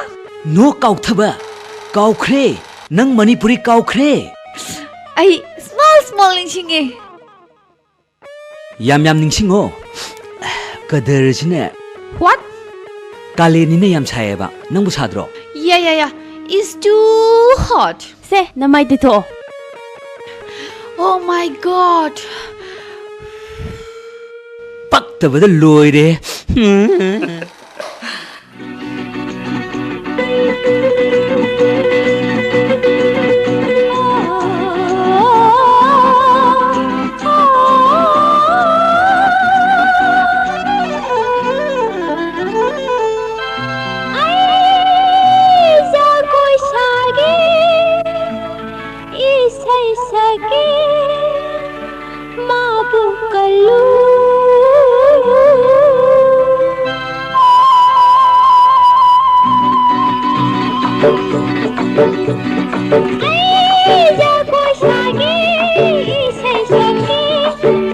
No ꯀꯥꯎꯊꯕ꯫ ꯀꯥꯎꯈ꯭ꯔꯦ꯫ ꯅꯪ ꯃꯅꯤꯄꯨꯔꯤ ꯀꯥꯎꯈ꯭ꯔꯦ꯫ ꯑꯩ small small ꯅꯤꯡꯁꯤꯡꯉꯦ꯫ ꯌꯥꯝ ꯌꯥꯝ ꯅꯤꯡꯁꯤꯡꯉꯣ꯫ ꯀꯗꯔꯁꯤꯅꯦ꯫ What? ꯀꯥꯂꯦꯟꯅꯤꯅ ꯌꯥꯝ ꯁꯥꯏꯌꯦꯕ꯫ ꯅꯪꯕꯨ ꯁꯥꯗ꯭ꯔꯣ? Yeah, yeah, yeah. It's too hot. ꯁꯦ, ꯅꯃꯥꯏ ꯇꯩꯊꯣꯛꯑꯣ꯫ Oh my God. ꯄꯛꯇꯕꯗ ꯂꯣꯏꯔꯦ꯫ ꯑꯩ ꯖꯒꯣꯏ ꯁꯥꯒꯦ꯫ ꯏꯁꯩ ꯁꯛꯀꯦ ꯃꯥꯕꯨ ꯀꯜꯂꯨ꯫ ꯑꯩ ꯖꯒꯣꯏ ꯁꯥꯒꯦ, ꯏꯁꯩ ꯁꯛꯀꯦ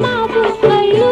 ꯃꯥꯕꯨ ꯀꯜꯂꯨ꯫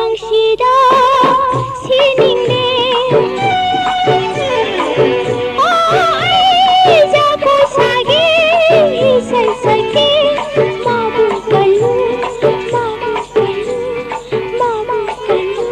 ꯅꯨꯡꯁꯤꯗ ꯁꯤꯅꯤꯡꯂꯦ꯫ ꯑꯣ, ꯑꯩ ꯖꯒꯣꯏ ꯁꯥꯒꯦ, ꯏꯁꯩ ꯁꯛꯀꯦ, ꯃꯥꯕꯨ ꯀꯜꯂꯨ, ꯃꯥꯕꯨ ꯀꯜꯂꯨ, ꯃꯥꯕꯨ ꯀꯜꯂꯨ꯫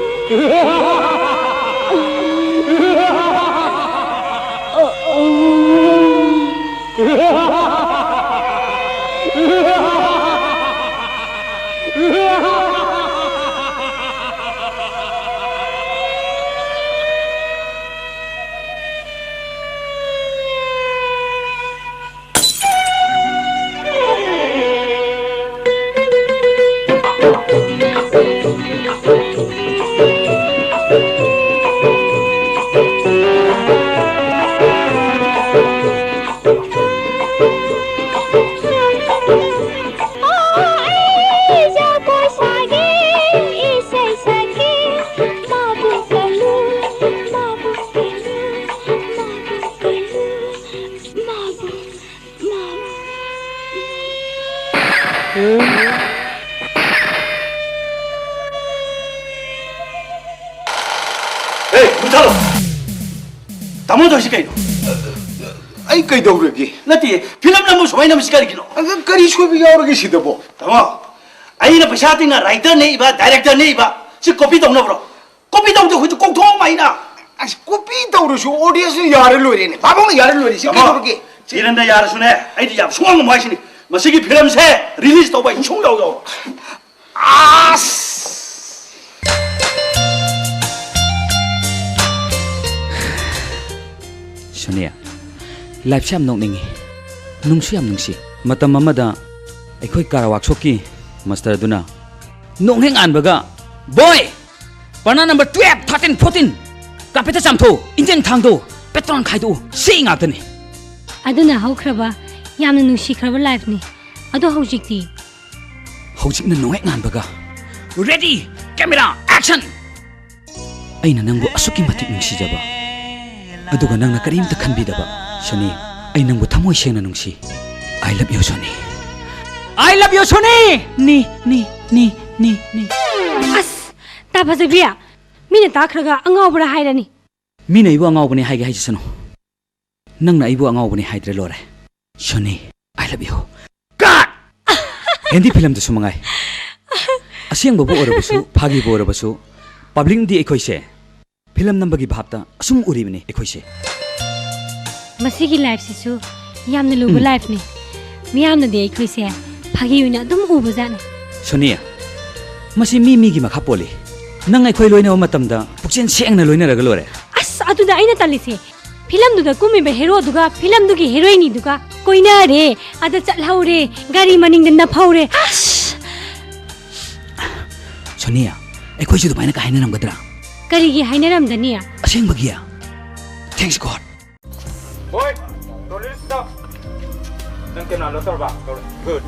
ꯍꯦ, ꯃꯨꯊꯠꯂꯣ꯫ ꯇꯥꯃꯣ ꯇꯧꯔꯤꯁꯤ ꯀꯩꯅꯣ? ꯑꯩ ꯀꯩꯗꯧꯔꯒꯦ? ꯅꯠꯇꯦ, ꯐꯤꯂꯝ ꯅꯝꯕ ꯁꯨꯃꯥꯏꯅ ꯅꯝꯕꯁꯤ ꯀꯔꯤꯒꯤꯅꯣ? ꯑꯗ ꯀꯔꯤ ꯁꯣꯏꯕ ꯌꯥꯎꯔꯒꯦ ꯁꯤꯗꯕꯣ? ꯇꯥꯃꯣ, ꯑꯩꯅ ꯄꯩꯁꯥ ꯇꯤꯡꯅ ꯔꯥꯏꯇꯔ ꯅꯦꯛꯏꯕ, ꯗꯥꯏꯔꯦꯛꯇꯔ ꯅꯦꯛꯏꯕ, ꯁꯤ ꯀꯣꯄꯤ ꯇꯧꯅꯕ꯭ꯔꯣ? ꯀꯣꯄꯤ ꯇꯧꯗꯦ, ꯑꯩꯈꯣꯏꯁꯨ ꯀꯣꯛꯊꯣꯛꯑꯝꯕ ꯑꯩꯅ꯫ ꯑꯁ, ꯀꯣꯄꯤ ꯇꯧꯔꯁꯨ ꯑꯣꯗꯤꯌꯟꯁꯅ ꯌꯥꯔ ꯂꯣꯏꯔꯦꯅꯦ꯫ ꯄꯥꯕꯨꯡꯅ ꯌꯥꯔ ꯂꯣꯏꯔꯦ꯫ ꯁꯤ ꯇꯥꯃꯣ, ꯀꯩꯗꯧꯔꯒꯦ? ꯁꯤ ꯀꯤꯔꯟꯅ ꯌꯥꯔꯁꯨꯅꯦ, ꯑꯩꯗꯤ ꯌꯥꯝ ꯁꯨꯡꯉꯝ ꯉꯝꯃꯣꯏ ꯍꯥꯏꯁꯤꯅꯤ꯫ ꯃꯁꯤꯒꯤ ꯐꯤꯂꯝꯁꯦ ꯔꯤꯂꯤꯖ ꯇꯧꯕ ꯑꯩ ꯁꯨꯡꯌꯥꯎ ꯌꯥꯎꯔꯣꯏ꯫ ꯑꯁ! ꯁꯣꯅꯤꯌꯥ, ꯂꯥꯏꯐꯁꯦ ꯌꯥꯝ ꯅꯣꯛꯅꯤꯡꯉꯤ, ꯅꯨꯡꯁꯨ ꯌꯥꯝ ꯅꯨꯡꯁꯤ꯫ ꯃꯇꯝ ꯑꯃꯗ ꯑꯩꯈꯣꯏ ꯀꯥꯔ ꯋꯥꯛꯁꯣꯞꯀꯤ ꯃꯥꯁꯇꯔꯗꯨꯅ ꯅꯣꯡ ꯍꯦꯛ ꯉꯥꯟꯕꯒ, "ꯕꯣꯏ, ꯕꯔꯅꯥ ꯅꯝꯕꯔ ꯇꯨꯌꯦꯜꯐ, ꯊꯥꯔꯇꯤꯟ, ꯐꯣꯔꯇꯤꯟ, ꯀꯥꯔꯄꯦꯠꯇ ꯆꯥꯝꯊꯣꯛꯎ, ꯏꯟꯖꯤꯟ ꯊꯥꯡꯗꯣꯛꯎ, ꯄꯦꯇ꯭ꯔꯣꯜ ꯈꯥꯏꯗꯣꯛꯎ, ꯁꯤ ꯉꯥꯛꯇꯅꯤ"꯫ ꯑꯗꯨꯅ ꯍꯧꯈ꯭ꯔꯕ, ꯌꯥꯝꯅ ꯅꯨꯡꯁꯤꯈ꯭ꯔꯕ ꯂꯥꯏꯐꯅꯤ꯫ ꯑꯗꯣ ꯍꯧꯖꯤꯛꯇꯤ? ꯍꯧꯖꯤꯛꯅ ꯅꯣꯡꯍꯦꯛ ꯉꯥꯟꯕꯒ, "ꯔꯦꯗꯤ, ꯀꯦꯃꯦꯔꯥ, ꯑꯦꯛꯁꯟ!" ꯑꯩꯅ ꯅꯪꯕꯨ ꯑꯁꯨꯛꯀꯤ ꯃꯇꯤꯛ ꯅꯨꯡꯁꯤꯖꯕ, ꯑꯗꯨꯒ ꯅꯪꯅ ꯀꯔꯤꯝꯇ ꯈꯟꯕꯤꯗꯕ꯫ ꯁꯣꯅꯤ, ꯑꯩ ꯅꯪꯕꯨ ꯊꯃꯣꯏ ꯁꯦꯡꯅ ꯅꯨꯡꯁꯤ꯫ I love you, Soni. I love you, Soni! ꯅꯤ, ꯅꯤ, ꯅꯤ, ꯅꯤ, ꯅꯤ꯫ ꯑꯁ! ꯐꯖꯕꯤ, ꯃꯤꯅ ꯇꯥꯈ꯭ꯔꯒ ꯑꯉꯥꯎꯕꯔꯥ ꯍꯥꯏꯔꯅꯤ꯫ ꯃꯤꯅ ꯑꯩꯕꯨ ꯑꯉꯥꯎꯕꯅꯦ ꯍꯥꯏꯒꯦ ꯍꯥꯏꯖꯁꯅꯨ, ꯅꯪꯅ ꯑꯩꯕꯨ ꯑꯉꯥꯎꯕꯅꯦ ꯍꯥꯏꯗ꯭ꯔꯦ ꯂꯣꯏꯔꯦ꯫ Soni, I love you꯫ ꯀꯠ! ꯍꯤꯟꯗꯤ ꯐꯤꯂꯝꯗꯁꯨ ꯃꯉꯥꯏ, ꯑꯁꯦꯡꯕꯕꯨ ꯑꯣꯏꯔꯕꯁꯨ, ꯐꯥꯒꯤꯕꯨ ꯑꯣꯏꯔꯕꯁꯨ, ꯄꯕ꯭ꯂꯤꯛꯅꯗꯤ ꯑꯩꯈꯣꯏꯁꯦ ꯐꯤꯂꯝ ꯅꯝꯕꯒꯤ ꯚꯥꯞꯇ ꯑꯁꯨꯝ ꯎꯔꯤꯕꯅꯤ ꯑꯩꯈꯣꯏꯁꯦ꯫ ꯃꯁꯤꯒꯤ ꯂꯥꯏꯐꯁꯤꯁꯨ ꯌꯥꯝꯅ ꯂꯨꯕ ꯎꯝ꯫ ꯂꯥꯏꯐꯅꯤ꯫ ꯃꯤꯌꯥꯝꯅꯗꯤ ꯑꯩꯈꯣꯏꯁꯦ ꯐꯥꯒꯤ ꯑꯣꯏꯅ ꯑꯗꯨꯝ ꯎꯕꯖꯥꯠꯅꯤ꯫ ꯁꯣꯅꯤꯌꯥ, ꯃꯁꯤ ꯃꯤ ꯃꯤꯒꯤ ꯃꯈꯥ ꯄꯣꯜꯂꯤ꯫ ꯅꯪ ꯑꯩꯈꯣꯏ ꯂꯣꯏꯅꯕ ꯃꯇꯝꯗ ꯄꯨꯛꯆꯦꯜ ꯁꯦꯡꯅ ꯂꯣꯏꯅꯔꯒ ꯂꯣꯏꯔꯦ꯫ ꯑꯁ, ꯑꯗꯨꯗ ꯑꯩꯅ ꯇꯜꯂꯤꯁꯦ, ꯐꯤꯂꯝꯗꯨꯗ ꯀꯨꯝꯃꯤꯕ ꯍꯦꯔꯣꯗꯨꯒ ꯐꯤꯂꯝꯗꯨꯒꯤ ꯍꯦꯔꯣꯏꯅꯤꯗꯨꯒ ꯀꯣꯏꯅꯔꯦ, ꯑꯗ ꯆꯠꯍꯧꯔꯦ, ꯒꯥꯔꯤ ꯃꯅꯤꯡꯗ ꯅꯞꯍꯧꯔꯦ꯫ ꯑꯁ! ꯁꯣꯅꯤꯌꯥ, ꯑꯩꯈꯣꯏꯁꯨ ꯑꯗꯨꯃꯥꯏꯅ ꯀꯥꯏꯅꯔꯝꯒꯗ꯭ꯔꯥ? ꯀꯔꯤꯒꯤ ꯍꯥꯏꯅꯔꯝꯒꯅꯤ? ꯑꯁꯦꯡꯕꯒꯤ? Thanks God꯫ ꯍꯣꯏ, ꯇꯣꯂꯤꯁꯇ꯫ ꯅꯪ ꯀꯅꯥꯅꯣ ꯇꯧꯔꯕ? ꯇꯧꯔꯦ꯫ Good꯫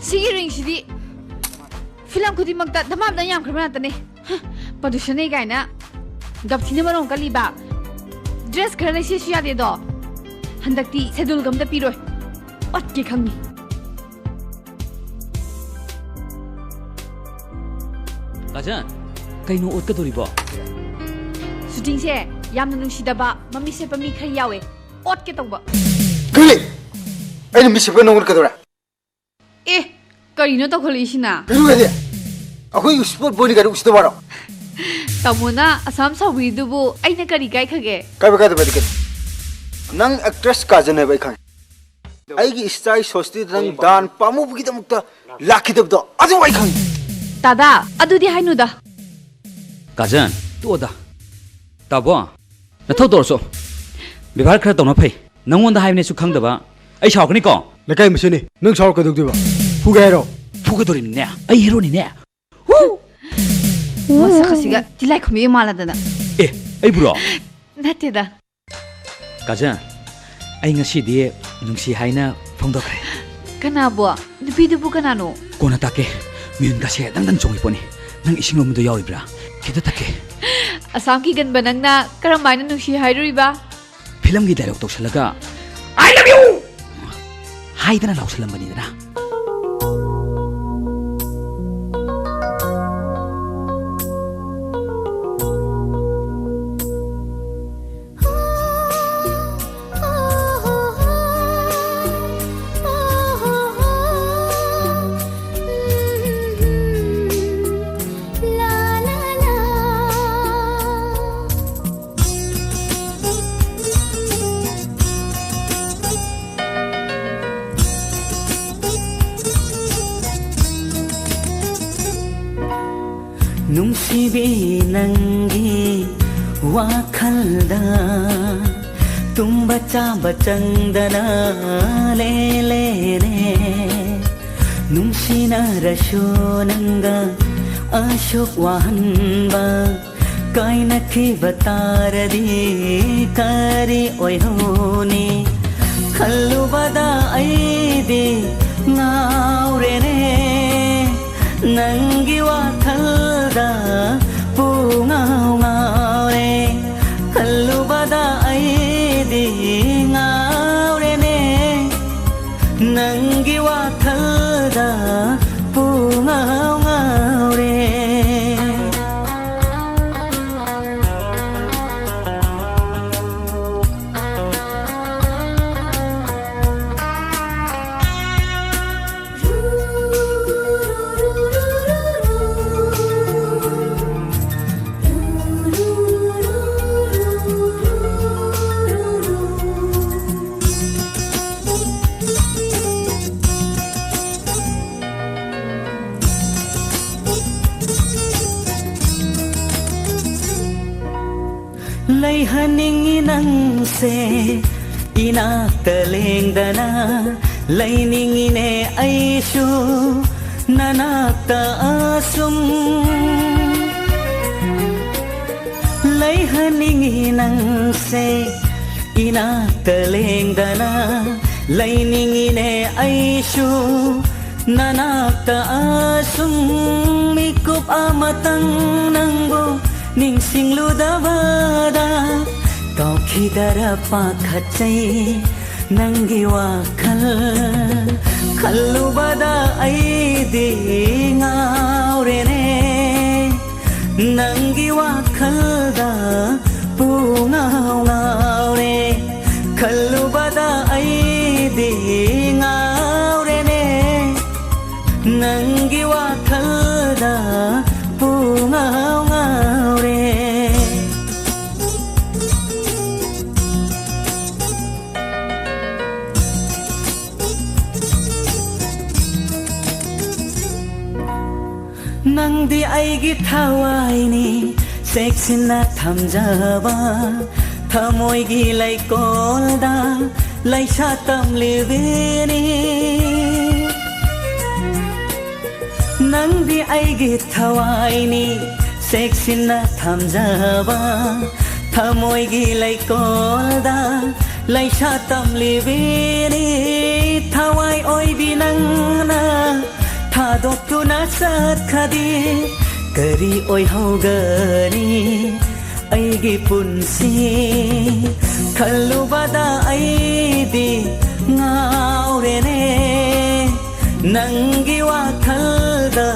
ꯁꯤꯒꯤ ꯔꯤꯡꯁꯤꯗꯤ ꯐꯤꯂꯝ ꯈꯨꯗꯤꯡꯃꯛꯇ ꯙꯃꯥꯝꯗ ꯌꯥꯝꯈ꯭ꯔꯕ ꯉꯥꯛꯇꯅꯦ꯫ ꯍ, ꯄ꯭ꯔꯗ꯭ꯌꯨꯁꯔꯅꯦ ꯀꯥꯏꯅ ꯒꯞꯊꯤꯅ ꯃꯔꯣꯝ ꯀꯜꯂꯤꯕ꯫ ꯗ꯭ꯔꯦꯁ ꯈꯔ ꯂꯩꯁꯦꯁꯨ ꯌꯥꯗꯦꯗꯣ꯫ ꯍꯟꯗꯛꯇꯤ ꯁꯦꯗꯨꯜꯒ ꯑꯝꯇ ꯄꯤꯔꯣꯏ꯫ ꯑꯣꯠꯀꯦ ꯈꯪꯉꯤ꯫ ꯀꯥꯖꯟ, ꯀꯩꯅꯣ ꯑꯣꯠꯀꯗꯧꯔꯤꯕꯣ? ꯁꯨꯇꯤꯡꯁꯦ ꯌꯥꯝꯅ ꯅꯨꯡꯁꯤꯗꯕ ꯃꯃꯤꯠ ꯁꯦꯞꯄ ꯃꯤ ꯈꯔ ꯌꯥꯎꯋꯦ꯫ ꯑꯣꯠꯀꯦ ꯇꯧꯕ꯫ ꯀꯔꯤ? ꯑꯩꯅ ꯃꯤꯠ ꯁꯦꯞꯄ ꯅꯪ ꯑꯣꯠꯀꯗꯧꯔꯦ? ꯑꯦ, ꯀꯔꯤꯅꯣ ꯇꯧꯈꯠꯂꯛꯏꯁꯤꯅ? ꯀꯩꯅꯣ ꯍꯥꯏꯗꯤ? ꯑꯩꯈꯣꯏ ꯁ꯭ꯄꯣꯔꯠ ꯕꯣꯏꯅꯤ ꯀꯩꯅꯣ ꯎꯁꯤꯠꯇ ꯋꯥꯔꯣ? ꯇꯥꯃꯣꯅ ꯑꯁꯥꯝ ꯁꯥꯎꯕꯤꯔꯤꯗꯨꯕꯨ ꯑꯩꯅ ꯀꯔꯤ ꯀꯥꯏꯈꯒꯦ? ꯀꯥꯏꯕ ꯀꯥꯏꯗꯕ ꯍꯥꯏꯗꯤ ꯀꯩꯅꯣ? ꯅꯪ ꯑꯦꯛꯇ꯭ꯔꯦꯁ ꯀꯥꯖꯟ ꯍꯥꯏꯕ ꯑꯩ ꯈꯪꯉꯦ꯫ ꯑꯩꯒꯤ ꯏꯆꯥꯒꯤ ꯁꯣꯁꯇꯤꯗ ꯅꯪ ꯗꯥꯟ ꯄꯥꯝꯃꯨꯕꯒꯤꯗꯃꯛꯇ ꯂꯥꯛꯈꯤꯗꯕꯗꯣ ꯑꯗꯨ ꯑꯩ ꯈꯪꯉꯦ꯫ ꯇꯥꯗꯥ, ꯑꯗꯨꯗꯤ ꯍꯥꯏꯅꯨꯗ꯫ ꯀꯥꯖꯟ, ꯇꯣꯛꯑꯣꯗ꯫ ꯇꯥꯕꯣ, ꯅꯊꯧ ꯇꯧꯔꯁꯨ꯫ ꯕꯦꯕꯥꯔ ꯈꯔ ꯇꯧꯅ ꯐꯩ꯫ ꯅꯪꯉꯣꯟꯗ ꯍꯥꯏꯕꯅꯦꯁꯨ ꯈꯪꯗꯕ꯫ ꯑꯩ ꯁꯥꯎꯔꯛꯀꯅꯤꯀꯣ꯫ ꯂꯩꯀꯥꯏ ꯃꯁꯦꯟꯅꯤ꯫ ꯅꯪ ꯁꯥꯎꯔ ꯀꯩꯗꯧꯗꯣꯏꯕ? ꯐꯨꯒꯦ ꯍꯥꯏꯔꯣ? ꯐꯨꯒꯗꯧꯔꯤꯕꯅꯤꯅꯦ꯫ ꯑꯩ ꯍꯦꯔꯣꯅꯤꯅꯦ꯫ ꯍꯨ! ꯃꯁꯛ ꯑꯁꯤꯒ ꯇꯤꯜꯂꯥꯏꯈꯨꯝꯕꯤ ꯃꯥꯜꯂꯗꯅ꯫ ꯑꯦ, ꯑꯩꯕꯨꯔꯣ? ꯅꯠꯇꯦꯗ꯫ ꯀꯥꯖꯟ, ꯑꯩ ꯉꯁꯤꯗꯤ ꯅꯨꯡꯁꯤ ꯍꯥꯏꯅ ꯐꯣꯡꯗꯣꯛꯈ꯭ꯔꯦ꯫ ꯀꯅꯥꯕꯨ? ꯅꯨꯄꯤꯗꯨꯕꯨ ꯀꯅꯥꯅꯣ? ꯀꯣꯟꯅ ꯇꯥꯛꯀꯦ꯫ ꯃꯤꯍꯨꯟꯒꯁꯦ ꯗꯪ ꯗꯪ ꯆꯣꯡꯉꯤ ꯄꯣꯠꯅꯤ꯫ ꯅꯪ ꯏꯁꯤꯡ ꯂꯨꯝꯕꯗꯣ ꯌꯥꯎꯔꯤꯕ꯭ꯔꯥ? ꯈꯤꯇ ꯊꯛꯀꯦ꯫ ꯑꯁꯥꯝꯒꯤ ꯒꯟꯕ ꯅꯪꯅ ꯀꯔꯝꯍꯥꯏꯅ ꯅꯨꯡꯁꯤ ꯍꯥꯏꯔꯨꯔꯤꯕ? ꯐꯤꯂꯝꯒꯤ ꯗꯥꯏꯂꯣꯛ ꯇꯧꯁꯜꯂꯒ "I love you" ꯍꯥꯏꯗꯅ ꯂꯥꯎꯁꯜꯂꯝꯕꯅꯤꯗꯅ꯫ ꯅꯨꯡꯁꯤꯕꯤ, ꯅꯪꯒꯤ ꯋꯥꯈꯜꯗ ꯇꯨꯝꯕ ꯆꯥꯕ ꯆꯪꯗꯅ ꯂꯦꯜꯂꯦꯅꯦ꯫ ꯅꯨꯡꯁꯤꯅꯔꯁꯨ ꯅꯪꯒ ꯑꯁꯨꯛ ꯋꯥꯍꯟꯕ ꯀꯥꯏꯅꯈꯤꯕ ꯇꯥꯔꯗꯤ ꯀꯔꯤ ꯑꯣꯏꯍꯧꯅꯤ? ꯈꯜꯂꯨꯕꯗ ꯑꯩꯗꯤ ꯉꯥꯎꯔꯦꯅꯦ, ꯅꯪꯒꯤ ꯋꯥꯈꯜꯗ ꯄꯨꯡꯉꯥꯎ ꯉꯥꯎꯔꯦ꯫ ꯈꯜꯂꯨꯕꯗ ꯑꯩꯗꯤ ꯉꯥꯎꯔꯦꯅꯦ, ꯅꯪꯒꯤ ꯋꯥꯈꯜꯗ ꯄꯨꯡꯉꯥꯎ ꯉꯥꯎꯔꯦ꯫ ꯂꯩꯍꯟꯅꯤꯡꯉꯤ ꯅꯪꯁꯦ ꯏꯅꯥꯛꯇ ꯂꯦꯡꯗꯅ, ꯂꯩꯅꯤꯡꯉꯤꯅꯦ ꯑꯩꯁꯨ ꯅꯅꯥꯛꯇ ꯑꯁꯨꯝ꯫ ꯂꯩꯍꯟꯅꯤꯡꯉꯤ ꯅꯪꯁꯦ ꯏꯅꯥꯛꯇ ꯂꯦꯡꯗꯅ, ꯂꯩꯅꯤꯡꯉꯤꯅꯦ ꯑꯩꯁꯨ ꯅꯅꯥꯛꯇ ꯑꯁꯨꯝ ꯃꯤꯀꯨꯞ ꯑꯃꯇꯪ ꯅꯪꯕꯨ ꯅꯤꯡꯁꯤꯡꯂꯨꯗꯕꯗ ꯇꯧꯈꯤꯗꯔ ꯄꯥꯈꯠꯆꯩ꯫ ꯅꯪꯒꯤ ꯋꯥꯈꯜ ꯈꯜꯂꯨꯕꯗ ꯑꯩꯗꯤ ꯉꯥꯎꯔꯦꯅꯦ꯫ ꯅꯪꯒꯤ ꯋꯥꯈꯜꯗ ꯄꯨꯡꯉꯥꯎ ꯉꯥꯎꯔꯦ꯫ ꯈꯜꯂꯨꯕꯗ ꯑꯩꯗꯤ ꯉꯥꯎꯔꯦꯅꯦ꯫ ꯅꯪꯒꯤ ꯋꯥꯈꯜꯗ ꯄꯨꯡꯉꯥꯎ ꯉꯥꯎꯔꯦ꯫ ꯅꯪꯗꯤ ꯑꯩꯒꯤ ꯊꯋꯥꯏꯅꯤ, ꯆꯦꯛꯁꯤꯟꯅ ꯊꯝꯖꯕ ꯊꯃꯣꯏꯒꯤ ꯂꯩꯀꯣꯜꯗ ꯂꯩꯁꯥ ꯇꯝꯂꯤꯕꯤꯅꯤ꯫ ꯅꯪꯗꯤ ꯑꯩꯒꯤ ꯊꯋꯥꯏꯅꯤ, ꯆꯦꯛꯁꯤꯟꯅ ꯊꯝꯖꯕ ꯊꯃꯣꯏꯒꯤ ꯂꯩꯀꯣꯜꯗ ꯂꯩꯁꯥ ꯇꯝꯂꯤꯕꯤꯅꯤ꯫ ꯊꯋꯥꯏ ꯑꯣꯏꯕꯤ ꯅꯪꯅ ꯊꯥꯗꯣꯛꯇꯨꯅ ꯆꯠꯈ꯭ꯔꯗꯤ ꯀꯔꯤ ꯑꯣꯏꯍꯧꯒꯅꯤ? ꯑꯩꯒꯤ ꯄꯨꯟꯁꯤ ꯈꯜꯂꯨꯕꯗ ꯑꯩꯗꯤ ꯉꯥꯎꯔꯦꯅꯦ꯫ ꯅꯪꯒꯤ ꯋꯥꯈꯜꯗ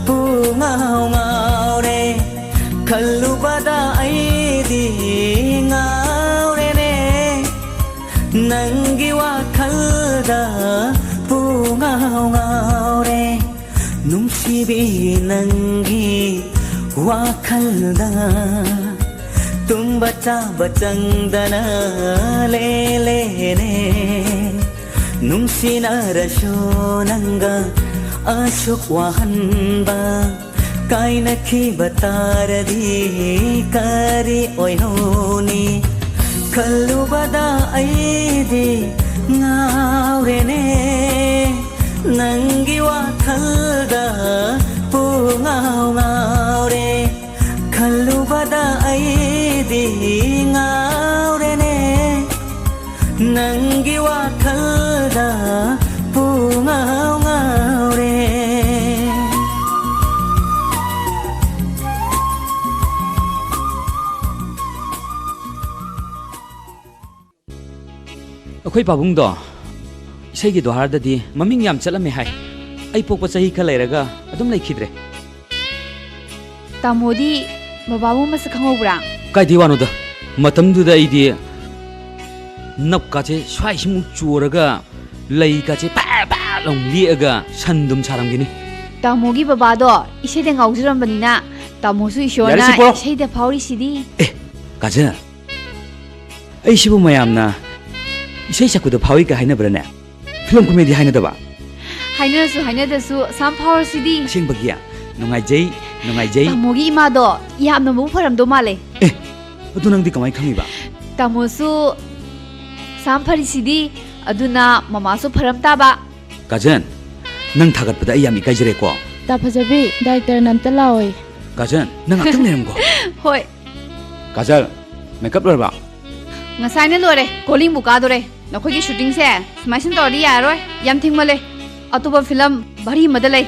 ꯄꯨꯡꯉꯥꯎ ꯉꯥꯎꯔꯦ꯫ ꯈꯜꯂꯨꯕꯗ ꯑꯩꯗꯤ ꯉꯥꯎꯔꯦꯅꯦ꯫ ꯅꯪꯒꯤ ꯋꯥꯈꯜꯗ ꯄꯨꯡꯉꯥꯎ ꯉꯥꯎꯔꯦ꯫ ꯅꯨꯡꯁꯤꯕꯤ ꯅꯪꯒꯤ ꯋꯥꯈꯜꯗ ꯇꯨꯝꯕ ꯆꯥꯕ ꯆꯪꯗꯅ ꯂꯦꯜꯂꯦꯅꯦ꯫ ꯅꯨꯡꯁꯤꯅꯔꯁꯨ ꯅꯪꯒ ꯑꯁꯨꯛ ꯋꯥꯍꯟꯕ ꯀꯥꯏꯅꯈꯤꯕ ꯇꯥꯔꯗꯤ ꯀꯔꯤ ꯑꯣꯏꯍꯧꯅꯤ? ꯈꯜꯂꯨꯕꯗ ꯑꯩꯗꯤ ꯉꯥꯎꯔꯦꯅꯦ꯫ ꯅꯪꯒꯤ ꯋꯥꯈꯜꯗ ꯄꯨꯡꯉꯥꯎ ꯉꯥꯎꯔꯦ꯫ ꯈꯜꯂꯨꯕꯗ ꯑꯩꯗꯤ ꯉꯥꯎꯔꯦꯅꯦ꯫ ꯅꯪꯒꯤ ꯋꯥꯈꯜꯗ ꯄꯨꯡꯉꯥꯎ ꯉꯥꯎꯔꯦ꯫ ꯑꯩꯈꯣꯏ ꯄꯥꯕꯨꯡꯗꯣ ꯏꯁꯩꯒꯤ ꯗꯣꯍꯥꯔꯗꯗꯤ ꯃꯃꯤꯡ ꯌꯥꯝ ꯆꯠꯂꯝꯃꯦ ꯍꯥꯏ꯫ ꯑꯩ ꯄꯣꯛꯄ ꯆꯍꯤ ꯈꯔ ꯂꯩꯔꯒ ꯑꯗꯨꯝ ꯂꯩꯈꯤꯗ꯭ꯔꯦ꯫ ꯇꯥꯃꯣꯗꯤ ꯕꯕꯥꯕꯨ ꯃꯁꯛ ꯈꯪꯍꯧꯕ꯭ꯔꯥ? ꯀꯥꯏꯗꯩ ꯋꯥꯅꯣꯗ? ꯃꯇꯝꯗꯨꯗ ꯑꯩꯗꯤ ꯅꯞꯀꯥꯁꯦ ꯁ꯭ꯋꯥꯏꯁꯤꯃꯨꯛ ꯆꯣꯔꯒ, ꯂꯩꯀꯥꯁꯦ ꯄꯥ ꯄꯥ ꯂꯥꯎ ꯂꯦꯛꯑꯒ ꯁꯟ ꯑꯗꯨꯝ ꯁꯥꯔꯝꯒꯅꯤ꯫ ꯇꯥꯃꯣꯒꯤ ꯕꯕꯥꯗꯣ ꯏꯁꯩꯗ ꯉꯥꯎꯖꯔꯝꯕꯅꯤꯅ ꯇꯥꯃꯣꯁꯨ ꯏꯁꯣꯔꯅ ꯌꯥꯔꯦ, ꯁꯤ ꯄꯣꯔꯣ꯫ ꯏꯁꯩꯗ ꯐꯥꯎꯔꯤꯁꯤꯗꯤ꯫ ꯑꯦ, ꯀꯥꯖꯜ, ꯑꯩꯁꯤꯕꯨ ꯃꯌꯥꯝꯅ ꯏꯁꯩ ꯁꯛꯄꯗ ꯐꯥꯎꯏ ꯀꯥꯏ ꯍꯥꯏꯅꯕ꯭ꯔꯥꯅꯦ? ꯐꯤꯂꯝ ꯀꯨꯝꯃꯦꯗꯤ ꯍꯥꯏꯅꯗꯕ? ꯍꯥꯏꯅꯔꯁꯨ ꯍꯥꯏꯅꯗ꯭ꯔꯁꯨ ꯑꯁꯥꯝ ꯐꯥꯎꯔꯁꯤꯗꯤ꯫ ꯑꯁꯦꯡꯕꯒꯤ? ꯅꯨꯡꯉꯥꯏꯖꯩ, ꯅꯨꯡꯉꯥꯏꯖꯩ꯫ ꯇꯥꯃꯣꯒꯤ ꯏꯃꯥꯗꯣ ꯌꯥꯝꯅ ꯃꯕꯨꯛ ꯐꯔꯝꯗꯧ ꯃꯥꯜꯂꯦ꯫ ꯑꯦ, ꯑꯗꯨ ꯅꯪꯗꯤ ꯀꯃꯥꯏꯅ ꯈꯪꯉꯤꯕ? ꯇꯥꯃꯣꯁꯨ ꯑꯁꯥꯝ ꯐꯔꯤꯁꯤꯗꯤ, ꯑꯗꯨꯅ ꯃꯃꯥꯁꯨ ꯐꯔꯝ ꯇꯥꯕ꯫ ꯀꯥꯖꯟ, ꯅꯪ ꯊꯥꯒꯠꯄꯗ ꯑꯩ ꯌꯥꯝ ꯏꯀꯥꯏꯖꯔꯦꯀꯣ꯫ ꯇꯥ ꯐꯖꯕꯤ, ꯗꯥꯏꯔꯦꯛꯇꯔꯅ ꯑꯝꯇ ꯂꯥꯛꯑꯣꯏ꯫ ꯀꯥꯖꯟ, ꯅꯪ ꯉꯥꯛꯇꯪ ꯂꯩꯔꯝꯀꯣ꯫ ꯍꯣꯏ꯫ ꯀꯥꯖꯜ, ꯃꯦꯀꯞ ꯂꯣꯏꯔꯕ? ꯉꯁꯥꯏꯅ ꯂꯣꯏꯔꯦ, ꯀꯣꯂꯤꯡꯕꯨ ꯀꯥꯗꯣꯔꯦ꯫ ꯅꯈꯣꯏꯒꯤ ꯁꯨꯇꯤꯡꯁꯦ ꯁꯨꯃꯥꯏ ꯁꯨꯝ ꯇꯧꯔꯗꯤ ꯌꯥꯔꯔꯣꯏ, ꯌꯥꯝ ꯊꯦꯡꯃꯜꯂꯦ꯫ ꯑꯇꯣꯞꯄ ꯐꯤꯂꯝ ꯚꯥꯔꯤ ꯑꯃꯗ ꯂꯩ꯫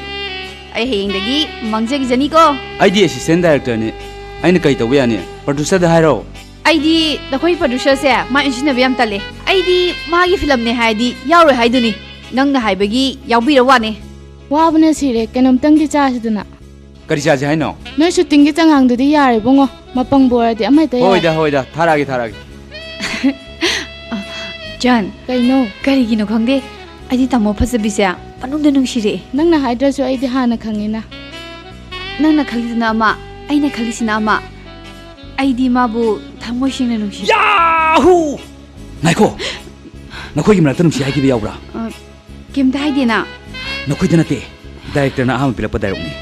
ꯑꯩ ꯍꯌꯦꯡꯗꯒꯤ ꯃꯥꯡꯖꯈꯤꯖꯅꯤꯀꯣ꯫ ꯑꯩꯗꯤ ꯑꯦꯁꯤꯁꯇꯦꯟ ꯗꯥꯏꯔꯦꯛꯇꯔꯅꯤ, ꯑꯩꯅ ꯀꯩ ꯇꯧꯕ ꯌꯥꯅꯤ? ꯄ꯭ꯔꯣꯗ꯭ꯌꯨꯁꯔꯗ ꯍꯥꯏꯔꯣ꯫ ꯑꯩꯗꯤ ꯅꯈꯣꯏ ꯄ꯭ꯔꯣꯗ꯭ꯌꯨꯁꯔꯁꯦ ꯃꯥ ꯏꯟꯁꯤꯟꯅꯕ ꯌꯥꯝ ꯇꯜꯂꯦ꯫ ꯑꯩꯗꯤ ꯃꯥꯒꯤ ꯐꯤꯂꯝꯅꯦ ꯍꯥꯏꯔꯗꯤ ꯌꯥꯎꯔꯣꯏ ꯍꯥꯏꯗꯨꯅꯤ, ꯅꯪꯅ ꯍꯥꯏꯕꯒꯤ ꯌꯥꯎꯕꯤꯔ ꯋꯥꯅꯦ꯫ ꯋꯥꯕꯅ ꯁꯤꯔꯦ, ꯀꯩꯅꯣꯝꯇꯪꯗꯤ ꯆꯥꯁꯤꯗꯅ꯫ ꯀꯔꯤ ꯆꯥꯁꯦ ꯍꯥꯏꯅꯣ? ꯅꯣꯏ ꯁꯨꯇꯤꯡꯒꯤ ꯆꯉꯥꯡꯗꯨꯗꯤ ꯌꯥꯔꯦ ꯏꯕꯨꯡꯉꯣ, ꯃꯄꯪꯕꯨ ꯑꯣꯏꯔꯗꯤ ꯑꯃꯍꯦꯛꯇ ꯌꯥꯔꯦ꯫ ꯍꯣꯏꯗ, ꯍꯣꯏꯗ, ꯊꯥꯔꯛꯑꯒꯦ, ꯊꯥꯔꯛꯑꯒꯦ꯫ ꯖꯥꯟ, ꯀꯩꯅꯣ? ꯀꯔꯤꯒꯤꯅꯣ ꯈꯪꯗꯦ, ꯑꯩꯗꯤ ꯇꯥꯃꯣ ꯐꯖꯕꯤꯁꯦ ꯃꯅꯨꯡꯗ ꯅꯨꯡꯁꯤꯔꯛꯑꯦ꯫ ꯅꯪꯅ ꯍꯥꯏꯗ꯭ꯔꯁꯨ ꯑꯩꯗꯤ ꯍꯥꯟꯅ ꯈꯪꯉꯤꯅ꯫ ꯅꯪꯅ ꯈꯜꯂꯤꯗꯨꯅ ꯑꯃ, ꯑꯩꯅ ꯈꯜꯂꯤꯁꯤꯅ ꯑꯃ꯫ ꯑꯩꯗꯤ ꯃꯥꯕꯨ ꯊꯃꯣꯏ ꯁꯦꯡꯅ ꯅꯨꯡꯁꯤ꯫ ꯌꯥꯍꯨ! ꯉꯥꯏꯈꯣ! ꯅꯈꯣꯏꯒꯤ ꯃꯔꯛꯇ ꯅꯨꯡꯁꯤ ꯍꯥꯏꯈꯤꯕ ꯌꯥꯎꯕ꯭ꯔꯥ? ꯑ, ꯀꯩꯝꯇ ꯍꯥꯏꯗꯦꯅ꯫ ꯅꯈꯣꯏꯗ ꯅꯠꯇꯦ, ꯗꯥꯏꯔꯦꯛꯇꯔꯅ ꯑꯍꯥꯟꯕ ꯄꯤꯔꯛꯄ ꯗꯥꯏꯂꯣꯛꯅꯤ꯫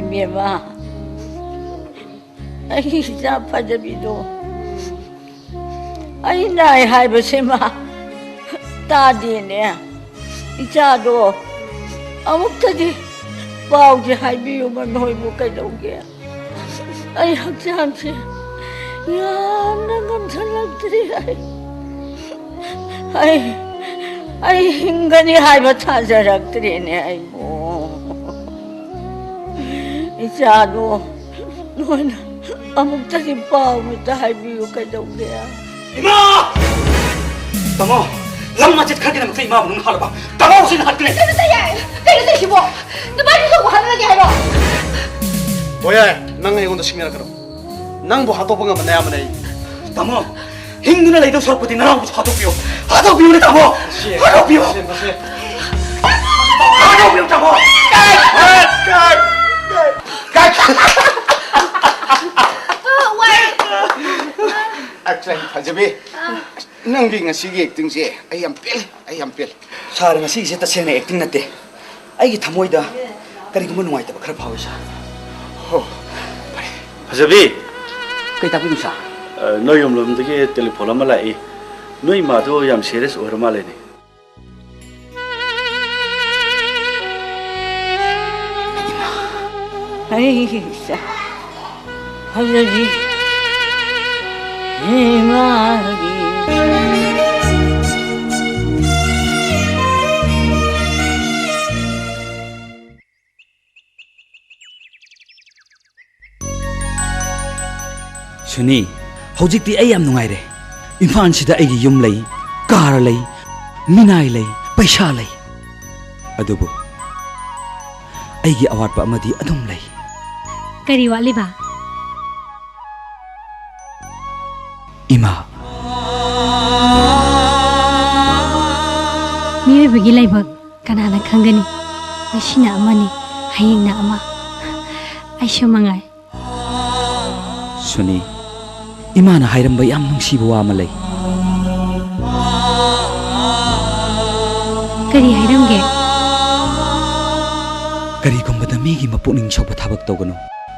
ꯏꯕꯦꯝꯃ, ꯑꯩꯒꯤ ꯏꯆꯥ ꯐꯖꯕꯤꯗꯣ, ꯑꯩ ꯅꯥꯏ ꯍꯥꯏꯕꯁꯦ ꯃꯥ ꯇꯥꯗꯦꯅꯦ꯫ ꯏꯆꯥꯗꯣ ꯑꯃꯨꯛꯇꯗꯤ ꯄꯥꯎꯁꯦ ꯍꯥꯏꯕꯤꯌꯨꯕ, ꯅꯣꯏꯕꯨ ꯀꯩꯗꯧꯒꯦ? ꯑꯩ ꯍꯛꯆꯥꯡꯁꯦ ꯌꯥꯝꯅ ꯉꯝꯁꯜꯂꯛꯇ꯭ꯔꯦ꯫ ꯑꯩ, ꯑꯩ, ꯑꯩ ꯍꯤꯡꯒꯅꯤ ꯍꯥꯏꯕ ꯊꯥꯖꯔꯛꯇ꯭ꯔꯦꯅꯦ ꯑꯩꯕꯨ꯫ ꯏꯆꯥꯗꯣ ꯅꯣꯏꯅ ꯑꯃꯨꯛꯇꯗꯤ ꯄꯥꯎ ꯑꯃꯇ ꯍꯥꯏꯕꯤꯌꯨ, ꯀꯩꯗꯧꯒꯦ? ꯏꯃꯥ! ꯇꯥꯃꯣ, ꯂꯝ ꯃꯆꯦꯠ ꯈꯔꯒꯤꯗꯃꯛꯇ ꯏꯃꯥꯕꯨ ꯅꯪ ꯍꯥꯠꯂꯕ? ꯇꯥꯃꯣ, ꯍꯧꯖꯤꯛ ꯍꯥꯠꯀꯅꯤ! ꯀꯩꯅꯣ ꯇꯧꯌꯦ! ꯀꯩꯅꯣ ꯇꯧꯏꯁꯤꯕꯣ? ꯅꯨꯄꯥꯗꯨ ꯀꯧꯕ ꯍꯥꯠꯂꯒꯦ ꯍꯥꯏꯔꯣ? ꯍꯣꯏ, ꯌꯥꯏ, ꯅꯪ ꯑꯩꯉꯣꯟꯗ ꯁꯤꯡꯅꯔꯛꯀꯅꯨ꯫ ꯅꯪꯕꯨ ꯍꯥꯠꯇꯣꯛꯄ ꯉꯝꯕ ꯅꯌꯥꯝꯕꯅꯦ ꯑꯩ꯫ ꯇꯥꯃꯣ, ꯍꯤꯡꯗꯨꯅ ꯂꯩꯗꯧ ꯁꯔꯨꯛꯄꯨꯗꯤ ꯅꯅꯥꯎꯕꯁꯨ ꯍꯥꯠꯇꯣꯛꯄꯤꯌꯨ꯫ ꯍꯥꯠꯇꯣꯛꯄꯤꯌꯨꯅꯦ, ꯇꯥꯃꯣ! ꯍꯥꯠꯇꯣꯛꯄꯤꯌꯨ! ꯍꯥꯠꯇꯣꯛꯄꯤꯌꯨ, ꯇꯥꯃꯣ! ꯑꯁ, ꯐꯖꯕꯤ, ꯅꯪꯒꯤ ꯉꯁꯤꯒꯤ ꯑꯦꯛꯇꯤꯡꯁꯦ ꯑꯩ ꯌꯥꯝ ꯄꯦꯜꯂꯦ, ꯑꯩ ꯌꯥꯝ ꯄꯦꯜꯂꯦ꯫ ꯁꯥꯔ, ꯉꯁꯤꯒꯤꯁꯦ ꯇꯁꯦꯡꯅ ꯑꯦꯛꯇꯤꯡ ꯅꯠꯇꯦ꯫ ꯑꯩꯒꯤ ꯊꯃꯣꯏꯗ ꯀꯔꯤꯒꯨꯝꯕ ꯅꯨꯡꯉꯥꯏꯇꯕ ꯈꯔ ꯐꯥꯎꯏ, ꯁꯥꯔ꯫ ꯍꯣ, ꯐꯔꯦ꯫ ꯐꯖꯕꯤ! ꯀꯩ ꯇꯥꯛꯄꯤꯅꯣ, ꯁꯥꯔ? ꯑ, ꯅꯣꯏ ꯌꯨꯝꯂꯣꯝꯗꯒꯤ ꯇꯦꯂꯤꯐꯣꯟ ꯑꯃ ꯂꯥꯛꯏ꯫ ꯅꯣꯏ ꯏꯃꯥꯗꯣ ꯌꯥꯝ ꯁꯤꯔꯤꯌꯁ ꯑꯣꯏꯔ ꯃꯥꯜꯂꯦꯅꯦ꯫ ꯑꯩꯁꯦ ꯐꯖꯕꯤ ꯏꯃꯥꯒꯤ꯫ ꯁꯨꯅꯤ, ꯍꯧꯖꯤꯛꯇꯤ ꯑꯩ ꯌꯥꯝ ꯅꯨꯡꯉꯥꯏꯔꯦ꯫ ꯏꯝꯐꯥꯜꯁꯤꯗ ꯑꯩꯒꯤ ꯌꯨꯝ ꯂꯩ, ꯀꯥꯔ ꯂꯩ, ꯃꯤꯅꯥꯏ ꯂꯩ, ꯄꯩꯁꯥ ꯂꯩ꯫ ꯑꯗꯨꯕꯨ ꯑꯩꯒꯤ ꯑꯋꯥꯠꯄ ꯑꯃꯗꯤ ꯑꯗꯨꯝ ꯂꯩ꯫ ꯀꯔꯤ ꯋꯥꯠꯂꯤꯕ? ꯏꯃꯥ꯫ ꯃꯤꯑꯣꯏꯕꯒꯤ ꯂꯥꯏꯕꯛ ꯀꯅꯥꯅ ꯈꯪꯒꯅꯤ? ꯉꯁꯤꯅ ꯑꯃꯅꯤ, ꯍꯌꯦꯡꯅ ꯑꯃ꯫ ꯑꯩꯁꯨ ꯃꯉꯥꯏ꯫ ꯁꯨꯅꯤ, ꯏꯃꯥꯅ ꯍꯥꯏꯔꯝꯕ ꯌꯥꯝ ꯅꯨꯡꯁꯤꯕ ꯋꯥ ꯑꯃ ꯂꯩ꯫ ꯀꯔꯤ ꯍꯥꯏꯔꯝꯒꯦ? ꯀꯔꯤꯒꯨꯝꯕꯗ ꯃꯤꯒꯤ ꯃꯄꯨꯛꯅꯤꯡ ꯁꯣꯛꯄ ꯊꯕꯛ ꯇꯧꯒꯅꯨ꯫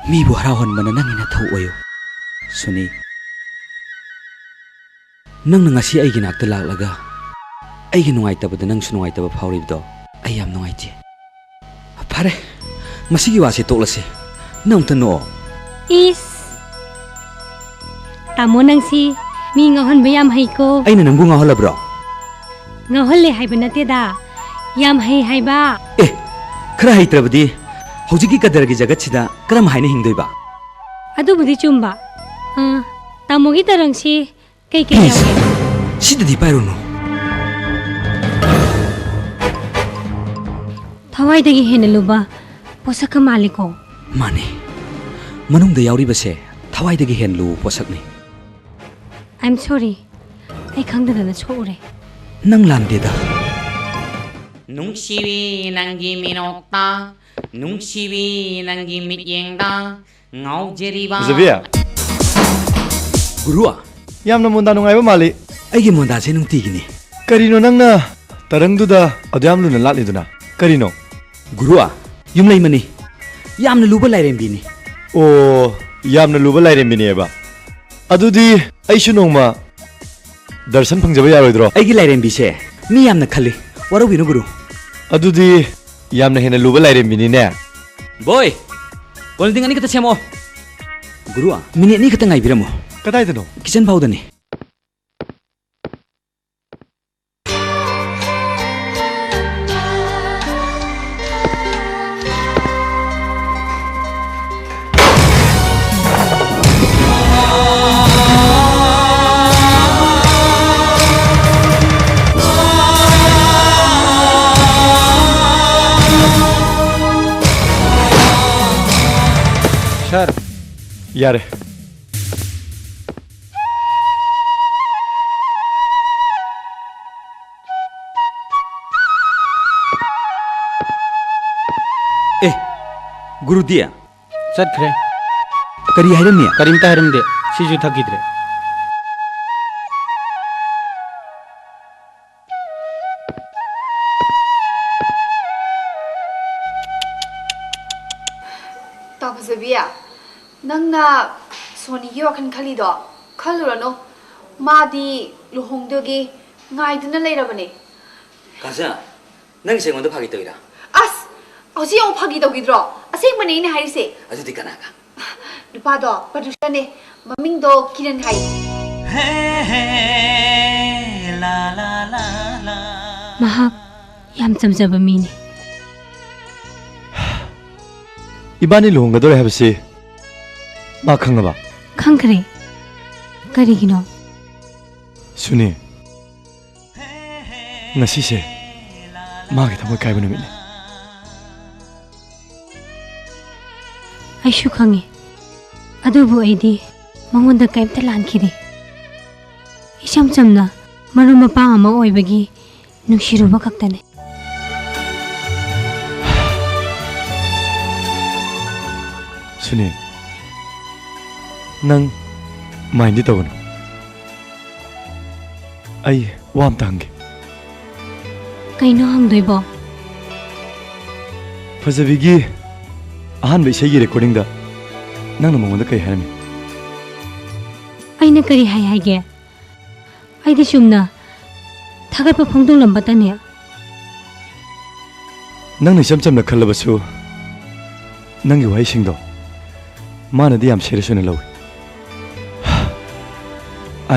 ꯃꯤꯕꯨ ꯍꯔꯥꯎꯍꯟꯕꯅ ꯅꯪꯒꯤ ꯅꯊꯧ ꯑꯣꯏꯌꯨ꯫ ꯁꯨꯅꯤ, ꯅꯪꯅ ꯉꯁꯤ ꯑꯩꯒꯤ ꯅꯥꯛꯇ ꯂꯥꯛꯂꯒ ꯑꯩꯒꯤ ꯅꯨꯡꯉꯥꯏꯇꯕꯗ ꯅꯪꯁꯨ ꯅꯨꯡꯉꯥꯏꯇꯕ ꯐꯥꯎꯔꯤꯕꯗꯣ ꯑꯩ ꯌꯥꯝ ꯅꯨꯡꯉꯥꯏꯇꯦ꯫ ꯐꯔꯦ, ꯃꯁꯤꯒꯤ ꯋꯥꯁꯦ ꯇꯣꯛꯂꯁꯤ꯫ ꯅꯪ ꯑꯝꯇ ꯅꯣꯛꯑꯣ꯫ ꯏꯁ! ꯇꯥꯃꯣ, ꯅꯪꯁꯤ ꯃꯤ ꯉꯥꯎꯍꯟꯕ ꯌꯥꯝ ꯍꯩꯀꯣ꯫ ꯑꯩꯅ ꯅꯪꯕꯨ ꯉꯥꯎꯍꯜꯂꯕ꯭ꯔꯣ? ꯉꯥꯎꯍꯜꯂꯦ ꯍꯥꯏꯕ ꯅꯠꯇꯦꯗ, ꯌꯥꯝ ꯍꯩ ꯍꯥꯏꯕ꯫ ꯑꯦ, ꯈꯔ ꯍꯩꯇ꯭ꯔꯕꯗꯤ ꯍꯧꯖꯤꯛꯀꯤ ꯀꯗꯔꯒꯤ ꯖꯒꯠꯁꯤꯗ ꯀꯔꯝ ꯍꯥꯏꯅ ꯍꯤꯡꯗꯣꯏꯕ? ꯑꯗꯨꯕꯨꯗꯤ ꯆꯨꯝꯕ꯫ ꯑ, ꯇꯥꯃꯣꯒꯤ ꯇꯔꯪꯁꯤ ꯀꯩ ꯀꯩ ꯄ꯭ꯂꯤꯖ, ꯌꯥꯎꯒꯦ? ꯁꯤꯗꯗꯤ ꯄꯥꯏꯔꯨꯅꯨ꯫ ꯊꯋꯥꯏꯗꯒꯤ ꯍꯦꯟꯅ ꯂꯨꯕ ꯄꯣꯠꯁꯛꯀ ꯃꯥꯜꯂꯤꯀꯣ꯫ ꯃꯥꯅꯦ, ꯃꯅꯨꯡꯗ ꯌꯥꯎꯔꯤꯕꯁꯦ ꯊꯋꯥꯏꯗꯒꯤ ꯍꯦꯟꯅ ꯂꯨꯕ ꯄꯣꯠꯁꯛꯅꯤ꯫ I'm sorry, ꯑꯩ ꯈꯪꯗꯗꯅ ꯁꯣꯛꯎꯔꯦ꯫ ꯅꯪ ꯂꯥꯟꯗꯦꯗ꯫ ꯅꯨꯡꯁꯤꯕꯤ ꯅꯪꯒꯤ ꯃꯤꯅꯣꯛꯇ, ꯅꯨꯡꯁꯤꯕꯤ ꯅꯪꯒꯤ ꯃꯤꯠꯌꯦꯡꯗ ꯉꯥꯎꯖꯔꯤꯕ꯫ ꯐꯖꯕꯤ꯫ ꯒꯨꯔꯨ꯫ ꯌꯥꯝꯅ ꯃꯣꯟꯗꯥ ꯅꯨꯡꯉꯥꯏꯕ ꯃꯥꯜꯂꯤ꯫ ꯑꯩꯒꯤ ꯃꯣꯟꯗꯥꯁꯦ ꯅꯨꯡꯇꯤꯒꯤꯅꯤ꯫ ꯀꯔꯤꯅꯣ ꯅꯪꯅ ꯇꯔꯪꯗꯨꯗ ꯑꯗꯨ ꯌꯥꯝ ꯂꯨꯅ ꯂꯥꯠꯂꯤꯗꯨꯅ? ꯀꯔꯤꯅꯣ? ꯒꯨꯔꯨ, ꯌꯨꯝꯂꯩꯃꯅꯤ꯫ ꯌꯥꯝꯅ ꯂꯨꯕ ꯂꯥꯏꯔꯦꯝꯕꯤꯅꯤ꯫ ꯑꯣ, ꯌꯥꯝꯅ ꯂꯨꯕ ꯂꯥꯏꯔꯦꯝꯕꯤꯅꯦꯕ꯫ ꯑꯗꯨꯗꯤ ꯑꯩꯁꯨ ꯅꯣꯡꯃ ꯗꯔꯁꯟ ꯐꯪꯖꯕ ꯌꯥꯔꯣꯏꯗ꯭ꯔꯣ? ꯑꯩꯒꯤ ꯂꯥꯏꯔꯦꯝꯕꯤꯁꯦ ꯃꯤ ꯌꯥꯝꯅ ꯈꯜꯂꯤ, ꯋꯥꯔꯧꯕꯤꯅꯨ ꯒꯨꯔꯨ꯫ ꯑꯗꯨꯗꯤ ꯌꯥꯝꯅ ꯍꯦꯟꯅ ꯂꯨꯕ ꯂꯥꯏꯔꯦꯝꯕꯤꯅꯤꯅꯦ꯫ ꯕꯣꯏ, ꯀꯣꯜ ꯂꯤꯛ ꯑꯅꯤ ꯈꯛꯇ ꯁꯦꯝꯃꯛꯑꯣ꯫ ꯒꯨꯔꯨ, ꯃꯤꯅꯤꯠ ꯑꯅꯤ ꯈꯛꯇ ꯉꯥꯏꯕꯤꯔꯝꯃꯣ꯫ ꯀꯗꯥꯏꯗꯅꯣ? ꯀꯤꯆꯟ ꯐꯥꯎꯗꯅꯤ꯫ ꯁꯥꯔ, ꯌꯥꯔꯦ꯫ ꯑꯦ, ꯒꯨꯔꯨꯗꯤ? ꯆꯠꯈ꯭ꯔꯦ꯫ ꯀꯔꯤ ꯍꯥꯏꯔꯝꯃꯤ? ꯀꯔꯤꯝꯇ ꯍꯥꯏꯔꯝꯗꯦ꯫ ꯁꯤꯁꯨ ꯊꯛꯈꯤꯗ꯭ꯔꯦ꯫ ꯇꯥ ꯐꯖꯕꯤ, ꯅꯪꯅ ꯁꯣꯅꯤꯒꯤ ꯋꯥꯈꯜ ꯈꯜꯂꯤꯗꯣ ꯈꯜꯂꯨꯔꯅꯨ꯫ ꯃꯥꯗꯤ ꯂꯨꯍꯣꯡꯗꯣꯏꯒꯤ ꯉꯥꯏꯗꯨꯅ ꯂꯩꯔꯕꯅꯦ꯫ ꯀꯥꯖꯥ, ꯅꯪꯁꯦ ꯑꯩꯉꯣꯟꯗ ꯐꯥꯒꯤ ꯇꯧꯔꯤꯔꯥ? ꯑꯁ! ꯍꯧꯖꯤꯛ ꯑꯃꯨꯛ ꯐꯥꯒꯤ ꯇꯧꯈꯤꯗ꯭ꯔꯣ? ꯑꯁꯦꯡꯕꯅꯦ ꯑꯩꯅ ꯍꯥꯏꯔꯤꯁꯦ꯫ ꯑꯗꯨꯗꯤ ꯀꯅꯥꯒ? ꯅꯨꯄꯥꯗꯣ producer ꯅꯦ, ꯃꯃꯤꯡꯗꯣ ꯀꯤꯔꯟ ꯍꯥꯏ꯫ ꯃꯍꯥꯛ ꯌꯥꯝ ꯆꯝꯖꯕ ꯃꯤꯅꯤ꯫ ꯏꯕꯥꯅꯤ ꯂꯨꯍꯣꯡꯒꯗꯧꯔꯦ ꯍꯥꯏꯕꯁꯤ ꯃꯥ ꯈꯪꯉꯕ? ꯈꯪꯈ꯭ꯔꯦ꯫ ꯀꯔꯤꯒꯤꯅꯣ? ꯁꯨꯅꯤ, ꯉꯁꯤꯁꯦ ꯃꯥꯒꯤ ꯊꯃꯣꯏ ꯀꯥꯏꯕ ꯅꯨꯃꯤꯠꯅꯤ꯫ ꯑꯩꯁꯨ ꯈꯪꯉꯤ, ꯑꯗꯨꯕꯨ ꯑꯩꯗꯤ ꯃꯉꯣꯟꯗ ꯀꯔꯤꯝꯇ ꯂꯥꯟꯈꯤꯗꯦ꯫ ꯏꯆꯝ ꯆꯝꯅ ꯃꯔꯨꯞ ꯃꯄꯥꯡ ꯑꯃ ꯑꯣꯏꯕꯒꯤ ꯅꯨꯡꯁꯤꯔꯨꯕ ꯈꯛꯇꯅꯤ꯫ ꯁꯨꯅꯤ, ꯅꯪ ꯃꯥꯏꯟꯗꯤ ꯇꯧꯒꯅꯨ꯫ ꯑꯩ ꯋꯥ ꯑꯝꯇ ꯍꯪꯒꯦ꯫ ꯀꯩꯅꯣ ꯍꯪꯗꯣꯏꯕꯣ? ꯐꯖꯕꯤꯒꯤ ꯑꯍꯥꯟꯕ ꯏꯁꯩꯒꯤ ꯔꯦꯀꯣꯔꯗꯤꯡꯗ ꯅꯪꯅ ꯃꯉꯣꯟꯗ ꯀꯩ ꯍꯥꯏꯔꯝꯃꯤ? ꯑꯩꯅ ꯀꯔꯤ ꯍꯥꯏ ꯍꯥꯏꯒꯦ? ꯑꯩꯗꯤ ꯆꯨꯝꯅ ꯊꯥꯒꯠꯄ ꯐꯣꯡꯗꯣꯛꯂꯝꯕꯇꯅꯦ꯫ ꯅꯪꯅ ꯏꯆꯝ ꯆꯝꯅ ꯈꯜꯂꯕꯁꯨ, ꯅꯪꯒꯤ ꯋꯥꯍꯩꯁꯤꯡꯗꯣ ꯃꯥꯅꯗꯤ ꯌꯥꯝ ꯁꯦꯔꯤꯌꯁ ꯑꯣꯏꯅ ꯂꯧꯏ꯫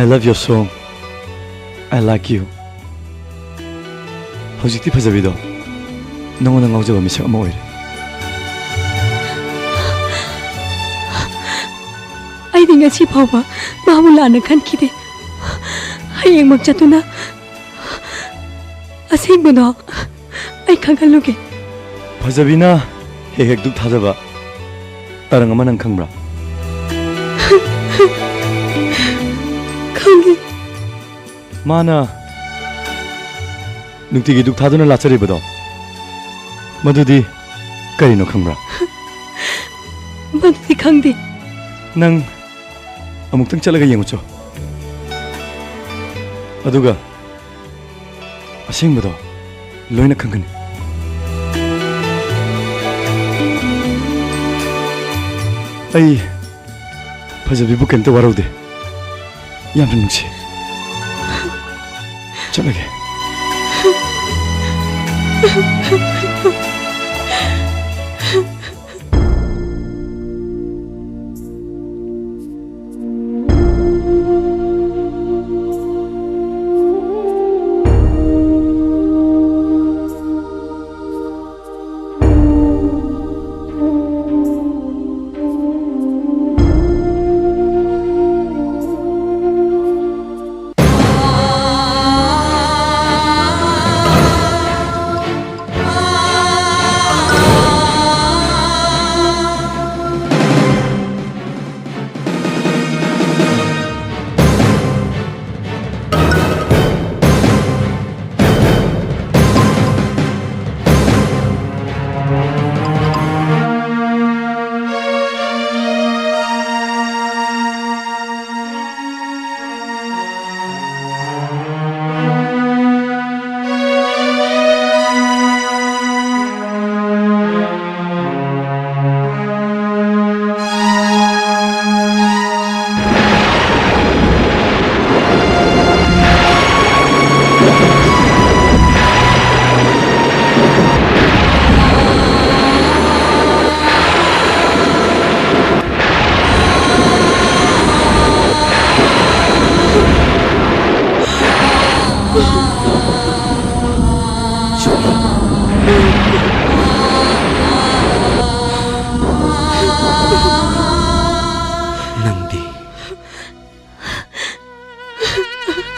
"I love your song, I like you." ꯍꯧꯖꯤꯛꯇꯤ ꯐꯖꯕꯤꯗꯣ ꯅꯉꯣꯟꯗ ꯉꯥꯎꯖꯕ ꯃꯤꯁꯛ ꯑꯃ ꯑꯣꯏꯔꯦ꯫ ꯑꯩꯗꯤ ꯉꯁꯤ ꯐꯥꯎꯕ ꯃꯥꯕꯨ ꯂꯥꯟꯅ ꯈꯟꯈꯤꯗꯦ꯫ ꯍꯌꯦꯡꯃꯛ ꯆꯠꯇꯨꯅ ꯑꯁꯦꯡꯕꯗꯣ ꯑꯩ ꯈꯪꯍꯜꯂꯨꯒꯦ꯫ ꯐꯖꯕꯤꯅ ꯍꯦꯛ ꯍꯦꯛ ꯗꯨꯛ ꯊꯥꯖꯕ ꯇꯔꯪ ꯑꯃ ꯅꯪ ꯈꯪꯕ꯭ꯔꯥ? ꯈꯪꯉꯤ꯫ ꯃꯥꯅ ꯅꯨꯡꯇꯤꯒꯤ ꯗꯨꯛ ꯊꯥꯗꯨꯅ ꯂꯥꯠꯆꯔꯤꯕꯗꯣ, ꯃꯗꯨꯗꯤ ꯀꯔꯤꯅꯣ ꯈꯪꯕ꯭ꯔꯥ? ꯃꯗꯨꯗꯤ ꯈꯪꯗꯦ꯫ ꯅꯪ ꯑꯃꯨꯛꯇꯪ ꯆꯠꯂꯒ ꯌꯦꯡꯉꯨꯆꯣ꯫ ꯑꯗꯨꯒ ꯑꯁꯦꯡꯕꯗꯣ ꯂꯣꯏꯅ ꯈꯪꯒꯅꯤ꯫ ꯑꯩ ꯐꯖꯕꯤꯕꯨ ꯀꯩꯝꯇ ꯋꯥꯔꯧꯗꯦ꯫ ꯌꯥꯝꯅ ꯅꯨꯡꯁꯤ꯫ ꯆꯠꯂꯒꯦ꯫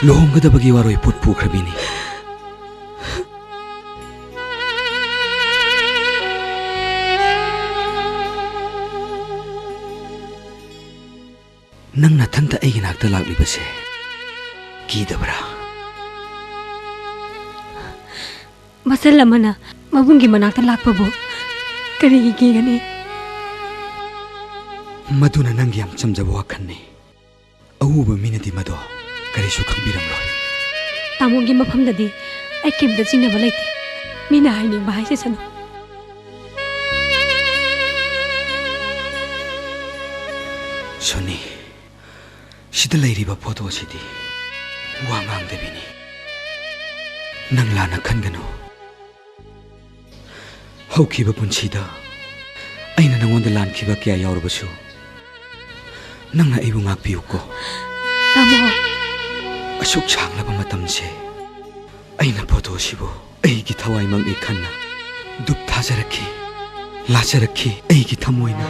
ꯂꯨꯍꯣꯡꯒꯗꯕꯒꯤ ꯋꯥꯔꯣꯏ ꯄꯣꯠ ꯄꯨꯈ꯭ꯔꯕꯤꯅꯤ꯫ ꯅꯪ ꯅꯊꯟꯇ ꯑꯩꯒꯤ ꯅꯥꯛꯇ ꯂꯥꯛꯂꯤꯕꯁꯦ ꯀꯤꯗꯕ꯭ꯔꯥ? ꯃꯆꯜ ꯑꯃꯅ ꯃꯕꯨꯡꯒꯤ ꯃꯅꯥꯛꯇ ꯂꯥꯛꯄꯕꯨ ꯀꯔꯤꯒꯤ ꯀꯤꯒꯅꯤ? ꯃꯗꯨꯅ ꯅꯪꯒꯤ ꯌꯥꯝ ꯆꯝꯖꯕ ꯋꯥꯈꯜꯅꯤ꯫ ꯑꯎꯕ ꯃꯤꯅꯗꯤ ꯃꯗꯣ ꯀꯔꯤꯁꯨ ꯈꯪꯕꯤꯔꯝꯂꯣꯏ꯫ ꯇꯥꯃꯣꯒꯤ ꯃꯐꯝꯗꯗꯤ ꯑꯩ ꯀꯩꯝꯇ ꯆꯤꯡꯅꯕ ꯂꯩꯇꯦ꯫ ꯃꯤꯅ ꯍꯥꯏꯅꯤꯡꯕ ꯍꯥꯏꯖꯁꯅꯨ꯫ ꯁꯣꯅꯤ, ꯁꯤꯗ ꯂꯩꯔꯤꯕ ꯐꯣꯇꯣꯁꯤꯗꯤ ꯋꯥ ꯉꯥꯡꯗꯕꯤꯅꯤ꯫ ꯅꯪ ꯂꯥꯟꯅ ꯈꯟꯒꯅꯨ꯫ ꯍꯧꯈꯤꯕ ꯄꯨꯟꯁꯤꯗ ꯑꯩꯅ ꯅꯉꯣꯟꯗ ꯂꯥꯟꯈꯤꯕ ꯀꯌꯥ ꯌꯥꯎꯔꯕꯁꯨ, ꯅꯪꯅ ꯑꯩꯕꯨ ꯉꯥꯛꯄꯤꯌꯨꯀꯣ꯫ ꯇꯥꯃꯣ꯫ ꯑꯁꯨꯛ ꯁꯥꯡꯂꯕ ꯃꯇꯝꯁꯦ ꯑꯩꯅ ꯐꯣꯇꯣꯁꯤꯕꯨ ꯑꯩꯒꯤ ꯊꯋꯥꯏꯃꯛꯅꯤ ꯈꯟꯅ ꯗꯨꯞ ꯊꯥꯖꯔꯛꯈꯤ, ꯂꯥꯖꯔꯛꯈꯤ ꯑꯩꯒꯤ ꯊꯃꯣꯏꯅ꯫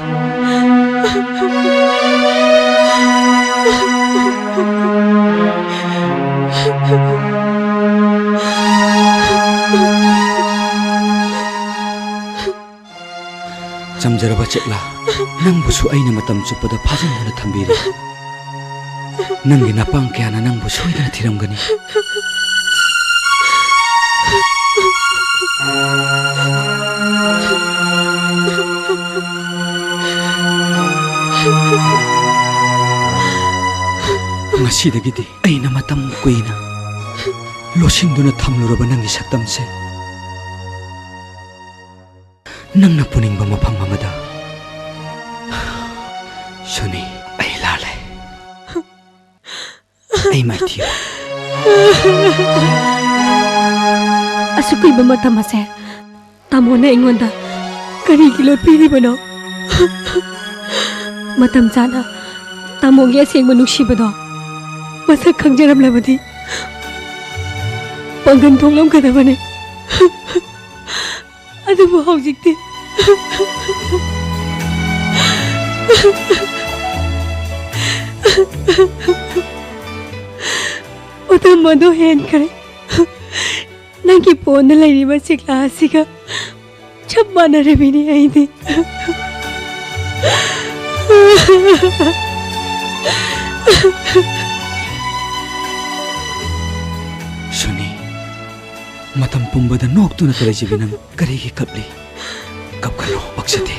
ꯆꯝꯖꯔꯕ ꯆꯦꯛꯂꯥ, ꯅꯪꯕꯨꯁꯨ ꯑꯩꯅ ꯃꯇꯝ ꯆꯨꯞꯄꯗ ꯐꯥꯖꯤꯟꯗꯨꯅ ꯊꯝꯕꯤꯔꯦ꯫ ꯅꯪꯒꯤ ꯅꯄꯥꯡ ꯀꯌꯥꯅ ꯅꯪꯕꯨ ꯁꯣꯏꯗꯅ ꯊꯤꯔꯝꯒꯅꯤ꯫ ꯉꯁꯤꯗꯒꯤꯗꯤ ꯑꯩꯅ ꯃꯇꯝ ꯀꯨꯏꯅ ꯂꯣꯠꯁꯤꯟꯗꯨꯅ ꯊꯝꯂꯨꯔꯕ ꯅꯪꯒꯤ ꯁꯛꯇꯝꯁꯦ ꯅꯪꯅ ꯄꯨꯅꯤꯡꯕ ꯃꯐꯝ ꯑꯃꯗ꯫ ꯁꯣꯅꯤ, ꯑꯩ ꯂꯥꯜꯂꯦ꯫ ꯑꯩ ꯃꯥꯏꯊꯤꯔꯦ꯫ ꯑꯁꯨꯛ ꯀꯨꯏꯕ ꯃꯇꯝ ꯑꯁꯦ ꯇꯥꯃꯣꯅ ꯑꯩꯉꯣꯟꯗ ꯀꯔꯤꯒꯤ ꯂꯣꯠꯄꯤꯔꯤꯕꯅꯣ? ꯃꯇꯝ ꯆꯥꯅ ꯇꯥꯃꯣꯒꯤ ꯑꯁꯦꯡꯕ ꯅꯨꯡꯁꯤꯕꯗꯣ ꯃꯁꯛ ꯈꯪꯖꯔꯝꯂꯕꯗꯤ ꯄꯥꯡꯒꯜ ꯊꯣꯛꯂꯝꯒꯗꯕꯅꯤ꯫ ꯑꯗꯨꯕꯨ ꯍꯧꯖꯤꯛꯇꯤ ꯃꯇꯝ ꯑꯗꯨ ꯍꯦꯟꯈ꯭ꯔꯦ꯫ ꯅꯪꯒꯤ ꯄꯣꯟꯗ ꯂꯩꯔꯤꯕ ꯆꯤꯛꯂꯥ ꯑꯁꯤꯒ ꯆꯞ ꯃꯥꯟꯅꯔꯕꯤꯅꯤ ꯑꯩꯗꯤ꯫ ꯁꯨꯅꯤ, ꯃꯇꯝ ꯄꯨꯝꯕꯗ ꯅꯣꯛꯇꯨꯅ ꯂꯩꯖꯕꯤ ꯅꯪ ꯀꯔꯤꯒꯤ ꯀꯞꯂꯤ? ꯀꯞꯀꯅꯨ, ꯄꯛꯆꯗꯦ꯫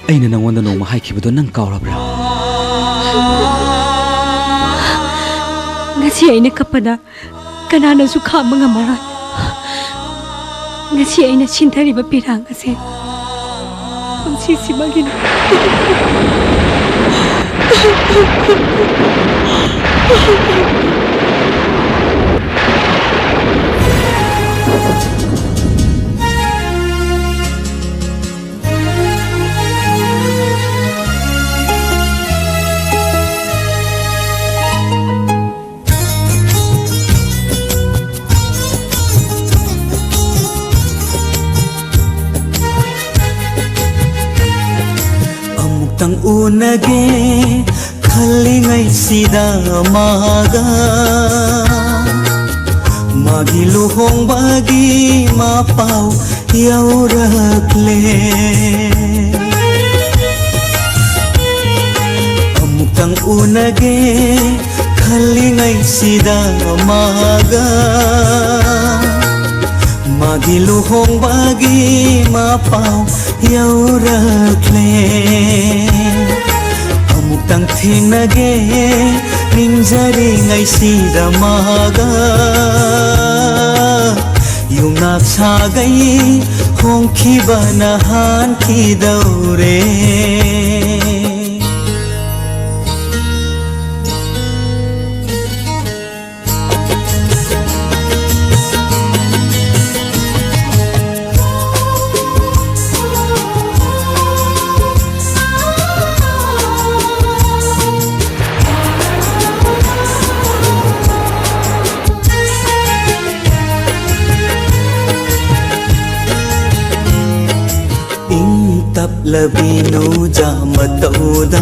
ꯑꯩꯅ ꯅꯪꯉꯣꯟꯗ ꯅꯣꯡꯃ ꯍꯥꯏꯈꯤꯕꯗꯣ ꯅꯪ ꯀꯥꯎꯔꯕ꯭ꯔꯥ? ꯉꯁꯤ ꯑꯩꯅ ꯀꯞꯄꯗ ꯀꯅꯥꯅꯁꯨ ꯈꯥꯝꯕ ꯉꯝꯃꯔꯣꯏ꯫ ꯉꯁꯤ ꯑꯩꯅ ꯁꯤꯟꯊꯔꯤꯕ ꯄꯤꯔꯥꯡ ꯑꯁꯦ ꯄꯨꯟꯁꯤꯁꯤꯃꯒꯤꯅꯤ꯫ ꯑꯃꯨꯛꯇꯪ ꯎꯅꯒꯦ ꯈꯜꯂꯤꯉꯩꯁꯤꯗ ꯃꯥꯒ ꯃꯥꯒꯤ ꯂꯨꯍꯣꯡꯕꯒꯤ ꯃꯄꯥꯎ ꯌꯧꯔꯛꯂꯦ꯫ ꯑꯃꯨꯛꯇꯪ ꯎꯅꯒꯦ ꯈꯜꯂꯤꯉꯩꯁꯤꯗ ꯃꯥꯒ ꯃꯥꯒꯤ ꯂꯨꯍꯣꯡꯕꯒꯤ ꯃꯄꯥꯎ ꯌꯧꯔꯛꯂꯦ꯫ ꯑꯃꯨꯛꯇꯪ ꯊꯦꯡꯅꯒꯦ ꯅꯤꯡꯖꯔꯤꯉꯩꯁꯤꯗ ꯃꯥꯒ ꯌꯨꯝꯅꯥꯛ ꯁꯥꯒꯩ ꯍꯣꯡꯈꯤꯕꯅ ꯍꯥꯟꯈꯤꯗꯧꯔꯦ꯫ ꯏꯪ ꯇꯞꯂꯕꯤ ꯅꯨꯡꯖꯥ ꯃꯇꯧꯗ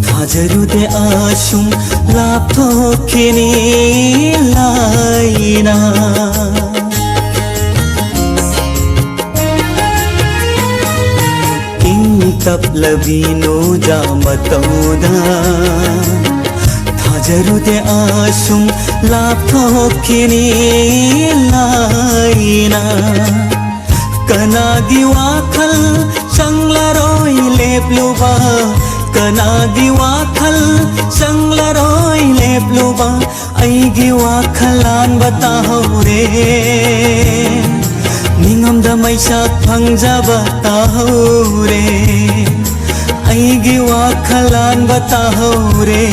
ꯊꯥ ꯊꯥꯖꯔꯨꯗꯦ ꯑꯁꯨꯝ ꯂꯥꯞꯊꯣꯛꯈꯤꯅꯤ ꯂꯥꯏꯅ꯫ ꯏꯪ ꯇꯞꯂꯕꯤ ꯅꯨꯡꯖꯥ ꯃꯇꯧꯗ ꯊꯥꯖꯔꯨꯗꯦ ꯑꯁꯨꯝ ꯂꯥꯞꯊꯣꯛꯈꯤꯅꯤ ꯂꯥꯏꯅ꯫ ꯀꯅꯥꯒꯤ ꯋꯥꯈꯜ ꯆꯪꯂꯔꯣꯏ ꯂꯦꯞꯂꯨꯕ? ꯀꯅꯥꯒꯤ ꯋꯥꯈꯜ ꯆꯪꯂꯔꯣꯏ ꯂꯦꯞꯂꯨꯕ? ꯑꯩꯒꯤ ꯋꯥꯈꯜ ꯂꯥꯟꯕ ꯇꯥꯍꯧꯔꯦ꯫ ꯃꯤꯉꯝꯗ ꯃꯩꯁꯥꯛ ꯐꯪꯖꯕ ꯇꯥꯍꯧꯔꯦ꯫ ꯑꯩꯒꯤ ꯋꯥꯈꯜ ꯂꯥꯟꯕ ꯇꯥꯍꯧꯔꯦ꯫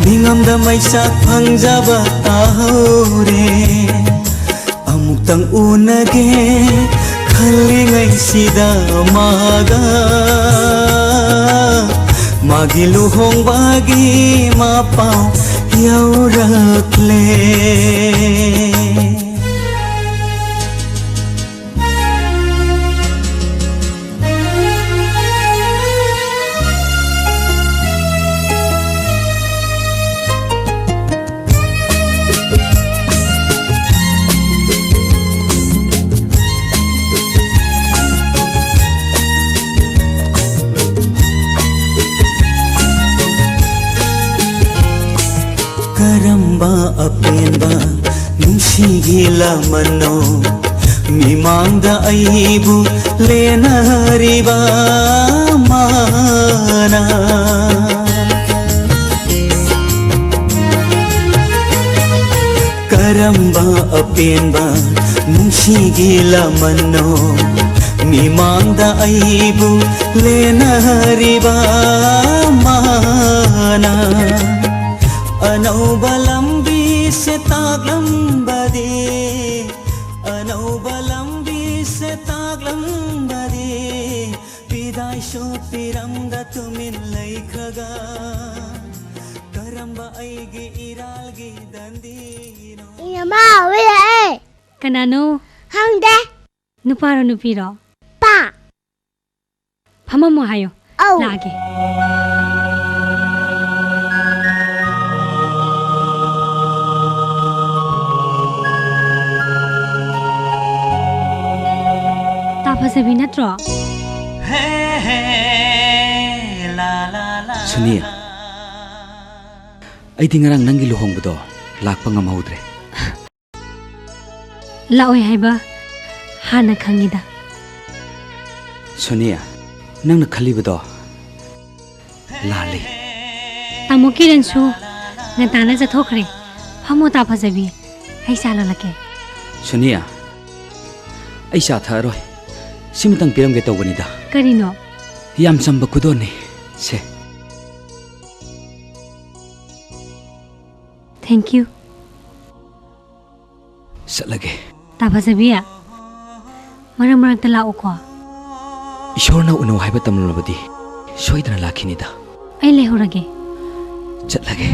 ꯃꯤꯉꯝꯗ ꯃꯩꯁꯥꯛ ꯐꯪꯖꯕ ꯇꯥꯍꯧꯔꯦ꯫ ꯑꯃꯨꯛꯇꯪ ꯎꯅꯒꯦ ꯈꯜꯂꯤꯉꯩꯁꯤꯗ ꯃꯥꯒ ꯃꯥꯒꯤ ꯂꯨꯍꯣꯡꯕꯒꯤ ꯃꯄꯥꯎ ꯌꯧꯔꯛꯂꯦ꯫ ꯀꯔꯝꯕ ꯑꯄꯦꯟꯕ ꯅꯨꯡꯁꯤꯒꯤ ꯂꯃꯟꯅꯣ ꯃꯤꯃꯥꯡꯗ ꯑꯩꯕꯨ ꯂꯦꯟꯅꯔꯤꯕ ꯃꯥꯅ? ꯀꯔꯝꯕ ꯑꯄꯦꯟꯕ ꯅꯨꯡꯁꯤꯒꯤ ꯂꯃꯟꯅꯣ ꯃꯤꯃꯥꯡꯗ ꯑꯩꯕꯨ ꯂꯦꯟꯅꯔꯤꯕ ꯃꯥꯅ? ꯑꯅꯧꯕ ꯂꯝꯕꯤꯁꯦ ꯇꯥꯛꯂꯝꯕꯗꯤ, ꯑꯅꯧꯕ ꯂꯝꯕꯤꯁꯦ ꯇꯥꯛꯂꯝꯕꯗꯤ, ꯄꯤꯗꯥꯏꯁꯨ ꯄꯤꯔꯝꯗ ꯇꯨꯃꯤꯟ ꯂꯩꯈ꯭ꯔꯒ, ꯀꯔꯝꯕ ꯑꯩꯒꯤ ꯏꯔꯥꯜꯒꯤ ꯗꯟꯗꯤꯅꯣ? ꯏꯅꯝꯃ, ꯍꯧꯔꯛꯑꯦ꯫ ꯀꯅꯥꯅꯣ? ꯈꯪꯗꯦ꯫ ꯅꯨꯄꯥꯔꯣ ꯅꯨꯄꯤꯔꯣ? ꯄꯥ꯫ ꯐꯝꯃꯝꯃꯣ ꯍꯥꯏꯌꯣ꯫ ꯑꯧ꯫ ꯂꯥꯛꯑꯒꯦ꯫ ꯇꯥ ꯐꯖꯕꯤ ꯅꯠꯇ꯭ꯔꯣ? ꯁꯣꯅꯤꯌꯥ, ꯑꯩꯗꯤ ꯉꯔꯥꯡ ꯅꯪꯒꯤ ꯂꯨꯍꯣꯡꯕꯗꯣ ꯂꯥꯛꯄ ꯉꯝꯍꯧꯗ꯭ꯔꯦ꯫ ꯂꯥꯛꯑꯣꯏ ꯍꯥꯏꯕ ꯍꯥꯟꯅ ꯈꯪꯉꯤꯗ꯫ ꯁꯣꯅꯤꯌꯥ, ꯅꯪꯅ ꯈꯜꯂꯤꯕꯗꯣ ꯂꯥꯜꯂꯤ꯫ ꯇꯥꯃꯣ ꯀꯤꯔꯟꯁꯨ ꯉꯟꯇꯥꯅ ꯆꯠꯊꯣꯛꯈ꯭ꯔꯦ꯫ ꯐꯝꯃꯣ ꯇꯥ ꯐꯖꯕꯤ, ꯑꯩ ꯆꯥ ꯂꯣꯜꯂꯛꯀꯦ꯫ ꯁꯣꯅꯤꯌꯥ, ꯑꯩ ꯆꯥ ꯊꯛꯑꯔꯣꯏ꯫ ꯁꯤꯃꯇꯪ ꯄꯤꯔꯝꯒꯦ ꯇꯧꯕꯅꯤꯗ꯫ ꯀꯔꯤꯅꯣ? ꯌꯥꯝ ꯆꯝꯕ ꯈꯨꯗꯣꯜꯅꯤ꯫ ꯁꯦ꯫ Thank you꯫ ꯆꯠꯂꯒꯦ꯫ ꯇꯥ ꯐꯖꯕꯤ, ꯃꯔꯛ ꯃꯔꯛꯇ ꯂꯥꯛꯎꯀꯣ꯫ ꯏꯁꯣꯔꯅ ꯎꯅꯧ ꯍꯥꯏꯕ ꯇꯝꯂꯝꯂꯕꯗꯤ ꯁꯣꯏꯗꯅ ꯂꯥꯛꯈꯤꯅꯤꯗ꯫ ꯑꯩ ꯂꯩꯍꯧꯔꯒꯦ꯫ ꯆꯠꯂꯒꯦ꯫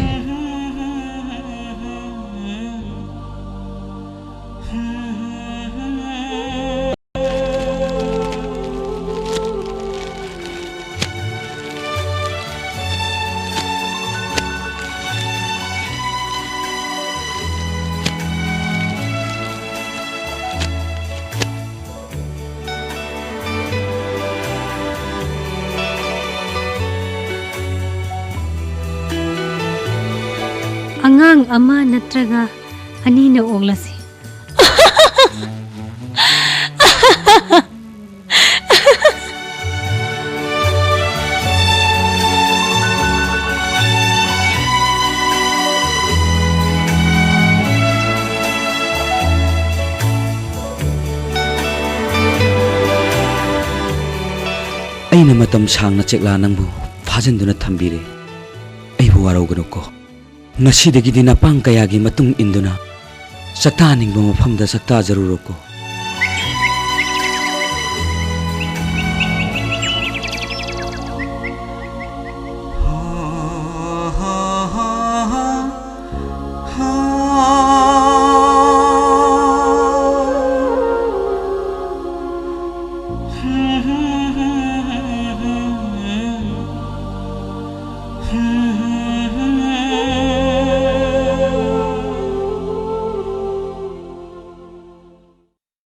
ꯑꯉꯥꯡ ꯑꯃ ꯅꯠꯇ꯭ꯔꯒ ꯑꯅꯤꯅ ꯑꯣꯛꯂꯁꯤ꯫ ꯑꯩꯅ ꯃꯇꯝ ꯁꯥꯡꯅ ꯆꯦꯛꯂꯥ ꯅꯪꯕꯨ ꯐꯥꯖꯤꯟꯗꯨꯅ ꯊꯝꯕꯤꯔꯦ꯫ ꯑꯩꯕꯨ ꯋꯥꯔꯧꯒꯅꯨꯀꯣ꯫ ꯉꯁꯤꯗꯒꯤꯗꯤ ꯅꯄꯥꯡ ꯀꯌꯥꯒꯤ ꯃꯇꯨꯡ ꯏꯟꯗꯨꯅ ꯆꯥꯛꯇꯥꯅꯤꯡꯕ ꯃꯐꯝꯗ ꯆꯥꯛꯇꯥꯖꯔꯨꯔꯣꯀꯣ꯫